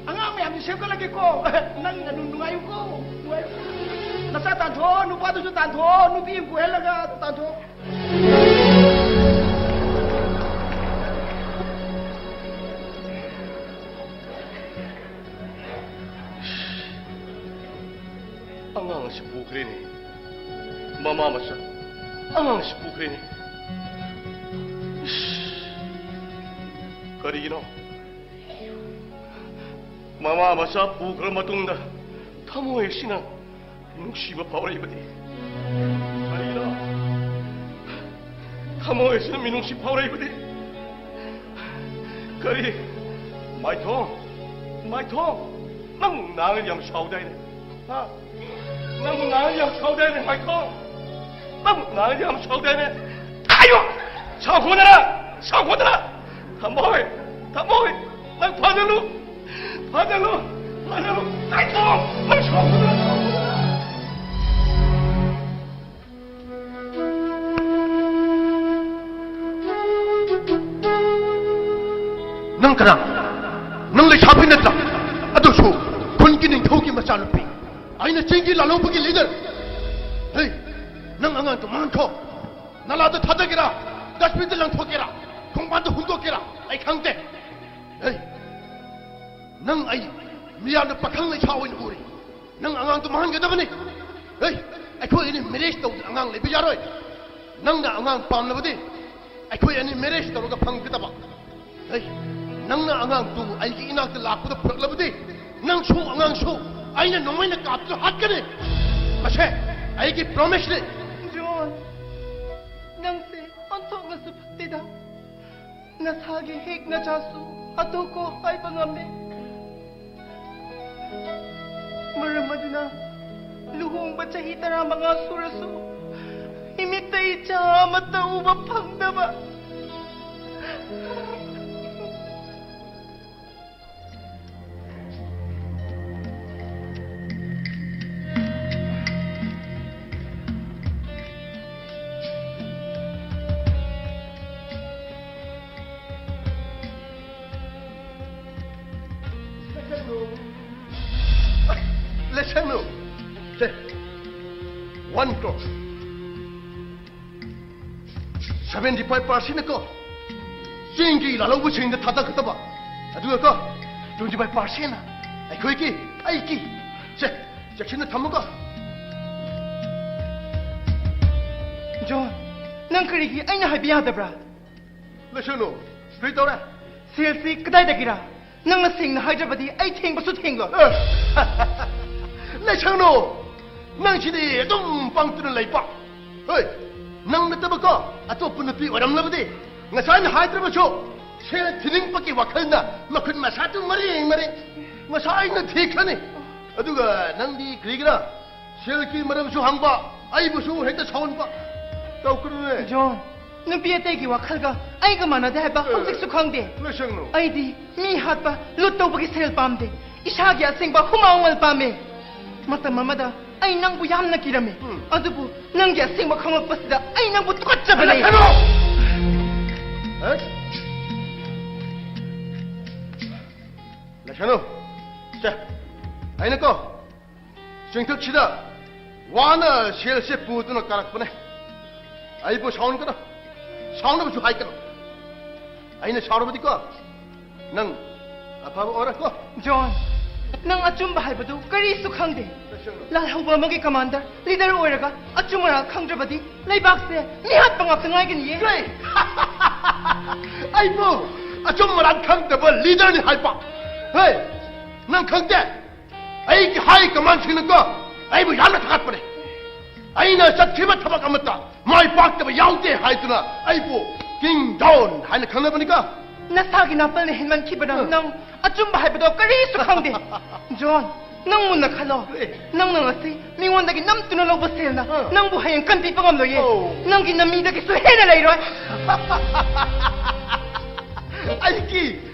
ꯑꯉꯥꯡ ꯃꯌꯥꯝꯁꯤ ꯁꯦꯝꯒꯠꯂꯒꯦꯀꯣ꯫ ꯅꯪ ꯑꯗꯨꯝ ꯅꯨꯡꯉꯥꯏꯌꯨꯀꯣ꯫ ꯅꯨꯡꯉꯥꯏꯌꯨ꯫ ꯅꯆꯥ ꯇꯥꯟꯊꯣꯛꯑꯣ, ꯅꯨꯄꯥꯗꯨꯁꯨ ꯇꯥꯟꯊꯣꯛꯑꯣ, ꯅꯨꯄꯤ ꯑꯃ ꯀꯣꯏꯍꯜꯂꯒ ꯑꯗꯨ ꯇꯥꯟꯊꯣꯛꯑꯣ꯫ ꯄꯨꯈ꯭ꯔꯦꯅꯦ꯫ ꯃꯃꯥ ꯃꯆꯥ ꯑꯉꯥꯡꯁꯤ ꯄꯨꯈ꯭ꯔꯦꯅꯦ꯫ ꯏꯁ, ꯀꯔꯤꯒꯤꯅꯣ? ꯃꯃꯥ ꯃꯆꯥ ꯄꯨꯈ꯭ꯔ ꯃꯇꯨꯡꯗ ꯊꯃꯣꯏ ꯑꯁꯤꯅ ꯅꯨꯡꯁꯤꯕ ꯐꯥꯎꯔꯛꯏꯕꯗꯤ? ꯀꯔꯤꯒꯤꯅꯣ? ꯊꯃꯣꯏ ꯑꯁꯤꯅ ꯃꯤꯅꯨꯡꯁꯤ ꯐꯥꯎꯔꯛꯏꯕꯗꯤ? ꯀꯔꯤ? ꯃꯥꯏꯊꯣꯡ, ꯃꯥꯏꯊꯣꯡ, ꯅꯪ ꯅꯥꯉꯗꯤ ꯌꯥꯝ ꯁꯥꯎꯗꯥꯏꯅꯦ? ꯍꯥ? ꯅꯪ ꯅꯥꯉꯗꯤ ꯌꯥꯝ ꯁꯥꯎꯗꯥꯏꯅꯦ, ꯃꯥꯏꯊꯣꯡ? ꯅꯪ ꯅꯥꯉꯗꯤ ꯌꯥꯝ ꯁꯥꯎꯗꯥꯏꯅꯦ? ꯑꯌꯣ! ꯁꯥꯎꯈꯣꯗꯅ! ꯁꯥꯎꯈꯣꯗꯅ! ꯊꯃꯣꯏ! ꯊꯃꯣꯏ! ꯅꯪ ꯐꯥꯖꯜꯂꯨ! ꯐꯥꯖꯜꯂꯨ! ꯐꯥꯖꯜꯂꯨ! ꯃꯥꯏꯊꯣꯡ! ꯅꯪ ꯁꯥꯎꯈꯣꯗꯅ! ꯁꯥꯎꯈꯣꯗꯅ! ꯅꯪ ꯀꯅꯥ? ꯅꯪ ꯂꯩꯁꯥꯕꯤ ꯅꯠꯇ꯭ꯔꯥ? ꯑꯗꯨꯁꯨ ꯈꯨꯟꯒꯤ ꯅꯤꯡꯊꯧꯒꯤ ꯃꯆꯥꯅꯨꯄꯤ꯫ ꯑꯩꯅ ꯆꯤꯡꯒꯤ ꯂꯥꯜꯍꯧꯕꯒꯤ ꯂꯤꯗꯔ꯫ ꯍꯦ, ꯅꯪ ꯑꯉꯥꯡꯗꯣ ꯃꯥꯡꯈꯣ꯫ ꯅꯂꯥꯗ ꯊꯥꯗꯒꯦꯔꯥ? ꯗꯁꯕꯤꯟꯗ ꯂꯪꯊꯣꯛꯀꯦꯔꯥ? ꯈꯣꯡꯕꯥꯟꯗ ꯍꯨꯟꯗꯣꯛꯀꯦꯔꯥ? ꯑꯩ ꯈꯪꯗꯦ꯫ ꯍꯦ, ꯅꯪ ꯑꯩ ꯃꯤꯌꯥꯝꯅ ꯄꯥꯈꯪ ꯂꯩꯁꯥ ꯑꯣꯏꯅ ꯎꯔꯤ꯫ ꯅꯪ ꯑꯉꯥꯡꯗꯣ ꯃꯥꯡꯍꯟꯒꯗꯕꯅꯤ꯫ ꯍꯦ, ꯑꯩꯈꯣꯏ ꯑꯅꯤ ꯃꯦꯔꯦꯖ ꯇꯧꯗꯅ ꯑꯉꯥꯡ ꯂꯩꯕ ꯌꯥꯔꯣꯏ꯫ ꯅꯪꯅ ꯑꯉꯥꯡ ꯄꯥꯝꯂꯕꯗꯤ ꯑꯩꯈꯣꯏ ꯑꯅꯤ ꯃꯦꯔꯦꯖ ꯇꯧꯔꯒ ꯐꯪꯒꯗꯕ꯫ ꯍꯦ, ꯅꯪꯅ ꯑꯉꯥꯡꯗꯨ ꯑꯩꯒꯤ ꯏꯅꯥꯛꯇ ꯂꯥꯛꯄꯗ ꯄꯨꯔꯛꯂꯕꯗꯤ ꯅꯪꯁꯨ ꯑꯉꯥꯡꯁꯨ ꯑꯩꯅ ꯅꯣꯡꯃꯩꯅ ꯀꯥꯞꯇꯨꯅ ꯍꯥꯠꯀꯅꯤ꯫ ꯃꯁꯦ ꯑꯩꯒꯤ ꯄ꯭ꯔꯣꯃꯤꯁꯅꯤ꯫ ꯖꯣꯟ, ꯅꯪꯁꯦ ꯑꯣꯟꯊꯣꯛꯅꯁꯨ ꯐꯠꯇꯦꯗ꯫ ꯅꯁꯥꯒꯤ ꯍꯦꯛ ꯅꯆꯥꯁꯨ ꯍꯥꯠꯇꯣꯛꯈꯣ ꯍꯥꯏꯕ ꯉꯝꯃꯦ꯫ ꯃꯔꯝ ꯑꯗꯨꯅ ꯂꯨꯍꯣꯡꯕ ꯆꯍꯤ ꯇꯔꯥꯃꯉꯥ ꯁꯨꯔꯁꯨ ꯏꯃꯤꯠꯇ ꯏꯆꯥ ꯑꯃꯠꯇ ꯎꯕ ꯐꯪꯗꯕ꯫ Listen, no. Say, one crore. Seventy five percent ꯀꯣ, ꯆꯤꯡꯒꯤ ꯂꯥꯜꯍꯧꯕꯁꯤꯡꯗ ꯊꯥꯗꯒꯗꯕ꯫ ꯑꯗꯨꯒ ꯀꯣ, twenty five percent ꯑꯩꯈꯣꯏꯒꯤ, ꯑꯩꯒꯤ꯫ ꯁꯦ, ꯆꯦꯛꯁꯤꯟꯅ ꯊꯝꯃꯨꯀꯣ꯫ ꯖꯣꯟ, ꯅꯪ ꯀꯔꯤꯒꯤ ꯑꯩꯅ ꯍꯥꯏꯕ ꯌꯥꯗꯕ꯭ꯔꯥ? ꯂꯩꯁꯅꯨ, ꯀꯔꯤ ꯇꯧꯔꯦ? ꯁꯦꯜꯁꯤ ꯀꯗꯥꯏꯗꯒꯤꯔ? ꯅꯪꯅ ꯁꯦꯡꯅ ꯍꯥꯏꯗ꯭ꯔꯕꯗꯤ ꯑꯩ ꯊꯦꯡꯕꯁꯨ ꯊꯦꯡꯂꯣꯏ꯫ ꯑꯦ! ꯂꯩꯁꯅꯨ, ꯅꯪꯁꯤꯗꯤ ꯑꯗꯨꯝ ꯄꯪꯇꯨꯅ ꯂꯩꯕ꯫ ꯍꯣꯏ, ꯅꯪ ꯅꯠꯇꯕꯀꯣ ꯑꯇꯣꯞꯄ ꯅꯨꯄꯤ ꯑꯣꯏꯔꯝꯂꯕꯗꯤ ꯉꯁꯥꯏꯅ ꯍꯥꯏꯗ꯭ꯔꯕꯁꯨ ꯁꯦꯜ ꯊꯤꯅꯤꯡꯕꯒꯤ ꯋꯥꯈꯜꯅ ꯃꯈꯨꯠ ꯃꯁꯥꯗꯨ ꯃꯔꯦꯡ ꯃꯔꯦꯡ ꯉꯁꯥꯏꯅ ꯊꯤꯈ꯭ꯔꯅꯤ꯫ ꯑꯗꯨꯒ ꯅꯪꯗꯤ ꯀꯔꯤꯒꯤꯔ ꯁꯦꯜꯒꯤ ꯃꯔꯝꯁꯨ ꯍꯪꯕ, ꯑꯩꯕꯨꯁꯨ ꯍꯦꯛꯇ ꯁꯥꯎꯍꯟꯕ꯫ ꯇꯧꯈ꯭ꯔꯨꯅꯦ꯫ ꯖꯣꯟ, ꯅꯨꯄꯤ ꯑꯇꯩꯒꯤ ꯋꯥꯈꯜꯒ ꯑꯩꯒ ꯃꯥꯟꯅꯗꯦ ꯍꯥꯏꯕ ꯍꯧꯖꯤꯛꯁꯨ ꯈꯪꯗꯦ꯫ ꯂꯣꯏꯁꯪꯅꯨ꯫ ꯑꯩꯗꯤ ꯃꯤ ꯍꯥꯠꯄ, ꯂꯨꯠ ꯇꯧꯕꯒꯤ ꯁꯦꯜ ꯄꯥꯝꯗꯦ꯫ ꯏꯁꯥꯒꯤ ꯑꯁꯦꯡꯕ ꯍꯨꯃꯥꯡ ꯃꯃꯜ ꯄꯥꯝꯃꯦ꯫ ꯃꯇꯝ ꯑꯃꯗ ꯑꯩ ꯅꯪꯕꯨ ꯌꯥꯝꯅ ꯀꯤꯔꯝꯃꯤ꯫ ꯎꯝ꯫ ꯑꯗꯨꯕꯨ ꯅꯪꯒꯤ ꯑꯁꯦꯡꯕ ꯈꯪꯂꯛꯄꯁꯤꯗ ꯑꯩ ꯅꯪꯕꯨ ꯇꯨꯀꯠꯆꯕꯅꯦ꯫ ꯂꯣꯏꯁꯪꯅꯨ꯫ ꯑꯦ? ꯂꯣꯏꯁꯪꯅꯨ꯫ ꯁꯦ, ꯑꯩꯅꯀꯣ ꯆꯤꯡꯊꯛꯁꯤꯗ ꯋꯥꯅ ꯁꯦꯜꯁꯦ ꯄꯨꯗꯨꯅ ꯀꯥꯔꯛꯄꯅꯦ꯫ ꯑꯩꯕꯨ ꯁꯥꯎꯍꯟꯒꯅꯨ, ꯁꯥꯎꯅꯕꯁꯨ ꯍꯥꯏꯒꯅꯨ꯫ ꯑꯩꯅ ꯁꯥꯎꯔꯕꯗꯤꯀꯣ, ꯅꯪ ꯑꯐꯕ ꯑꯣꯏꯔꯣꯏꯀꯣ꯫ ꯖꯣꯟ, ꯅꯪ ꯑꯆꯨꯝꯕ ꯍꯥꯏꯕꯗꯨ ꯀꯔꯤꯁꯨ ꯈꯪꯗꯦ꯫ ꯂꯥꯜꯍꯧꯕ ꯑꯃꯒꯤ ꯀꯃꯥꯟꯗꯔ, ꯂꯤꯗꯔ ꯑꯣꯏꯔꯒ ꯑꯆꯨꯝ ꯑꯔꯥꯟ ꯈꯪꯗ꯭ꯔꯕꯗꯤ ꯂꯩꯕꯥꯛꯁꯦ ꯃꯤꯍꯥꯠꯄ ꯉꯥꯛꯇ ꯉꯥꯏꯒꯅꯤꯌꯦ꯫ ꯀꯩ? ꯑꯩꯕꯨ ꯑꯆꯨꯝ ꯑꯔꯥꯟ ꯈꯪꯗꯕ ꯂꯤꯗꯔꯅꯤ ꯍꯥꯏꯕ? ꯍꯦ, ꯅꯪ ꯈꯪꯗꯦ? ꯑꯩꯒꯤ ꯍꯥꯏ ꯀꯃꯥꯟꯁꯤꯡꯅꯀꯣ ꯑꯩꯕꯨ ꯌꯥꯝꯅ ꯊꯥꯒꯠꯄꯅꯦ꯫ ꯑꯩꯅ ꯆꯠꯈꯤꯕ ꯊꯕꯛ ꯑꯃꯠꯇ ꯃꯥꯏ ꯄꯥꯛꯇꯕ ꯌꯥꯎꯗꯦ ꯍꯥꯏꯗꯨꯅ ꯑꯩꯕꯨ ꯀꯤꯡ ꯖꯣꯟ ꯍꯥꯏꯅ ꯈꯪꯅꯕꯅꯤꯀꯣ꯫ ꯅꯁꯥꯒꯤ ꯅꯥꯄꯜꯅ ꯍꯦꯟꯃꯟꯈꯤꯕꯅ ꯎꯝ꯫ ꯅꯪ ꯑꯆꯨꯝꯕ ꯍꯥꯏꯕꯗꯣ ꯀꯔꯤꯁꯨ ꯈꯪꯗꯦ꯫ ꯖꯣꯟ, ꯅꯪ ꯃꯨꯟꯅ ꯈꯜꯂꯣ꯫ ꯑꯦ꯫ ꯅꯪꯅ ꯉꯁꯤ ꯃꯤꯉꯣꯟꯗꯒꯤ ꯅꯝꯗꯨꯅ ꯂꯧꯕ ꯁꯦꯜꯅ ꯑꯥ꯫ ꯅꯪꯕꯨ ꯍꯌꯦꯡ ꯀꯟꯕꯤꯕ ꯉꯝꯂꯣꯏꯌꯦ꯫ ꯑꯣ꯫ ꯅꯪꯒꯤ ꯅꯃꯤꯗꯒꯤꯁꯨ ꯍꯦꯟꯅ ꯂꯩꯔꯣꯏ꯫ ꯑꯩꯒꯤ,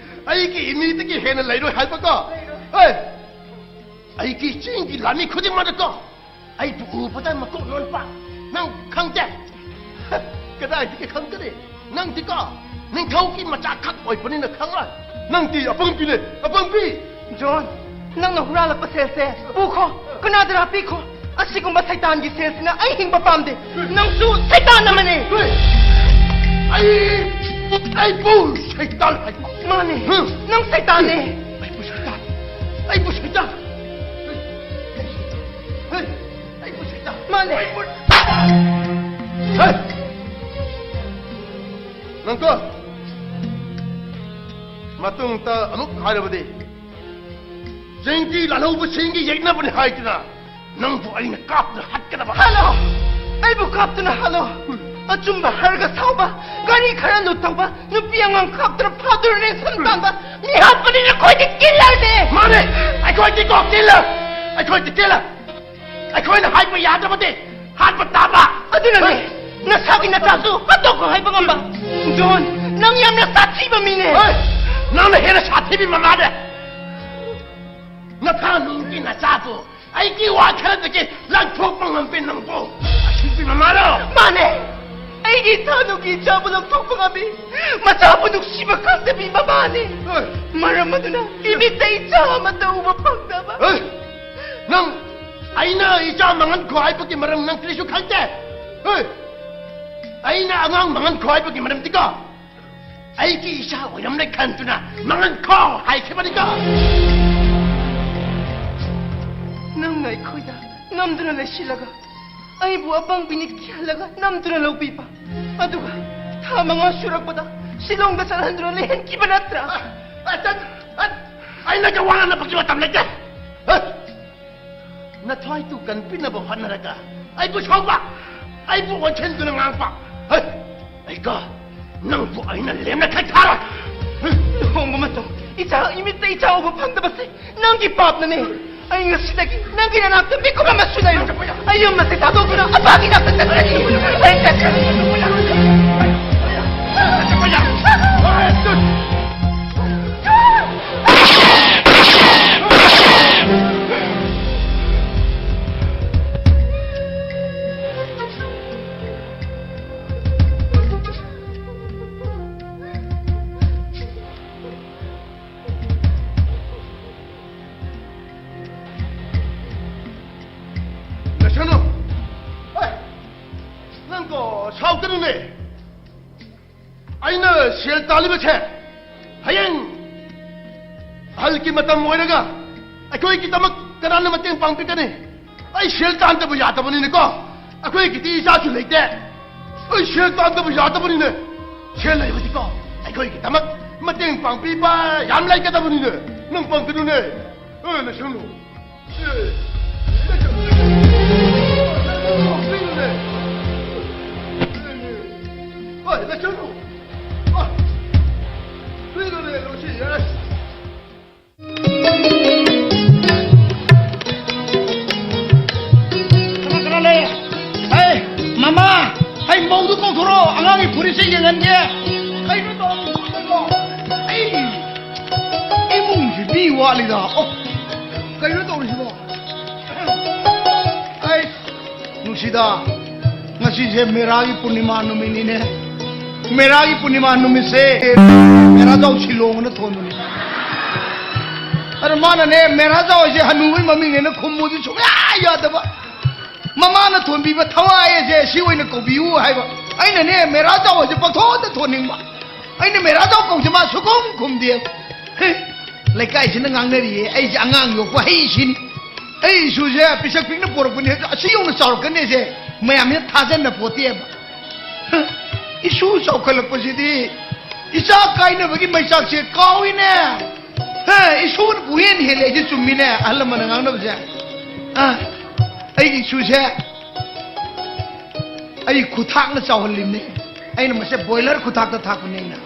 ꯑꯩꯒꯤ ꯏꯃꯤꯗꯒꯤ ꯍꯦꯟꯅ ꯂꯩꯔꯣꯏ ꯍꯥꯏꯕꯀꯣ꯫ ꯍꯣꯏ꯫ ꯑꯩꯒꯤ ꯆꯤꯡꯒꯤ ꯂꯥꯟꯃꯤ ꯈꯨꯗꯤꯡꯃꯛꯅꯀꯣ ꯑꯩꯕꯨ ꯎꯕꯗ ꯃꯀꯣꯛ ꯅꯣꯟꯕ꯫ ꯅꯪ ꯈꯪꯗꯦ꯫ ꯀꯗꯥꯏꯗꯒꯤ ꯈꯪꯒꯅꯤ? ꯅꯪꯗꯤꯀꯣ ꯅꯤꯡꯊꯧꯒꯤ ꯃꯆꯥ ꯈꯛ ꯑꯣꯏꯕꯅꯤꯅ ꯈꯪꯂꯣꯏ꯫ ꯅꯪꯗꯤ ꯑꯄꯪꯕꯤꯅꯦ, ꯑꯄꯪꯕꯤ꯫ ꯖꯣꯟ, ꯅꯪꯅ ꯍꯨꯔꯥꯜꯂꯛꯄ ꯁꯦꯜꯁꯦ ꯄꯨꯈꯣ, ꯀꯅꯥꯗꯔ ꯄꯤꯈꯣ꯫ ꯑꯁꯤꯒꯨꯝꯕ ꯁꯩꯇꯥꯟꯒꯤ ꯁꯦꯜꯁꯤꯅ ꯑꯩ ꯍꯤꯡꯕ ꯄꯥꯝꯗꯦ꯫ ꯅꯪꯁꯨ ꯁꯩꯇꯥꯟ ꯑꯃꯅꯤ꯫ ꯑꯩ, ꯑꯩꯕꯨ ꯁꯩꯇꯥꯟ ꯍꯥꯏꯕ? ꯃꯥꯅꯦ꯫ ꯍꯝ? ꯅꯪ ꯁꯩꯇꯥꯟꯅꯦ꯫ ꯑꯩꯕꯨ ꯁꯩꯇꯥꯟ, ꯑꯩꯕꯨ ꯁꯩꯇꯥꯟ꯫ ꯍꯦ, ꯑꯩꯕꯨ ꯁꯩꯇꯥꯟ꯫ ꯃꯥꯅꯦ꯫ ꯑꯩꯕꯨ ꯍꯦ! ꯅꯪꯀꯣ, ꯃꯇꯨꯡꯗ ꯑꯃꯨꯛ ꯍꯥꯏꯔꯕꯗꯤ, ꯆꯦꯡꯀꯤ ꯂꯥꯜꯍꯧꯕꯁꯤꯡꯒꯤ ꯌꯦꯛꯅꯕꯅꯤ ꯍꯥꯏꯗꯨꯅ ꯅꯪꯕꯨ ꯑꯩꯅ ꯀꯥꯞꯇꯨꯅ ꯍꯥꯠꯀꯗꯕ꯫ ꯍꯥꯠꯂꯣ! ꯑꯩꯕꯨ ꯀꯥꯞꯇꯨꯅ ꯍꯥꯠꯂꯣ! ꯑꯆꯨꯝꯕ ꯍꯥꯏꯔꯒ ꯁꯥꯎꯕ, ꯒꯥꯔꯤ ꯈꯔ ꯂꯨꯠ ꯇꯧꯕ, ꯅꯨꯄꯤ ꯑꯉꯥꯡ ꯀꯥꯞꯇꯨꯅ ꯐꯥꯗꯨꯅ ꯔꯦꯟꯁꯝ ꯇꯥꯟꯕ ꯃꯤ ꯍꯥꯠꯄꯅꯤ ꯅꯈꯣꯏꯗꯤ ꯀꯤꯜꯂꯔꯅꯦ! ꯃꯥꯅꯦ! ꯑꯩꯈꯣꯏꯗꯤ ꯀꯣ ꯀꯤꯜꯂꯔ! ꯑꯩꯈꯣꯏꯗꯤ ꯀꯤꯜꯂꯔ! ꯑꯩꯈꯣꯏꯅ ꯍꯥꯏꯕ ꯌꯥꯗ꯭ꯔꯕꯗꯤ ꯍꯥꯠꯄ ꯇꯥꯕ! ꯑꯗꯨꯅꯅꯦ, ꯅꯁꯥꯒꯤ ꯅꯆꯥꯁꯨ ꯍꯥꯠꯇꯣꯛꯈꯣ ꯍꯥꯏꯕ ꯉꯝꯕ꯫ ꯖꯣꯟ, ꯅꯪ ꯌꯥꯝꯅ ꯁꯥꯊꯤꯕ ꯃꯤꯅꯦ꯫ ꯍꯣꯏ, ꯅꯪꯅ ꯍꯦꯟꯅ ꯁꯥꯊꯤꯕꯤ ꯃꯃꯥꯅꯦ꯫ ꯅꯊꯥ ꯅꯨꯡꯒꯤ ꯅꯆꯥꯕꯨ ꯑꯩꯒꯤ ꯋꯥ ꯈꯔꯗꯒꯤ ꯂꯥꯡꯊꯣꯛꯄ ꯉꯝꯕꯤ ꯅꯪꯕꯨ ꯑꯁꯤꯕꯤ ꯃꯃꯥꯔꯣ? ꯃꯥꯅꯦ, ꯑꯩꯒꯤ ꯏꯊꯥꯅꯨꯒꯤ ꯏꯆꯥꯕꯨ ꯂꯧꯊꯣꯛꯄ ꯉꯝꯃꯤ꯫ ꯃꯆꯥꯕꯨ ꯅꯨꯡꯁꯤꯕ ꯈꯪꯗꯕꯤ ꯃꯃꯥꯅꯤ꯫ ꯍꯣꯏ꯫ ꯃꯔꯝ ꯑꯗꯨꯅ ꯏꯃꯤꯠꯇ ꯏꯆꯥ ꯑꯃꯠꯇ ꯎꯕ ꯐꯪꯗꯕ꯫ ꯍꯣꯏ꯫ ꯅꯪ ꯑꯩꯅ ꯏꯆꯥ ꯃꯥꯡꯍꯟꯈꯣ ꯍꯥꯏꯕꯒꯤ ꯃꯔꯝ ꯅꯪ ꯀꯔꯤꯁꯨ ꯈꯪꯗꯦ꯫ ꯍꯣꯏ꯫ ꯑꯩꯅ ꯑꯉꯥꯡ ꯃꯥꯡꯍꯟꯈꯣ ꯍꯥꯏꯕꯒꯤ ꯃꯔꯝꯗꯤꯀꯣ, ꯑꯩꯒꯤ ꯏꯆꯥ ꯑꯣꯏꯔꯝꯂꯦ ꯈꯟꯗꯨꯅ ꯃꯥꯡꯍꯟꯈꯣ ꯍꯥꯏꯈꯤꯕꯅꯤꯀꯣ꯫ ꯅꯪꯅ ꯑꯩꯈꯣꯏꯗ ꯅꯝꯗꯨꯅ ꯂꯩꯁꯤꯜꯂꯒ ꯑꯩꯕꯨ ꯑꯄꯪꯕꯤꯅꯤ ꯈꯜꯂꯒ ꯅꯝꯗꯨꯅ ꯂꯧꯕꯤꯕ꯫ ꯑꯗꯨꯒ ꯊꯥ ꯃꯉꯥ ꯁꯨꯔꯛꯄꯗ ꯁꯤꯂꯣꯡꯗ ꯆꯠꯍꯟꯗꯨꯅ ꯂꯩꯍꯟꯈꯤꯕ ꯅꯠꯇ꯭ꯔꯥ? ꯑ, ꯑ, ꯑ, ꯑꯩꯅ ꯋꯥ ꯉꯥꯡꯅꯕꯒꯤ ꯃꯇꯝ ꯂꯩꯇꯦ꯫ ꯑ, ꯅꯊ꯭ꯋꯥꯏꯗꯨ ꯀꯟꯕꯤꯅꯕ ꯍꯣꯠꯅꯔꯒ ꯑꯩꯕꯨ ꯁꯥꯎꯕ, ꯑꯩꯕꯨ ꯑꯣꯟꯁꯤꯟꯗꯨꯅ ꯉꯥꯡꯕ꯫ ꯑ, ꯑꯩꯒ ꯅꯪꯕꯨ ꯑꯩꯅ ꯂꯦꯝꯅ ꯈꯥꯏꯊꯥꯔꯣꯏ꯫ ꯂꯨꯍꯣꯡꯕ ꯃꯇꯝ ꯏꯆꯥ ꯏꯃꯤꯠꯇ ꯏꯆꯥ ꯎꯕ ꯐꯪꯗꯕꯁꯦ ꯅꯪꯒꯤ ꯄꯥꯞꯅꯅꯦ꯫ ꯑꯩ ꯉꯁꯤꯗꯒꯤ ꯅꯪꯒꯤ ꯅꯅꯥꯛꯇ ꯃꯤꯀꯨꯞ ꯑꯃꯁꯨ ꯂꯩꯔꯣꯏ꯫ ꯑꯩ ꯌꯨꯝ ꯑꯁꯤ ꯊꯥꯗꯣꯛꯇꯨꯅ ꯑꯄꯥꯒꯤ ꯅꯥꯛꯇ ꯆꯠꯈ꯭ꯔꯅꯤ꯫ ꯑꯩ ꯆꯠꯈ꯭ꯔꯅꯤ꯫ ꯂꯩꯁꯅꯨ꯫ ꯑꯦ, ꯅꯪꯀꯣ ꯁꯥꯎꯒꯅꯨꯅꯦ꯫ ꯑꯩꯅ ꯁꯦꯜ ꯇꯥꯜꯂꯤꯕꯁꯦ ꯍꯌꯦꯡ ꯑꯍꯜꯒꯤ ꯃꯇꯝ ꯑꯣꯏꯔꯒ ꯑꯩꯈꯣꯏꯒꯤꯗꯃꯛ ꯀꯅꯥꯅ ꯃꯇꯦꯡ ꯄꯥꯡꯕꯤꯒꯅꯤ? ꯑꯩ ꯁꯦꯜ ꯇꯥꯟꯗꯕ ꯌꯥꯗꯕꯅꯤꯅꯀꯣ, ꯑꯩꯈꯣꯏꯒꯤꯗꯤ ꯏꯆꯥꯁꯨ ꯂꯩꯇꯦ꯫ ꯑꯩ ꯁꯦꯜ ꯇꯥꯟꯗꯕ ꯌꯥꯗꯕꯅꯤꯅꯦ꯫ ꯁꯦꯜ ꯂꯩꯕꯗꯤꯀꯣ ꯑꯩꯈꯣꯏꯒꯤꯗꯃꯛ ꯃꯇꯦꯡ ꯄꯥꯡꯕꯤꯕ ꯌꯥꯝ ꯂꯩꯒꯗꯕꯅꯤꯅꯦ꯫ ꯅꯪ ꯄꯪꯒꯅꯨꯅꯦ꯫ ꯑꯦ, ꯂꯩꯁꯅꯨ꯫ ꯑꯦ, ꯂꯩꯁꯅꯨ꯫ ꯂꯩꯁꯅꯨꯅꯦ꯫ ꯑꯦ, ꯂꯩꯁꯅꯨ꯫ ꯑꯦ, ꯂꯩꯁꯅꯨꯅꯦ, ꯂꯩꯁꯅꯨ꯫ ꯀꯅꯥ ꯀꯅꯥ ꯂꯩ? ꯍꯩ, ꯃꯃꯥ, ꯍꯩ, ꯃꯧꯗꯨ ꯀꯧꯊꯣꯔꯛꯑꯣ, ꯑꯉꯥꯡꯒꯤ ꯐꯨꯔꯤꯠꯁꯦ ꯌꯦꯡꯍꯟꯒꯦ꯫ ꯀꯩꯅꯣ ꯇꯧꯔꯤꯁꯤꯕꯣ? ꯑꯩ ꯏꯃꯨꯡꯁꯤ ꯃꯤ ꯋꯥꯠꯂꯤꯗ꯫ ꯑꯣ, ꯀꯩꯅꯣ ꯇꯧꯔꯤꯁꯤꯕꯣ? ꯑꯩ ꯅꯨꯡꯁꯤꯗ, ꯉꯁꯤꯁꯦ ꯃꯦꯔꯥꯒꯤ ꯄꯨꯔꯅꯤꯃꯥ ꯅꯨꯃꯤꯠꯅꯤꯅꯦ꯫ ꯃꯦꯔꯥꯒꯤ ꯄꯨꯔꯅꯤꯃꯥ ꯅꯨꯃꯤꯠꯁꯦ ꯃꯦꯔꯥꯖꯥꯎ ꯁꯤꯂꯣꯡꯅ ꯊꯣꯟꯕꯅꯤ꯫ ꯑꯗ ꯃꯥꯅꯅꯦ, ꯃꯦꯔꯥꯖꯥꯎ ꯍꯥꯏꯁꯦ ꯍꯅꯨꯕꯩ ꯃꯃꯤꯡꯅꯦꯅ ꯈꯨꯝꯃꯨꯗꯤ ꯁꯨꯡꯌꯥ ꯌꯥꯗꯕ꯫ ꯃꯃꯥꯅ ꯊꯣꯟꯕꯤꯕ ꯊꯋꯥꯏ ꯑꯁꯦ ꯁꯤ ꯑꯣꯏꯅ ꯀꯧꯕꯤꯌꯨ ꯍꯥꯏꯕ꯫ ꯑꯩꯅꯅꯦ, ꯃꯦꯔꯥꯖꯥꯎ ꯍꯥꯏꯁꯦ ꯄꯪꯊꯣꯟꯗ ꯊꯣꯟꯅꯤꯡꯕ꯫ ꯑꯩꯅ ꯃꯦꯔꯥꯖꯥꯎ ꯀꯧꯁꯦ ꯃꯥ ꯁꯨꯈꯨꯝ ꯈꯨꯝꯗꯦ꯫ ꯍꯦ, ꯂꯩꯀꯥꯏꯁꯤꯅ ꯉꯥꯡꯅꯔꯤꯌꯦ, ꯑꯩꯁꯦ ꯑꯉꯥꯡ ꯌꯣꯛꯄ ꯍꯩꯁꯤꯅꯤ꯫ ꯑꯩ ꯏꯁꯨꯁꯦ ꯄꯤꯁꯛ ꯄꯤꯛꯅ ꯄꯣꯔꯛꯄꯅꯤ, ꯑꯁꯤ ꯌꯧꯅ ꯆꯥꯎꯔꯛꯀꯅꯤꯁꯦ ꯃꯌꯥꯝꯁꯤꯅ ꯊꯥꯖꯅ ꯄꯣꯠꯇꯦꯕ꯫ ꯍ, ꯏꯁꯨ ꯆꯥꯎꯈꯠꯂꯛꯄꯁꯤꯗꯤ ꯏꯆꯥ ꯀꯥꯏꯅꯕꯒꯤ ꯃꯩꯆꯥꯛꯁꯦ ꯀꯥꯎꯏꯅꯦ꯫ ꯍ, ꯏꯁꯨꯅ ꯄꯨꯍꯦꯟ ꯍꯦꯜꯂꯦ, ꯑꯩꯁꯦ ꯆꯨꯝꯃꯤꯅꯦ ꯑꯍꯜ ꯂꯃꯟꯅ ꯉꯥꯡꯅꯕꯁꯦ꯫ ꯑ, ꯑꯩꯒꯤ ꯏꯁꯨꯁꯦ ꯑꯩ ꯈꯨꯊꯥꯛꯅ ꯆꯥꯎꯍꯜꯂꯤꯕꯅꯦ꯫ ꯑꯩꯅ ꯃꯁꯦ ꯕꯣꯏꯂꯔ ꯈꯨꯊꯥꯛꯇ ꯊꯥꯛꯄꯅꯦ ꯑꯩꯅ꯫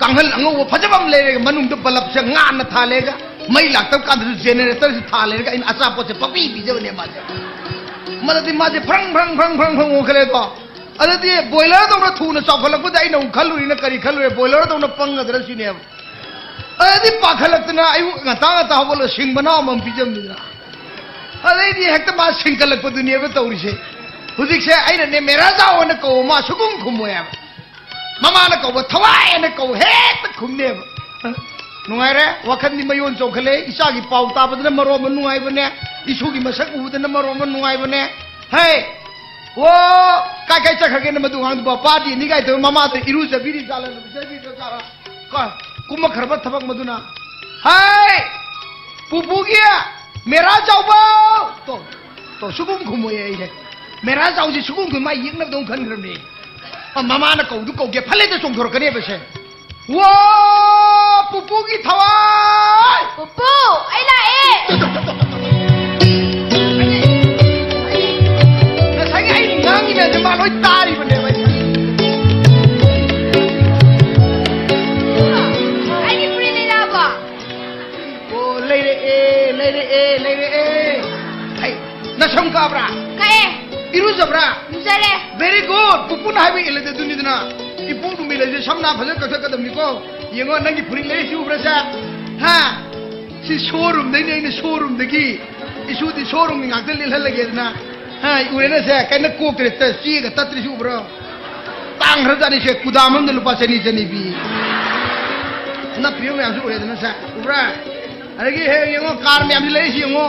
ꯀꯥꯡꯍꯜ ꯑꯉꯧꯕ ꯐꯖꯕ ꯑꯃ ꯂꯩꯔꯒ ꯃꯅꯨꯡꯗ ꯕꯂꯞꯁꯦ ꯉꯥꯟꯅ ꯊꯥꯜꯂꯦꯒ, ꯃꯩ ꯂꯥꯛꯇꯕ ꯀꯥꯟꯗꯁꯨ ꯖꯦꯅꯦꯔꯦꯇꯔꯁꯦ ꯊꯥꯜꯂꯦꯒ ꯑꯩꯅ ꯑꯆꯥꯄꯣꯠꯁꯦ ꯄꯪꯄꯤ ꯄꯤꯖꯕꯅꯦ ꯃꯥꯁꯦ꯫ ꯃꯗꯨꯗꯤ ꯃꯥꯁꯦ ꯐ꯭ꯔꯪ ꯐ꯭ꯔꯪ ꯐ꯭ꯔꯪ ꯐ꯭ꯔꯪ ꯐ꯭ꯔꯪ ꯑꯣꯟꯈꯠꯂꯦꯀꯣ꯫ ꯑꯗꯨꯗꯤ ꯕꯣꯏꯂꯔꯗꯧꯅ ꯊꯨꯅ ꯆꯥꯎꯈꯠꯂꯛꯄꯗ ꯑꯩꯅ ꯑꯃꯨꯛ ꯈꯜꯂꯨꯔꯤꯅ ꯀꯔꯤ ꯈꯜꯂꯨꯔꯦ? ꯕꯣꯏꯂꯔꯗꯧꯅ ꯄꯪꯒꯗ꯭ꯔꯥ ꯁꯤꯅꯦꯕ꯫ ꯑꯗꯨꯗꯤ ꯄꯥꯈꯠꯂꯛꯇꯅ ꯑꯌꯨꯛ ꯉꯟꯇꯥ ꯉꯟꯇꯥ ꯍꯧꯒꯠꯂꯒ ꯁꯤꯡ ꯃꯅꯥ ꯑꯃꯃꯝ ꯄꯤꯖꯕꯅꯤꯗꯅ꯫ ꯑꯗꯩꯗꯤ ꯍꯦꯛꯇ ꯃꯥ ꯁꯤꯡꯀꯠꯂꯛꯄꯗꯨꯅꯦꯕ ꯇꯧꯔꯤꯁꯦ꯫ ꯍꯧꯖꯤꯛꯁꯦ ꯑꯩꯅꯅꯦ ꯃꯦꯔꯥꯖꯥꯎ ꯑꯅ ꯀꯧꯕ ꯃꯥ ꯁꯨꯈꯨꯝ ꯈꯨꯝꯃꯣꯏ ꯍꯥꯏꯕ꯫ ꯃꯃꯥꯅ ꯀꯧꯕ ꯊꯋꯥꯏ ꯑꯅ ꯀꯧꯕ ꯍꯦꯛꯇ ꯈꯨꯝꯅꯦꯕ꯫ ꯅꯨꯡꯉꯥꯏꯔꯦ, ꯋꯥꯈꯜꯗꯤ ꯃꯌꯣꯟ ꯆꯣꯡꯈꯠꯂꯦ꯫ ꯏꯆꯥꯒꯤ ꯄꯥꯎ ꯇꯥꯕꯗꯅ ꯃꯔꯣꯟ ꯑꯃ ꯅꯨꯡꯉꯥꯏꯕꯅꯦ, ꯏꯁꯨꯒꯤ ꯃꯁꯛ ꯎꯕꯗꯅ ꯃꯔꯣꯟ ꯑꯃ ꯅꯨꯡꯉꯥꯏꯕꯅꯦ꯫ ꯍꯦ, ꯑꯣ, ꯀꯥꯏ ꯀꯥꯏ ꯆꯠꯈ꯭ꯔꯒꯦꯅ ꯃꯗꯨ ꯑꯉꯥꯡꯗꯨꯕꯣ? ꯄꯥꯔꯇꯤꯅꯤ ꯀꯥꯏ ꯇꯧꯔ ꯃꯃꯥꯗ ꯏꯔꯨꯖꯕꯤꯔꯤ ꯖꯥꯠꯂ, ꯂꯨꯖꯕꯤꯔ ꯖꯥꯠꯂ? ꯀꯣ, ꯀꯨꯝꯃꯛꯈ꯭ꯔꯕ ꯊꯕꯛ ꯃꯗꯨꯅ꯫ ꯍꯥꯏ! ꯄꯨꯄꯨꯒꯤ ꯃꯦꯔꯥ ꯆꯥꯎꯕ! ꯇꯣ, ꯇꯣ, ꯁꯨꯒꯨꯝ ꯈꯨꯝꯃꯣꯏ ꯑꯩꯁꯦ꯫ ꯃꯦꯔꯥ ꯆꯥꯎꯁꯤ ꯁꯨꯒꯨꯝ ꯈꯨꯟ ꯃꯥ ꯌꯦꯛꯅꯕꯗꯧ ꯈꯟꯈ꯭ꯔꯕꯅꯦ꯫ ꯑ, ꯃꯃꯥꯅ ꯀꯧꯗꯨ ꯀꯧꯒꯦ ꯐꯠ ꯂꯩꯇ ꯆꯣꯡꯊꯣꯔꯛꯀꯅꯦꯕ ꯁꯦ꯫ ꯋꯥ! ꯄꯨꯄꯨꯒꯤ ꯊꯋꯥꯏ! ꯄꯨꯄꯨ, ꯑꯩ ꯂꯥꯛꯑꯦ! ꯉꯁꯥꯏꯒꯤ ꯑꯩ ꯉꯥꯡꯉꯤ ꯃꯌꯥꯝꯁꯦ ꯃꯥ ꯂꯣꯏ ꯇꯥꯔꯤꯕꯅꯦꯕ ꯑꯩꯅ꯫ ꯑꯩꯒꯤ ꯐꯨꯔꯤꯠ ꯂꯩꯔꯛꯑꯕꯣ? ꯑꯣ, ꯂꯩꯔꯛꯑꯦ, ꯂꯩꯔꯛꯑꯦ, ꯂꯩꯔꯛꯑꯦ꯫ ꯍꯩ, ꯅꯁꯝ ꯀꯛꯑꯕ꯭ꯔꯥ? ꯀꯛꯑꯦ꯫ ꯏꯔꯨꯖꯕ꯭ꯔꯥ? ꯂꯨꯖꯔꯦ꯫ Very good. ꯄꯨꯄꯨꯅ ꯍꯥꯏꯕ ꯏꯜꯂꯗꯤ ꯑꯗꯨꯅꯤꯗꯅ꯫ ꯏꯄꯣꯛ ꯅꯨꯃꯤꯠ ꯍꯥꯏꯁꯦ ꯁꯝ ꯅꯥ ꯐꯖꯅ ꯀꯛꯊꯠꯀꯗꯕꯅꯤꯀꯣ꯫ ꯌꯦꯡꯉꯣ, ꯅꯪꯒꯤ ꯐꯨꯔꯤꯠ ꯂꯩꯔꯤꯁꯤ ꯎꯕ꯭ꯔꯥ ꯁꯦ? ꯍꯥ? ꯁꯤ showroomꯗꯩꯅꯦ ꯑꯩꯅ showroomꯗꯒꯤ꯫ ꯏꯁꯨꯗꯤ showroomꯒꯤ ꯉꯥꯛꯇ ꯂꯤꯠꯍꯜꯂꯒꯦꯗꯅ꯫ ꯍꯥ, ꯎꯔꯦꯅ ꯁꯦ? ꯀꯩꯅꯣ ꯀꯣꯛꯇ꯭ꯔꯦ, ꯆꯦꯒ ꯇꯠꯇ꯭ꯔꯤꯁꯤ ꯎꯕ꯭ꯔꯣ? ꯇꯥꯡꯈ꯭ꯔꯖꯥꯠꯅꯤ ꯁꯦ, ꯀꯨꯗꯥꯝ ꯑꯃꯗ ꯂꯨꯄꯥ ꯆꯅꯤ, ꯆꯅꯤ ꯄꯤ꯫ ꯅꯞꯄꯤꯕ ꯃꯌꯥꯝꯁꯨ ꯎꯔꯦꯗꯅ ꯁꯦ, ꯎꯕ꯭ꯔꯥ? ꯑꯗꯒꯤ ꯍꯦꯛ ꯌꯦꯡꯉꯣ, car ꯃꯌꯥꯝꯁꯤ ꯂꯩꯔꯤꯁꯤ ꯌꯦꯡꯉꯣ꯫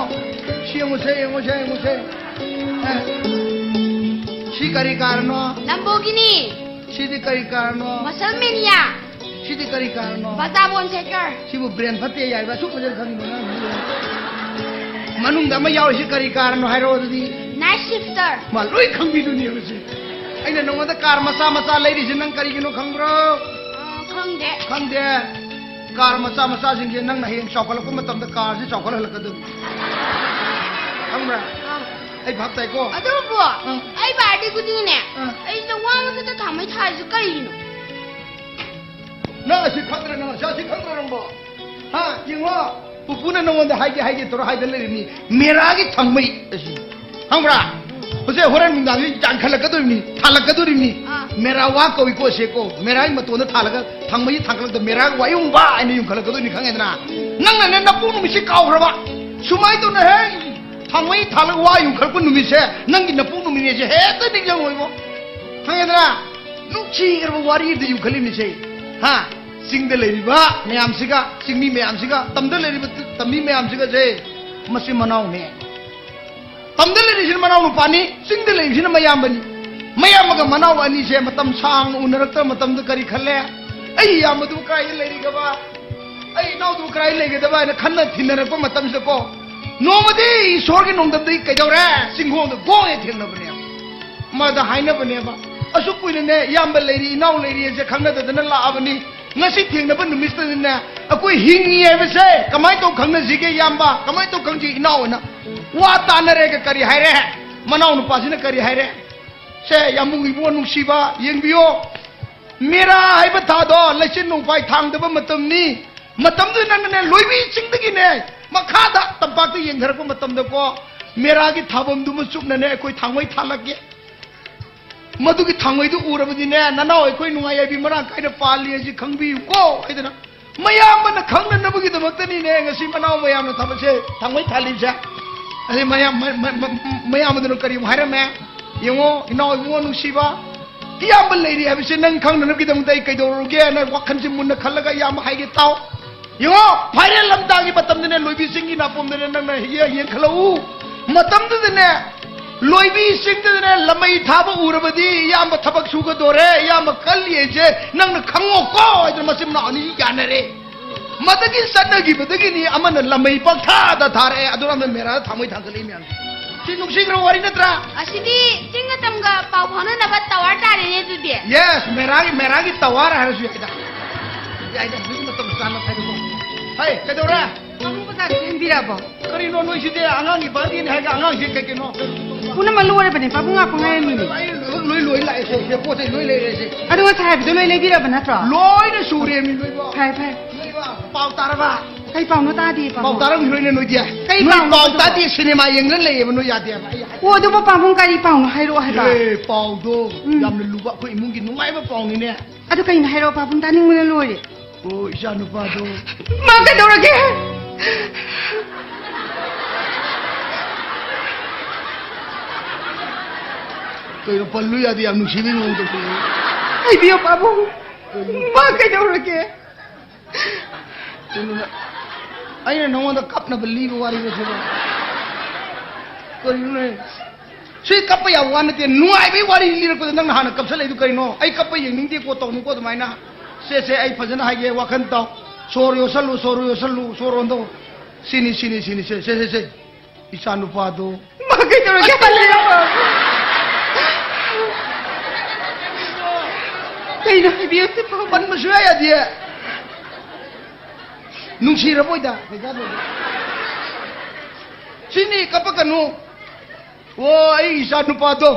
ꯁꯤ ꯌꯦꯡꯉꯨꯁꯦ, ꯌꯦꯡꯉꯨꯁꯦ, ꯌꯦꯡꯉꯨꯁꯦ꯫ ꯑꯦ꯫ ꯁꯤ ꯀꯔꯤ carꯅꯣ? Lamborghini꯫ ꯁꯤꯗꯤ ꯀꯔꯤ carꯅꯣ? Muscle Mania꯫ ꯁꯤꯗꯤ ꯀꯔꯤ carꯅꯣ? Baja Bone Shaker꯫ ꯁꯤꯕꯨ brain ꯐꯠꯇꯦ ꯌꯥꯏꯕ, ꯑꯁꯨꯛ ꯐꯖꯅ ꯈꯪꯉꯤꯕ ꯑꯉꯥꯡꯁꯤꯕꯨ꯫ ꯃꯅꯨꯡꯗ ꯑꯃ ꯌꯥꯎꯔꯤꯁꯤ ꯀꯔꯤ carꯅꯣ ꯍꯥꯏꯔꯛꯑꯣ ꯑꯗꯨꯗꯤ꯫ Night Shifter꯫ ꯃꯥ ꯂꯣꯏ ꯈꯪꯕꯤꯗꯨꯅꯦꯕ ꯁꯤ꯫ ꯑꯩꯅ ꯅꯉꯣꯟꯗ car ꯃꯆꯥ ꯃꯆꯥ ꯂꯩꯔꯤꯁꯤ ꯅꯪ ꯀꯔꯤꯒꯤꯅꯣ ꯈꯪꯕ꯭ꯔꯣ? ꯑ, ꯈꯪꯗꯦ꯫ ꯈꯪꯗꯦ? Car ꯃꯆꯥ ꯃꯆꯥꯁꯤꯡꯁꯦ ꯅꯪꯅ ꯍꯌꯦꯡ ꯆꯥꯎꯈꯠꯂꯛꯄ ꯃꯇꯝꯗ carꯁꯤ ꯆꯥꯎꯈꯠꯍꯜꯂꯛꯀꯗꯣꯏꯅꯤ꯫ ꯈꯪꯕ꯭ꯔꯥ? ꯑ꯫ ꯑꯩ ꯚꯥꯞ ꯇꯥꯏꯀꯣ? ꯑꯗꯨꯕꯨ ꯑ꯫ ꯑꯩ birthday ꯈꯨꯗꯤꯡꯅꯦ, ꯑ꯫ ꯑꯩ ꯆꯥꯝꯃꯉꯥ ꯈꯛꯇ ꯊꯥꯡꯃꯩ ꯊꯥꯔꯤꯁꯤ ꯀꯔꯤꯒꯤꯅꯣ? ꯅꯪ ꯑꯁꯤ ꯈꯪꯗ꯭ꯔ, ꯅꯪ ꯑꯁꯤ, ꯑꯁꯤ ꯈꯪꯗ꯭ꯔ ꯅꯪꯕꯣ? ꯍꯥ? ꯌꯦꯡꯉꯣ, ꯄꯨꯄꯨꯅ ꯅꯉꯣꯟꯗ ꯍꯥꯏꯒꯦ, ꯍꯥꯏꯒꯦ ꯇꯧꯔ ꯍꯥꯏꯗꯅ ꯂꯩꯔꯤꯕꯅꯤ꯫ ꯃꯦꯔꯥꯒꯤ ꯊꯥꯡꯃꯩ ꯑꯁꯤ꯫ ꯈꯪꯕ꯭ꯔꯥ? ꯍꯧꯖꯤꯛ ꯍꯣꯔꯦꯟ ꯅꯨꯡꯗꯥꯡꯁꯤ ꯌꯥꯟꯈꯠꯂꯛꯀꯗꯣꯔꯤꯕꯅꯤ, ꯊꯥꯜꯂꯛꯀꯗꯣꯔꯤꯕꯅꯤ꯫ ꯑꯥ꯫ ꯃꯦꯔꯥ ꯋꯥ ꯀꯧꯏꯀꯣ ꯑꯁꯦꯀꯣ꯫ ꯃꯦꯔꯥꯒꯤ ꯃꯇꯣꯟꯗ ꯊꯥꯜꯂꯒ ꯊꯥꯡꯃꯩ ꯊꯥꯡꯒꯠꯂꯛꯇ ꯃꯦꯔꯥꯒꯤ ꯋꯥꯌꯨꯡꯕ ꯍꯥꯏꯅ ꯌꯨꯡꯈꯠꯂꯛꯀꯗꯣꯏꯅꯤ, ꯈꯪꯉꯦꯗꯅ? ꯅꯪꯅꯅꯦ ꯅꯄꯣꯛ ꯅꯨꯃꯤꯠꯁꯤ ꯀꯥꯎꯈ꯭ꯔꯕ? ꯁꯨꯃꯥꯏꯅ ꯇꯧꯅ ꯍꯦꯛ ꯊꯥꯡꯃꯩ ꯊꯥꯜꯂꯒ ꯋꯥ ꯌꯨꯡꯈꯠꯂꯛꯄ ꯅꯨꯃꯤꯠꯁꯦ ꯅꯪꯒꯤ ꯅꯄꯣꯛ ꯅꯨꯃꯤꯠꯅꯦꯁꯦ ꯍꯦꯛꯇ ꯅꯤꯡꯁꯤꯡꯉꯣꯏꯕꯣ꯫ ꯈꯪꯉꯦꯗꯅ? ꯅꯨꯡꯁꯤꯈ꯭ꯔꯕ ꯋꯥꯔꯤꯗ ꯌꯨꯡꯈꯠꯂꯤꯕꯅꯤꯁꯦ꯫ ꯍꯥ? ꯆꯤꯡꯗ ꯂꯩꯔꯤꯕ ꯃꯌꯥꯝꯁꯤꯒ, ꯆꯤꯡꯃꯤ ꯃꯌꯥꯝꯁꯤꯒ, ꯇꯝꯗ ꯂꯩꯔꯤꯕ ꯇꯝꯃꯤ ꯃꯌꯥꯝꯁꯤꯒꯁꯦ ꯃꯆꯤꯟ ꯃꯅꯥꯎꯅꯦ꯫ ꯇꯝꯗ ꯂꯩꯔꯤꯁꯤꯅ ꯃꯅꯥꯎ ꯅꯨꯄꯥꯅꯤ, ꯆꯤꯡꯗ ꯂꯩꯔꯤꯁꯤꯅ ꯃꯌꯥꯝꯕꯅꯤ꯫ ꯃꯌꯥꯝꯕꯒ ꯃꯅꯥꯎ ꯑꯅꯤꯁꯦ ꯃꯇꯝ ꯁꯥꯡꯅ ꯎꯅꯔꯛꯇꯕ ꯃꯇꯝꯗ ꯀꯔꯤ ꯈꯜꯂꯦ? "ꯑꯩ ꯏꯌꯥꯝꯕꯗꯨ ꯀꯗꯥꯏꯗ ꯂꯩꯔꯤꯒꯕ? ꯑꯩ ꯏꯅꯥꯎꯗꯨ ꯀꯗꯥꯏꯗ ꯂꯩꯒꯗꯕ?" ꯍꯥꯏꯅ ꯈꯟꯅ ꯊꯤꯅꯔꯛꯄ ꯃꯇꯝꯁꯤꯗꯀꯣ, ꯅꯣꯡꯃꯗꯤ ꯏꯁꯣꯔꯒꯤ ꯅꯣꯡꯗꯝꯗꯒꯤ ꯀꯩꯗꯧꯔꯦ? ꯆꯤꯡꯈꯣꯡꯗ ꯒꯣꯡ ꯍꯦꯛ ꯊꯦꯡꯅꯕꯅꯦ꯫ ꯃꯥꯗ ꯍꯥꯏꯅꯕꯅꯦꯕ꯫ ꯑꯁꯨꯛ ꯀꯨꯏꯅꯅꯦ ꯏꯌꯥꯝꯕ ꯂꯩꯔꯤ, ꯏꯅꯥꯎ ꯂꯩꯔꯤ ꯍꯥꯏꯁꯦ ꯈꯪꯅꯗꯗꯅ ꯂꯥꯛꯑꯕꯅꯤ꯫ ꯉꯁꯤ ꯊꯦꯡꯅꯕ ꯅꯨꯃꯤꯠꯁꯤꯗꯅꯦ ꯑꯩꯈꯣꯏ ꯍꯤꯡꯉꯤ ꯍꯥꯏꯕꯁꯦ ꯀꯃꯥꯏꯅ ꯇꯧ ꯈꯪꯅꯁꯤꯒꯦ ꯏꯌꯥꯝꯕ? ꯀꯃꯥꯏꯅ ꯇꯧ ꯈꯪꯁꯤ ꯏꯅꯥꯎ ꯑꯅ ꯋꯥ ꯇꯥꯅꯔꯦꯒ ꯀꯔꯤ ꯍꯥꯏꯔꯦ? ꯃꯅꯥꯎ ꯅꯨꯄꯥꯁꯤꯅ ꯀꯔꯤ ꯍꯥꯏꯔꯦ? ꯁꯦ ꯌꯥꯝꯕꯨꯡ ꯏꯕꯨꯡꯉꯣ ꯅꯨꯡꯁꯤꯕ, ꯌꯦꯡꯕꯤꯌꯣ꯫ ꯃꯦꯔꯥ ꯍꯥꯏꯕ ꯊꯥꯗꯣ ꯂꯩꯆꯤꯟ ꯅꯣꯡꯐꯥꯏ ꯊꯥꯡꯗꯕ ꯃꯇꯝꯅꯤ꯫ ꯃꯇꯝꯗꯨꯗ ꯅꯪꯅꯅꯦ ꯂꯣꯏꯕꯤ ꯆꯤꯡꯗꯒꯤꯅꯦ ꯃꯈꯥꯗ ꯇꯝꯄꯥꯛꯇ ꯌꯦꯡꯊꯔꯛꯄ ꯃꯇꯝꯗꯀꯣ, ꯃꯦꯔꯥꯒꯤ ꯊꯥꯐꯝꯗꯨꯃ ꯆꯨꯞꯅꯅꯦ ꯑꯩꯈꯣꯏ ꯊꯥꯡꯃꯩ ꯊꯥꯜꯂꯛꯀꯦ꯫ ꯃꯗꯨꯒꯤ ꯊꯥꯡꯃꯩꯗꯨ ꯎꯔꯕꯗꯤꯅꯦ ꯅꯅꯥꯎ ꯑꯩꯈꯣꯏ ꯅꯨꯡꯉꯥꯏ ꯌꯥꯏꯕꯤ ꯃꯔꯥꯡ ꯀꯥꯏꯅ ꯄꯥꯜꯂꯤ ꯍꯥꯏꯁꯤ ꯈꯪꯕꯤꯌꯨꯀꯣ ꯍꯥꯏꯗꯅ ꯃꯌꯥꯝꯕꯅ ꯈꯪꯅꯅꯕꯒꯤꯗꯃꯛꯇꯅꯤꯅꯦ ꯉꯁꯤ ꯃꯅꯥꯎ ꯃꯌꯥꯝꯅ ꯊꯕꯛꯁꯦ ꯊꯥꯡꯃꯩ ꯊꯥꯜꯂꯤꯕꯁꯦ꯫ ꯑꯗꯩ ꯃꯌꯥꯝ ꯃ- ꯃ- ꯃ- ꯃꯌꯥꯝꯕꯗꯨꯅ ꯀꯔꯤ ꯑꯃꯨꯛ ꯍꯥꯏꯔꯝꯃꯦ? ꯌꯦꯡꯉꯣ ꯏꯅꯥꯎ ꯏꯕꯨꯡꯉꯣ ꯅꯨꯡꯁꯤꯕ, ꯏꯌꯥꯝꯕ ꯂꯩꯔꯤ ꯍꯥꯏꯕꯁꯦ ꯅꯪ ꯈꯪꯅꯅꯕꯒꯤꯗꯃꯛꯇ ꯑꯩ ꯀꯩꯗꯧꯔꯨꯒꯦ? ꯅꯪ ꯋꯥꯈꯜꯁꯦ ꯃꯨꯟꯅ ꯈꯜꯂꯒ ꯏꯌꯥꯝꯕ ꯍꯥꯏꯒꯦ ꯇꯥꯎ꯫ ꯌꯦꯡꯉꯣ, ꯐꯥꯏꯔꯦꯜ ꯂꯝꯇꯥꯒꯤ ꯃꯇꯝꯗꯅꯦ ꯂꯣꯏꯕꯤ ꯆꯤꯡꯒꯤ ꯅꯥꯄꯣꯝꯗꯅꯦ ꯅꯪꯅ ꯍꯦꯛ ꯌꯦꯡꯈꯠꯂꯛꯎ꯫ ꯃꯇꯝꯗꯨꯗꯅꯦ ꯂꯣꯏꯕꯤ ꯆꯤꯡꯗꯨꯗꯅꯦ ꯂꯃꯩ ꯊꯥꯕ ꯎꯔꯕꯗꯤ ꯏꯌꯥꯝꯕ ꯊꯕꯛ ꯁꯨꯒꯗꯣꯔꯦ, ꯏꯌꯥꯝꯕ ꯀꯜꯂꯤ ꯍꯥꯏꯁꯦ ꯅꯪꯅ ꯈꯪꯉꯣꯀꯣ ꯍꯥꯏꯗꯅ ꯃꯆꯤꯟ ꯃꯅꯥꯎ ꯑꯅꯤ ꯌꯥꯅꯔꯦ꯫ ꯃꯗꯨꯒꯤ ꯆꯠꯅꯈꯤꯕꯗꯒꯤꯅꯤ ꯑꯃꯅ ꯂꯃꯩ ꯄꯪꯊꯥꯗ ꯊꯥꯔꯛꯑꯦ, ꯑꯗꯨꯅ ꯃꯦꯔꯥꯗ ꯊꯥꯡꯃꯩ ꯊꯥꯡꯒꯠꯂꯛꯏ ꯃꯌꯥꯝꯁꯦ꯫ ꯁꯤ ꯅꯨꯡꯁꯤꯈ꯭ꯔ ꯋꯥꯔꯤ ꯅꯠꯇ꯭ꯔꯥ? ꯑꯁꯤꯗꯤ ꯆꯤꯡꯒ ꯇꯝꯒ ꯄꯥꯎ ꯐꯥꯎꯅꯅꯕ ꯇꯋꯥꯔ ꯇꯥꯔꯦꯅꯦ ꯑꯗꯨꯗꯤ꯫ ꯌꯦꯁ, ꯃꯦꯔꯥꯒꯤ, ꯃꯦꯔꯥꯒꯤ ꯇꯋꯥꯔ ꯍꯥꯏꯔꯁꯨ ꯌꯥꯏꯗ꯫ ꯌꯥꯏꯗ, ꯍꯧꯖꯤꯛ ꯃꯇꯝ ꯆꯥꯅ ꯍꯥꯏꯔꯨꯀꯣ꯫ ꯍꯩ, ꯀꯩꯗꯧꯔꯦ? ꯄꯥꯕꯨꯡ ꯕꯖꯥꯔꯗ ꯊꯤꯟꯕꯤꯔꯛꯑꯕꯣ? ꯀꯔꯤꯅꯣ ꯅꯣꯏꯁꯤꯗꯤ? ꯑꯉꯥꯡꯒꯤ ꯕꯥꯔꯗꯦꯅꯤ ꯍꯥꯏꯔꯒ ꯑꯉꯥꯡꯁꯦ ꯀꯩ ꯀꯩꯅꯣ? ꯄꯨꯝꯅꯃꯛ ꯂꯣꯏꯔꯕꯅꯦ, ꯄꯥꯕꯨꯡ ꯉꯥꯛꯄ ꯉꯥꯏꯔꯝꯃꯤꯅꯦ꯫ ꯑꯩ ꯂꯣꯏ, ꯂꯣꯏ, ꯂꯣꯏ ꯂꯥꯛꯑꯦꯁꯦ, ꯁꯦ ꯄꯣꯠ ꯆꯩ ꯂꯣꯏ ꯂꯩꯔꯦꯁꯦ꯫ ꯑꯗꯣ ꯉꯁꯥꯏ ꯍꯥꯏꯕꯗꯣ ꯂꯣꯏ ꯂꯩꯕꯤꯔꯕ ꯅꯠꯇ꯭ꯔꯣ? ꯂꯣꯏꯅ ꯁꯨꯔꯦꯃꯤ ꯂꯣꯏꯕꯣ꯫ ꯐꯔꯦ, ꯐꯔꯦ꯫ ꯂꯣꯏꯕꯣ, ꯄꯥꯎ ꯇꯥꯔꯕ? ꯀꯩ ꯄꯥꯎꯅꯣ ꯇꯥꯗꯦ, ꯄꯥꯕꯨꯡ꯫ ꯄꯥꯎ ꯇꯥꯔꯝꯈꯤꯔꯣꯏꯅꯦ ꯅꯣꯏꯗꯤ꯫ ꯀꯩ ꯅꯣꯏ ꯄꯥꯎꯅꯣ ꯄꯥꯎ ꯑꯗꯨꯕꯣ? ꯇꯥꯗꯦ, ꯁꯤꯅꯦꯃꯥ ꯌꯦꯡꯗꯅ ꯂꯩꯌꯦꯕ ꯅꯣꯏ ꯌꯥꯗꯦꯕ꯫ ꯑꯩ ꯑꯣ, ꯑꯗꯨꯕꯨ ꯄꯥꯕꯨꯡ ꯀꯔꯤ ꯄꯥꯎꯅꯣ ꯍꯥꯏꯔꯛꯑꯣ ꯍꯥꯏꯕ꯫ ꯑꯦ, ꯄꯥꯎꯗꯣ ꯎꯝ꯫ ꯌꯥꯝꯅ ꯂꯨꯕ ꯑꯩꯈꯣꯏ ꯏꯃꯨꯡꯒꯤ ꯅꯨꯡꯉꯥꯏꯕ ꯄꯥꯎꯅꯤꯅꯦ꯫ ꯑꯗꯨ ꯀꯩꯅꯣ ꯍꯥꯏꯔꯛꯑꯣ ꯄꯥꯕꯨꯡ, ꯇꯥꯅꯤꯡꯕꯅ ꯂꯣꯏꯔꯦ꯫ ꯑꯣ, ꯏꯆꯥ ꯅꯨꯄꯥꯗꯣ꯫ ꯃꯥ ꯀꯩꯗꯧꯔꯒꯦ? ꯀꯩꯅꯣ ꯄꯜꯂꯨ ꯌꯥꯗꯦ, ꯌꯥꯝ ꯅꯨꯡꯁꯤꯕꯩ ꯃꯑꯣꯡ ꯇꯧꯁꯤꯜꯂꯛꯑꯦ꯫ ꯍꯥꯏꯕꯤꯌꯣ ꯄꯥꯕꯨꯡ, ꯀꯩꯅꯣ? ꯃꯥ ꯀꯩꯗꯧꯔꯒꯦ? ꯀꯩꯅꯣꯅꯦ, ꯑꯩꯅ ꯅꯉꯣꯟꯗ ꯀꯞꯅꯕ ꯂꯤꯕ ꯋꯥꯔꯤꯔꯣ ꯁꯤꯕꯣ? ꯀꯔꯤꯅꯣꯅꯦ? ꯁꯤ ꯀꯞꯄ ꯌꯥꯕ ꯋꯥ ꯅꯠꯇꯦ, ꯅꯨꯡꯉꯥꯏꯕꯒꯤ ꯋꯥꯔꯤ ꯂꯤꯔꯛꯄꯗ ꯅꯪꯅ ꯍꯥꯟꯅ ꯀꯞꯁꯜꯂꯛꯏꯗꯨ ꯀꯔꯤꯅꯣ? ꯑꯩ ꯀꯞꯄ ꯌꯦꯡꯅꯤꯡꯗꯦꯀꯣ, ꯇꯧꯅꯨꯀꯣ ꯑꯗꯨꯃꯥꯏꯅ꯫ ꯁꯦ, ꯁꯦ, ꯑꯩ ꯐꯖꯅ ꯍꯥꯏꯒꯦ, ꯋꯥꯈꯜ ꯇꯥꯎ꯫ ꯁꯣꯔ ꯌꯣꯠꯁꯜꯂꯨ, ꯁꯣꯔ ꯌꯣꯠꯁꯜꯂꯨ, ꯁꯣꯔ ꯍꯣꯟꯗꯧ꯫ ꯁꯤꯅꯤ, ꯁꯤꯅꯤ, ꯁꯤꯅꯤ, ꯁꯦ, ꯁꯦ, ꯁꯦ, ꯁꯦ꯫ ꯏꯆꯥ ꯅꯨꯄꯥꯗꯣ꯫ ꯃꯥ ꯀꯩꯗꯧꯔꯒꯦ? ꯑꯁ, ꯇꯜꯂꯦ꯫ ꯀꯩꯅꯣ ꯍꯥꯏꯕꯤꯌꯨ ꯁꯤꯕꯣ? ꯄꯟꯕ ꯁꯨꯡꯌꯥ ꯌꯥꯗꯦ꯫ ꯅꯨꯡꯁꯤꯔꯕꯣꯏꯗ? ꯀꯩꯀꯥꯟꯗꯕꯗ? ꯁꯤꯅꯤ, ꯀꯞꯄꯛꯀꯅꯨ꯫ ꯑꯣ, ꯑꯩ ꯏꯆꯥ ꯅꯨꯄꯥꯗꯣ,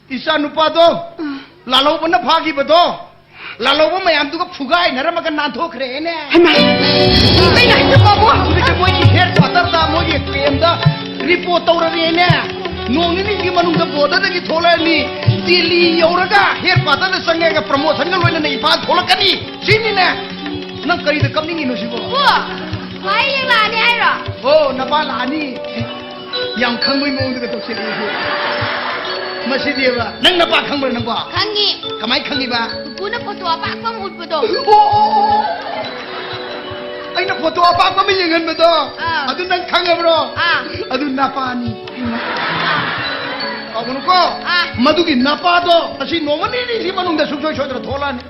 ꯏꯆꯥ ꯅꯨꯄꯥꯗꯣ, ꯑꯥ꯫ ꯂꯥꯜꯍꯧꯕꯅ ꯐꯥꯈꯤꯕꯗꯣ, ꯂꯥꯜꯍꯧꯕ ꯃꯌꯥꯝꯗꯨꯒ ꯐꯨꯒꯥꯏꯅꯔꯝꯃꯒ ꯅꯥꯟꯊꯣꯛꯈ꯭ꯔꯦꯅꯦ꯫ ꯍꯩꯃꯥ! ꯀꯩꯅꯣ ꯍꯥꯏꯁꯤꯕꯣ, ꯄꯥꯕꯨꯡ? ꯍꯧꯖꯤꯛꯇꯤ ꯃꯣꯏꯒꯤ ꯍꯦꯗ ꯀ꯭ꯋꯥꯇꯔꯗ, ꯃꯣꯏꯒꯤ ꯀꯦꯝꯗ ꯔꯤꯄꯣꯔꯠ ꯇꯧꯔꯒꯦꯅꯦ꯫ ꯅꯣꯡ ꯅꯤꯅꯤꯒꯤ ꯃꯅꯨꯡꯗ ꯕꯣꯔꯗꯔꯗꯒꯤ ꯊꯣꯛꯂꯛꯑꯅꯤ꯫ ꯗꯤꯜꯂꯤ ꯌꯧꯔꯒ ꯍꯦꯗ ꯀ꯭ꯋꯥꯇꯔꯗ ꯆꯪꯉꯒ ꯄ꯭ꯔꯃꯣꯁꯟꯒ ꯂꯣꯏꯅꯅ ꯏꯝꯐꯥꯜ ꯊꯣꯛꯂꯛꯀꯅꯤ꯫ ꯁꯤꯅꯤꯅꯦ꯫ ꯅꯪ ꯀꯔꯤꯗ ꯀꯞꯅꯤꯡꯉꯤꯅꯣ ꯁꯤꯕꯣ? ꯄꯨ, ꯚꯥꯏ ꯌꯦꯡꯂꯛꯑꯅꯤ ꯍꯥꯏꯔꯣ? ꯑꯣ, ꯅꯄꯥ ꯂꯥꯛꯑꯅꯤ꯫ ꯌꯥꯝ ꯈꯪꯕꯩ ꯃꯑꯣꯡꯗꯒ ꯇꯧꯁꯤꯜꯂꯛꯏꯁꯦ꯫ ꯃꯁꯤꯗꯤꯕ, ꯅꯪ ꯅꯄꯥ ꯈꯪꯕ꯭ꯔꯥ ꯅꯪꯕꯣ? ꯈꯪꯉꯤ꯫ ꯀꯃꯥꯏ ꯈꯪꯉꯤꯕ? ꯄꯨꯄꯨꯅ ꯐꯣꯇꯣ ꯑꯄꯥꯛꯄ ꯑꯃ ꯎꯠꯄꯗꯣ꯫ ꯑꯣ, ꯑꯣ, ꯑꯣ, ꯑꯣ꯫ ꯑꯩꯅ ꯐꯣꯇꯣ ꯑꯄꯥꯛꯄ ꯑꯃ ꯌꯦꯡꯍꯟꯕꯗꯣ, ꯑꯥ꯫ ꯑꯗꯨ ꯅꯪ ꯈꯪꯉꯕ꯭ꯔꯣ? ꯑꯥ꯫ ꯑꯗꯨ ꯅꯄꯥꯅꯤ꯫ ꯑꯥ꯫ ꯀꯥꯎꯒꯅꯨꯀꯣ꯫ ꯑꯥ꯫ ꯃꯗꯨꯒꯤ ꯅꯄꯥꯗꯣ ꯉꯁꯤ ꯅꯣꯡꯃ ꯅꯤꯅꯤꯁꯤ ꯃꯅꯨꯡꯗ ꯁꯨꯡꯁꯣꯏ ꯁꯣꯏꯗꯅ ꯊꯣꯛꯂꯛꯑꯅꯤ꯫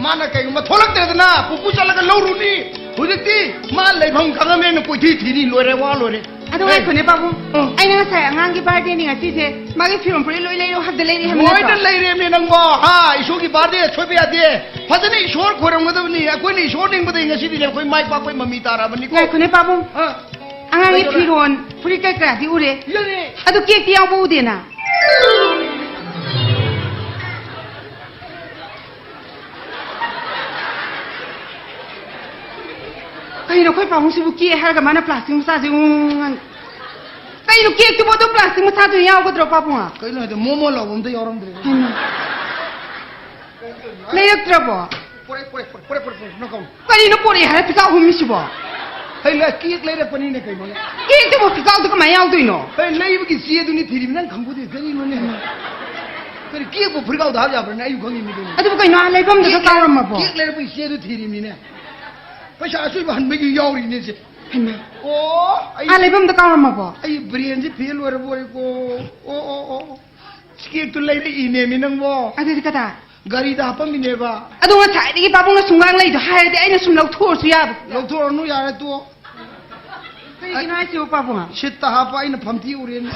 ꯃꯥꯅ ꯀꯩꯒꯨꯝꯕ ꯊꯣꯛꯂꯛꯇ꯭ꯔꯦꯗꯅ, ꯄꯨꯄꯨ ꯆꯠꯂꯒ ꯂꯧꯔꯨꯅꯤ꯫ ꯍꯧꯖꯤꯛꯇꯤ ꯃꯥ ꯂꯩꯐꯝ ꯈꯪꯉꯝꯃꯦꯅ ꯀꯣꯏꯊꯤ ꯊꯤꯔꯤ, ꯂꯣꯏꯔꯦ, ꯋꯥ ꯂꯣꯏꯔꯦ꯫ ꯑꯗꯨ ꯑꯦ꯫ ꯉꯥꯏꯈꯣꯅꯦ, ꯄꯥꯕꯨꯡ꯫ ꯑ꯫ ꯑꯩꯅ ꯉꯁꯥꯏ ꯑꯉꯥꯡꯒꯤ ꯕꯥꯔꯗꯦꯅꯤ ꯉꯁꯤꯁꯦ, ꯃꯥꯒꯤ ꯐꯤꯔꯣꯜ ꯐꯨꯔꯤꯠ ꯂꯣꯏ ꯂꯩꯌꯣ ꯍꯥꯏꯕꯗ ꯂꯩꯔꯤ ꯍꯥꯏꯕ ꯂꯣꯏꯅ ꯅꯠꯇ꯭ꯔꯣ? ꯂꯩꯔꯦꯅꯦ ꯅꯪꯕꯣ꯫ ꯍꯥ, ꯏꯁꯣꯔꯒꯤ ꯕꯥꯔꯗꯦ ꯁꯣꯏꯕ ꯌꯥꯗꯦ꯫ ꯐꯖꯅ ꯏꯁꯣꯔ ꯈꯣꯏꯔꯝꯒꯗꯕꯅꯤ꯫ ꯑꯩꯈꯣꯏꯅ ꯏꯁꯣꯔ ꯅꯤꯡꯕꯗꯒꯤ ꯉꯁꯤꯗꯤ ꯑꯩꯈꯣꯏ ꯃꯥꯏ ꯄꯥꯛꯄꯩ ꯃꯃꯤ ꯇꯥꯔꯕꯅꯤꯀꯣ꯫ ꯉꯥꯏꯈꯣꯅꯦ, ꯄꯥꯕꯨꯡ꯫ ꯑ꯫ ꯑꯉꯥꯡꯒꯤ ꯀꯩꯗꯧꯔꯦ? ꯐꯤꯔꯣꯜ, ꯐꯨꯔꯤꯠ ꯀꯩꯀꯥꯗꯤ ꯎꯔꯦ꯫ ꯌꯥꯔꯦ꯫ ꯑꯗꯨ ꯀꯦꯛꯇꯤ ꯌꯥꯎꯕ ꯎꯗꯦꯅ꯫ ꯀꯩꯅꯣ ꯑꯩꯈꯣꯏ ꯄꯥꯕꯨꯡꯁꯤꯕꯨ ꯀꯦꯛ ꯍꯥꯏꯔꯒ ꯃꯥꯅ ꯄ꯭ꯂꯥꯁꯇꯤꯛ ꯃꯆꯥꯁꯦ ꯎꯪ ꯎꯪ ꯉꯪ-, ꯀꯩꯅꯣ ꯀꯦꯛꯇꯨꯕꯨ ꯑꯗꯨꯝ ꯄ꯭ꯂꯥꯁꯇꯤꯛ ꯃꯆꯥꯗꯨ ꯌꯥꯎꯒꯗ꯭ꯔꯣ ꯄꯥꯕꯨꯡ? ꯀꯩꯅꯣ ꯍꯥꯏꯗꯣ, ꯃꯣꯃꯣ ꯂꯥꯎꯕ ꯑꯝꯇ ꯌꯥꯎꯔꯝꯗ꯭ꯔꯦ꯫ ꯍꯩꯃꯥ꯫ ꯂꯩꯔꯛꯇ꯭ꯔꯕꯣ? ꯄꯣꯔꯛꯑꯦ, ꯄꯣꯔꯛꯑꯦ, ꯄꯣꯔꯛꯑꯦ, ꯄꯣꯔꯛꯑꯦ, ꯄꯣꯔꯛꯑꯦ, ꯅꯪ ꯀꯧꯅꯨ꯫ ꯀꯔꯤꯅꯣ ꯄꯣꯔꯛꯑꯦ ꯍꯥꯏꯔ ꯐꯤꯀꯥꯎ ꯍꯨꯝꯃꯤꯁꯤꯕꯣ? ꯍꯩ, ꯂꯩ-, ꯀꯦꯛ ꯂꯩꯔꯛꯄꯅꯤꯅꯦ ꯀꯩꯅꯣꯅꯦ꯫ ꯀꯦꯛꯇꯨꯕꯨ ꯐꯤꯀꯥꯎꯗ ꯀꯃꯥꯏꯅ ꯌꯥꯎꯗꯣꯏꯅꯣ? ꯍꯩ, ꯂꯩꯕꯒꯤ ꯆꯦꯗꯨꯅꯤ ꯊꯤꯔꯤꯕ, ꯅꯪ ꯈꯪꯕꯨꯗꯤ ꯀꯔꯤꯅꯣꯅꯦ? ꯀꯔꯤ ꯀꯦꯛꯄꯨ ꯐꯤꯀꯥꯎꯗ ꯍꯥꯞ ꯌꯥꯕ꯭ꯔꯅꯦ? ꯑꯩꯕꯨ ꯈꯪꯉꯤꯅꯤ ꯀꯩꯅꯣ꯫ ꯑꯗꯨꯕꯨ ꯀꯩꯅꯣ, ꯑꯥ ꯂꯩꯐꯝꯗꯨꯗ ꯀꯦꯛ ꯂꯩꯔꯛ-, ꯀꯥꯎꯔꯝꯃꯕꯣ? ꯀꯦꯛ ꯂꯩꯔꯛꯄꯒꯤ ꯆꯦꯗꯨ ꯊꯤꯔꯤꯕꯅꯤꯅꯦ꯫ ꯄꯩꯁꯥ ꯑꯆꯣꯏꯕ ꯍꯟꯕꯒꯤ ꯌꯥꯎꯔꯤꯅꯦ ꯁꯦ꯫ ꯍꯩꯃꯥ꯫ ꯑꯣ, ꯑꯩ ꯑꯥ ꯂꯩꯐꯝꯗ ꯀꯥꯎꯔꯝꯃꯕꯣ? ꯑꯩ ꯕ꯭ꯔꯦꯟꯁꯦ ꯐꯦꯜ ꯑꯣꯏꯔꯕ ꯑꯣꯏꯔꯦꯀꯣ꯫ ꯑꯣ, ꯑꯣ, ꯑꯣ꯫ ꯀꯦꯛꯇꯨ ꯂꯩꯔꯛꯏꯅꯦꯃꯤ ꯅꯪꯕꯣ꯫ ꯑꯗꯨꯗꯤ ꯀꯗꯥꯏ? ꯒꯥꯔꯤꯗ ꯍꯥꯄꯝꯃꯤꯅꯦꯕ꯫ ꯑꯗꯣ ꯉꯁꯥꯏꯗꯒꯤ ꯄꯥꯕꯨꯡꯅ ꯁꯨꯝ ꯉꯥꯡ ꯂꯩꯗꯣ ꯍꯥꯏꯔꯗꯤ ꯑꯩꯅ ꯁꯨꯝ ꯂꯧꯊꯣꯛꯑꯁꯨ ꯌꯥꯕ꯫ ꯂꯧꯊꯣꯛꯑꯅꯨ, ꯌꯥꯔꯦ, ꯇꯣꯛꯑꯣ꯫ ꯀꯩꯒꯤꯅꯣ ꯍꯥꯏꯁꯤꯕꯣ, ꯄꯥꯕꯨꯡ? ꯁꯤꯠꯇ ꯍꯥꯞꯄ ꯑꯩꯅ ꯐꯝꯇꯤ ꯎꯔꯦꯅꯦ꯫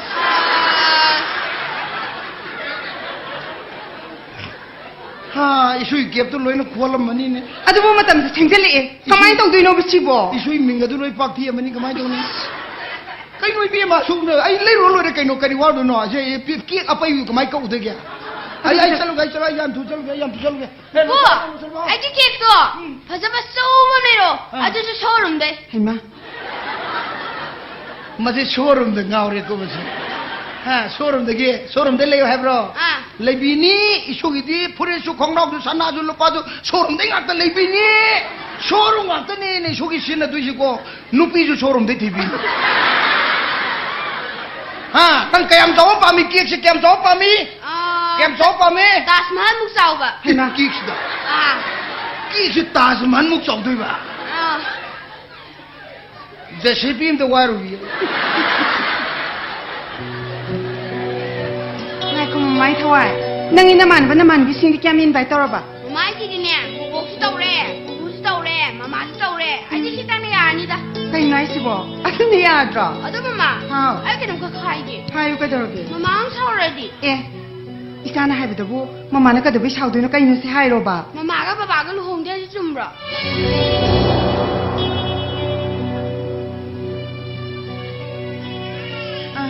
ꯍꯥ, ꯏꯁꯨꯏ ꯀꯦꯞꯇꯨ ꯂꯣꯏꯅ ꯈꯣꯜꯂꯝꯃꯅꯤꯅꯦ꯫ ꯑꯗꯨꯕꯨ ꯃꯇꯝꯁꯦ ꯊꯦꯡꯖꯜꯂꯛꯑꯦ꯫ ꯀꯃꯥꯏꯅ ꯇꯧꯗꯣꯏꯅꯣꯕ ꯁꯤꯕꯣ? ꯏꯁꯨꯏ ꯃꯤꯡ ꯑꯗꯨ ꯂꯣꯏ ꯄꯥꯛꯊꯤꯑꯃꯅꯤ, ꯀꯃꯥꯏꯅ ꯇꯧꯅꯤ? ꯀꯩꯅꯣ ꯏꯕꯦꯝꯃ, ꯁꯨꯝꯅ ꯑꯩ ꯂꯩꯔꯨꯔ ꯂꯣꯏꯔꯦ ꯀꯩꯅꯣ, ꯀꯔꯤ ꯋꯥꯗꯣꯏꯅꯣ? ꯑꯁꯦ, ꯀꯦꯛ ꯑꯄꯩꯕꯨ ꯀꯃꯥꯏꯅ ꯀꯛꯎꯗꯣꯏꯒꯦ? ꯑꯩ, ꯑꯩ ꯆꯠꯂꯨꯒꯦ, ꯑꯩ ꯆꯠꯂꯨꯒꯦ, ꯑꯩ ꯌꯥꯝ ꯊꯨ ꯆꯠꯂꯨꯒꯦ, ꯑꯩ ꯌꯥꯝ ꯊꯨ ꯆꯠꯂꯨꯒꯦ꯫ ꯄꯨ, ꯑꯩꯒꯤ ꯀꯦꯛꯇꯣ ꯐꯖꯕ ꯑꯆꯧꯕ ꯑꯃ ꯂꯩꯔꯣ꯫ ꯑꯥ꯫ ꯑꯗꯨꯁꯨ ꯁꯣꯔꯨꯝꯗꯩ꯫ ꯍꯩꯃꯥ꯫ ꯃꯁꯤ ꯁꯣꯔꯨꯝꯗ ꯉꯥꯎꯔꯦꯀꯣ ꯃꯁꯤ꯫ ꯍꯥ, ꯁꯣꯔꯨꯝꯗꯒꯤ, ꯁꯣꯔꯨꯝꯗ ꯂꯩꯌꯣ ꯍꯥꯏꯕ꯭ꯔꯣ? ꯑꯥ꯫ ꯂꯩꯕꯤꯅꯤ, ꯏꯁꯨꯒꯤꯗꯤ ꯐꯨꯔꯤꯠꯁꯨ, ꯈꯣꯡꯒ꯭ꯔꯥꯎꯁꯨ, ꯁꯅꯥꯁꯨ, ꯂꯨꯄꯥꯁꯨ ꯁꯣꯔꯨꯝꯗꯩ ꯉꯥꯛꯇ ꯂꯩꯕꯤꯅꯤ꯫ ꯁꯣꯔꯨꯝ ꯉꯥꯛꯇꯅꯦꯅꯦ ꯏꯁꯨꯒꯤ ꯁꯤꯖꯤꯟꯅꯗꯣꯏꯁꯤꯀꯣ꯫ ꯅꯨꯄꯤꯁꯨ ꯁꯣꯔꯨꯝꯗꯩ ꯊꯤꯕꯤꯅꯤ꯫ ꯍꯥ, ꯅꯪ ꯀꯌꯥꯝ ꯆꯥꯎꯕ ꯄꯥꯝꯃꯤ? ꯀꯦꯛꯁꯦ ꯀꯌꯥꯝ ꯆꯥꯎꯕ ꯄꯥꯝꯃꯤ? ꯑꯥ, ꯀꯌꯥꯝ ꯆꯥꯎꯕ ꯄꯥꯝꯃꯤ? ꯇꯥꯖ ꯃꯍꯜꯃꯨꯛ ꯆꯥꯎꯕ꯫ ꯍꯩꯃꯥ꯫ ꯀꯦꯛꯁꯤꯗ꯫ ꯑꯥ꯫ ꯀꯦꯛꯁꯤ ꯇꯥꯖ ꯃꯍꯜꯃꯨꯛ ꯆꯥꯎꯗꯣꯏꯕ? ꯑꯥ꯫ ꯖꯦ ꯁꯤ ꯕꯤ ꯑꯝꯇ ꯋꯥꯏꯔꯨꯒꯦ꯫ ꯉꯥꯏꯈꯣ, ꯃꯃꯥꯏ ꯊꯋꯥꯏ꯫ ꯅꯪꯒꯤ ꯅꯃꯥꯟꯅꯕ ꯅꯃꯥꯟꯅꯕꯤꯁꯤꯡꯗꯤ ꯀꯌꯥꯝ invite ꯇꯧꯔꯕ? ꯃꯃꯥꯏꯁꯤꯗꯤꯅꯦ, ꯕꯣꯕꯣꯛꯁꯨ ꯇꯧꯔꯦ, ꯄꯨꯄꯨꯁꯨ ꯇꯧꯔꯦ, ꯃꯃꯥꯁꯨ ꯇꯧꯔꯦ꯫ ꯑꯩꯗꯤ ꯁꯤꯇꯪꯅ ꯌꯥꯔꯅꯤꯗ꯫ ꯀꯩꯅꯣ ꯍꯥꯏꯁꯤꯕꯣ? ꯑꯗꯨꯅ ꯌꯥꯗ꯭ꯔꯣ? ꯑꯗꯣ ꯃꯃꯥ, ꯍꯥꯎ꯫ ꯑꯩ ꯀꯩꯅꯣꯝꯈꯛ ꯍꯥꯏꯒꯦ꯫ ꯍꯥꯏꯌꯨ, ꯀꯩꯗꯧꯔꯒꯦ? ꯃꯃꯥ ꯑꯃꯨꯛ ꯁꯥꯎꯔꯗꯤ? ꯑꯦ, ꯏꯆꯥꯅ ꯍꯥꯏꯕꯗꯕꯨ ꯃꯃꯥꯅ ꯀꯩꯗꯧꯕꯩ ꯁꯥꯎꯗꯣꯏꯅꯣ? ꯀꯩꯅꯣ ꯁꯤ ꯍꯥꯏꯔꯣꯕ? ꯃꯃꯥꯒ ꯕꯕꯥꯒ ꯂꯨꯍꯣꯡꯗꯦ ꯍꯥꯏꯁꯦ ꯆꯨꯝꯕ꯭ꯔꯣ? ꯑ,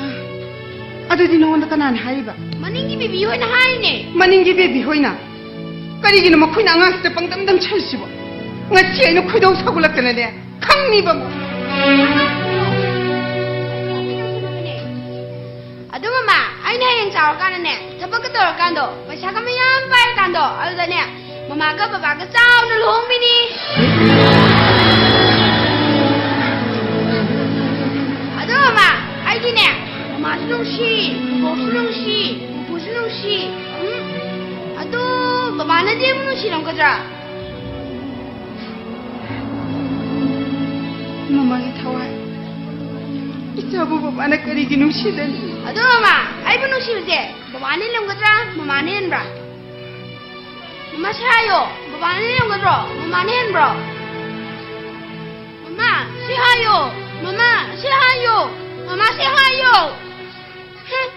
ꯑꯗꯨꯗꯤ ꯅꯉꯣꯟꯗ ꯀꯅꯥꯅ ꯍꯥꯏꯔꯤꯕ? ꯃꯅꯤꯡꯒꯤ ꯕꯦꯕꯤ ꯍꯣꯏꯅ ꯍꯥꯏꯔꯤꯅꯦ꯫ ꯃꯅꯤꯡꯒꯤ ꯕꯦꯕꯤ ꯍꯣꯏꯅ? ꯀꯔꯤꯒꯤꯅꯣ ꯃꯈꯣꯏꯅ ꯑꯉꯥꯡꯁꯤꯗ ꯄꯪꯗꯝ ꯗꯝꯁꯜꯂꯤꯁꯤꯕꯣ? ꯉꯁꯤ ꯑꯩꯅ ꯈꯣꯏꯗꯧ ꯁꯥꯎꯒꯠꯂꯛꯇꯅꯅꯦ, ꯈꯪꯅꯤꯕ꯫ ꯑꯗꯨ ꯃꯃꯥ, ꯑꯩꯅ ꯍꯌꯦꯡ ꯆꯥꯎꯔꯀꯥꯟꯗꯅꯦ, ꯊꯕꯛꯀ ꯇꯧꯔꯀꯥꯟꯗꯣ, ꯄꯩꯁꯥꯒ ꯃꯌꯥꯝ ꯄꯥꯏꯔꯀꯥꯟꯗꯣ, ꯑꯗꯨꯗꯅꯦ ꯃꯃꯥꯒ ꯕꯕꯥꯒ ꯆꯥꯎꯅ ꯂꯨꯍꯣꯡꯕꯤꯅꯤ꯫ ꯑꯗꯣ ꯃꯃꯥ, ꯑꯩꯗꯤꯅꯦ, ꯃꯃꯥꯁꯨ ꯅꯨꯡꯁꯤ, ꯕꯣꯕꯣꯛꯁꯨ ꯅꯨꯡꯁꯤ, ꯄꯨꯄꯨꯁꯨ ꯅꯨꯡꯁꯤ꯫ ꯎꯝ, ꯑꯗꯣ ꯕꯕꯥꯅꯗꯤ ꯑꯩꯕꯨ ꯅꯨꯡꯁꯤꯔꯝꯒꯗ꯭ꯔꯥ? ꯃꯃꯥꯒꯤ ꯊꯋꯥꯏ, ꯏꯆꯥꯕꯨ ꯕꯕꯥꯅ ꯀꯔꯤꯒꯤ ꯅꯨꯡꯁꯤꯗꯅꯤ? ꯑꯗꯣ ꯃꯃꯥ, ꯑꯩꯕꯨ ꯅꯨꯡꯁꯤꯕꯁꯦ ꯕꯕꯥꯅ ꯍꯦꯜꯂꯝꯒꯗ꯭ꯔꯥ, ꯃꯃꯥꯅ ꯍꯦꯟꯕ꯭ꯔꯥ? ꯃꯃꯥ, ꯁꯤ ꯍꯥꯏꯌꯣ, ꯕꯕꯥꯅ ꯍꯦꯜꯂꯝꯒꯗ꯭ꯔꯣ, ꯃꯃꯥꯅ ꯍꯦꯟꯕ꯭ꯔꯣ? ꯃꯃꯥ, ꯁꯤ ꯍꯥꯏꯌꯣ, ꯃꯃꯥ, ꯁꯤ ꯍꯥꯏꯌꯣ, ꯃꯃꯥ, ꯁꯤ ꯍꯥꯏꯌꯣ꯫ ꯍꯨꯝ꯫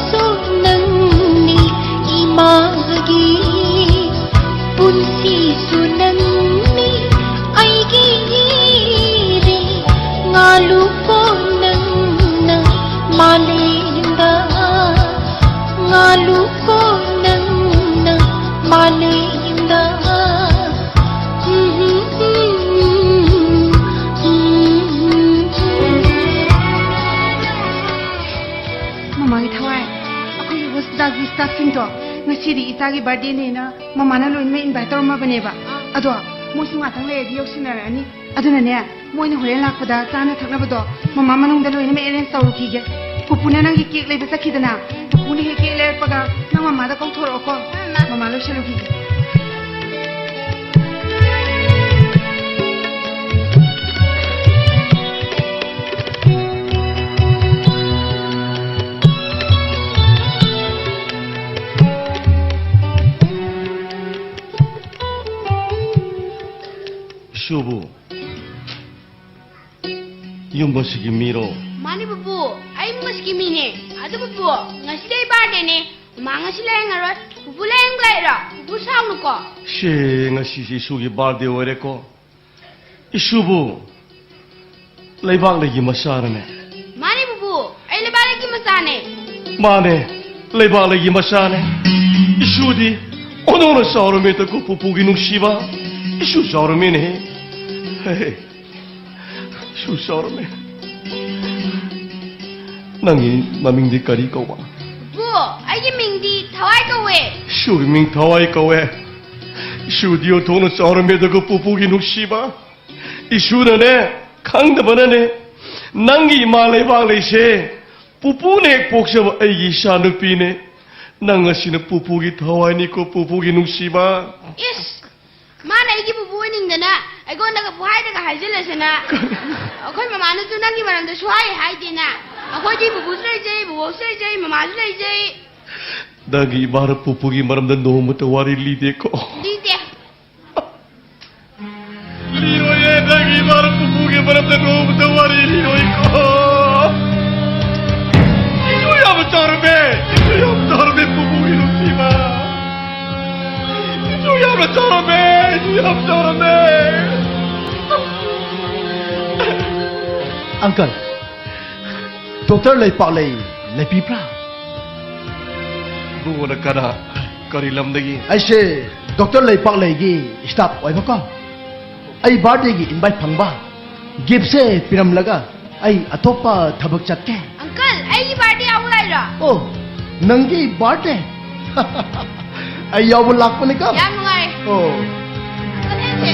ꯁꯨ ꯅꯪꯅꯤ ꯏꯃꯥꯒꯤ, ꯄꯨꯟꯁꯤꯁꯨ ꯅꯪꯅꯤ ꯑꯩꯒꯤ꯫ ꯉꯥꯂꯨꯀꯣ ꯅꯪꯅ ꯃꯥꯂꯦꯝꯗ, ꯉꯥꯂꯨꯀꯣ ꯅꯪꯅ ꯃꯥꯂꯦꯝꯗ꯫ ꯃꯃꯥꯒꯤ ꯊꯋꯥꯏ, ꯑꯩꯈꯣꯏꯒꯤ ꯍꯣꯁꯄꯤꯇꯥꯜꯒꯤ ꯁ꯭ꯇꯥꯐꯁꯤꯡꯗꯣ ꯉꯁꯤꯗꯤ ꯏꯆꯥꯒꯤ ꯕꯥꯔꯗꯦꯅꯦꯅ ꯃꯃꯥꯅ ꯂꯣꯏꯅꯃꯛ ꯏꯟꯚꯥꯏꯠ ꯇꯧꯔꯝꯃꯕꯅꯦꯕ꯫ ꯑꯗꯣ ꯃꯣꯏꯁꯨ ꯉꯥꯛꯇꯪ ꯂꯩꯔꯗꯤ ꯌꯧꯁꯤꯟꯅꯔꯛꯑꯅꯤ꯫ ꯑꯗꯨꯅꯅꯦ, ꯃꯣꯏꯅ ꯍꯣꯔꯦꯟ ꯂꯥꯛꯄꯗ ꯆꯥꯅ ꯊꯛꯅꯕꯗꯣ ꯃꯃꯥ ꯃꯅꯨꯡꯗ ꯂꯣꯏꯅꯃꯛ ꯑꯦꯔꯦꯟꯖ ꯇꯧꯔꯨꯈꯤꯒꯦ꯫ ꯄꯨꯄꯨꯅ ꯅꯪꯒꯤ ꯀꯦꯛ ꯂꯩꯕ ꯆꯠꯈꯤꯗꯅ, ꯄꯨꯄꯨꯅ ꯍꯦꯛ ꯀꯦꯛ ꯂꯩꯔꯛꯄꯒ ꯅꯪ ꯃꯃꯥꯗ ꯀꯧꯊꯣꯔꯛꯑꯣꯀꯣ꯫ ꯃꯃꯥ ꯂꯣꯏꯁꯜꯂꯨꯈꯤꯒꯦ꯫ ꯏꯁꯨꯕꯨ ꯌꯨꯝ ꯑꯁꯤꯒꯤ ꯃꯤꯔꯣ? ꯃꯥꯅꯤ ꯄꯨꯄꯨ, ꯑꯩ ꯌꯨꯝ ꯑꯁꯤꯒꯤ ꯃꯤꯅꯦ꯫ ꯑꯗꯨ ꯄꯨꯄꯨ, ꯉꯁꯤꯗꯤ ꯑꯩ ꯕꯥꯔꯗꯦꯅꯦ꯫ ꯃꯃꯥ ꯉꯁꯤ ꯂꯥꯏꯌꯦꯡꯉꯔꯣꯏ꯫ ꯄꯨꯄꯨ ꯂꯥꯏꯌꯦꯡꯕ ꯂꯥꯛꯏꯔꯣ? ꯄꯨꯄꯨ ꯁꯥꯎꯅꯨꯀꯣ꯫ ꯁꯦ, ꯉꯁꯤꯁꯤ ꯏꯁꯨꯒꯤ ꯕꯥꯔꯗꯦ ꯑꯣꯏꯔꯦꯀꯣ꯫ ꯏꯁꯨꯕꯨ ꯂꯩꯕꯥꯛꯂꯩꯒꯤ ꯃꯆꯥꯔꯅꯦ? ꯃꯥꯅꯤ ꯄꯨꯄꯨ, ꯑꯩ ꯂꯩꯕꯥꯛꯂꯩꯒꯤ ꯃꯆꯥꯅꯦ꯫ ꯃꯥꯅꯦ, ꯂꯩꯕꯥꯛꯂꯩꯒꯤ ꯃꯆꯥꯅꯦ꯫ ꯏꯁꯨꯗꯤ ꯑꯣꯟꯊꯣꯛꯅ ꯆꯥꯎꯔꯝꯃꯦꯗꯀꯣ ꯄꯨꯄꯨꯒꯤ ꯅꯨꯡꯁꯤꯕ꯫ ꯏꯁꯨ ꯆꯥꯎꯔꯝꯃꯦꯅꯦ꯫ ꯍꯦ, ꯏꯁꯨ ꯆꯥꯎꯔꯝꯃꯦ꯫ ꯅꯪꯒꯤ ꯃꯃꯤꯡꯗꯤ ꯀꯔꯤ ꯀꯧꯕ? ꯄꯨꯄꯨ, ꯑꯩꯒꯤ ꯃꯤꯡꯗꯤ ꯊꯋꯥꯏ ꯀꯧꯋꯦ꯫ ꯏꯁꯨꯒꯤ ꯃꯤꯡ ꯊꯋꯥꯏ ꯀꯧꯋꯦ꯫ ꯏꯁꯨꯗꯤ ꯑꯣꯟꯊꯣꯛꯅ ꯆꯥꯎꯔꯝꯃꯦꯗꯀꯣ ꯄꯨꯄꯨꯒꯤ ꯅꯨꯡꯁꯤꯕ꯫ ꯏꯁꯨꯅꯅꯦ, ꯈꯪꯗꯕꯅꯅꯦ, ꯅꯪꯒꯤ ꯏꯃꯥ ꯂꯩꯕꯥꯛꯂꯩꯁꯦ ꯄꯨꯄꯨꯅ ꯍꯦꯛ ꯄꯣꯛꯆꯕ ꯑꯩꯒꯤ ꯏꯆꯥꯅꯨꯄꯤꯅꯦ꯫ ꯅꯪ ꯑꯁꯤꯅ ꯄꯨꯄꯨꯒꯤ ꯊꯋꯥꯏꯅꯤꯀꯣ, ꯄꯨꯄꯨꯒꯤ ꯅꯨꯡꯁꯤꯕ꯫ ꯏꯁ! ꯃꯥꯅ ꯑꯩꯒꯤ ꯄꯨꯄꯨ ꯑꯣꯏꯅꯤꯡꯗꯅ ꯑꯩꯉꯣꯟꯗꯒ ꯄꯨꯍꯥꯏꯗꯒ ꯍꯥꯏꯖꯤꯜꯂꯁꯅ꯫ ꯑꯩꯈꯣꯏ ꯃꯃꯥꯅꯁꯨ ꯅꯪꯒꯤ ꯃꯔꯝꯗ ꯁꯨꯍꯥꯏ ꯍꯥꯏꯗꯦꯅ꯫ ꯑꯩꯈꯣꯏꯗꯤ ꯄꯨꯄꯨꯁꯨ ꯂꯩꯖꯩ, ꯕꯨꯕꯣꯛꯁꯨ ꯂꯩꯖꯩ, ꯃꯃꯥꯁꯨ ꯂꯩꯖꯩ꯫ ꯅꯪꯒꯤ ꯏꯃꯥꯅ ꯄꯨꯄꯨꯒꯤ ꯃꯔꯝꯗ ꯅꯣꯡꯃꯇ ꯋꯥꯔꯤ ꯂꯤꯗꯦꯀꯣ? ꯂꯤꯗꯦ꯫ ꯂꯤꯔꯣꯏꯌꯦ, ꯅꯪꯒꯤ ꯏꯃꯥꯅ ꯄꯨꯄꯨꯒꯤ ꯃꯔꯝꯗ ꯅꯣꯡꯃꯇ ꯋꯥꯔꯤ ꯂꯤꯔꯣꯏꯀꯣ꯫ ꯏꯁꯨ ꯌꯥꯝꯅ ꯆꯥꯎꯔꯝꯃꯦ, ꯌꯥꯝ ꯆꯥꯎꯔꯝꯃꯦ꯫ ꯑꯪꯀꯜ, ꯗꯣꯛꯇꯔ ꯂꯩꯄꯥꯛꯂꯩ ꯂꯩꯕꯤꯕ꯭ꯔꯥ? ꯏꯕꯨꯡꯉꯣꯅ ꯀꯅꯥ? ꯀꯔꯤ ꯂꯝꯗꯒꯤ? ꯑꯩꯁꯦ ꯗꯣꯛꯇꯔ ꯂꯩꯄꯥꯛꯂꯩꯒꯤ ꯁ꯭ꯇꯥꯐ ꯑꯣꯏꯕꯀꯣ꯫ ꯑꯩ ꯕꯥꯔꯗꯦꯒꯤ ꯏꯟꯚꯥꯏꯠ ꯐꯪꯕ, ꯒꯤꯐꯁꯦ ꯄꯤꯔꯝꯂꯒ ꯑꯩ ꯑꯇꯣꯞꯄ ꯊꯕꯛ ꯆꯠꯀꯦ꯫ ꯑꯪꯀꯜ, ꯑꯩꯒꯤ ꯕꯥꯔꯗꯦ ꯌꯥꯎꯕ ꯂꯥꯛꯏꯔꯣ? ꯑꯣ, ꯅꯪꯒꯤ ꯕꯥꯔꯗꯦ? ꯑꯩ ꯌꯥꯎꯕ ꯂꯥꯛꯄꯅꯤꯀꯣ꯫ ꯌꯥꯝ ꯅꯨꯡꯉꯥꯏ꯫ ꯑꯣ꯫ ꯑꯪꯀꯜ, ꯍꯦꯟꯁꯦ꯫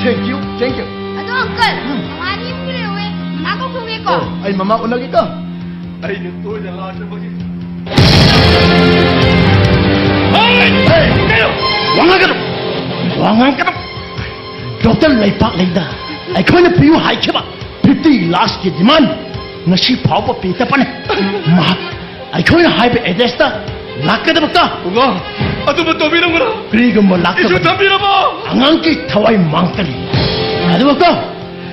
Thank you, thank you. ꯑꯗꯣ ꯑꯪꯀꯜ, ꯎꯝ꯫ ꯃꯃꯥꯗꯤ ꯌꯨꯝꯗ ꯂꯩꯍꯧꯋꯦ꯫ ꯃꯃꯥ ꯀꯧꯊꯣꯛꯀꯦꯀꯣ꯫ ꯑꯣ, ꯑꯩ ꯃꯃꯥ ꯎꯅꯒꯦꯀꯣ꯫ ꯑꯩꯅ ꯇꯣꯏꯅ ꯂꯥꯛꯇꯕꯒꯤ꯫ ꯍꯦ! ꯀꯩꯅꯣ? ꯋꯥ ꯉꯥꯡꯒꯅꯨ! ꯋꯥ ꯉꯥꯡꯒꯅꯨ! ꯗꯣꯛꯇꯔ ꯂꯩꯄꯥꯛꯂꯩꯗ ꯑꯩꯈꯣꯏꯅ ꯄꯤꯌꯨ ꯍꯥꯏꯈꯤꯕ ꯐꯤꯐꯇꯤ ꯂꯥꯈꯀꯤ ꯗꯤꯃꯥꯟ ꯉꯁꯤ ꯐꯥꯎꯕ ꯄꯤꯗꯕꯅꯤ꯫ ꯃꯍꯥꯛ ꯑꯩꯈꯣꯏꯅ ꯍꯥꯏꯕ ꯑꯦꯗ꯭ꯔꯦꯁꯇ ꯂꯥꯛꯀꯗꯕ ꯀꯣ꯫ ꯄꯨꯡꯉꯣ, ꯑꯗꯨꯝꯕ ꯇꯧꯕꯤꯔꯝꯒꯅꯨ꯫ ꯀꯔꯤꯒꯨꯝꯕ ꯏꯁꯨ ꯂꯥꯛꯇꯕ ꯊꯝꯕꯤꯔꯝꯃꯣ꯫ ꯑꯉꯥꯡꯒꯤ ꯊꯋꯥꯏ ꯃꯥꯡꯒꯅꯤ꯫ ꯑꯗꯨꯒ ꯀꯣ,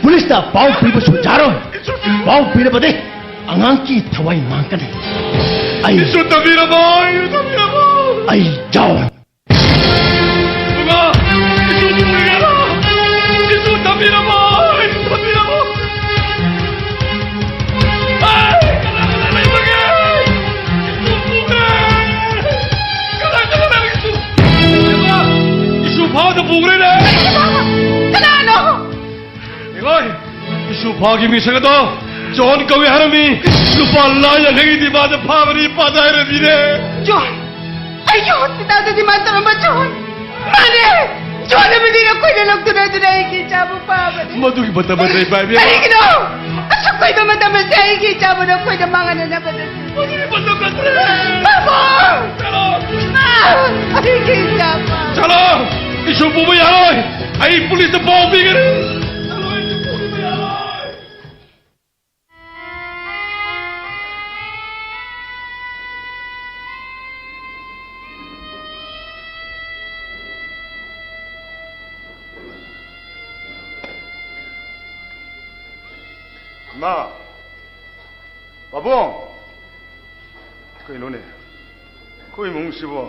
ꯄꯨꯂꯤꯁꯇ ꯄꯥꯎ ꯄꯤꯕꯁꯨ ꯌꯥꯔꯣꯏ꯫ ꯏꯁꯨ ꯊꯝꯕꯤꯔꯝꯃꯣ꯫ ꯄꯥꯎ ꯄꯤꯔꯕꯗꯤ ꯑꯉꯥꯡꯒꯤ ꯊꯋꯥꯏ ꯃꯥꯡꯒꯅꯤ꯫ ꯑꯩ ꯏꯁꯨ ꯊꯝꯕꯤꯔꯝꯃꯣ, ꯏꯁꯨ ꯊꯝꯕꯤꯔꯝꯃꯣ꯫ ꯑꯩ ꯖꯥꯎ ꯏꯃꯥ! ꯏꯁꯨ ꯄꯨꯔꯒꯦꯔꯥ? ꯏꯁꯨ ꯊꯝꯕꯤꯔꯝꯃꯣ! ꯏꯁꯨ ꯊꯝꯕꯤꯔꯝꯃꯣ! ꯑꯩ! ꯀꯅꯥ ꯀꯅꯥ ꯂꯩꯕꯒꯦ? ꯏꯁꯨ ꯄꯨꯔꯦ! ꯀꯅꯥ ꯀꯅꯥ ꯂꯩꯕ ꯏꯁꯨ? ꯏꯃꯥ! ꯏꯁꯨ ꯐꯥꯗ ꯄꯨꯈ꯭ꯔꯦꯅꯦ! ꯀꯅꯥꯅꯣ? ꯏꯂꯣꯏ! ꯏꯁꯨ ꯐꯥꯒꯤ ꯃꯤꯁꯛ ꯑꯗꯣ ꯖꯣꯟ ꯀꯧꯏ ꯍꯥꯏꯔꯝꯃꯤ꯫ ꯂꯨꯄꯥ ꯂꯥꯈ ꯌꯥꯡꯈꯩꯒꯤ ꯗꯤꯃꯥꯟꯗ ꯐꯥꯕꯅꯤ, ꯏꯄꯥꯗ ꯍꯥꯏꯔꯝꯃꯤꯅꯦ꯫ ꯖꯣꯟ! ꯑꯩꯒꯤ ꯍꯣꯁꯄꯤꯇꯥꯜꯗ ꯗꯤꯃꯥꯟ ꯇꯧꯔꯝꯕ ꯖꯣꯟ! ꯃꯥꯅꯦ! ꯖꯣꯟ ꯑꯃꯗꯤ ꯅꯈꯣꯏꯅ ꯂꯧꯗꯨꯅ ꯑꯗꯨꯅ ꯑꯩꯒꯤ ꯏꯆꯥꯕꯨ ꯐꯥꯕꯅꯤ꯫ ꯃꯗꯨꯒꯤ ꯃꯇꯝ ꯑꯁꯤ ꯄꯥꯏꯕꯤꯌꯨ꯫ ꯀꯔꯤꯒꯤꯅꯣ? ꯑꯁꯨꯛ ꯀꯨꯏꯕ ꯃꯇꯝ ꯑꯁꯤ ꯑꯩꯒꯤ ꯏꯆꯥꯕꯨ ꯅꯈꯣꯏꯅ ꯃꯥꯡꯍꯟꯅꯅꯕ ꯅꯠꯇꯦ꯫ ꯃꯗꯨꯒꯤ ꯃꯇꯝ ꯅꯠꯇ꯭ꯔꯦ꯫ ꯄꯥꯕꯨꯡ! ꯆꯠꯂꯣ! ꯏꯃꯥ! ꯑꯩꯒꯤ ꯏꯆꯥꯕꯨ! ꯆꯠꯂꯣ! ꯏꯁꯨ ꯄꯨꯕ ꯌꯥꯔꯣꯏ! ꯑꯩ ꯄꯨꯂꯤꯁꯇ ꯄꯥꯎ ꯄꯤꯒꯅꯤ! ꯆꯠꯂꯣ, ꯏꯁꯨ ꯄꯨꯕ ꯌꯥꯔꯣꯏ! ꯏꯃꯥ! ꯄꯥꯕꯨꯡ! ꯀꯩꯅꯣꯅꯦ? ꯑꯩꯈꯣꯏ ꯏꯃꯨꯡꯁꯤꯕꯨ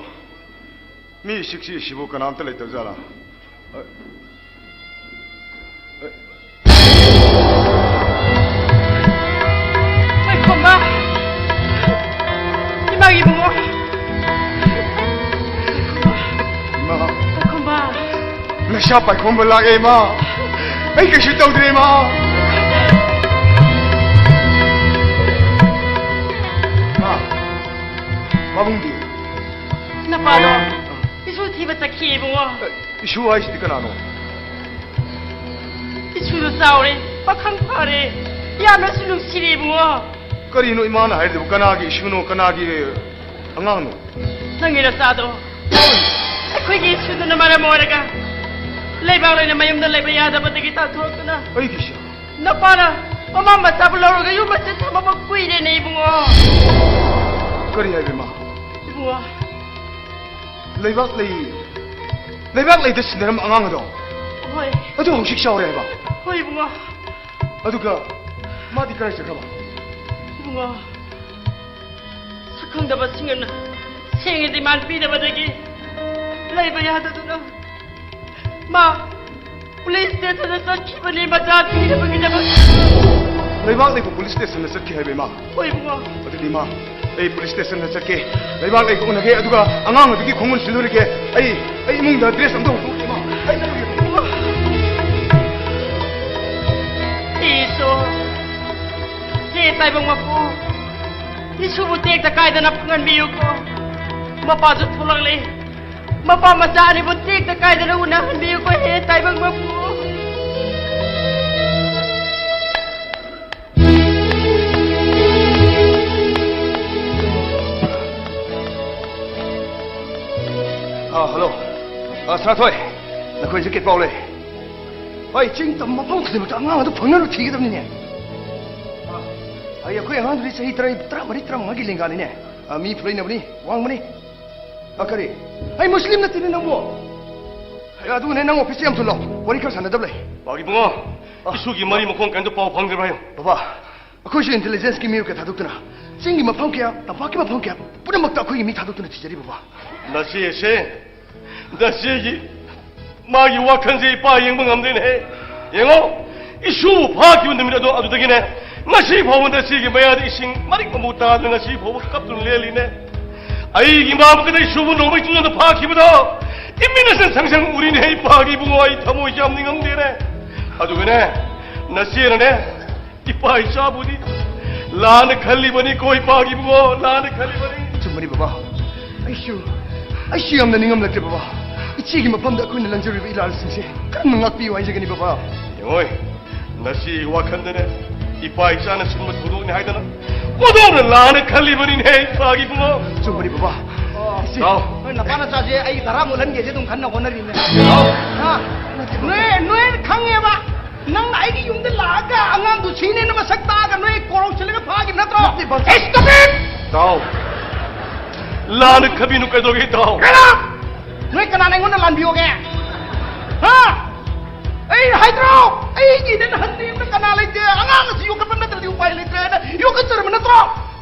ꯃꯤ ꯁꯤꯛꯁꯤ ꯁꯤꯕꯨ ꯀꯅꯥꯝꯇ ꯂꯩꯇꯕ ꯖꯥꯠꯂꯥ? ꯄꯥꯏꯈꯣꯝꯕ! ꯏꯃꯥꯒꯤ ꯏꯕꯨꯡꯉꯣ! ꯏꯃꯥ! ꯄꯥꯏꯈꯣꯝꯕ! ꯅꯁꯥ ꯄꯥꯏꯈꯣꯝꯕ ꯂꯥꯛꯑꯦ, ꯏꯃꯥ! ꯑꯩ ꯀꯩꯁꯨ ꯇꯧꯗ꯭ꯔꯦ, ꯏꯃꯥ! ꯏꯃꯥ! ꯄꯥꯕꯨꯡꯗꯤ? ꯅꯄꯥꯗꯣ ꯏꯁꯨ ꯊꯤꯕ ꯆꯠꯈꯤ, ꯏꯕꯨꯡꯉꯣ꯫ ꯏꯁꯨ ꯍꯥꯏꯁꯤꯗꯤ ꯀꯅꯥꯅꯣ? ꯏꯁꯨꯗꯣ ꯆꯥꯎꯔꯦ, ꯄꯥꯈꯪ ꯐꯔꯦ, ꯌꯥꯝꯅꯁꯨ ꯅꯨꯡꯁꯤꯔꯦ, ꯏꯕꯨꯡꯉꯣ꯫ ꯀꯔꯤꯅꯣ ꯏꯃꯥꯅ ꯍꯥꯏꯔꯤꯗꯨꯕꯨ? ꯀꯅꯥꯒꯤ ꯏꯁꯨꯅꯣ, ꯀꯅꯥꯒꯤ ꯑꯉꯥꯡꯅꯣ? ꯅꯪꯒꯤ ꯅꯆꯥꯗꯣ꯫ ꯑꯩꯈꯣꯏꯒꯤ ꯏꯁꯨꯗꯨꯅ ꯃꯔꯝ ꯑꯣꯏꯔꯒ ꯂꯩꯕꯥꯛ ꯂꯩꯅ ꯃꯌꯨꯝꯗ ꯂꯩꯕ ꯌꯥꯗꯕꯗꯒꯤ ꯇꯥꯟꯊꯣꯔꯛꯇꯨꯅ ꯑꯩꯒꯤꯁꯨ? ꯅꯄꯥꯅ ꯃꯃꯥ ꯃꯆꯥꯕꯨ ꯂꯧꯔꯒ ꯌꯨꯝ ꯑꯁꯤꯗ ꯊꯝꯃꯕ ꯀꯨꯏꯔꯦꯅꯦ, ꯏꯕꯨꯡꯉꯣ꯫ ꯀꯔꯤ ꯍꯥꯏꯕ, ꯏꯃꯥ? ꯏꯕꯨꯡꯉꯣ꯫ ꯂꯩꯕꯥꯛ ꯂꯩ, ꯂꯩꯕꯥꯛ ꯂꯩꯗ ꯁꯤꯟꯅꯔꯝꯕ ꯑꯉꯥꯡ ꯑꯗꯣ? ꯍꯣꯏ꯫ ꯑꯗꯨ ꯍꯧꯖꯤꯛ ꯆꯥꯎꯔꯦ ꯍꯥꯏꯕ? ꯍꯣꯏ, ꯏꯕꯨꯡꯉꯣ꯫ ꯑꯗꯨꯒ ꯃꯥꯗꯤ ꯀꯗꯥꯏ ꯆꯠꯈ꯭ꯔꯕ? ꯏꯕꯨꯡꯉꯣ, ꯁꯛꯈꯪꯗꯕꯁꯤꯡꯅ ꯁꯦꯡꯅ ꯗꯤꯃꯥꯟ ꯄꯤꯗꯕꯗꯒꯤ ꯂꯩꯕ ꯌꯥꯗꯗꯨꯅ ꯃꯥ ꯄꯨꯂꯤꯁ ꯁ꯭ꯇꯦꯁꯟꯗ ꯆꯠꯈꯤꯕꯅꯤ, ꯃꯆꯥ ꯊꯤꯅꯕꯒꯤꯗꯃꯛ꯫ ꯂꯩꯕꯥꯛ ꯂꯩꯕ ꯄꯨꯂꯤꯁ ꯁ꯭ꯇꯦꯁꯟꯗ ꯆꯠꯈꯤ ꯍꯥꯏꯕ, ꯏꯃꯥ? ꯍꯣꯏ, ꯏꯕꯨꯡꯉꯣ꯫ ꯑꯗꯨꯗꯤ, ꯏꯃꯥ, ꯑꯩ ꯄꯨꯂꯤꯁ ꯁ꯭ꯇꯦꯁꯟꯗ ꯆꯠꯀꯦ, ꯂꯩꯕꯥꯛ ꯂꯩꯕ ꯎꯅꯒꯦ, ꯑꯗꯨꯒ ꯑꯉꯥꯡ ꯑꯗꯨꯒꯤ ꯈꯣꯡꯒꯨꯟ ꯁꯤꯜꯂꯨꯔꯒꯦ꯫ ꯑꯩ, ꯑꯩ ꯏꯃꯨꯡꯗ ꯗ꯭ꯔꯦꯁ ꯑꯝꯇ ꯍꯣꯡꯗꯣꯛꯀꯦ, ꯏꯃꯥ꯫ ꯑꯩ ꯆꯠꯂꯨꯒꯦ꯫ ꯏꯁꯣꯔ, ꯍꯦ ꯇꯥꯏꯕꯪ ꯃꯄꯨ, ꯏꯁꯨꯕꯨ ꯇꯦꯛꯇ ꯀꯥꯏꯗꯅ ꯐꯪꯍꯟꯕꯤꯌꯨꯀꯣ꯫ ꯃꯄꯥꯁꯨ ꯊꯣꯛꯂꯛꯂꯦ꯫ ꯃꯄꯥ ꯃꯆꯥ ꯑꯅꯤꯕꯨ ꯇꯦꯛꯇ ꯀꯥꯏꯗꯅ ꯎꯅꯍꯟꯕꯤꯌꯨꯀꯣ, ꯍꯦ ꯇꯥꯏꯕꯪ ꯃꯄꯨ꯫ ꯑꯥ, ꯍꯜꯂꯣ꯫ ꯑꯥ, ꯁꯅꯥꯊꯣꯏ, ꯅꯈꯣꯏꯁꯦ ꯀꯩ ꯄꯥꯎ ꯂꯩ? ꯍꯣꯏ, ꯆꯤꯡ ꯇꯝ ꯃꯐꯝ ꯈꯨꯗꯤꯡꯃꯛꯇ ꯑꯉꯥꯡ ꯑꯗꯨ ꯐꯪꯅꯕ ꯊꯤꯒꯗꯕꯅꯤꯅꯦ꯫ ꯑꯥ, ꯑꯩ, ꯑꯩꯈꯣꯏ ꯑꯉꯥꯡꯗꯨꯗꯤ ꯆꯍꯤ ꯇꯔꯥ, ꯇꯔꯥꯃꯔꯤ, ꯇꯔꯥꯃꯉꯥꯒꯤ ꯂꯦꯡꯒꯥꯅꯤꯅꯦ꯫ ꯑꯥ, ꯃꯤ ꯐꯨꯂꯩꯅꯕꯅꯤ, ꯋꯥꯡꯕꯅꯤ꯫ ꯑ, ꯀꯔꯤ? ꯑꯩ ꯃꯨꯁꯂꯤꯝ ꯅꯠꯇꯦꯅꯦ ꯅꯪꯕꯨ꯫ ꯑꯦ, ꯑꯗꯨꯒꯅꯦ, ꯅꯪ ꯑꯣꯐꯤꯁꯇ ꯌꯥꯝ ꯊꯨꯜꯂꯣ꯫ ꯋꯥꯔꯤ ꯈꯔ ꯁꯥꯟꯅꯗꯕ ꯂꯩ꯫ ꯄꯥꯎ ꯏꯕꯨꯡꯉꯣ, ꯑ꯫ ꯏꯁꯨꯒꯤ ꯃꯔꯤ ꯃꯈꯣꯡ ꯀꯩꯝꯇ ꯄꯥꯎ ꯐꯪꯗ꯭ꯔꯤꯕ꯭ꯔꯥ ꯍꯥꯏꯌꯨ꯫ ꯕꯕꯥ, ꯑꯩꯈꯣꯏꯁꯨ ꯏꯟꯇꯦꯂꯤꯖꯦꯟꯁꯀꯤ ꯃꯤꯑꯣꯏ ꯀꯌꯥ ꯊꯥꯗꯣꯛꯇꯨꯅ, ꯆꯤꯡꯒꯤ ꯃꯐꯝ ꯀꯌꯥ, ꯇꯝꯄꯥꯛꯀꯤ ꯃꯐꯝ ꯀꯌꯥ, ꯄꯨꯝꯅꯃꯛꯇ ꯑꯩꯈꯣꯏꯒꯤ ꯃꯤ ꯊꯥꯗꯣꯛꯇꯨꯅ ꯊꯤꯖꯔꯤ, ꯕꯕꯥ꯫ ꯅꯆꯦꯁꯦ, ꯅꯆꯦꯒꯤ ꯃꯥꯒꯤ ꯋꯥꯈꯜꯁꯦ ꯏꯄꯥ ꯌꯦꯡꯕ ꯉꯝꯗꯦꯅꯦꯍꯦ꯫ ꯌꯦꯡꯉꯣ, ꯏꯁꯨ ꯐꯥꯈꯤꯕ ꯅꯨꯃꯤꯠ ꯑꯗꯣ, ꯑꯗꯨꯗꯒꯤꯅꯦ ꯉꯁꯤ ꯐꯥꯎꯕ ꯅꯁꯤꯒꯤ ꯃꯌꯥꯗ ꯏꯁꯤꯡ ꯃꯔꯤꯛ ꯑꯃꯨꯛ ꯇꯥꯗꯅ ꯉꯁꯤ ꯐꯥꯎꯕ ꯀꯞꯇꯨꯅ ꯂꯦꯜꯂꯤꯅꯦ꯫ ꯑꯩꯒꯤ ꯏꯃꯥꯕꯨ ꯀꯗꯩ ꯁꯨꯕ ꯅꯣꯡꯃꯩ ꯆꯨꯅꯗ ꯐꯥꯈꯤꯕꯗꯣ ꯏꯃꯤꯠꯅꯁꯤꯅ ꯁꯪ ꯁꯪ ꯎꯔꯤꯅꯦ꯫ ꯏꯄꯥꯒꯤ ꯏꯕꯨꯡꯉꯣ, ꯑꯩ ꯊꯃꯣꯏꯁꯦ ꯌꯥꯝ ꯅꯤꯡꯉꯝꯗꯦꯅꯦ꯫ ꯑꯗꯨꯒꯅꯦ, ꯅꯆꯦꯅꯅꯦ ꯏꯄꯥ ꯏꯆꯥꯕꯨꯗꯤ ꯂꯥꯟꯅ ꯈꯜꯂꯤꯕꯅꯤꯀꯣ, ꯏꯄꯥꯒꯤ ꯏꯕꯨꯡꯉꯣ, ꯂꯥꯟꯅ ꯈꯜꯂꯤꯕꯅꯤ꯫ ꯆꯨꯝꯕꯅꯤ ꯕꯕꯥ, ꯑꯩꯁꯨ ꯑꯩꯁꯨ ꯌꯥꯝꯅ ꯅꯤꯡꯉꯝꯂꯛꯇꯦ ꯕꯕꯥ꯫ ꯏꯆꯦꯒꯤ ꯃꯐꯝꯗ ꯑꯩꯈꯣꯏꯅ ꯂꯪꯖꯔꯨꯔꯤꯕ ꯏꯔꯥꯜꯁꯤꯡꯁꯦ ꯀꯔꯝꯅ ꯉꯥꯛꯄꯤꯌꯨ ꯍꯥꯏꯖꯒꯅꯤ ꯕꯕꯥ? ꯌꯦꯡꯉꯣꯏ, ꯅꯁꯤ ꯋꯥꯈꯜꯗꯅꯦ ꯏꯄꯥ ꯏꯆꯥꯅ ꯁꯤꯟꯕ ꯊꯧꯗꯣꯛꯅꯤ ꯍꯥꯏꯗꯅ ꯃꯗꯣꯝꯅ ꯂꯥꯟꯅ ꯈꯜꯂꯤꯕꯅꯤꯅꯦ, ꯏꯄꯥꯒꯤ ꯏꯕꯨꯡꯉꯣ꯫ ꯆꯨꯝꯕꯅꯤ ꯕꯕꯥ꯫ ꯏꯆꯦ꯫ ꯂꯥꯎ꯫ ꯅꯣꯏ ꯅꯄꯥ ꯅꯆꯥꯁꯦ ꯑꯩꯒꯤ ꯙꯔꯥ ꯃꯨꯠꯍꯟꯒꯦꯁꯦ ꯑꯗꯨꯝ ꯈꯟꯅ ꯍꯣꯠꯅꯔꯤꯅꯦ꯫ ꯂꯥꯎ꯫ ꯍꯥ? ꯅꯣꯏ, ꯅꯣꯏꯅ ꯈꯪꯉꯦꯕ꯫ ꯅꯪꯅ ꯑꯩꯒꯤ ꯌꯨꯝꯗ ꯂꯥꯛꯑꯒ ꯑꯉꯥꯡꯗꯨ ꯁꯤꯅꯦꯅ ꯃꯁꯛ ꯇꯥꯛꯑꯒ ꯅꯣꯏ ꯀꯣꯔꯧ ꯁꯤꯜꯂꯒ ꯐꯥꯈꯤꯕ ꯅꯠꯇ꯭ꯔꯣ? ꯅꯠꯇꯦ, ꯕꯝꯆꯥ꯫ Stop it! ꯇꯥꯎ꯫ ꯂꯥꯟꯅ ꯈꯟꯕꯤꯅꯨ, ꯀꯩꯗꯧꯒꯦ, ꯇꯥꯎ? ꯀꯩꯅꯣ? ꯅꯣꯏ ꯀꯅꯥꯅ ꯑꯩꯉꯣꯟꯗ ꯂꯥꯟꯕꯤꯌꯣꯒꯦ? ꯍꯥ? ꯑꯩ ꯍꯥꯏꯗ꯭ꯔꯣ? ꯑꯩꯒꯤꯗ ꯅꯍꯟꯗꯦꯅ ꯀꯅꯥ ꯂꯩꯇꯦ? ꯑꯉꯥꯡ ꯑꯁꯤ ꯌꯣꯛꯈꯠꯄ ꯅꯠꯇ꯭ꯔꯗꯤ ꯎꯄꯥꯏ ꯂꯩꯇ꯭ꯔꯦꯅ ꯌꯣꯛꯈꯠꯆꯔꯕ ꯅꯠꯇ꯭ꯔꯣ?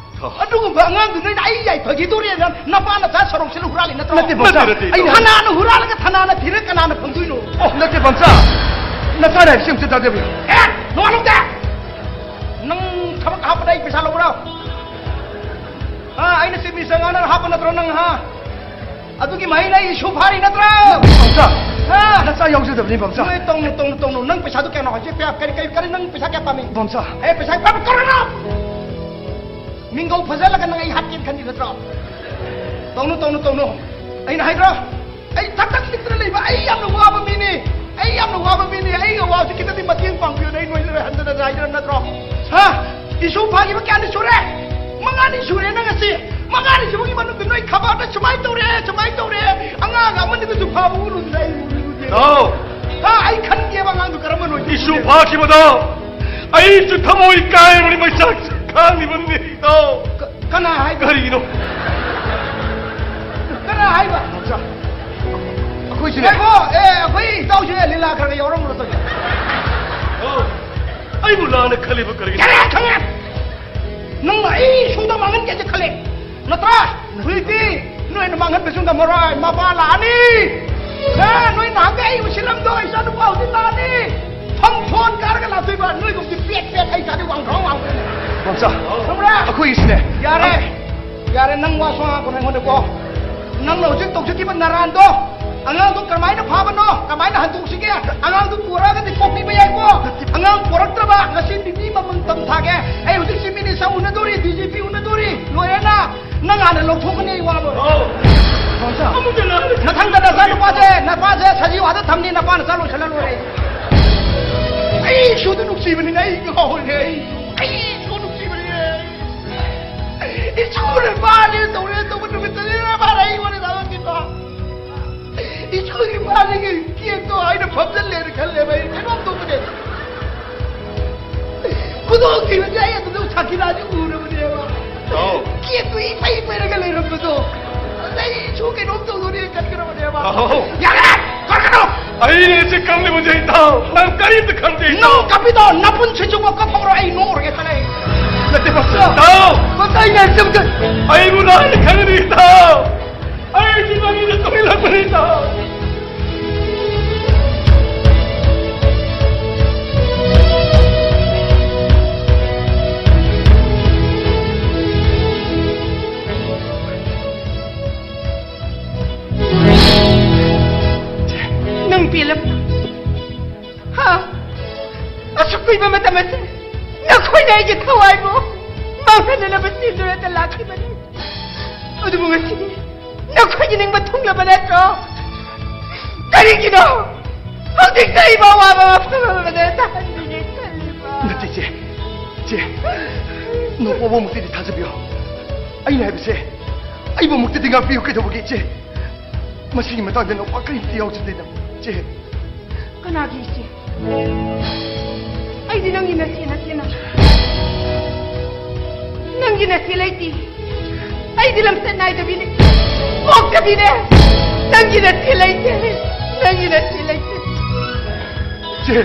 ꯑꯗꯨꯒꯨꯝꯕ ꯑꯉꯥꯡꯗꯨ ꯅꯣꯏꯅ ꯑꯩ ꯌꯥꯏꯐꯈꯤꯗꯣꯔꯦꯅ ꯅꯄꯥ ꯅꯆꯥ ꯁꯣꯔꯣꯛꯁꯤꯗ ꯍꯨꯔꯥꯜꯂꯤ ꯅꯠꯇ꯭ꯔꯣ? ꯅꯠꯇꯦ, ꯕꯝꯆꯥ꯫ ꯅꯠꯇꯦ, ꯅꯠꯇꯦ, ꯑꯩ ꯇꯥꯎ꯫ ꯊꯅꯥꯅ ꯍꯨꯔꯥꯜꯂꯒ ꯊꯅꯥꯅ ꯊꯤꯔꯒ ꯀꯅꯥꯅ ꯐꯪꯗꯣꯏꯅꯣ? ꯑꯣ, ꯅꯠꯇꯦ, ꯕꯝꯆꯥ꯫ ꯅꯆꯥꯅ ꯍꯥꯏꯕꯁꯤ ꯑꯝꯇ ꯇꯥꯖꯕꯤꯌꯨ꯫ ꯑꯦ, ꯅꯣꯡꯉꯥꯜꯂꯧꯗꯦ! ꯅꯪ ꯊꯕꯛ ꯍꯥꯞꯄꯗ ꯑꯩ ꯄꯩꯁꯥ ꯂꯧꯕ꯭ꯔꯣ? ꯍꯥ, ꯑꯩꯅ ꯆꯤꯞ ꯃꯤꯅꯤꯁꯇꯔ ꯉꯥꯡꯅꯔ ꯍꯥꯞꯄ ꯅꯠꯇ꯭ꯔꯣ ꯅꯪ, ꯍꯥ? ꯑꯗꯨꯒꯤ ꯃꯍꯩꯅ ꯑꯩ ꯏꯁꯨ ꯐꯥꯔꯤ ꯅꯠꯇ꯭ꯔꯣ? ꯕꯝꯆꯥ, ꯍꯥ? ꯅꯆꯥ ꯌꯥꯎꯖꯗꯕꯅꯤ, ꯕꯝꯆꯥ꯫ ꯅꯣꯏ ꯇꯧꯅꯨ, ꯇꯧꯅꯨ, ꯇꯧꯅꯨ꯫ ꯅꯪ ꯄꯩꯁꯥꯗꯨ ꯀꯌꯥꯅꯣ ꯍꯧꯖꯤꯛ? ꯀꯌꯥ, ꯀꯔꯤ, ꯀꯔꯤ, ꯀꯔꯤ, ꯅꯪ ꯄꯩꯁꯥ ꯀꯌꯥ ꯄꯥꯝꯃꯤ? ꯕꯝꯆꯥ꯫ ꯑꯦ, ꯄꯩꯁꯥ ꯄꯥꯝꯃꯤ, ꯀꯧꯔꯛꯑꯣ! ꯃꯤꯡꯒꯧ ꯐꯖꯍꯜꯂꯒ ꯅꯪ ꯑꯩ ꯍꯥꯠꯀꯦꯅ ꯈꯟꯂꯤ ꯅꯠꯇ꯭ꯔꯣ? ꯇꯧꯅꯨ, ꯇꯧꯅꯨ, ꯇꯧꯅꯨ꯫ ꯑꯩꯅ ꯍꯥꯏꯗ꯭ꯔꯣ? ꯑꯩ ꯊꯛ ꯊꯛ ꯅꯤꯛꯇꯅ ꯂꯩꯕ, ꯑꯩ ꯌꯥꯝꯅ ꯋꯥꯕ ꯃꯤꯅꯤ꯫ ꯑꯩ ꯌꯥꯝꯅ ꯋꯥꯕ ꯃꯤꯅꯤ꯫ ꯑꯩꯒꯤ ꯑꯋꯥꯕꯁꯤ ꯈꯤꯇꯪꯗꯤ ꯃꯇꯦꯡ ꯄꯥꯡꯕꯤꯌꯨꯅ ꯑꯩ ꯅꯣꯏꯗ ꯍꯟꯗꯅ ꯍꯥꯏꯗꯅ ꯅꯠꯇ꯭ꯔꯣ? ꯍꯥ? ꯏꯁꯨ ꯐꯥꯈꯤꯕ ꯀꯌꯥꯅꯤ ꯁꯨꯔꯦ? ꯃꯉꯥꯅꯤ ꯁꯨꯔꯦ ꯅꯪ ꯉꯁꯤ꯫ ꯃꯉꯥꯅꯤꯁꯤꯕꯨꯒꯤ ꯃꯅꯨꯡꯗ ꯅꯣꯏ ꯈꯕꯔꯗ ꯁꯨꯃꯥꯏꯅ ꯇꯧꯔꯦ, ꯁꯨꯃꯥꯏꯅ ꯇꯧꯔꯦ꯫ ꯑꯉꯥꯡ ꯑꯃꯅꯤꯗꯁꯨ ꯐꯥꯕ ꯎꯔꯨꯗꯅ ꯑꯩ ꯎꯔꯨꯗꯦ꯫ ꯇꯥꯎ꯫ ꯍꯥ? ꯑꯩ ꯈꯟꯒꯦꯕ ꯑꯉꯥꯡꯗꯨ ꯀꯔꯝꯕꯅꯣ? ꯏꯁꯨ ꯐꯥꯈꯤꯕꯗꯣ ꯑꯩꯁꯨ ꯊꯃꯣꯏ ꯀꯥꯏꯕꯅꯤ, ꯃꯩꯁꯥꯛ ꯈꯥꯡꯂꯤꯕꯅꯤ꯫ ꯇꯥꯎ꯫ ꯀ-, ꯀꯅꯥ ꯍꯥꯏꯕ? ꯀꯔꯤꯅꯣ? ꯀꯅꯥ ꯍꯥꯏꯕ? ꯕꯝꯆꯥ, ꯑꯩꯈꯣꯏꯁꯨꯅꯦ꯫ ꯉꯥꯏꯈꯣ, ꯑꯦ, ꯑꯩꯈꯣꯏ ꯏꯇꯥꯎꯁꯨ, ꯑꯦ, ꯂꯤꯂꯥ ꯈꯔ ꯈꯔ ꯌꯥꯎꯔꯝꯃꯨꯔꯣ ꯇꯧꯁꯦ꯫ ꯑꯣ, ꯑꯩꯕꯨ ꯂꯥꯟꯅ ꯈꯜꯂꯤꯕ ꯀꯔꯤꯒꯤꯅꯣ? ꯌꯥꯔꯦ, ꯈꯪꯉꯦ꯫ ꯅꯪꯅ ꯑꯩ ꯁꯨꯗ ꯃꯥꯡꯍꯟꯒꯦꯁꯦ ꯈꯜꯂꯦ, ꯅꯠꯇ꯭ꯔꯥ? ꯍꯧꯖꯤꯛꯇꯤ ꯅꯣꯏꯅ ꯃꯥꯡꯍꯟꯕꯁꯨ ꯉꯝꯃꯔꯣꯏ, ꯃꯄꯥ ꯂꯥꯛꯑꯅꯤ꯫ ꯍꯦ, ꯅꯣꯏ ꯅꯍꯥꯟꯒꯩ ꯑꯩ ꯎꯁꯤꯜꯂꯝꯗꯣ, ꯏꯆꯥ ꯅꯨꯄꯥ ꯍꯧꯖꯤꯛ ꯂꯥꯛꯑꯅꯤ꯫ ꯐꯝ ꯐꯣꯟ ꯀꯥꯔꯒ ꯂꯥꯛꯇꯣꯏꯕ, ꯅꯣꯏꯒꯨꯝꯕꯗꯤ ꯄꯦꯠ ꯄꯦꯠ, ꯑꯩ ꯏꯆꯥꯗꯤ ꯋꯥꯡ ꯊꯥꯎ ꯋꯥꯡ ꯊꯥꯎ꯫ ꯃꯝꯆꯥ, ꯈꯪꯕ꯭ꯔꯥ? ꯑꯩꯈꯣꯏꯒꯤꯁꯤꯅꯦ꯫ ꯌꯥꯔꯦ, ꯌꯥꯔꯦ, ꯅꯪ ꯋꯥ ꯁꯨꯉꯥꯡ ꯉꯥꯡꯉꯛꯀꯅꯨ ꯑꯩꯉꯣꯟꯗꯀꯣ꯫ ꯅꯪꯅ ꯍꯧꯖꯤꯛ ꯇꯧꯖꯈꯤꯕ ꯅꯔꯥꯟꯗꯣ, ꯑꯉꯥꯡꯗꯣ ꯀꯃꯥꯏꯅ ꯐꯥꯕꯅꯣ, ꯀꯃꯥꯏꯅ ꯍꯟꯗꯣꯛꯁꯤꯒꯦ? ꯑꯉꯥꯡꯗꯣ ꯄꯨꯔꯛꯑꯒꯗꯤ ꯄꯣꯛꯄꯤꯕ ꯌꯥꯏꯀꯣ꯫ ꯑꯉꯥꯡ ꯄꯣꯔꯛꯇ꯭ꯔꯕ, ꯉꯁꯤ ꯃꯤꯃꯤ ꯃꯃꯜ ꯇꯝ ꯊꯥꯒꯦ꯫ ꯑꯩ ꯍꯧꯖꯤꯛ chief minister ꯎꯅꯗꯣꯔꯤ, D G P ꯎꯅꯗꯣꯔꯤ, ꯂꯣꯏꯔꯦꯅ꯫ ꯅꯪ ꯍꯥꯟꯅ ꯂꯧꯊꯣꯛꯀꯅꯤ, ꯑꯩ ꯋꯥ ꯂꯣꯏꯔꯦ꯫ ꯃꯊꯪꯗ ꯅꯆꯥ ꯅꯨꯄꯥꯁꯦ, ꯅꯄꯥꯁꯦ ꯁꯖꯤꯋꯥꯗ ꯊꯝꯅꯤ, ꯅꯄꯥ ꯅꯆꯥ ꯂꯣꯏꯁꯜꯂ ꯂꯣꯏꯔꯦ꯫ ꯑꯩ ꯏꯁꯨꯗ ꯅꯨꯡꯁꯤꯕꯅꯤꯅ ꯑꯩ ꯉꯥꯎꯔꯦ, ꯑꯩ, ꯑꯩ ꯏꯁꯨ ꯅꯨꯡꯁꯤꯕꯅꯤꯅꯦ꯫ ꯏꯁꯨꯅ ꯃꯥꯅꯦ ꯇꯧꯔꯦ ꯇꯧꯕ ꯅꯨꯃꯤꯠꯇꯅꯤꯅ ꯃꯥꯅ ꯑꯩ ꯋꯥꯔꯤ ꯁꯥꯟꯅꯈꯤꯕ꯫ ꯏꯁꯨꯒꯤ ꯃꯥꯅꯤꯒꯤ ꯀꯦꯛꯇꯣ ꯑꯩꯅ ꯐꯝꯖꯜꯂꯦꯅ ꯈꯜꯂꯦꯕ, ꯑꯩ ꯀꯩꯅꯣꯝ ꯇꯧꯕꯅꯦ꯫ ꯈꯨꯗꯣꯡꯊꯤꯕꯁꯦ ꯑꯩ ꯑꯗꯨꯗ ꯁꯥꯀꯤꯔꯥꯁꯦ ꯎꯔꯕꯅꯦꯕ꯫ ꯑꯧ꯫ ꯀꯦꯛꯇꯨ ꯏꯄꯩ ꯄꯩꯔꯒ ꯂꯩꯔꯝꯕꯗꯣ꯫ ꯑꯗꯩ ꯑꯩꯁꯨ ꯀꯩꯅꯣꯝ ꯇꯧꯗꯣꯔꯦ ꯈꯟꯈ꯭ꯔꯕꯅꯦꯕ꯫ ꯑꯧ꯫ ꯌꯥꯔꯦ! ꯀꯞꯀꯅꯨ! ꯑꯩꯅ ꯁꯤ ꯀꯞꯂꯤꯕꯁꯦ ꯏꯇꯥꯎ, ꯅꯪ ꯀꯔꯤꯝꯇ ꯈꯪꯗꯦ ꯏꯇꯥꯎ꯫ ꯅꯪ ꯀꯞꯄꯤꯗꯣ ꯅꯄꯨꯟꯁꯤ ꯆꯨꯞꯄ ꯀꯞꯍꯧꯔꯣ, ꯑꯩ ꯅꯣꯛꯎꯔꯒꯦ ꯈꯜꯂꯦ꯫ ꯅꯠꯇꯦ ꯃꯝꯆꯥ꯫ ꯏꯇꯥꯎ! ꯃꯝꯆꯥ, ꯑꯩꯅ ꯍꯥꯏꯕꯁꯦ ꯑꯝꯇ ꯑꯩꯕꯨ ꯂꯥꯟꯅ ꯈꯟꯒꯅꯨ ꯏꯇꯥꯎ꯫ ꯑꯩꯒꯤ ꯃꯃꯤꯡꯗ ꯇꯨꯝꯍꯜꯂꯛꯄꯅꯤ ꯏꯇꯥꯎ꯫ ꯅꯪ ꯄꯦꯜꯂꯕ? ꯍꯥ? ꯑꯁꯨꯛ ꯀꯨꯏꯕ ꯃꯇꯝ ꯑꯁꯦ ꯅꯈꯣꯏꯅ ꯑꯩꯒꯤ ꯊꯋꯥꯏꯕꯨ ꯃꯥꯡꯍꯟꯅꯅꯕ ꯆꯦꯟꯗꯨꯅꯇ ꯂꯥꯛꯈꯤꯕꯅꯤ꯫ ꯑꯗꯨꯕꯨ ꯉꯁꯤꯗꯤ ꯅꯈꯣꯏꯒꯤ ꯅꯤꯡꯕ ꯊꯨꯡꯂꯕ ꯅꯠꯇ꯭ꯔꯣ? ꯀꯔꯤꯒꯤꯅꯣ ꯍꯧꯖꯤꯛꯇ ꯑꯩꯕꯨ ꯑꯋꯥꯕ ꯃꯐꯝ ꯑꯃꯗ ꯇꯥꯍꯟꯕꯤꯒꯦ ꯈꯜꯂꯤꯕ? ꯅꯠꯇꯦ, ꯏꯆꯦ꯫ ꯏꯆꯦ, ꯅꯣꯡꯄꯣꯛ ꯑꯕꯣꯛꯃꯨꯛꯇꯗꯤ ꯊꯥꯖꯕꯤꯌꯨ꯫ ꯑꯩꯅ ꯍꯥꯏꯕꯁꯦ, ꯑꯩꯕꯨ ꯑꯃꯨꯛꯇꯗꯤ ꯉꯥꯛꯄꯤꯌꯨ꯫ ꯀꯩꯗꯧꯕꯒꯤ, ꯏꯆꯦ? ꯃꯁꯤꯒꯤ ꯃꯇꯥꯡꯗ ꯅꯨꯄꯥ ꯀꯔꯤꯝꯇ ꯌꯥꯎꯖꯗꯦꯗ, ꯏꯆꯦ꯫ ꯀꯅꯥꯒꯤ ꯏꯆꯦ? ꯑꯩꯗꯤ ꯅꯪꯒꯤ ꯅꯆꯦ ꯅꯠꯇꯦꯅ꯫ ꯅꯪꯒꯤ ꯅꯆꯦ ꯂꯩꯇꯦ꯫ ꯑꯩꯗꯤ ꯂꯝꯆꯠ ꯅꯥꯏꯗꯕꯤꯅꯦ꯫ ꯄꯣꯛꯇꯕꯤꯅꯦ꯫ ꯅꯪꯒꯤ ꯅꯆꯦ ꯂꯩꯇꯦ꯫ ꯅꯪꯒꯤ ꯅꯆꯦ ꯂꯩꯇꯦ꯫ ꯏꯆꯦ,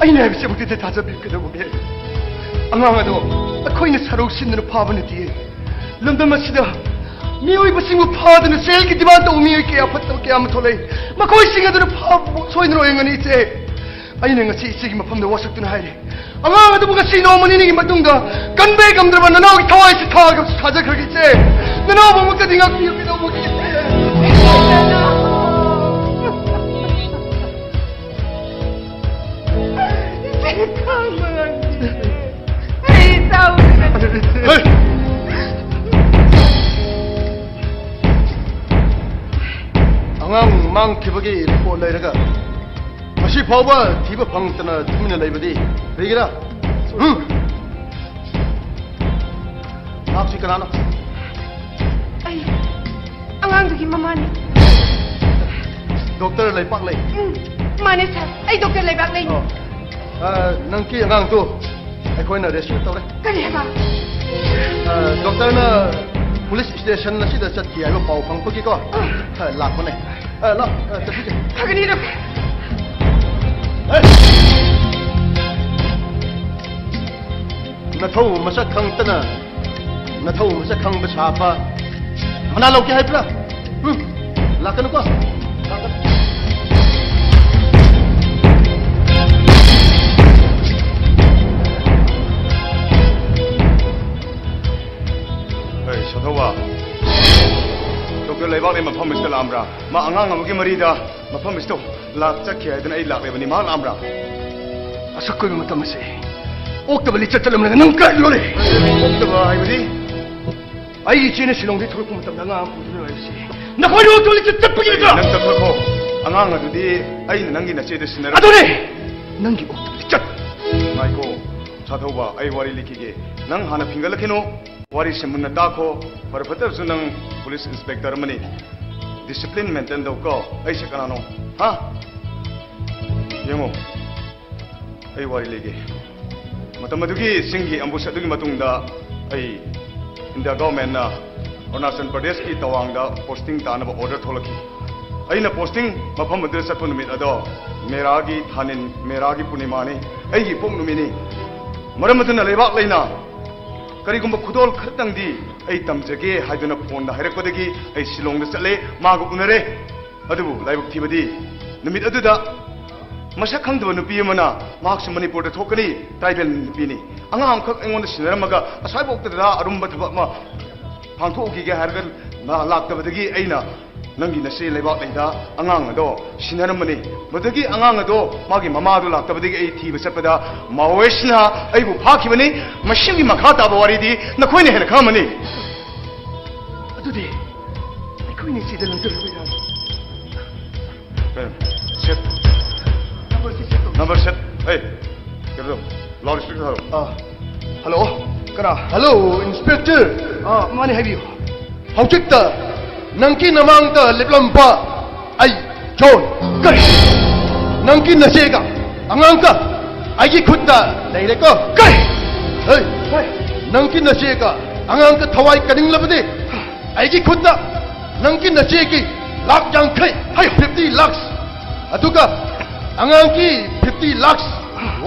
ꯑꯩꯅ ꯍꯥꯏꯕꯁꯤꯃꯛꯇꯤ ꯊꯥꯖꯕꯤꯌꯨ꯫ ꯀꯩꯗꯧꯕꯒꯦ? ꯑꯉꯥꯡ ꯑꯗꯣ ꯑꯩꯈꯣꯏꯅ ꯁꯔꯧ ꯁꯤꯟꯗꯨꯅ ꯐꯥꯕ ꯅꯠꯇꯤꯌꯦ꯫ ꯂꯝꯗꯝ ꯑꯁꯤꯗ ꯃꯤꯑꯣꯏꯕꯁꯤꯡꯕꯨ ꯐꯥꯗꯨꯅ ꯁꯦꯜꯒꯤ ꯗꯤꯃꯥꯟ ꯇꯧꯕ ꯃꯤꯑꯣꯏ ꯀꯌꯥ ꯐꯠꯇꯕ ꯀꯌꯥ ꯑꯃ ꯊꯣꯛꯂꯛꯏ꯫ ꯃꯈꯣꯏꯁꯤꯡ ꯑꯗꯨꯅ ꯐꯥꯕ ꯁꯣꯏꯗꯅ ꯑꯣꯏꯔꯝꯒꯅꯤ, ꯏꯆꯦ꯫ ꯑꯩꯅ ꯉꯁꯤ ꯏꯆꯦꯒꯤ ꯃꯐꯝꯗ ꯋꯥꯁꯛꯇꯨꯅ ꯍꯥꯏꯔꯤ, ꯑꯉꯥꯡ ꯑꯗꯨꯕꯨ ꯉꯁꯤ ꯅꯣꯡꯃ ꯅꯤꯅꯤꯒꯤ ꯃꯇꯨꯡꯗ ꯀꯟꯕ ꯉꯝꯗ꯭ꯔꯕ ꯅꯅꯥꯎꯒꯤ ꯊꯋꯥꯏꯁꯤ ꯊꯥꯒ ꯊꯥꯖꯈ꯭ꯔꯒꯦ, ꯏꯆꯦ꯫ ꯅꯅꯥꯎꯕꯨ ꯑꯃꯨꯛꯇꯗꯤ ꯉꯥꯛꯄꯤꯌꯨ, ꯀꯩꯗꯧꯕꯒꯤ, ꯏꯆꯦ? ꯏꯆꯦ, ꯈꯥꯡꯕ ꯉꯝꯗꯦ꯫ ꯑꯩ ꯇꯧꯗ꯭ꯔꯦ꯫ ꯍꯦ! ꯑꯉꯥꯡ ꯃꯥꯡꯈꯤꯕꯒꯤ ꯔꯤꯄꯣꯔꯠ ꯂꯩꯔꯒ ꯉꯁꯤ ꯐꯥꯎꯕ ꯊꯤꯕ ꯐꯪꯗꯅ ꯇꯨꯃꯤꯟꯅ ꯂꯩꯕꯗꯤ ꯀꯔꯤꯒꯤꯔ? ꯎꯝ? ꯅꯍꯥꯛꯁꯤ ꯀꯅꯥꯅꯣ? ꯑꯩ ꯑꯉꯥꯡꯗꯨꯒꯤ ꯃꯃꯥꯅꯤ꯫ ꯗꯣꯛꯇꯔ ꯂꯩꯄꯥꯛꯂꯩ? ꯎꯝ, ꯃꯥꯅꯦ ꯁꯥꯔ, ꯑꯩ ꯗꯣꯛꯇꯔ ꯂꯩꯕꯥꯛꯂꯩꯅꯤ꯫ ꯑꯣ꯫ ꯑ, ꯅꯪꯒꯤ ꯑꯉꯥꯡꯗꯨ ꯑꯩꯈꯣꯏꯅ ꯔꯦꯁꯀ꯭ꯌꯨ ꯇꯧꯔꯦ꯫ ꯀꯔꯤ ꯍꯥꯏꯕ? ꯑ, ꯗꯣꯛꯇꯔꯅ ꯄꯨꯂꯤꯁ ꯁ꯭ꯇꯦꯁꯟ ꯑꯁꯤꯗ ꯆꯠꯈꯤ ꯍꯥꯏꯕ ꯄꯥꯎ ꯐꯪꯕꯒꯤꯀꯣ, ꯑ, ꯂꯥꯛꯄꯅꯦ꯫ ꯑ, ꯂꯥꯛ, ꯑ, ꯆꯠꯈꯤꯁꯦ꯫ ꯐꯒꯅꯤ, ꯗꯣꯛꯇꯔ꯫ ꯑꯦ! ꯅꯊꯧ ꯃꯁꯛ ꯈꯪꯗꯅ ꯅꯊꯧ ꯃꯁꯛ ꯈꯪꯕ ꯁꯥꯕ ꯃꯅꯥ ꯂꯧꯒꯦ ꯍꯥꯏꯕ꯭ꯔꯥ? ꯎꯝ? ꯂꯥꯛꯀꯅꯨꯀꯣ꯫ ꯂꯥꯛꯀꯅꯨ꯫ ꯍꯩ, ꯁꯥꯊꯧꯕ꯫ ꯗꯣꯛꯇꯔ ꯂꯩꯕꯥꯛꯂꯩ ꯃꯐꯝ ꯑꯁꯤꯗ ꯂꯥꯛꯑꯝꯕ꯭ꯔꯥ? ꯃꯥ ꯑꯉꯥꯡ ꯑꯃꯒꯤ ꯃꯔꯤꯗ ꯃꯐꯝ ꯑꯁꯤꯗ ꯂꯥꯛ ꯆꯠꯈꯤ ꯍꯥꯏꯗꯅ ꯑꯩ ꯂꯥꯛꯂꯤꯕꯅꯤ꯫ ꯃꯍꯥꯛ ꯂꯥꯛꯑꯝꯕ꯭ꯔꯥ? ꯑꯁꯨꯛ ꯀꯨꯏꯕ ꯃꯇꯝ ꯑꯁꯤ ꯑꯣꯛꯇꯕ ꯂꯤꯆꯠ ꯆꯠꯂꯝꯂꯒ ꯅꯪ ꯀꯔꯤ ꯂꯣꯜꯂꯤ? ꯑꯣꯛꯇꯕ ꯍꯥꯏꯕꯗꯤ? ꯑꯩꯒꯤ ꯏꯆꯦꯅ ꯁꯤꯂꯣꯡꯗꯒꯤ ꯊꯣꯛꯂꯛꯄ ꯃꯇꯝꯗ ꯑꯉꯥꯡ ꯑꯃ ꯄꯨꯗꯨꯅ ꯂꯥꯛꯏꯁꯤ ꯅꯈꯣꯏꯅ ꯑꯣꯛꯇꯕ ꯂꯤꯆꯠ ꯆꯠꯄꯒꯤ ꯅꯠꯇ꯭ꯔꯥ? ꯅꯪ ꯆꯠꯈ꯭ꯔꯣ꯫ ꯑꯉꯥꯡ ꯑꯗꯨꯗꯤ ꯑꯩꯅ ꯅꯪꯒꯤ ꯅꯆꯦꯗ ꯁꯤꯟꯅꯔꯝ- ꯑꯗꯨꯅꯦ! ꯅꯪꯒꯤ ꯑꯣꯛꯇꯕ ꯂꯤꯆꯠ! ꯉꯥꯏꯈꯣ, ꯁꯥꯊꯧꯕ, ꯑꯩ ꯋꯥꯔꯤ ꯂꯤꯈꯤꯒꯦ꯫ ꯅꯪ ꯍꯥꯟꯅ ꯐꯤꯡꯒꯠꯂꯛꯈꯤꯅꯣ꯫ ꯋꯥꯔꯤꯁꯦ ꯃꯨꯟꯅ ꯇꯥꯈꯣ꯫ ꯐꯔ ꯐꯠꯇ꯭ꯔꯁꯨ ꯅꯪ ꯄꯨꯂꯤꯁ ꯏꯟꯁꯄꯦꯛꯇꯔ ꯑꯃꯅꯤ꯫ ꯗꯤꯁꯤꯄ꯭ꯂꯤꯟ ꯃꯦꯟꯇꯦꯟ ꯇꯧ ꯀꯣ꯫ ꯑꯩꯁꯦ ꯀꯅꯥꯅꯣ? ꯍꯥ? ꯌꯦꯡꯉꯣ, ꯑꯩ ꯋꯥꯔꯤ ꯂꯤꯒꯦ꯫ ꯃꯇꯝ ꯑꯗꯨꯒꯤ ꯆꯤꯡꯒꯤ ꯑꯦꯝꯕꯨꯁ ꯑꯗꯨꯒꯤ ꯃꯇꯨꯡꯗ ꯑꯩ ꯏꯟꯗꯤꯌꯥ ꯒꯚꯔꯟꯃꯦꯟꯠꯅ ꯑꯔꯨꯅꯥꯆꯜ ꯄ꯭ꯔꯗꯦꯁꯀꯤ ꯇꯋꯥꯡꯗ ꯄꯣꯁꯇꯤꯡ ꯇꯥꯅꯕ ꯑꯣꯔꯗꯔ ꯊꯣꯛꯂꯛꯈꯤ꯫ ꯑꯩꯅ ꯄꯣꯁꯇꯤꯡ ꯃꯐꯝ ꯑꯗꯨꯗ ꯆꯠꯄ ꯅꯨꯃꯤꯠ ꯑꯗꯣ ꯃꯦꯔꯥꯒꯤ ꯊꯥꯅꯤꯟ, ꯃꯦꯔꯥꯒꯤ ꯄꯨꯔꯅꯤꯃꯥꯅꯤ, ꯑꯩꯒꯤ ꯏꯄꯣꯛ ꯅꯨꯃꯤꯠꯅꯤ꯫ ꯃꯔꯝ ꯑꯗꯨꯅ ꯂꯩꯕꯥꯛ ꯂꯩꯅ ꯀꯔꯤꯒꯨꯝꯕ ꯈꯨꯗꯣꯜ ꯈꯔꯇꯪꯗꯤ ꯑꯩ ꯇꯝꯖꯒꯦ ꯍꯥꯏꯗꯨꯅ ꯐꯣꯟꯗ ꯍꯥꯏꯔꯛꯄꯗꯒꯤ ꯑꯩ ꯁꯤꯂꯣꯡꯗ ꯆꯠꯂꯦ, ꯃꯥꯒ ꯎꯅꯔꯦ꯫ ꯑꯗꯨꯕꯨ ꯂꯥꯏꯕꯛ ꯊꯤꯕꯗꯤ, ꯅꯨꯃꯤꯠ ꯑꯗꯨꯗ ꯃꯁꯛ ꯈꯪꯗꯕ ꯅꯨꯄꯤ ꯑꯃꯅ, ꯃꯍꯥꯛꯁꯨ ꯃꯅꯤꯄꯨꯔꯗ ꯊꯣꯛꯀꯅꯤ, ꯇ꯭ꯔꯥꯏꯕꯦꯜ ꯅꯨꯄꯤꯅꯤ, ꯑꯉꯥꯡ ꯑꯃꯈꯛ ꯑꯩꯉꯣꯟꯗ ꯁꯤꯟꯅꯔꯝꯃꯒ ꯑꯁ꯭ꯋꯥꯏꯐꯥꯎꯇꯗ ꯑꯔꯨꯝꯕ ꯊꯕꯛ ꯑꯃ ꯄꯥꯡꯊꯣꯛꯎꯈꯤꯒꯦ ꯍꯥꯏꯔꯒ ꯂꯥꯛꯇꯕꯗꯒꯤ ꯑꯩꯅ ꯅꯪꯒꯤ ꯅꯆꯦ ꯂꯩꯕꯥꯛ ꯂꯩꯗ ꯑꯉꯥꯡ ꯑꯗꯣ ꯁꯤꯟꯅꯔꯝꯕꯅꯤ꯫ ꯃꯗꯨꯗꯒꯤ ꯑꯉꯥꯡ ꯑꯗꯣ ꯃꯥꯒꯤ ꯃꯃꯥꯗꯣ ꯂꯥꯛꯇꯕꯗꯒꯤ ꯑꯩ ꯊꯤꯕ ꯆꯠꯄꯗ ꯃꯥꯑꯣꯏꯁꯤꯅ ꯑꯩꯕꯨ ꯐꯥꯈꯤꯕꯅꯤ꯫ ꯃꯁꯤꯒꯤ ꯃꯈꯥ ꯇꯥꯕ ꯋꯥꯔꯤꯗꯤ ꯅꯈꯣꯏꯅ ꯍꯦꯟꯅ ꯈꯪꯉꯝꯃꯅꯤ꯫ ꯑꯗꯨꯗꯤ ꯑꯩꯈꯣꯏꯅ ꯁꯤꯗ ꯂꯪꯖꯔꯨꯕ ꯌꯥꯕ? ꯀꯩꯅꯣ? ꯁꯦꯠ꯫ ꯅꯝꯕꯔꯁꯤ ꯁꯦꯠ ꯇꯧ꯫ Number set. ꯑꯩ ꯀꯩꯅꯣ ꯇꯧ꯫ ꯂꯥꯎꯗ ꯁ꯭ꯄꯤꯀꯔ ꯊꯥꯔꯣ꯫ ꯑꯥ, ꯍꯜꯂꯣ꯫ ꯀꯅꯥ? Hello, inspector. ꯑꯥ, ꯃꯥꯅꯦ, ꯍꯥꯏꯕꯤꯌꯨ꯫ ꯍꯧꯖꯤꯛꯇ ꯅꯪꯒꯤ ꯅꯃꯥꯡꯗ ꯂꯦꯞꯂꯝꯕ ꯑꯩ ꯖꯣꯟ꯫ ꯀꯔꯤ? ꯅꯪꯒꯤ ꯅꯆꯦꯒ ꯑꯉꯥꯡꯒ ꯑꯩꯒꯤ ꯈꯨꯠꯇ ꯂꯩꯔꯦꯀꯣ꯫ ꯀꯔꯤ? ꯍꯦ, ꯅꯪꯒꯤ ꯅꯆꯦꯒ ꯑꯉꯥꯡꯒ ꯊꯋꯥꯏ ꯀꯟꯅꯤꯡꯂꯕꯗꯤ ꯑꯩꯒꯤ ꯈꯨꯠꯇ ꯅꯪꯒꯤ ꯅꯆꯦꯒꯤ ꯂꯥꯛ ꯌꯥꯡꯈꯩ, ꯍꯥꯏ, fifty lakhs, ꯑꯗꯨꯒ ꯑꯉꯥꯡꯒꯤ fifty lakhs,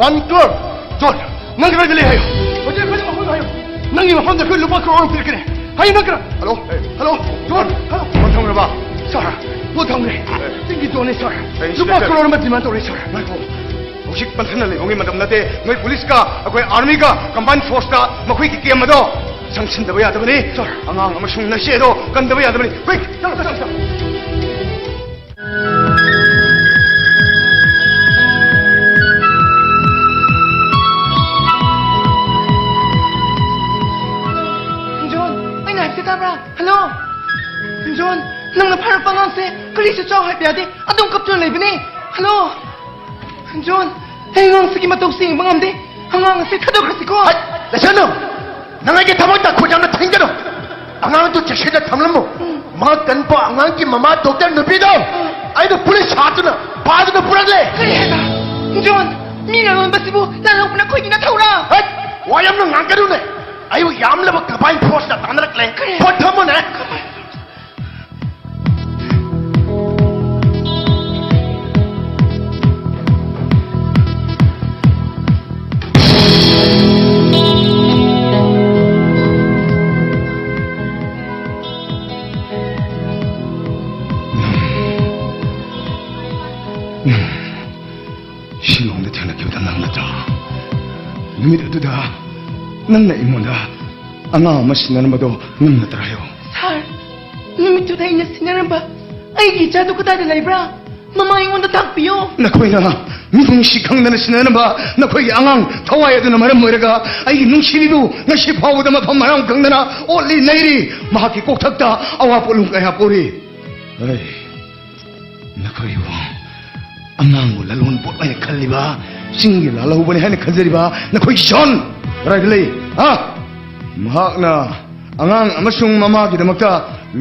one crore꯫ Zone, ꯅꯪ ꯀꯗꯥꯏꯗ ꯂꯩ ꯍꯥꯏꯌꯨ꯫ ꯍꯧꯖꯤꯛ ꯑꯩꯈꯣꯏꯒꯤ ꯃꯐꯝꯗ ꯍꯥꯏꯌꯨ꯫ ꯅꯪꯒꯤ ꯃꯐꯝꯗ ꯑꯩꯈꯣꯏ ꯂꯨꯄꯥ ꯀ꯭ꯔꯣꯔ ꯑꯃ ꯄꯤꯔꯛꯀꯅꯤ꯫ ꯍꯥꯏꯌꯨ, ꯅꯪ ꯀꯅꯥ? Hello, hello, John, hello. Phone ꯊꯝꯈ꯭ꯔꯕ? ꯁꯥꯔ, ꯐꯣꯟ ꯊꯝꯈ꯭ꯔꯦ꯫ ꯆꯤꯡꯒꯤ ꯖꯣꯟꯅꯦ, ꯁꯥꯔ꯫ ꯂꯨꯄꯥ ꯀ꯭ꯔꯣꯔ ꯑꯃ ꯗꯤꯃꯥꯟ ꯇꯧꯔꯦ, ꯁꯥꯔ꯫ ꯉꯥꯏꯈꯣ꯫ ꯍꯧꯖꯤꯛ ꯄꯟꯊꯅ ꯂꯩꯕꯒꯤ ꯃꯇꯝ ꯅꯠꯇꯦ꯫ ꯅꯣꯏ ꯄꯨꯂꯤꯁꯀ ꯑꯩꯈꯣꯏ ꯑꯥꯔꯃꯤꯒ ꯀꯝꯕꯥꯏꯟ ꯐꯣꯔꯁꯇ ꯃꯈꯣꯏꯒꯤ ꯀꯦꯝ ꯑꯗꯣ ꯆꯪꯁꯤꯟꯗꯕ ꯌꯥꯗꯕꯅꯤ꯫ ꯁꯥꯔ꯫ ꯑꯉꯥꯡ ꯑꯃꯁꯨꯡ ꯅꯆꯦ ꯑꯗꯣ ꯀꯟꯗꯕ ꯌꯥꯗꯕꯅꯤ꯫ ꯀ꯭ꯋꯤꯛ! ꯆꯠꯂꯣ, ꯆꯠꯂꯣ, ꯆꯠꯂꯣ꯫ ꯖꯣꯟ, ꯑꯩꯅ ꯍꯥꯏꯕꯁꯦ ꯇꯥꯕ꯭ꯔꯥ? ꯍꯜꯂꯣ? ꯖꯣꯟ, ꯅꯪꯅ ꯐꯥꯔꯛꯄ ꯑꯉꯥꯡꯁꯦ ꯀꯔꯤꯁꯨ ꯆꯥꯎ ꯍꯥꯏꯕ ꯌꯥꯗꯦ꯫ ꯑꯗꯨꯝ ꯀꯞꯇꯨꯅ ꯂꯩꯕꯅꯦ꯫ ꯍꯜꯂꯣ? ꯖꯣꯟ, ꯑꯩ ꯑꯉꯥꯡꯁꯤꯒꯤ ꯃꯇꯧꯁꯦ ꯌꯦꯡꯕ ꯉꯝꯗꯦ꯫ ꯑꯉꯥꯡ ꯑꯁꯤ ꯊꯥꯗꯣꯛꯈ꯭ꯔꯁꯤꯀꯣ꯫ ꯍꯩꯠ! ꯂꯩꯁꯅꯨ! ꯅꯪ ꯑꯩꯒꯤ ꯊꯕꯛꯇ ꯈꯨꯠ ꯌꯥꯝꯅ ꯊꯤꯡꯒꯅꯨ꯫ ꯑꯉꯥꯡꯗꯨ ꯆꯦꯛꯁꯤꯟꯅ ꯊꯝꯂꯝꯃꯨ꯫ ꯃꯥ ꯀꯟꯕ ꯑꯉꯥꯡꯒꯤ ꯃꯃꯥ ꯗꯣꯛꯇꯔ ꯅꯨꯄꯤꯗꯣ ꯑꯩꯅ ꯄꯨꯂꯤꯁ ꯁꯥꯗꯨꯅ ꯐꯥꯗꯨꯅ ꯄꯨꯔꯛꯂꯦ꯫ ꯀꯔꯤ ꯍꯥꯏꯕ? ꯖꯣꯟ, ꯃꯤ ꯂꯂꯣꯟꯕꯁꯤꯕꯨ ꯂꯥꯂꯣꯡꯕꯅ ꯑꯩꯈꯣꯏꯒꯤ ꯅꯊꯧꯔꯥ? ꯍꯩꯠ! ꯋꯥ ꯌꯥꯝꯅ ꯉꯥꯡꯒꯅꯨꯅꯦ꯫ ꯑꯩꯕꯨ ꯌꯥꯝꯂꯕ ꯀꯝꯕꯥꯏꯟ ꯐꯣꯔꯁꯅ ꯇꯥꯟꯅꯔꯛꯂꯦ꯫ ꯀꯔꯤ? ꯐꯣꯟ ꯊꯝꯃꯨꯅꯦ꯫ ꯅꯨꯃꯤꯠ ꯑꯗꯨꯗ ꯅꯪꯅ ꯑꯩꯉꯣꯟꯗ ꯑꯉꯥꯡ ꯑꯃ ꯁꯤꯟꯅꯔꯝꯕꯗꯣ ꯅꯪ ꯅꯠꯇ꯭ꯔꯥ ꯍꯥꯏꯌꯣ? ꯁꯥꯔ, ꯅꯨꯃꯤꯠꯇꯨꯗ ꯑꯩꯅ ꯁꯤꯟꯅꯔꯝꯕ ꯑꯩꯒꯤ ꯏꯆꯥꯗꯨ ꯀꯗꯥꯏꯗ ꯂꯩꯕ꯭ꯔꯥ? ꯃꯃꯥ, ꯑꯩꯉꯣꯟꯗ ꯇꯥꯛꯄꯤꯌꯣ꯫ ꯅꯈꯣꯏꯅ ꯃꯤꯅꯨꯡꯁꯤ ꯈꯪꯗꯅ ꯁꯤꯟꯅꯔꯝꯕ ꯅꯈꯣꯏꯒꯤ ꯑꯉꯥꯡ ꯊꯋꯥꯏ ꯑꯗꯨꯅ ꯃꯔꯝ ꯑꯣꯏꯔꯒ ꯑꯩꯒꯤ ꯅꯨꯡꯁꯤꯕꯤꯗꯨ ꯉꯁꯤ ꯐꯥꯎꯕꯗ ꯃꯐꯝ ꯃꯔꯥꯡ ꯈꯪꯗꯅ ꯑꯣꯠꯂꯤ ꯅꯩꯔꯤ꯫ ꯃꯍꯥꯛꯀꯤ ꯀꯣꯛꯊꯛꯇ ꯑꯋꯥ ꯄꯣꯠꯂꯨꯝ ꯀꯌꯥ ꯄꯣꯔꯤ꯫ ꯑꯩ ꯅꯈꯣꯏꯕꯨ ꯑꯉꯥꯡꯕꯨ ꯂꯂꯣꯟ ꯄꯣꯠ ꯑꯣꯏꯅ ꯈꯜꯂꯤꯕ, ꯆꯤꯡꯒꯤ ꯂꯥꯜꯍꯧꯕꯅꯤ ꯍꯥꯏꯅ ꯈꯟꯖꯔꯤꯕ ꯅꯈꯣꯏ ꯖꯣꯟ ꯀꯗꯥꯏꯗ ꯂꯩ? ꯍꯥ? ꯃꯍꯥꯛꯅ ꯑꯉꯥꯡ ꯑꯃꯁꯨꯡ ꯃꯃꯥꯒꯤꯗꯃꯛꯇ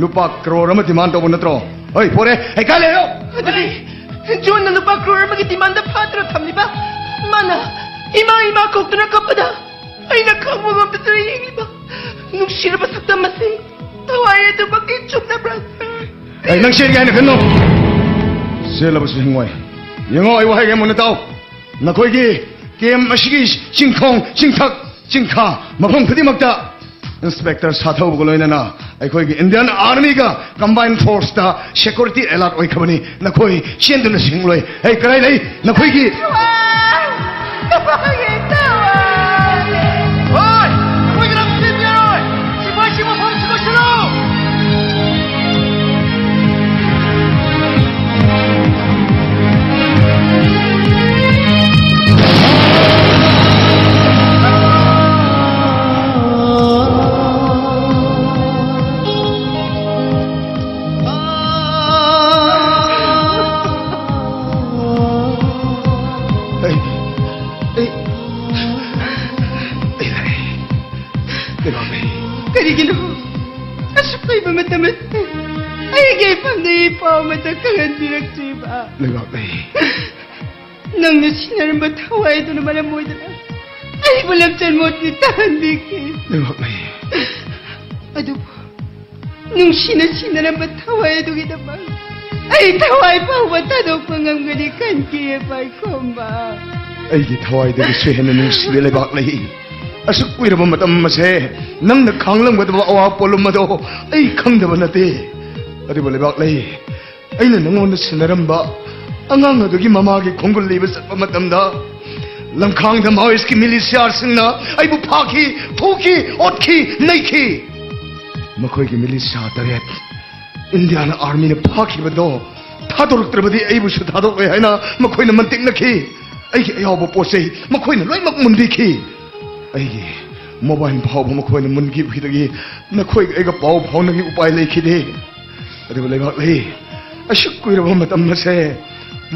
ꯂꯨꯄꯥ ꯀ꯭ꯔꯣꯔ ꯑꯃ ꯗꯤꯃꯥꯟ ꯇꯧꯕ ꯅꯠꯇ꯭ꯔꯣ? ꯍꯣꯏ, ꯄꯣꯔꯦ꯫ ꯍꯩ, ꯀꯥꯏ ꯂꯩꯔꯣ? ꯑꯗꯨꯗꯤ ꯖꯣꯟꯅ ꯂꯨꯄꯥ ꯀ꯭ꯔꯣꯔ ꯑꯃꯒꯤ ꯗꯤꯃꯥꯟꯗ ꯐꯥꯗꯨꯅ ꯊꯝꯂꯤꯕ, ꯃꯥꯅ "ꯏꯃꯥ, ꯏꯃꯥ" ꯀꯧꯗꯨꯅ ꯀꯞꯄꯗ ꯑꯩꯅ ꯈꯪꯕ ꯉꯝꯗꯗꯨꯅ ꯌꯦꯡꯂꯤꯕ ꯅꯨꯡꯁꯤꯔꯕ ꯁꯛꯇꯝ ꯑꯁꯤ ꯊꯋꯥꯏ ꯑꯗꯨꯃꯛꯀꯤ ꯆꯨꯝꯅꯕ꯭ꯔꯥ? ꯑꯩ ꯅꯪ ꯆꯦꯟꯒꯦ ꯍꯥꯏꯅ ꯈꯟꯅꯣ꯫ ꯆꯦꯜꯂꯕꯁꯨ ꯍꯤꯡꯉꯣꯏ꯫ ꯌꯦꯡꯉꯣ, ꯑꯩ ꯋꯥꯍꯩ ꯑꯃ ꯃꯨꯟꯅ ꯇꯥꯎ꯫ ꯅꯈꯣꯏꯒꯤ ꯀꯦꯝ ꯑꯁꯤꯒꯤ ꯆꯤꯡꯈꯣꯡ, ꯆꯤꯡꯊꯛ, ꯆꯤꯡꯈꯥ, ꯃꯐꯝ ꯈꯨꯗꯤꯡꯃꯛꯇ ꯏꯟꯁꯄꯦꯛꯇꯔ ꯁꯥꯊꯧꯕꯒ ꯂꯣꯏꯅꯅ ꯑꯩꯈꯣꯏꯒꯤ ꯏꯟꯗꯤꯌꯟ ꯑꯥꯔꯃꯤꯒ ꯀꯝꯕꯥꯏꯟ ꯐꯣꯔꯁꯇ ꯁꯦꯀ꯭ꯌꯨꯔꯤꯇꯤ ꯑꯦꯂꯔꯠ ꯑꯣꯏꯈ꯭ꯔꯕꯅꯤ꯫ ꯅꯈꯣꯏ ꯆꯦꯟꯗꯨꯅ ꯁꯤꯡꯂꯣꯏ꯫ ꯍꯦ, ꯀꯗꯥꯏ ꯂꯩ ꯅꯈꯣꯏꯒꯤ? ꯊꯋꯥꯏ! ꯊꯋꯥꯏ! ꯊꯋꯥꯏ! ꯍꯣꯏ! ꯑꯩꯈꯣꯏꯒꯤ ꯂꯝ ꯆꯦꯟꯕ ꯌꯥꯔꯣꯏ! ꯁꯤꯐꯥꯏꯁꯤꯡ ꯃꯐꯝꯁꯤꯗ ꯂꯣꯏꯁꯤꯜꯂꯨ! ꯑꯩ, ꯑꯩ, ꯑꯩ ꯂꯥꯛꯑꯦ꯫ ꯂꯩꯕꯥꯛꯂꯩ꯫ ꯀꯔꯤꯒꯤꯅꯣ ꯑꯁꯨꯛ ꯀꯨꯏꯕ ꯃꯇꯝ ꯑꯁꯤꯗ ꯑꯩꯒꯤ ꯏꯐꯝꯗ ꯏ ꯄꯥꯎ ꯑꯃꯠꯇ ꯈꯪꯍꯟꯕꯤꯔꯛꯇ꯭ꯔꯤꯕ? ꯂꯩꯕꯥꯛꯂꯩ꯫ ꯅꯪꯅ ꯁꯤꯟꯅꯔꯝꯕ ꯊꯋꯥꯏ ꯑꯗꯨꯅ ꯃꯔꯝ ꯑꯣꯏꯗꯨꯅ ꯑꯩꯕꯨ ꯂꯝꯆꯠ ꯃꯣꯠꯇꯤ ꯇꯥꯍꯟꯕꯤꯈꯤ꯫ ꯂꯩꯕꯥꯛꯂꯩ꯫ ꯑꯗꯨꯕꯨ ꯅꯨꯡꯁꯤꯅ ꯁꯤꯟꯅꯔꯝꯕ ꯊꯋꯥꯏ ꯑꯗꯨꯒꯤꯗꯃꯛ ꯑꯩ ꯊꯋꯥꯏ ꯐꯥꯎꯕ ꯊꯥꯗꯣꯛꯄ ꯉꯝꯒꯅꯤ ꯈꯟꯈꯤ, ꯄꯥꯏꯈꯣꯝꯕ꯫ ꯑꯩꯒꯤ ꯊꯋꯥꯏꯗꯒꯤꯁꯨ ꯍꯦꯟꯅ ꯅꯨꯡꯁꯤꯕ ꯂꯩꯕꯥꯛꯂꯩ꯫ ꯑꯁꯨꯛ ꯀꯨꯏꯔꯕ ꯃꯇꯝ ꯑꯁꯦ ꯅꯪꯅ ꯈꯥꯡꯂꯝꯒꯗꯕ ꯑꯋꯥ ꯄꯣꯠꯂꯨꯝ ꯑꯗꯣ ꯑꯩ ꯈꯪꯗꯕ ꯅꯠꯇꯦ꯫ ꯑꯗꯨꯕꯨ ꯂꯩꯕꯥꯛꯂꯩ, ꯑꯩꯅ ꯅꯪꯉꯣꯟꯗ ꯁꯤꯟꯅꯔꯝꯕ ꯑꯉꯥꯡ ꯑꯗꯨꯒꯤ ꯃꯃꯥꯒꯤ ꯈꯣꯡꯒꯨꯜ ꯂꯤꯕ ꯆꯠꯄ ꯃꯇꯝꯗ ꯂꯝꯈꯥꯡꯗ ꯃꯥꯑꯣꯏꯁꯀꯤ ꯃꯤꯂꯤꯁꯤꯌꯥꯁꯤꯡꯅ ꯑꯩꯕꯨ ꯐꯥꯈꯤ, ꯐꯨꯈꯤ, ꯑꯣꯠꯈꯤ, ꯅꯩꯈꯤ꯫ ꯃꯈꯣꯏꯒꯤ ꯃꯤꯂꯤꯁꯤꯌꯥ ꯇꯔꯦꯠ ꯏꯟꯗꯤꯌꯥꯅ ꯑꯥꯔꯃꯤꯅ ꯐꯥꯈꯤꯕꯗꯣ ꯊꯥꯗꯣꯔꯛꯇ꯭ꯔꯕꯗꯤ ꯑꯩꯕꯨꯁꯨ ꯊꯥꯗꯣꯛꯂꯣꯏ ꯍꯥꯏꯅ ꯃꯈꯣꯏꯅ ꯃꯟꯇꯤꯛꯅꯈꯤ꯫ ꯑꯩꯒꯤ ꯑꯌꯥꯎꯕ ꯄꯣꯠ ꯆꯩ ꯃꯈꯣꯏꯅ ꯂꯣꯏꯅꯃꯛ ꯃꯨꯟꯕꯤꯈꯤ꯫ ꯑꯩꯒꯤ ꯃꯣꯕꯥꯏꯜ ꯐꯥꯎꯕ ꯃꯈꯣꯏꯅ ꯃꯨꯟꯈꯤꯕꯗꯒꯤ ꯅꯈꯣꯏꯒ ꯑꯩꯒ ꯄꯥꯎ ꯐꯥꯎꯅꯕꯒꯤ ꯎꯄꯥꯏ ꯂꯩꯈꯤꯗꯦ꯫ ꯑꯗꯨꯕꯨ ꯂꯩꯕꯥꯛꯂꯩ, ꯑꯁꯨꯛ ꯀꯨꯏꯔꯕ ꯃꯇꯝ ꯑꯁꯦ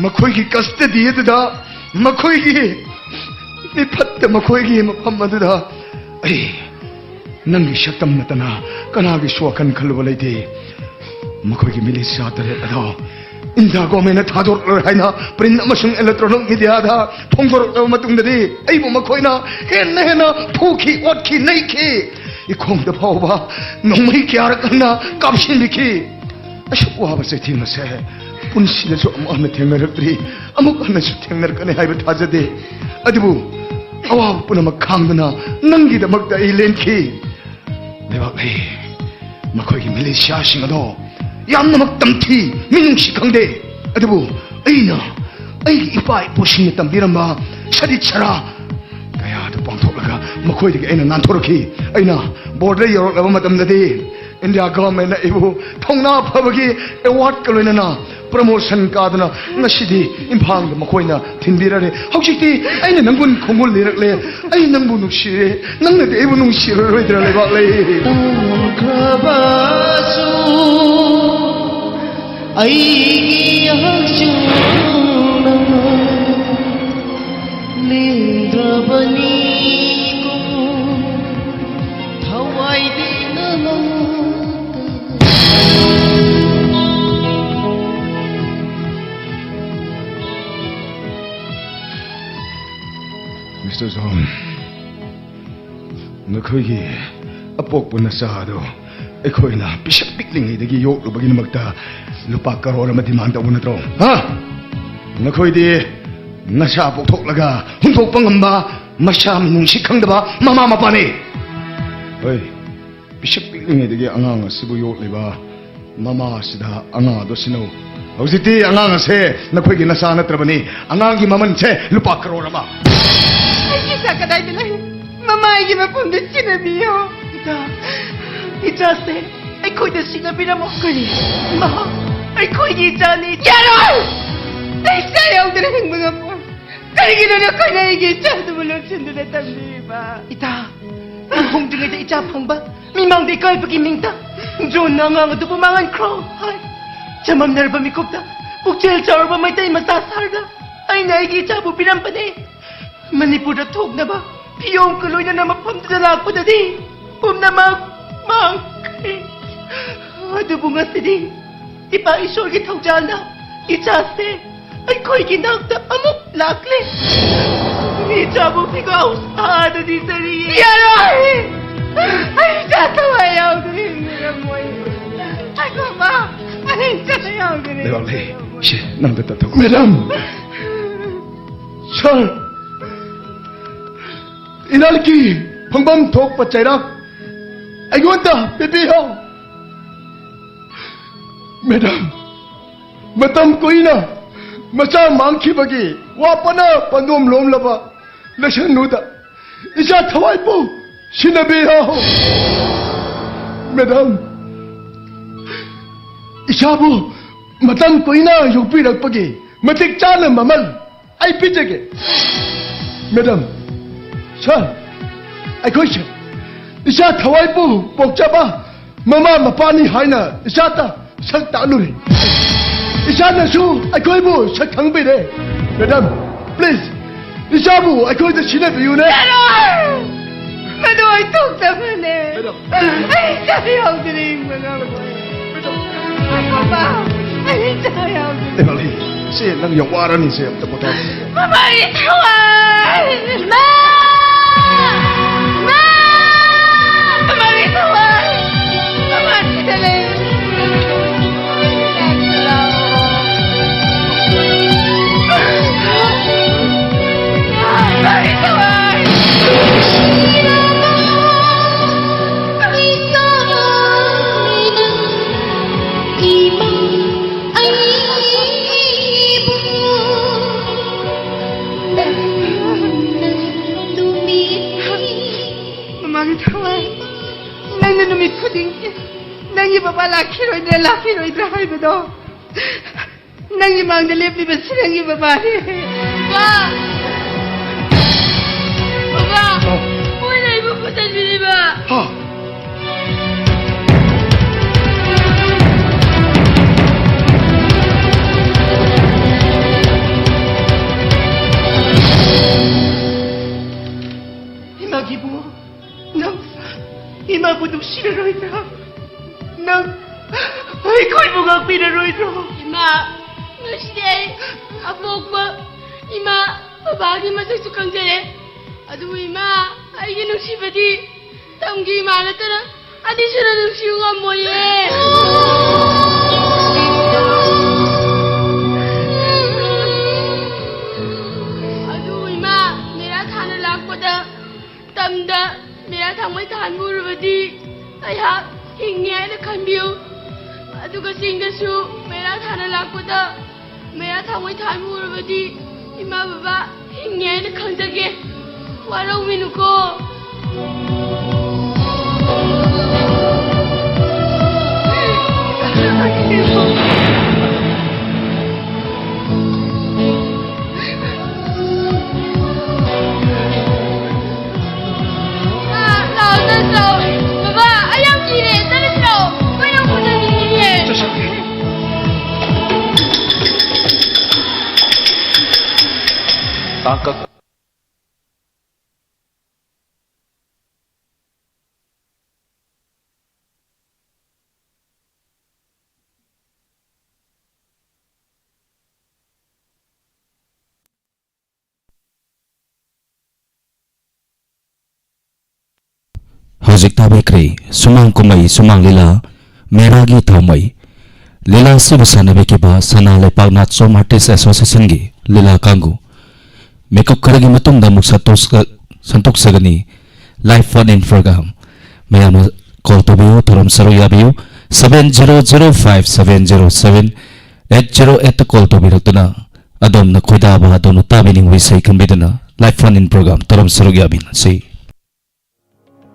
ꯃꯈꯣꯏꯒꯤ ꯀꯁꯇꯗꯤ ꯑꯗꯨꯗ, ꯃꯈꯣꯏꯒꯤ ꯃꯤꯐꯠꯇ ꯃꯈꯣꯏꯒꯤ ꯃꯐꯝ ꯑꯗꯨꯗ ꯑꯩ ꯅꯪꯒꯤ ꯁꯛꯇꯝ ꯅꯠꯇꯅ ꯀꯅꯥꯒꯤꯁꯨ ꯋꯥꯈꯜ ꯈꯜꯂꯨꯕ ꯂꯩꯇꯦ꯫ ꯃꯈꯣꯏꯒꯤ ꯃꯤꯂꯤꯁꯤꯌꯥ ꯇꯔꯦꯠ ꯑꯗꯣ ꯏꯟꯗꯤꯌꯥ ꯒꯣꯔꯃꯦꯟꯅ ꯊꯥꯗꯣꯔꯛꯂꯣꯏ ꯍꯥꯏꯅ ꯄ꯭ꯔꯤꯟ ꯑꯃꯁꯨꯡ ꯏꯂꯦꯛꯇ꯭ꯔꯣꯅꯤꯛ ꯃꯤꯗꯤꯌꯥꯗ ꯐꯣꯡꯗꯣꯔꯛꯂꯕ ꯃꯇꯨꯡꯗꯗꯤ ꯑꯩꯕꯨ ꯃꯈꯣꯏꯅ ꯍꯦꯟꯅ ꯍꯦꯟꯅ ꯐꯨꯈꯤ, ꯑꯣꯠꯈꯤ, ꯅꯩꯈꯤ꯫ ꯏꯈꯣꯡꯗ ꯐꯥꯎꯕ ꯅꯣꯡꯃꯩ ꯀꯌꯥꯔꯛ ꯍꯟꯅ ꯀꯥꯞꯁꯤꯟꯕꯤꯈꯤ꯫ ꯑꯁꯨꯛ ꯋꯥꯕ ꯆꯩꯊꯦꯡ ꯑꯁꯦ ꯄꯨꯟꯁꯤꯗꯁꯨ ꯑꯃꯨꯛ ꯍꯟꯅ ꯊꯦꯡꯅꯔꯛꯇ꯭ꯔꯤ, ꯑꯃꯨꯛ ꯍꯟꯅꯁꯨ ꯊꯦꯡꯅꯔꯛꯀꯅꯤ ꯍꯥꯏꯕ ꯊꯥꯖꯗꯦ꯫ ꯑꯗꯨꯕꯨ ꯑꯋꯥꯕ ꯄꯨꯝꯅꯃꯛ ꯈꯥꯡꯗꯨꯅ ꯅꯪꯒꯤꯗꯃꯛꯇ ꯑꯩ ꯂꯦꯟꯈꯤ꯫ ꯂꯩꯕꯥꯛꯂꯩ, ꯃꯈꯣꯏꯒꯤ ꯃꯤꯂꯤꯁꯤꯌꯥꯁꯤꯡ ꯑꯗꯣ ꯌꯥꯝꯅꯃꯛ ꯇꯝꯊꯤ, ꯃꯤꯅꯨꯡꯁꯤ ꯈꯪꯗꯦ꯫ ꯑꯗꯨꯕꯨ ꯑꯩꯅ ꯑꯩꯒꯤ ꯏꯄꯥ ꯏꯄꯨꯁꯤꯡꯅ ꯇꯝꯕꯤꯔꯝꯕ ꯁꯗꯤꯠ ꯁꯔꯥ ꯀꯌꯥꯗꯨ ꯄꯥꯡꯊꯣꯛꯂꯒ ꯃꯈꯣꯏꯗꯒꯤ ꯑꯩꯅ ꯅꯥꯟꯊꯣꯔꯛꯈꯤ꯫ ꯑꯩꯅ ꯕꯣꯔꯗꯔ ꯌꯧꯔꯛꯂꯕ ꯃꯇꯝꯗꯗꯤ ꯏꯟꯗꯤꯌꯥ ꯒꯚꯔꯟꯃꯦꯟꯅ ꯑꯩꯕꯨ ꯊꯧꯅꯥ ꯐꯕꯒꯤ ꯑꯦꯋꯥꯔꯗꯀ ꯂꯣꯏꯅꯅ ꯄ꯭ꯔꯃꯣꯁꯟ ꯀꯥꯗꯨꯅ ꯉꯁꯤꯗꯤ ꯏꯝꯐꯥꯜꯗ ꯃꯈꯣꯏꯅ ꯊꯤꯟꯕꯤꯔꯔꯦ꯫ ꯍꯧꯖꯤꯛꯇꯤ ꯑꯩꯅ ꯅꯪꯒꯨꯟ ꯈꯣꯡꯒꯨꯜ ꯂꯤꯔꯛꯂꯦ꯫ ꯑꯩ ꯅꯪꯕꯨ ꯅꯨꯡꯁꯤꯔꯦ, ꯅꯪꯅꯗꯤ ꯑꯩꯕꯨ ꯅꯨꯡꯁꯤꯔꯔꯣꯏꯗ꯭ꯔꯥ, ꯂꯩꯕꯥꯛꯂꯩ? ꯇꯧꯈ꯭ꯔꯕꯁꯨ ꯑꯩꯒꯤ ꯍꯛꯆꯥꯡꯅ ꯂꯦꯡꯗ꯭ꯔꯕꯅꯤꯀꯣ, ꯊꯋꯥꯏꯗꯤ ꯅꯉꯣꯟꯗ꯫ ꯃꯤꯁꯇꯔ ꯖꯣꯟ, ꯅꯈꯣꯏꯒꯤ ꯑꯄꯣꯛꯄ ꯅꯆꯥ ꯑꯗꯨ ꯑꯩꯈꯣꯏꯅ ꯄꯤꯁꯛ ꯄꯤꯛꯂꯤꯉꯩꯗꯒꯤ ꯌꯣꯛꯂꯨꯕꯒꯤꯗꯃꯛꯇ ꯂꯨꯄꯥ ꯀꯔꯣꯔ ꯑꯃ ꯗꯤꯃꯥꯟ ꯇꯧꯕ ꯅꯠꯇ꯭ꯔꯣ? ꯍꯥ? ꯅꯈꯣꯏꯗꯤ ꯅꯆꯥ ꯄꯣꯛꯊꯣꯛꯂꯒ ꯍꯨꯟꯗꯣꯛꯄ ꯉꯝꯕ, ꯃꯆꯥ ꯃꯤꯅꯨꯡꯁꯤ ꯈꯪꯗꯕ ꯃꯃꯥ ꯃꯄꯥꯅꯤ꯫ ꯍꯣꯏ, ꯄꯤꯁꯛ ꯄꯤꯛꯂꯤꯉꯩꯗꯒꯤ ꯑꯉꯥꯡ ꯑꯁꯤꯕꯨ ꯌꯣꯛꯂꯤꯕ ꯃꯃꯥ ꯑꯁꯤꯗ ꯑꯉꯥꯡ ꯑꯗꯨ ꯁꯤꯟꯅꯧ꯫ ꯍꯧꯖꯤꯛꯇꯤ ꯑꯉꯥꯡ ꯑꯁꯦ ꯅꯈꯣꯏꯒꯤ ꯅꯆꯥ ꯅꯠꯇ꯭ꯔꯕꯅꯤ꯫ ꯑꯉꯥꯡꯒꯤ ꯃꯃꯜꯁꯦ ꯂꯨꯄꯥ ꯀꯔꯣꯔ ꯑꯃ꯫ ꯑꯩꯒꯤ ꯏꯆꯥ ꯀꯗꯥꯏꯗ ꯂꯩ? ꯃꯃꯥ, ꯑꯩꯒꯤ ꯃꯐꯝꯗ ꯁꯤꯟꯅꯕꯤꯌꯣ꯫ ꯏꯆꯥ, ꯏꯆꯥꯁꯦ ꯑꯩꯈꯣꯏꯗ ꯁꯤꯟꯅꯕꯤꯔꯝꯃꯣ꯫ ꯀꯔꯤ? ꯃꯍꯥꯛ ꯑꯩꯈꯣꯏꯒꯤ ꯏꯆꯥꯅꯤ꯫ ꯌꯥꯔꯣꯏ! ꯑꯩ ꯏꯆꯥ ꯌꯥꯎꯗꯅ ꯍꯤꯡꯕ ꯉꯝꯃꯣꯏ꯫ ꯀꯔꯤꯒꯤꯅꯣ ꯅꯈꯣꯏꯅ ꯑꯩꯒꯤ ꯏꯆꯥꯗꯨꯕꯨ ꯂꯣꯠꯁꯤꯟꯗꯨꯅ ꯊꯝꯕꯤꯔꯤꯕ? ꯏꯇꯥ, ꯂꯨꯍꯣꯡꯗ꯭ꯔꯤꯉꯩꯗ ꯏꯆꯥ ꯐꯪꯕ, ꯃꯤꯃꯥꯡꯗ ꯏꯀꯥꯏꯕꯒꯤ ꯃꯤꯡꯇ ꯖꯣꯟꯅ ꯑꯉꯥꯡ ꯑꯗꯨꯕꯨ ꯃꯥꯡꯍꯟꯈ꯭ꯔꯣ ꯍꯥꯏ꯫ ꯆꯃꯝꯅꯔꯕ ꯃꯤꯀꯨꯞꯇ ꯄꯨꯛꯆꯦꯜ ꯆꯥꯎꯔꯕ ꯃꯩꯇꯩ ꯃꯆꯥ ꯁꯥꯔꯗ ꯑꯩꯅ ꯑꯩꯒꯤ ꯏꯆꯥꯕꯨ ꯄꯤꯔꯝꯕꯅꯦ꯫ ꯃꯅꯤꯄꯨꯔꯗ ꯊꯣꯛꯅꯕ ꯐꯤꯌꯣꯝꯒ ꯂꯣꯏꯅꯅ ꯃꯐꯝꯗꯨꯗ ꯂꯥꯛꯄꯗꯗꯤ ꯄꯨꯝꯅꯃꯛ ꯃꯥꯡꯈ꯭ꯔꯦ꯫ ꯑꯗꯨꯕꯨ ꯉꯁꯤꯗꯤ ꯏꯄꯥ ꯏꯁꯣꯔꯒꯤ ꯊꯧꯖꯥꯜꯅ ꯏꯆꯥꯁꯦ ꯑꯩꯈꯣꯏꯒꯤ ꯅꯥꯛꯇ ꯑꯃꯨꯛ ꯂꯥꯛꯂꯦ꯫ ꯏꯆꯥꯕꯨ ꯐꯤꯒꯥꯎ ꯁꯥꯗꯗꯤ ꯆꯔꯤ꯫ ꯌꯥꯔꯣꯏ! ꯑꯩ ꯏꯆꯥ ꯊꯋꯥꯏ ꯌꯥꯎꯗꯅ ꯍꯤꯡꯕ ꯉꯝꯃꯣꯏ꯫ ꯑꯩ ꯃꯃꯥ, ꯑꯩ ꯏꯆꯥ ꯌꯥꯎꯗꯅ ꯍꯤꯡꯕ ꯂꯩꯕꯥꯛꯂꯩ, ꯉꯝꯃꯣꯏ꯫ ꯁꯦ, ꯅꯪꯗ ꯇꯠꯊꯣꯛ꯫ ꯃꯦꯗꯥꯝ! ꯁꯥꯔ! ꯏꯅꯥꯜꯀꯤ ꯐꯪꯐꯝ ꯊꯣꯛꯄ ꯆꯩꯔꯥꯛ ꯑꯩꯉꯣꯟꯗ ꯄꯤꯕꯤꯌꯣ꯫ ꯃꯦꯗꯥꯝ, ꯃꯇꯝ ꯀꯨꯏꯅ ꯃꯆꯥ ꯃꯥꯡꯈꯤꯕꯒꯤ ꯋꯥꯄꯅ ꯄꯟꯗꯣꯝ ꯂꯣꯝꯂꯕ ꯂꯩꯁꯪꯗꯨꯗ ꯏꯆꯥ ꯊꯋꯥꯏꯕꯨ ꯁꯤꯟꯅꯕꯤꯌꯣ꯫ ꯃꯦꯗꯥꯝ, ꯏꯆꯥꯕꯨ ꯃꯇꯝ ꯀꯨꯏꯅ ꯌꯣꯛꯄꯤꯔꯛꯄꯒꯤ ꯃꯇꯤꯛ ꯆꯥꯅ ꯃꯃꯜ ꯑꯩ ꯄꯤꯖꯒꯦ꯫ ꯃꯦꯗꯥꯝ, ꯁꯥꯔ, ꯑꯩꯈꯣꯏꯁꯦ ꯏꯆꯥ ꯊꯋꯥꯏꯕꯨ ꯄꯣꯛꯆꯕ ꯃꯃꯥ ꯃꯄꯥꯅꯤ ꯍꯥꯏꯅ ꯏꯆꯥꯇ ꯁꯛ ꯇꯥꯛꯂꯨꯔꯦ꯫ ꯏꯆꯥꯅꯁꯨ ꯑꯩꯈꯣꯏꯕꯨ ꯁꯛ ꯈꯪꯕꯤꯔꯦ꯫ ꯃꯦꯗꯥꯝ, ꯄ꯭ꯂꯤꯖ, ꯏꯆꯥꯕꯨ ꯑꯩꯈꯣꯏꯗ ꯁꯤꯟꯅꯕꯤꯌꯨꯅꯦ꯫ ꯌꯥꯔꯣꯏ! ꯃꯗꯨ ꯑꯣꯏꯊꯣꯛꯇꯕꯅꯦ꯫ ꯃꯦꯗꯥꯝ꯫ ꯑꯩ ꯏꯆꯥ ꯌꯥꯎꯗꯅ ꯍꯤꯡꯕ ꯉꯝꯃꯣꯏ꯫ ꯃꯃꯥ, ꯑꯩ ꯏꯆꯥ ꯌꯥꯎꯗꯅ꯫ ꯑꯦ, ꯃꯥꯂꯤ, ꯁꯦ, ꯅꯪ ꯌꯥꯝ ꯋꯥꯔꯅꯤ, ꯁꯦ, ꯑꯝꯇ ꯄꯣꯊꯥꯁꯤ꯫ ꯃꯃꯥ, ꯑꯩ ꯊꯋꯥꯏ! ꯃꯥ! ꯃꯥ! ꯃꯃꯥ, ꯑꯩ ꯊꯋꯥꯏ! ꯃꯃꯥ, ꯁꯤꯗ ꯂꯩ! ꯅꯪꯅ ꯅꯨꯃꯤꯠ ꯈꯨꯗꯤꯡꯒꯤ ꯅꯪꯒꯤ ꯕꯕꯥ ꯂꯥꯛꯈꯤꯔꯣꯏꯗ꯭ꯔꯥ, ꯂꯥꯛꯈꯤꯔꯣꯏꯗ꯭ꯔꯥ ꯍꯥꯏꯕꯗꯣ, ꯅꯪꯒꯤ ꯃꯥꯡꯗ ꯂꯦꯞꯂꯤꯕꯁꯤ ꯅꯪꯒꯤ ꯕꯕꯥꯅꯦ꯫ ꯕꯕꯥ! ꯕꯕꯥ! ꯃꯣꯏꯅ ꯑꯩꯕꯨ ꯐꯨꯗꯠꯄꯤꯔꯤꯕ! ꯍꯥ? ꯏꯃꯥꯒꯤ ꯏꯕꯨꯡꯉꯣ, ꯅꯪ ꯏꯃꯥꯕꯨ ꯅꯨꯡꯁꯤꯔꯔꯣꯏꯗ꯭ꯔꯥ? ꯅꯪ ꯑꯩꯈꯣꯏꯕꯨ ꯉꯥꯛꯄꯤꯔꯔꯣꯏꯗ꯭ꯔꯣ? ꯏꯃꯥ, ꯉꯁꯤꯗꯤ ꯑꯩ ꯑꯄꯣꯛꯄ ꯏꯃꯥ ꯕꯕꯥꯒꯤ ꯃꯁꯛꯁꯨ ꯈꯪꯖꯔꯦ꯫ ꯑꯗꯨꯕꯨ ꯏꯃꯥ, ꯑꯩꯒꯤ ꯅꯨꯡꯁꯤꯕꯗꯤ ꯇꯝꯒꯤ ꯏꯃꯥ ꯅꯠꯇꯅ ꯑꯅꯤꯁꯨꯅ ꯅꯨꯡꯁꯤꯕ ꯉꯝꯃꯣꯏꯌꯦ꯫ ꯑꯗꯨ ꯏꯃꯥ, ꯃꯦꯔꯥ ꯊꯥꯅ ꯂꯥꯛꯄꯗ ꯇꯝꯗ ꯃꯦꯔꯥ ꯊꯥꯡꯃꯩ ꯊꯥꯟꯕ ꯎꯔꯕꯗꯤ ꯑꯩꯍꯥꯛ ꯍꯤꯡꯉꯦ ꯍꯥꯏꯅ ꯈꯟꯕꯤꯌꯨ꯫ ꯑꯗꯨꯒ ꯆꯤꯡꯗꯁꯨ ꯃꯦꯔꯥ ꯊꯥꯅ ꯂꯥꯛꯄꯗ ꯃꯦꯔꯥ ꯊꯥꯡꯃꯩ ꯊꯥꯟꯕ ꯎꯔꯕꯗꯤ ꯏꯃꯥ ꯕꯕꯥ ꯍꯤꯡꯉꯦ ꯍꯥꯏꯅ ꯈꯪꯖꯒꯦ꯫ ꯋꯥꯔꯧꯕꯤꯅꯨꯀꯣ꯫ ꯂꯥꯛꯑꯣ, ꯆꯠꯂꯁꯤ ꯂꯥꯛꯑꯣ꯫ ꯕꯕꯥ, ꯑꯩ ꯌꯥꯝ ꯀꯤꯔꯦ꯫ ꯆꯠꯂꯁꯤ ꯂꯥꯛꯑꯣ꯫ ꯃꯣꯏꯅ ꯑꯃꯨꯛ ꯐꯨꯗꯠꯈꯤꯅꯤꯌꯦ꯫ ꯆꯠꯁꯤ꯫ ꯇꯥꯡꯀꯛ ꯍꯧꯖꯤꯛ ꯇꯥꯕꯤꯈ꯭ꯔꯦ ꯁꯨꯃꯥꯡ ꯀꯨꯝꯍꯩ, ꯁꯨꯃꯥꯡ ꯂꯤꯂꯥ, ꯃꯦꯔꯥꯒꯤ ꯊꯥꯎꯃꯩ꯫ ꯂꯤꯂꯥ ꯑꯁꯤꯕꯨ ꯁꯥꯟꯅꯕꯤꯈꯤꯕ ꯁꯅꯥ ꯂꯩꯄꯥꯛ ꯅꯥꯠꯁꯣꯝ Artist Association ꯒꯤ ꯂꯤꯂꯥ ꯀꯥꯡꯕꯨ꯫ ꯃꯤꯀꯨꯞ ꯈꯔꯒꯤ ꯃꯇꯨꯡꯗ ꯑꯃꯨꯛ ꯁꯟꯇꯣꯛꯆ-, ꯁꯟꯇꯣꯛꯆꯒꯅꯤ꯫ Live phone in program꯫ ꯃꯌꯥꯝꯅ call ꯇꯧꯕꯤꯌꯨ, ꯊꯧꯔꯝ ꯁꯔꯨꯛ ꯌꯥꯕꯤꯌꯨ꯫ Seven zero zero five seven zero seven eight zero eight ꯇ call ꯇꯧꯕꯤꯔꯛꯇꯨꯅ ꯑꯗꯣꯝꯅ ꯈꯣꯏꯗꯥꯕ, ꯑꯗꯣꯝꯅ ꯇꯥꯕꯤꯅꯤꯡꯕ ꯏꯁꯩ ꯈꯟꯕꯤꯗꯨꯅ live phone in program ꯊꯧꯔꯝ ꯁꯔꯨꯛ ꯌꯥꯕꯤꯅꯁꯤ꯫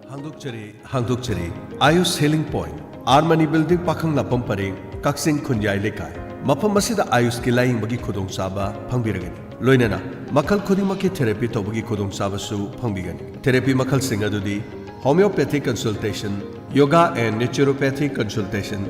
ꯍꯥꯡꯗꯣꯛ ꯆꯔꯤ ꯍꯥꯡꯗꯣꯛꯆꯔꯤ꯫ Ayush healing point, R Mani building, ꯄꯥꯈꯪꯂꯥꯛꯄꯝ ꯄꯔꯦꯡ, ꯀꯛꯆꯤꯡ ꯈꯨꯟꯌꯥꯏ ꯂꯩꯀꯥꯏ꯫ ꯃꯐꯝ ꯑꯁꯤꯗ ꯑꯥꯌꯨꯁꯀꯤ ꯂꯥꯌꯦꯡꯕꯒꯤ ꯈꯨꯗꯣꯡꯆꯥꯕ ꯐꯪꯕꯤꯔꯒꯅꯤ꯫ ꯂꯣꯏꯅꯅ ꯃꯈꯜ ꯈꯨꯗꯤꯡꯃꯛꯀꯤ ꯊꯦꯔꯥꯄꯤ ꯇꯧꯕꯒꯤ ꯈꯨꯗꯣꯡꯆꯥꯕꯁꯨ ꯐꯪꯕꯤꯒꯅꯤ꯫ ꯊꯦꯔꯥꯄꯤ ꯃꯈꯜꯁꯤꯡ ꯑꯗꯨꯗꯤ homeopathic consultation, yoga and naturopathic consultation,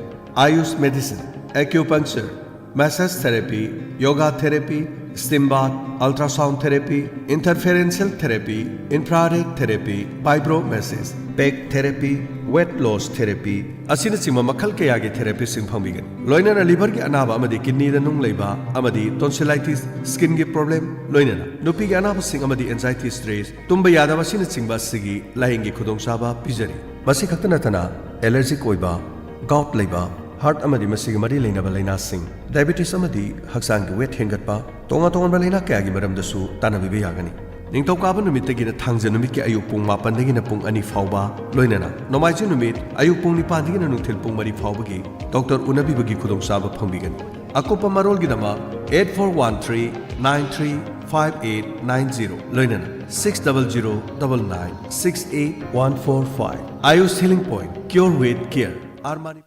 Ayush medicine, acupuncture, massage therapy, yoga therapy, steam bath, ultrasound therapy, interferential therapy, infrared therapy, fibromassage, peg therapy, weight loss therapy ꯑꯁꯤꯅꯆꯤꯡꯕ ꯃꯈꯜ ꯀꯌꯥꯒꯤ ꯊꯦꯔꯥꯄꯤꯁꯤꯡ ꯐꯪꯕꯤꯒꯅꯤ꯫ ꯂꯣꯏꯅꯅ ꯂꯤꯚꯔꯒꯤ ꯑꯅꯥꯕ ꯑꯃꯗꯤ ꯀꯤꯗꯅꯤꯗ ꯅꯨꯡ ꯂꯩꯕ ꯑꯃꯗꯤ tonsillitis, skinꯒꯤ problem, ꯂꯣꯏꯅꯅ ꯅꯨꯄꯤꯒꯤ ꯑꯅꯥꯕꯁꯤꯡ ꯑꯃꯗꯤ anxiety stress, ꯇꯨꯝꯕ ꯌꯥꯗꯕ ꯑꯁꯤꯅꯆꯤꯡꯕ ꯑꯁꯤꯒꯤ ꯂꯥꯌꯦꯡꯒꯤ ꯈꯨꯗꯣꯡꯆꯥꯕ ꯄꯤꯖꯔꯤ꯫ ꯃꯁꯤ ꯈꯛꯇ ꯅꯠꯇꯅ allergic ꯑꯣꯏꯕ, gout ꯂꯩꯕ, heart ꯑꯃꯗꯤ ꯃꯁꯤꯒ ꯃꯔꯤ ꯂꯩꯅꯕ ꯂꯥꯏꯅꯥꯁꯤꯡ, diabetes ꯑꯃꯗꯤ ꯍꯛꯆꯥꯡꯒꯤ weight ꯍꯦꯟꯒꯠꯄ, ꯇꯣꯉꯥꯟ ꯇꯣꯉꯥꯟꯕ ꯂꯥꯏꯅꯥ ꯀꯌꯥꯒꯤ ꯃꯔꯝꯗꯁꯨ ꯇꯥꯟꯅꯕꯤꯕ ꯌꯥꯒꯅꯤ꯫ ꯅꯤꯡꯊꯧꯀꯥꯕ ꯅꯨꯃꯤꯠꯇꯒꯤꯅ ꯊꯥꯡꯖ ꯅꯨꯃꯤꯠꯀꯤ ꯑꯌꯨꯛ ꯄꯨꯡ ꯃꯥꯄꯟꯗꯒꯤꯅ ꯄꯨꯡ ꯑꯅꯤ ꯐꯥꯎꯕ, ꯂꯣꯏꯅꯅ ꯅꯣꯡꯃꯥꯏꯖꯤꯡ ꯅꯨꯃꯤꯠ ꯑꯌꯨꯛ ꯄꯨꯡ ꯅꯤꯄꯥꯟꯗꯒꯤꯅ ꯅꯨꯡꯊꯤꯜ ꯄꯨꯡ ꯃꯔꯤ ꯐꯥꯎꯕꯒꯤ ꯗꯣꯛꯇꯔ ꯎꯅꯕꯤꯕꯒꯤ ꯈꯨꯗꯣꯡꯆꯥꯕ ꯐꯪꯕꯤꯒꯅꯤ꯫ ꯑꯀꯨꯞꯄ ꯃꯔꯣꯜꯒꯤꯗꯃꯛ eight four one three nine three five eight nine zero, ꯂꯣꯏꯅꯅ six double zero double nine six eight one four five꯫ Ayush healing point, cure with care, R Mani.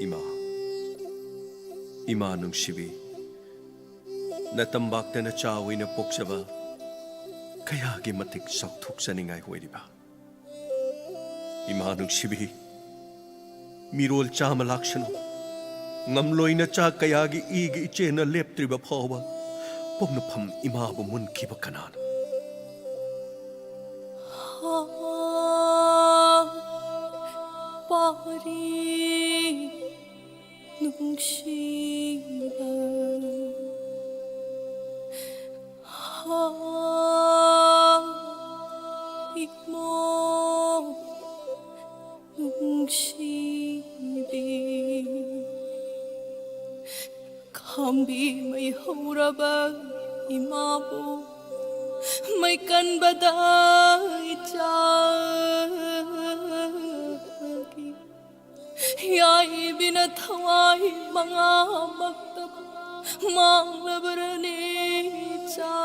ꯏꯃꯥ, ꯏꯃꯥ ꯅꯨꯡꯁꯤꯕꯤ, ꯅꯇꯝꯕꯥꯛꯇ ꯅꯆꯥ ꯑꯣꯏꯅ ꯄꯣꯛꯆꯕ ꯀꯌꯥꯒꯤ ꯃꯇꯤꯛ ꯆꯥꯎꯊꯣꯛꯆꯅꯤꯡꯉꯥꯏ ꯑꯣꯏꯔꯤꯕ꯫ ꯏꯃꯥ ꯅꯨꯡꯁꯤꯕꯤ, ꯃꯤꯔꯣꯜ ꯆꯥꯝꯃ ꯂꯥꯛꯁꯅꯨ, ꯉꯝꯂꯣꯏꯅ ꯆꯥ ꯀꯌꯥꯒꯤ ꯏꯒꯤ ꯏꯆꯦꯜꯅ ꯂꯦꯞꯇ꯭ꯔꯤꯕ ꯐꯥꯎꯕ ꯄꯣꯛꯅꯐꯝ ꯏꯃꯥꯕꯨ ꯃꯨꯟꯈꯤꯕ ꯀꯅꯥꯅꯣ? ꯄꯥꯔꯤ ꯅꯨꯡꯁꯤꯕ꯫ ꯏꯃꯥ ꯅꯨꯡꯁꯤꯕꯤ꯫ ꯃꯩ ꯍꯧꯔꯕ ꯏꯃꯥꯕꯨ ꯃꯩ ꯀꯟꯕꯗ ꯏꯆꯥꯒꯤ ꯌꯥꯏꯕꯤꯅ ꯊꯋꯥꯏ ꯃꯉꯥꯃꯛꯇ ꯃꯥꯡꯂꯕꯔꯅꯦ ꯏꯆꯥꯒꯤ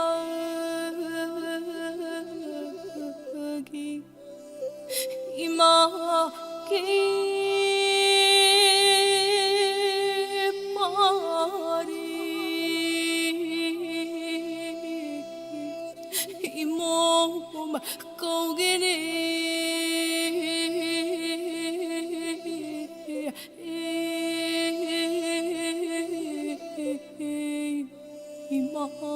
ꯏꯃꯥꯒꯤ ꯄꯥꯔꯤ ꯏꯃꯣꯝ ꯀꯧꯒꯅꯤ ꯏꯃꯥꯅ꯫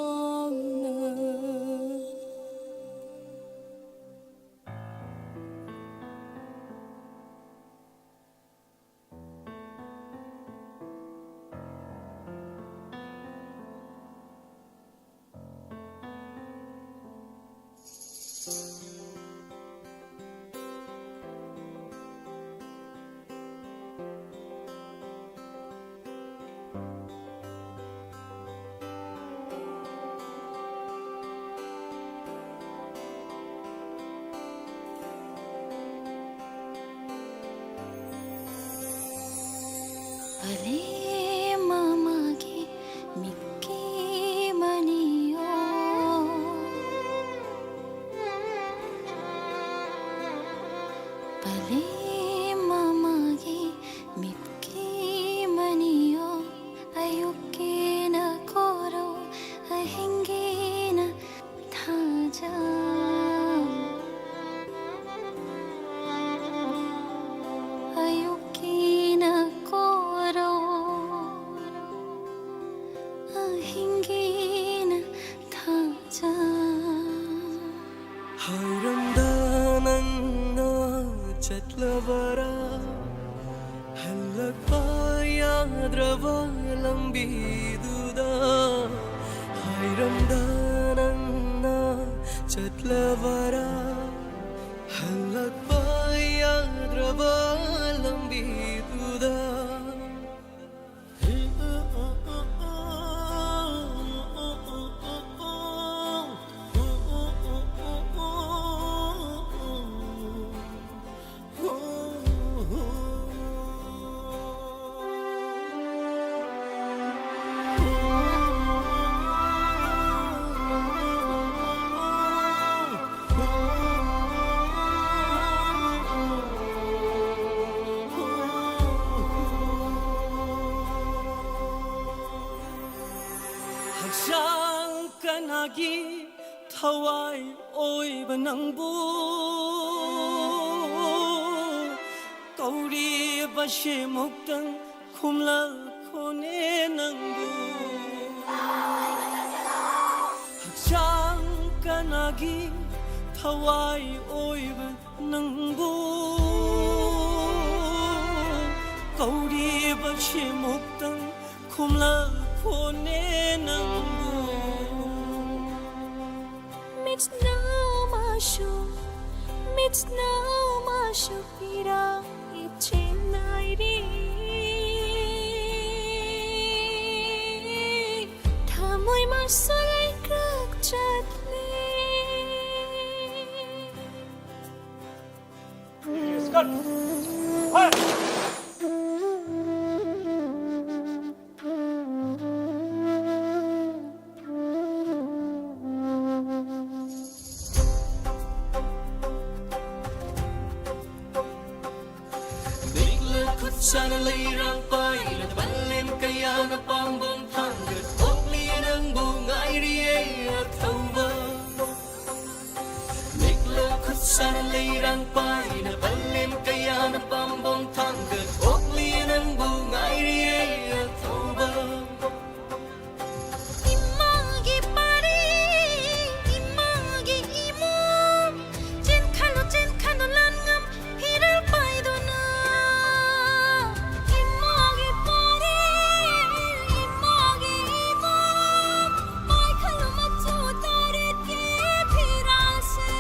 ꯑꯂꯦ ꯃꯃꯥꯒꯤ ꯃꯤꯠꯀꯤ ꯃꯅꯤꯌꯣ, ꯑꯂꯦ ꯃꯃꯥꯒꯤ ꯃꯤꯠꯀꯤ ꯃꯅꯤꯌꯣ, ꯑꯌꯨꯛꯀꯤꯅ ꯀꯣꯔꯧ, ꯑꯍꯤꯡꯒꯤꯅ ꯊꯥꯖ, ꯑꯌꯨꯛꯀꯤꯅ ꯀꯣꯔꯧ, ꯑꯍꯤꯡꯒꯤꯅ ꯊꯥꯖ꯫ ꯍꯥꯏꯔꯝꯗ ꯅꯪꯅ ꯆꯠꯂꯕꯔꯥ? ꯍꯜꯂꯛꯄ ꯌꯥꯗ꯭ꯔꯕ ꯂꯝꯕꯤꯗꯨꯗ ꯍꯥꯏꯔꯝꯗ ꯅꯪꯅ ꯆꯠꯂꯕꯔꯥ? ꯍꯜꯂꯛꯄ ꯌꯥꯗ꯭ꯔꯕ ꯂꯝꯕꯤꯗꯨꯗ ꯍꯛꯆꯥꯡ ꯀꯅꯥꯒꯤ ꯊꯋꯥꯏ ꯑꯣꯏꯕ ꯅꯪꯕꯨ ꯀꯧꯔꯤꯕ ꯁꯤꯃꯨꯛꯇꯪ ꯈꯨꯝꯂꯛꯈꯣꯅꯦ ꯅꯪꯕꯨ꯫ ꯍꯛꯆꯥꯡ ꯀꯅꯥꯒꯤ ꯊꯋꯥꯏ ꯑꯣꯏꯕ ꯅꯪꯕꯨ ꯀꯧꯔꯤꯕ ꯁꯤꯃꯨꯛꯇꯪ ꯈꯨꯝꯂꯛꯈꯣꯅꯦ ꯅꯪꯕꯨ꯫ ꯃꯤꯠꯅ ꯃꯥꯁꯨ, ꯃꯤꯠꯅ ꯃꯥꯁꯨ ꯄꯤꯔꯛꯏ ꯆꯦꯟꯅꯥꯏꯔꯤ꯫ ꯊꯃꯣꯏ ꯃꯥꯁꯨ ꯂꯩꯀ꯭ꯔꯛ ꯆꯠꯂꯤ꯫ ꯂꯤꯛꯂ ꯈꯨꯠꯁꯥꯅ ꯂꯩꯔꯥꯡ ꯄꯥꯏꯅ ꯄꯜꯂꯦꯝ ꯀꯌꯥꯅ ꯄꯥꯝꯕꯣꯝ ꯊꯥꯡꯒꯠ ꯑꯣꯛꯂꯤ ꯅꯪꯕꯨ ꯉꯥꯏꯔꯤꯌꯦ ꯑꯊꯧꯕ꯫ ꯂꯤꯛꯂ ꯈꯨꯠꯁꯥꯅ ꯂꯩꯔꯥꯡ ꯄꯥꯏꯅ ꯄꯜꯂꯦꯝ ꯀꯌꯥꯅ ꯄꯥꯝꯕꯣꯝ ꯊꯥꯡꯒꯠ ꯑꯣꯛꯂꯤ ꯅꯪꯕꯨ ꯉꯥꯏꯔꯤꯌꯦ ꯑꯊꯧꯕ꯫ ꯏꯃꯥꯒꯤ ꯄꯥꯔꯤ, ꯏꯃꯥꯒꯤ ꯏꯃꯨꯡ, ꯆꯦꯟꯈꯠꯂꯣ, ꯆꯦꯟꯈꯠꯂꯣ, ꯂꯥꯟꯉꯝ ꯐꯤꯔꯥꯜ ꯄꯥꯏꯗꯨꯅ꯫ ꯏꯃꯥꯒꯤ ꯄꯥꯔꯤ, ꯏꯃꯥꯒꯤ ꯏꯃꯨꯡ, ꯄꯥꯏꯈꯠꯂꯣ, ꯃꯆꯨ ꯇꯔꯦꯠꯀꯤ ꯐꯤꯔꯥꯜꯁꯦ꯫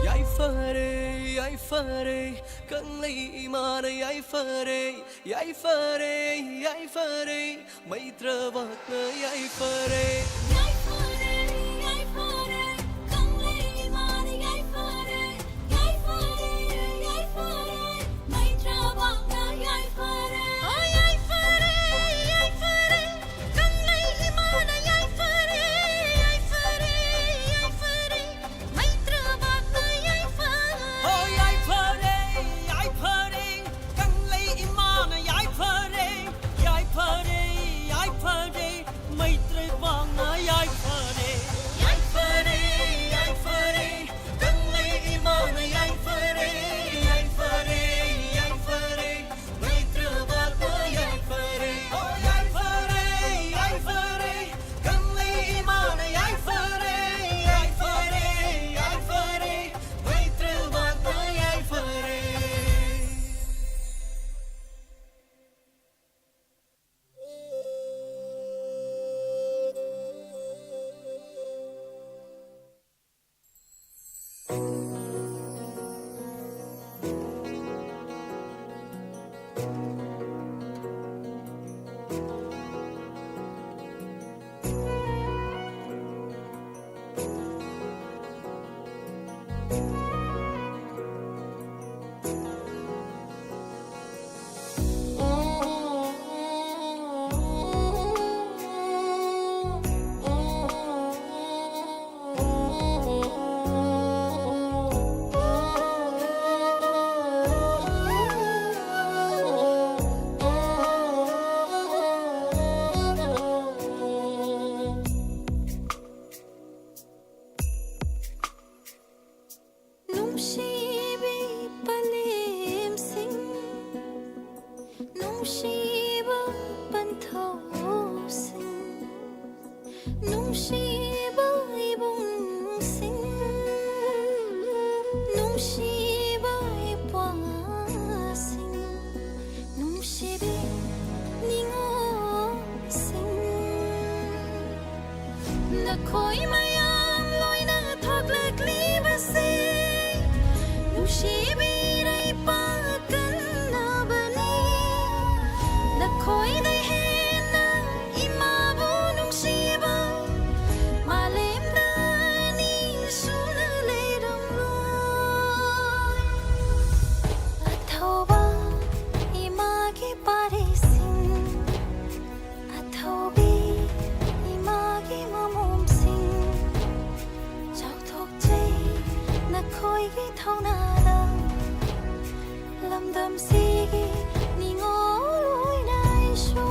ꯌꯥꯏꯐꯔꯦ, ꯌꯥꯏꯐꯔꯦ, ꯀꯪꯂꯩ ꯏꯃꯥꯅ ꯌꯥꯏꯐꯔꯦ, ꯌꯥꯏꯐꯔꯦ, ꯌꯥꯏꯐꯔꯦ, ꯃꯩꯇ꯭ꯔꯕꯥꯛꯅ ꯌꯥꯏꯐꯔꯦ꯫ ꯌꯥꯏꯐꯔꯦ, ꯌꯥꯏꯐꯔꯦ, ꯀꯪꯂꯩ ꯏꯃꯥꯅ ꯌꯥꯏꯐꯔꯦ, ꯌꯥꯏꯐꯔꯦ, ꯌꯥꯏꯐꯔꯦ, ꯃꯩꯇ꯭ꯔꯕꯥꯛꯅ ꯅꯨꯡꯁꯤꯕꯤ ꯄꯂꯦꯝꯁꯤꯡ, ꯅꯨꯡꯁꯤꯕ ꯄꯟꯊꯧꯁꯤꯡ, ꯅꯨꯡꯁꯤꯕ ꯏꯕꯨꯡꯁꯤꯡ, ꯅꯨꯡꯁꯤꯕ ꯏꯄ꯭ꯋꯥꯁꯤꯡ, ꯅꯨꯡꯁꯤꯕꯤ ꯅꯤꯉꯣꯜꯁꯤꯡ, ꯅꯈꯣꯏ ꯃꯌꯥꯝ ꯂꯣꯏꯅ ꯊꯣꯛꯂꯛꯂꯤꯕꯁꯦ ꯅꯨꯡꯁꯤꯕꯤ ꯏꯔꯩꯄꯥꯛ ꯀꯟꯅꯕꯅꯤ꯫ ꯅꯈꯣꯏꯗꯩ ꯍꯦꯟꯅ ꯏꯃꯥꯕꯨ ꯅꯨꯡꯁꯤꯕ ꯃꯥꯂꯦꯝꯗ ꯑꯅꯤ ꯁꯨꯅ ꯂꯩꯔꯝꯂꯣꯏ꯫ ꯑꯊꯧꯕ ꯏꯃꯥꯒꯤ ꯄꯥꯔꯤꯁꯤꯡ, ꯑꯊꯧꯕꯤ ꯏꯃꯥꯒꯤ ꯃꯃꯣꯝꯁꯤꯡ, ꯆꯥꯎꯊꯣꯛꯆꯩ ꯅꯈꯣꯏꯒꯤ ꯊꯧꯅꯥꯗ꯫ ꯂꯝꯗꯝꯁꯤꯒꯤ ꯅꯤꯉꯣꯜ ꯑꯣꯏꯅ ꯑꯩꯁꯨ꯫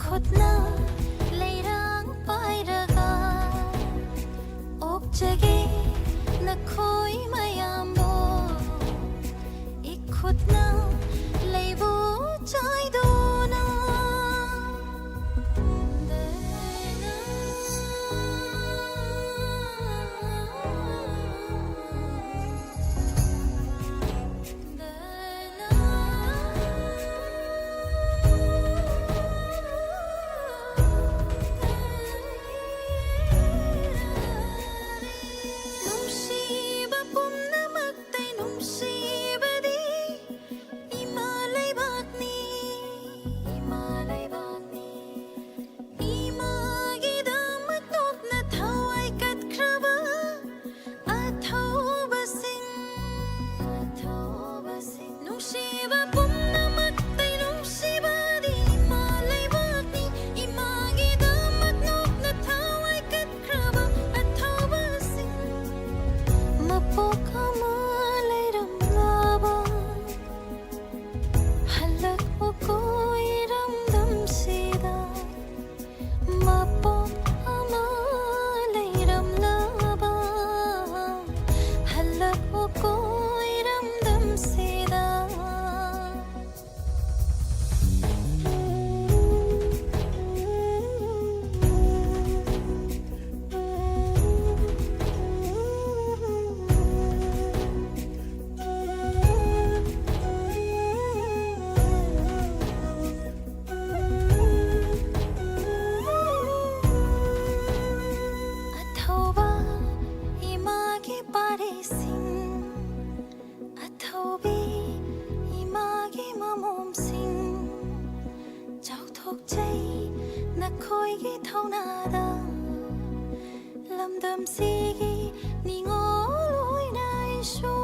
ꯈꯨꯠꯅ ꯂꯩꯔꯥꯡ ꯄꯥꯏꯔꯒ ꯑꯣꯛꯆꯒꯦ ꯅꯈꯣꯏ ꯃꯌꯥꯝꯕꯨ꯫ ꯏꯈꯨꯠꯅ ꯂꯩꯕꯨ ꯆꯥꯏꯗꯨꯅ꯫ ꯅꯨꯡꯁꯤꯕ ꯄꯨꯝꯅꯃꯛꯇꯩ ꯅꯨꯡꯁꯤꯕꯗꯤ ꯏꯃꯥ ꯂꯩꯕꯥꯛꯅꯤ, ꯏꯃꯥ ꯂꯩꯕꯥꯛꯅꯤ꯫ ꯏꯃꯥꯒꯤꯗꯃꯛ ꯅꯣꯛꯅ ꯊꯋꯥꯏ ꯀꯠꯈ꯭ꯔꯕ ꯑꯊꯧꯕꯁꯤꯡ, ꯑꯊꯧꯕꯁꯤꯡ꯫ ꯅꯨꯡꯁꯤꯕ ꯄꯨꯝꯅꯃꯛꯇꯩ ꯅꯨꯡꯁꯤꯕꯗꯤ ꯏꯃꯥ ꯂꯩꯕꯥꯛꯅꯤ, ꯏꯃꯥꯒꯤꯗꯃꯛ ꯅꯣꯛꯅ ꯊꯋꯥꯏ ꯀꯠꯈ꯭ꯔꯕ ꯑꯊꯧꯕꯁꯤꯡ꯫ ꯃꯄꯣꯛ ꯑꯃ ꯂꯩꯔꯝꯂꯕ ꯍꯜꯂꯛꯎꯀꯣ ꯏꯔꯝꯗꯝꯁꯤꯗ꯫ ꯃꯄꯣꯛ ꯑꯃ ꯂꯩꯔꯝꯂꯕ ꯍꯜꯂꯛꯎꯀꯣ ꯏꯔꯝꯗꯝꯁꯤꯗ꯫ ꯑꯊꯧꯕ ꯏꯃꯥꯒꯤ ꯄꯥꯔꯤꯁꯤꯡ, ꯑꯊꯧꯕꯤ ꯏꯃꯥꯒꯤ ꯃꯃꯣꯝꯁꯤꯡ, ꯆꯥꯎꯊꯣꯛꯆꯩ ꯅꯈꯣꯏꯒꯤ ꯊꯧꯅꯥꯗ꯫ ꯂꯝꯗꯝꯁꯤꯒꯤ ꯅꯤꯉꯣꯜ ꯑꯣꯏꯅ ꯑꯩꯁꯨ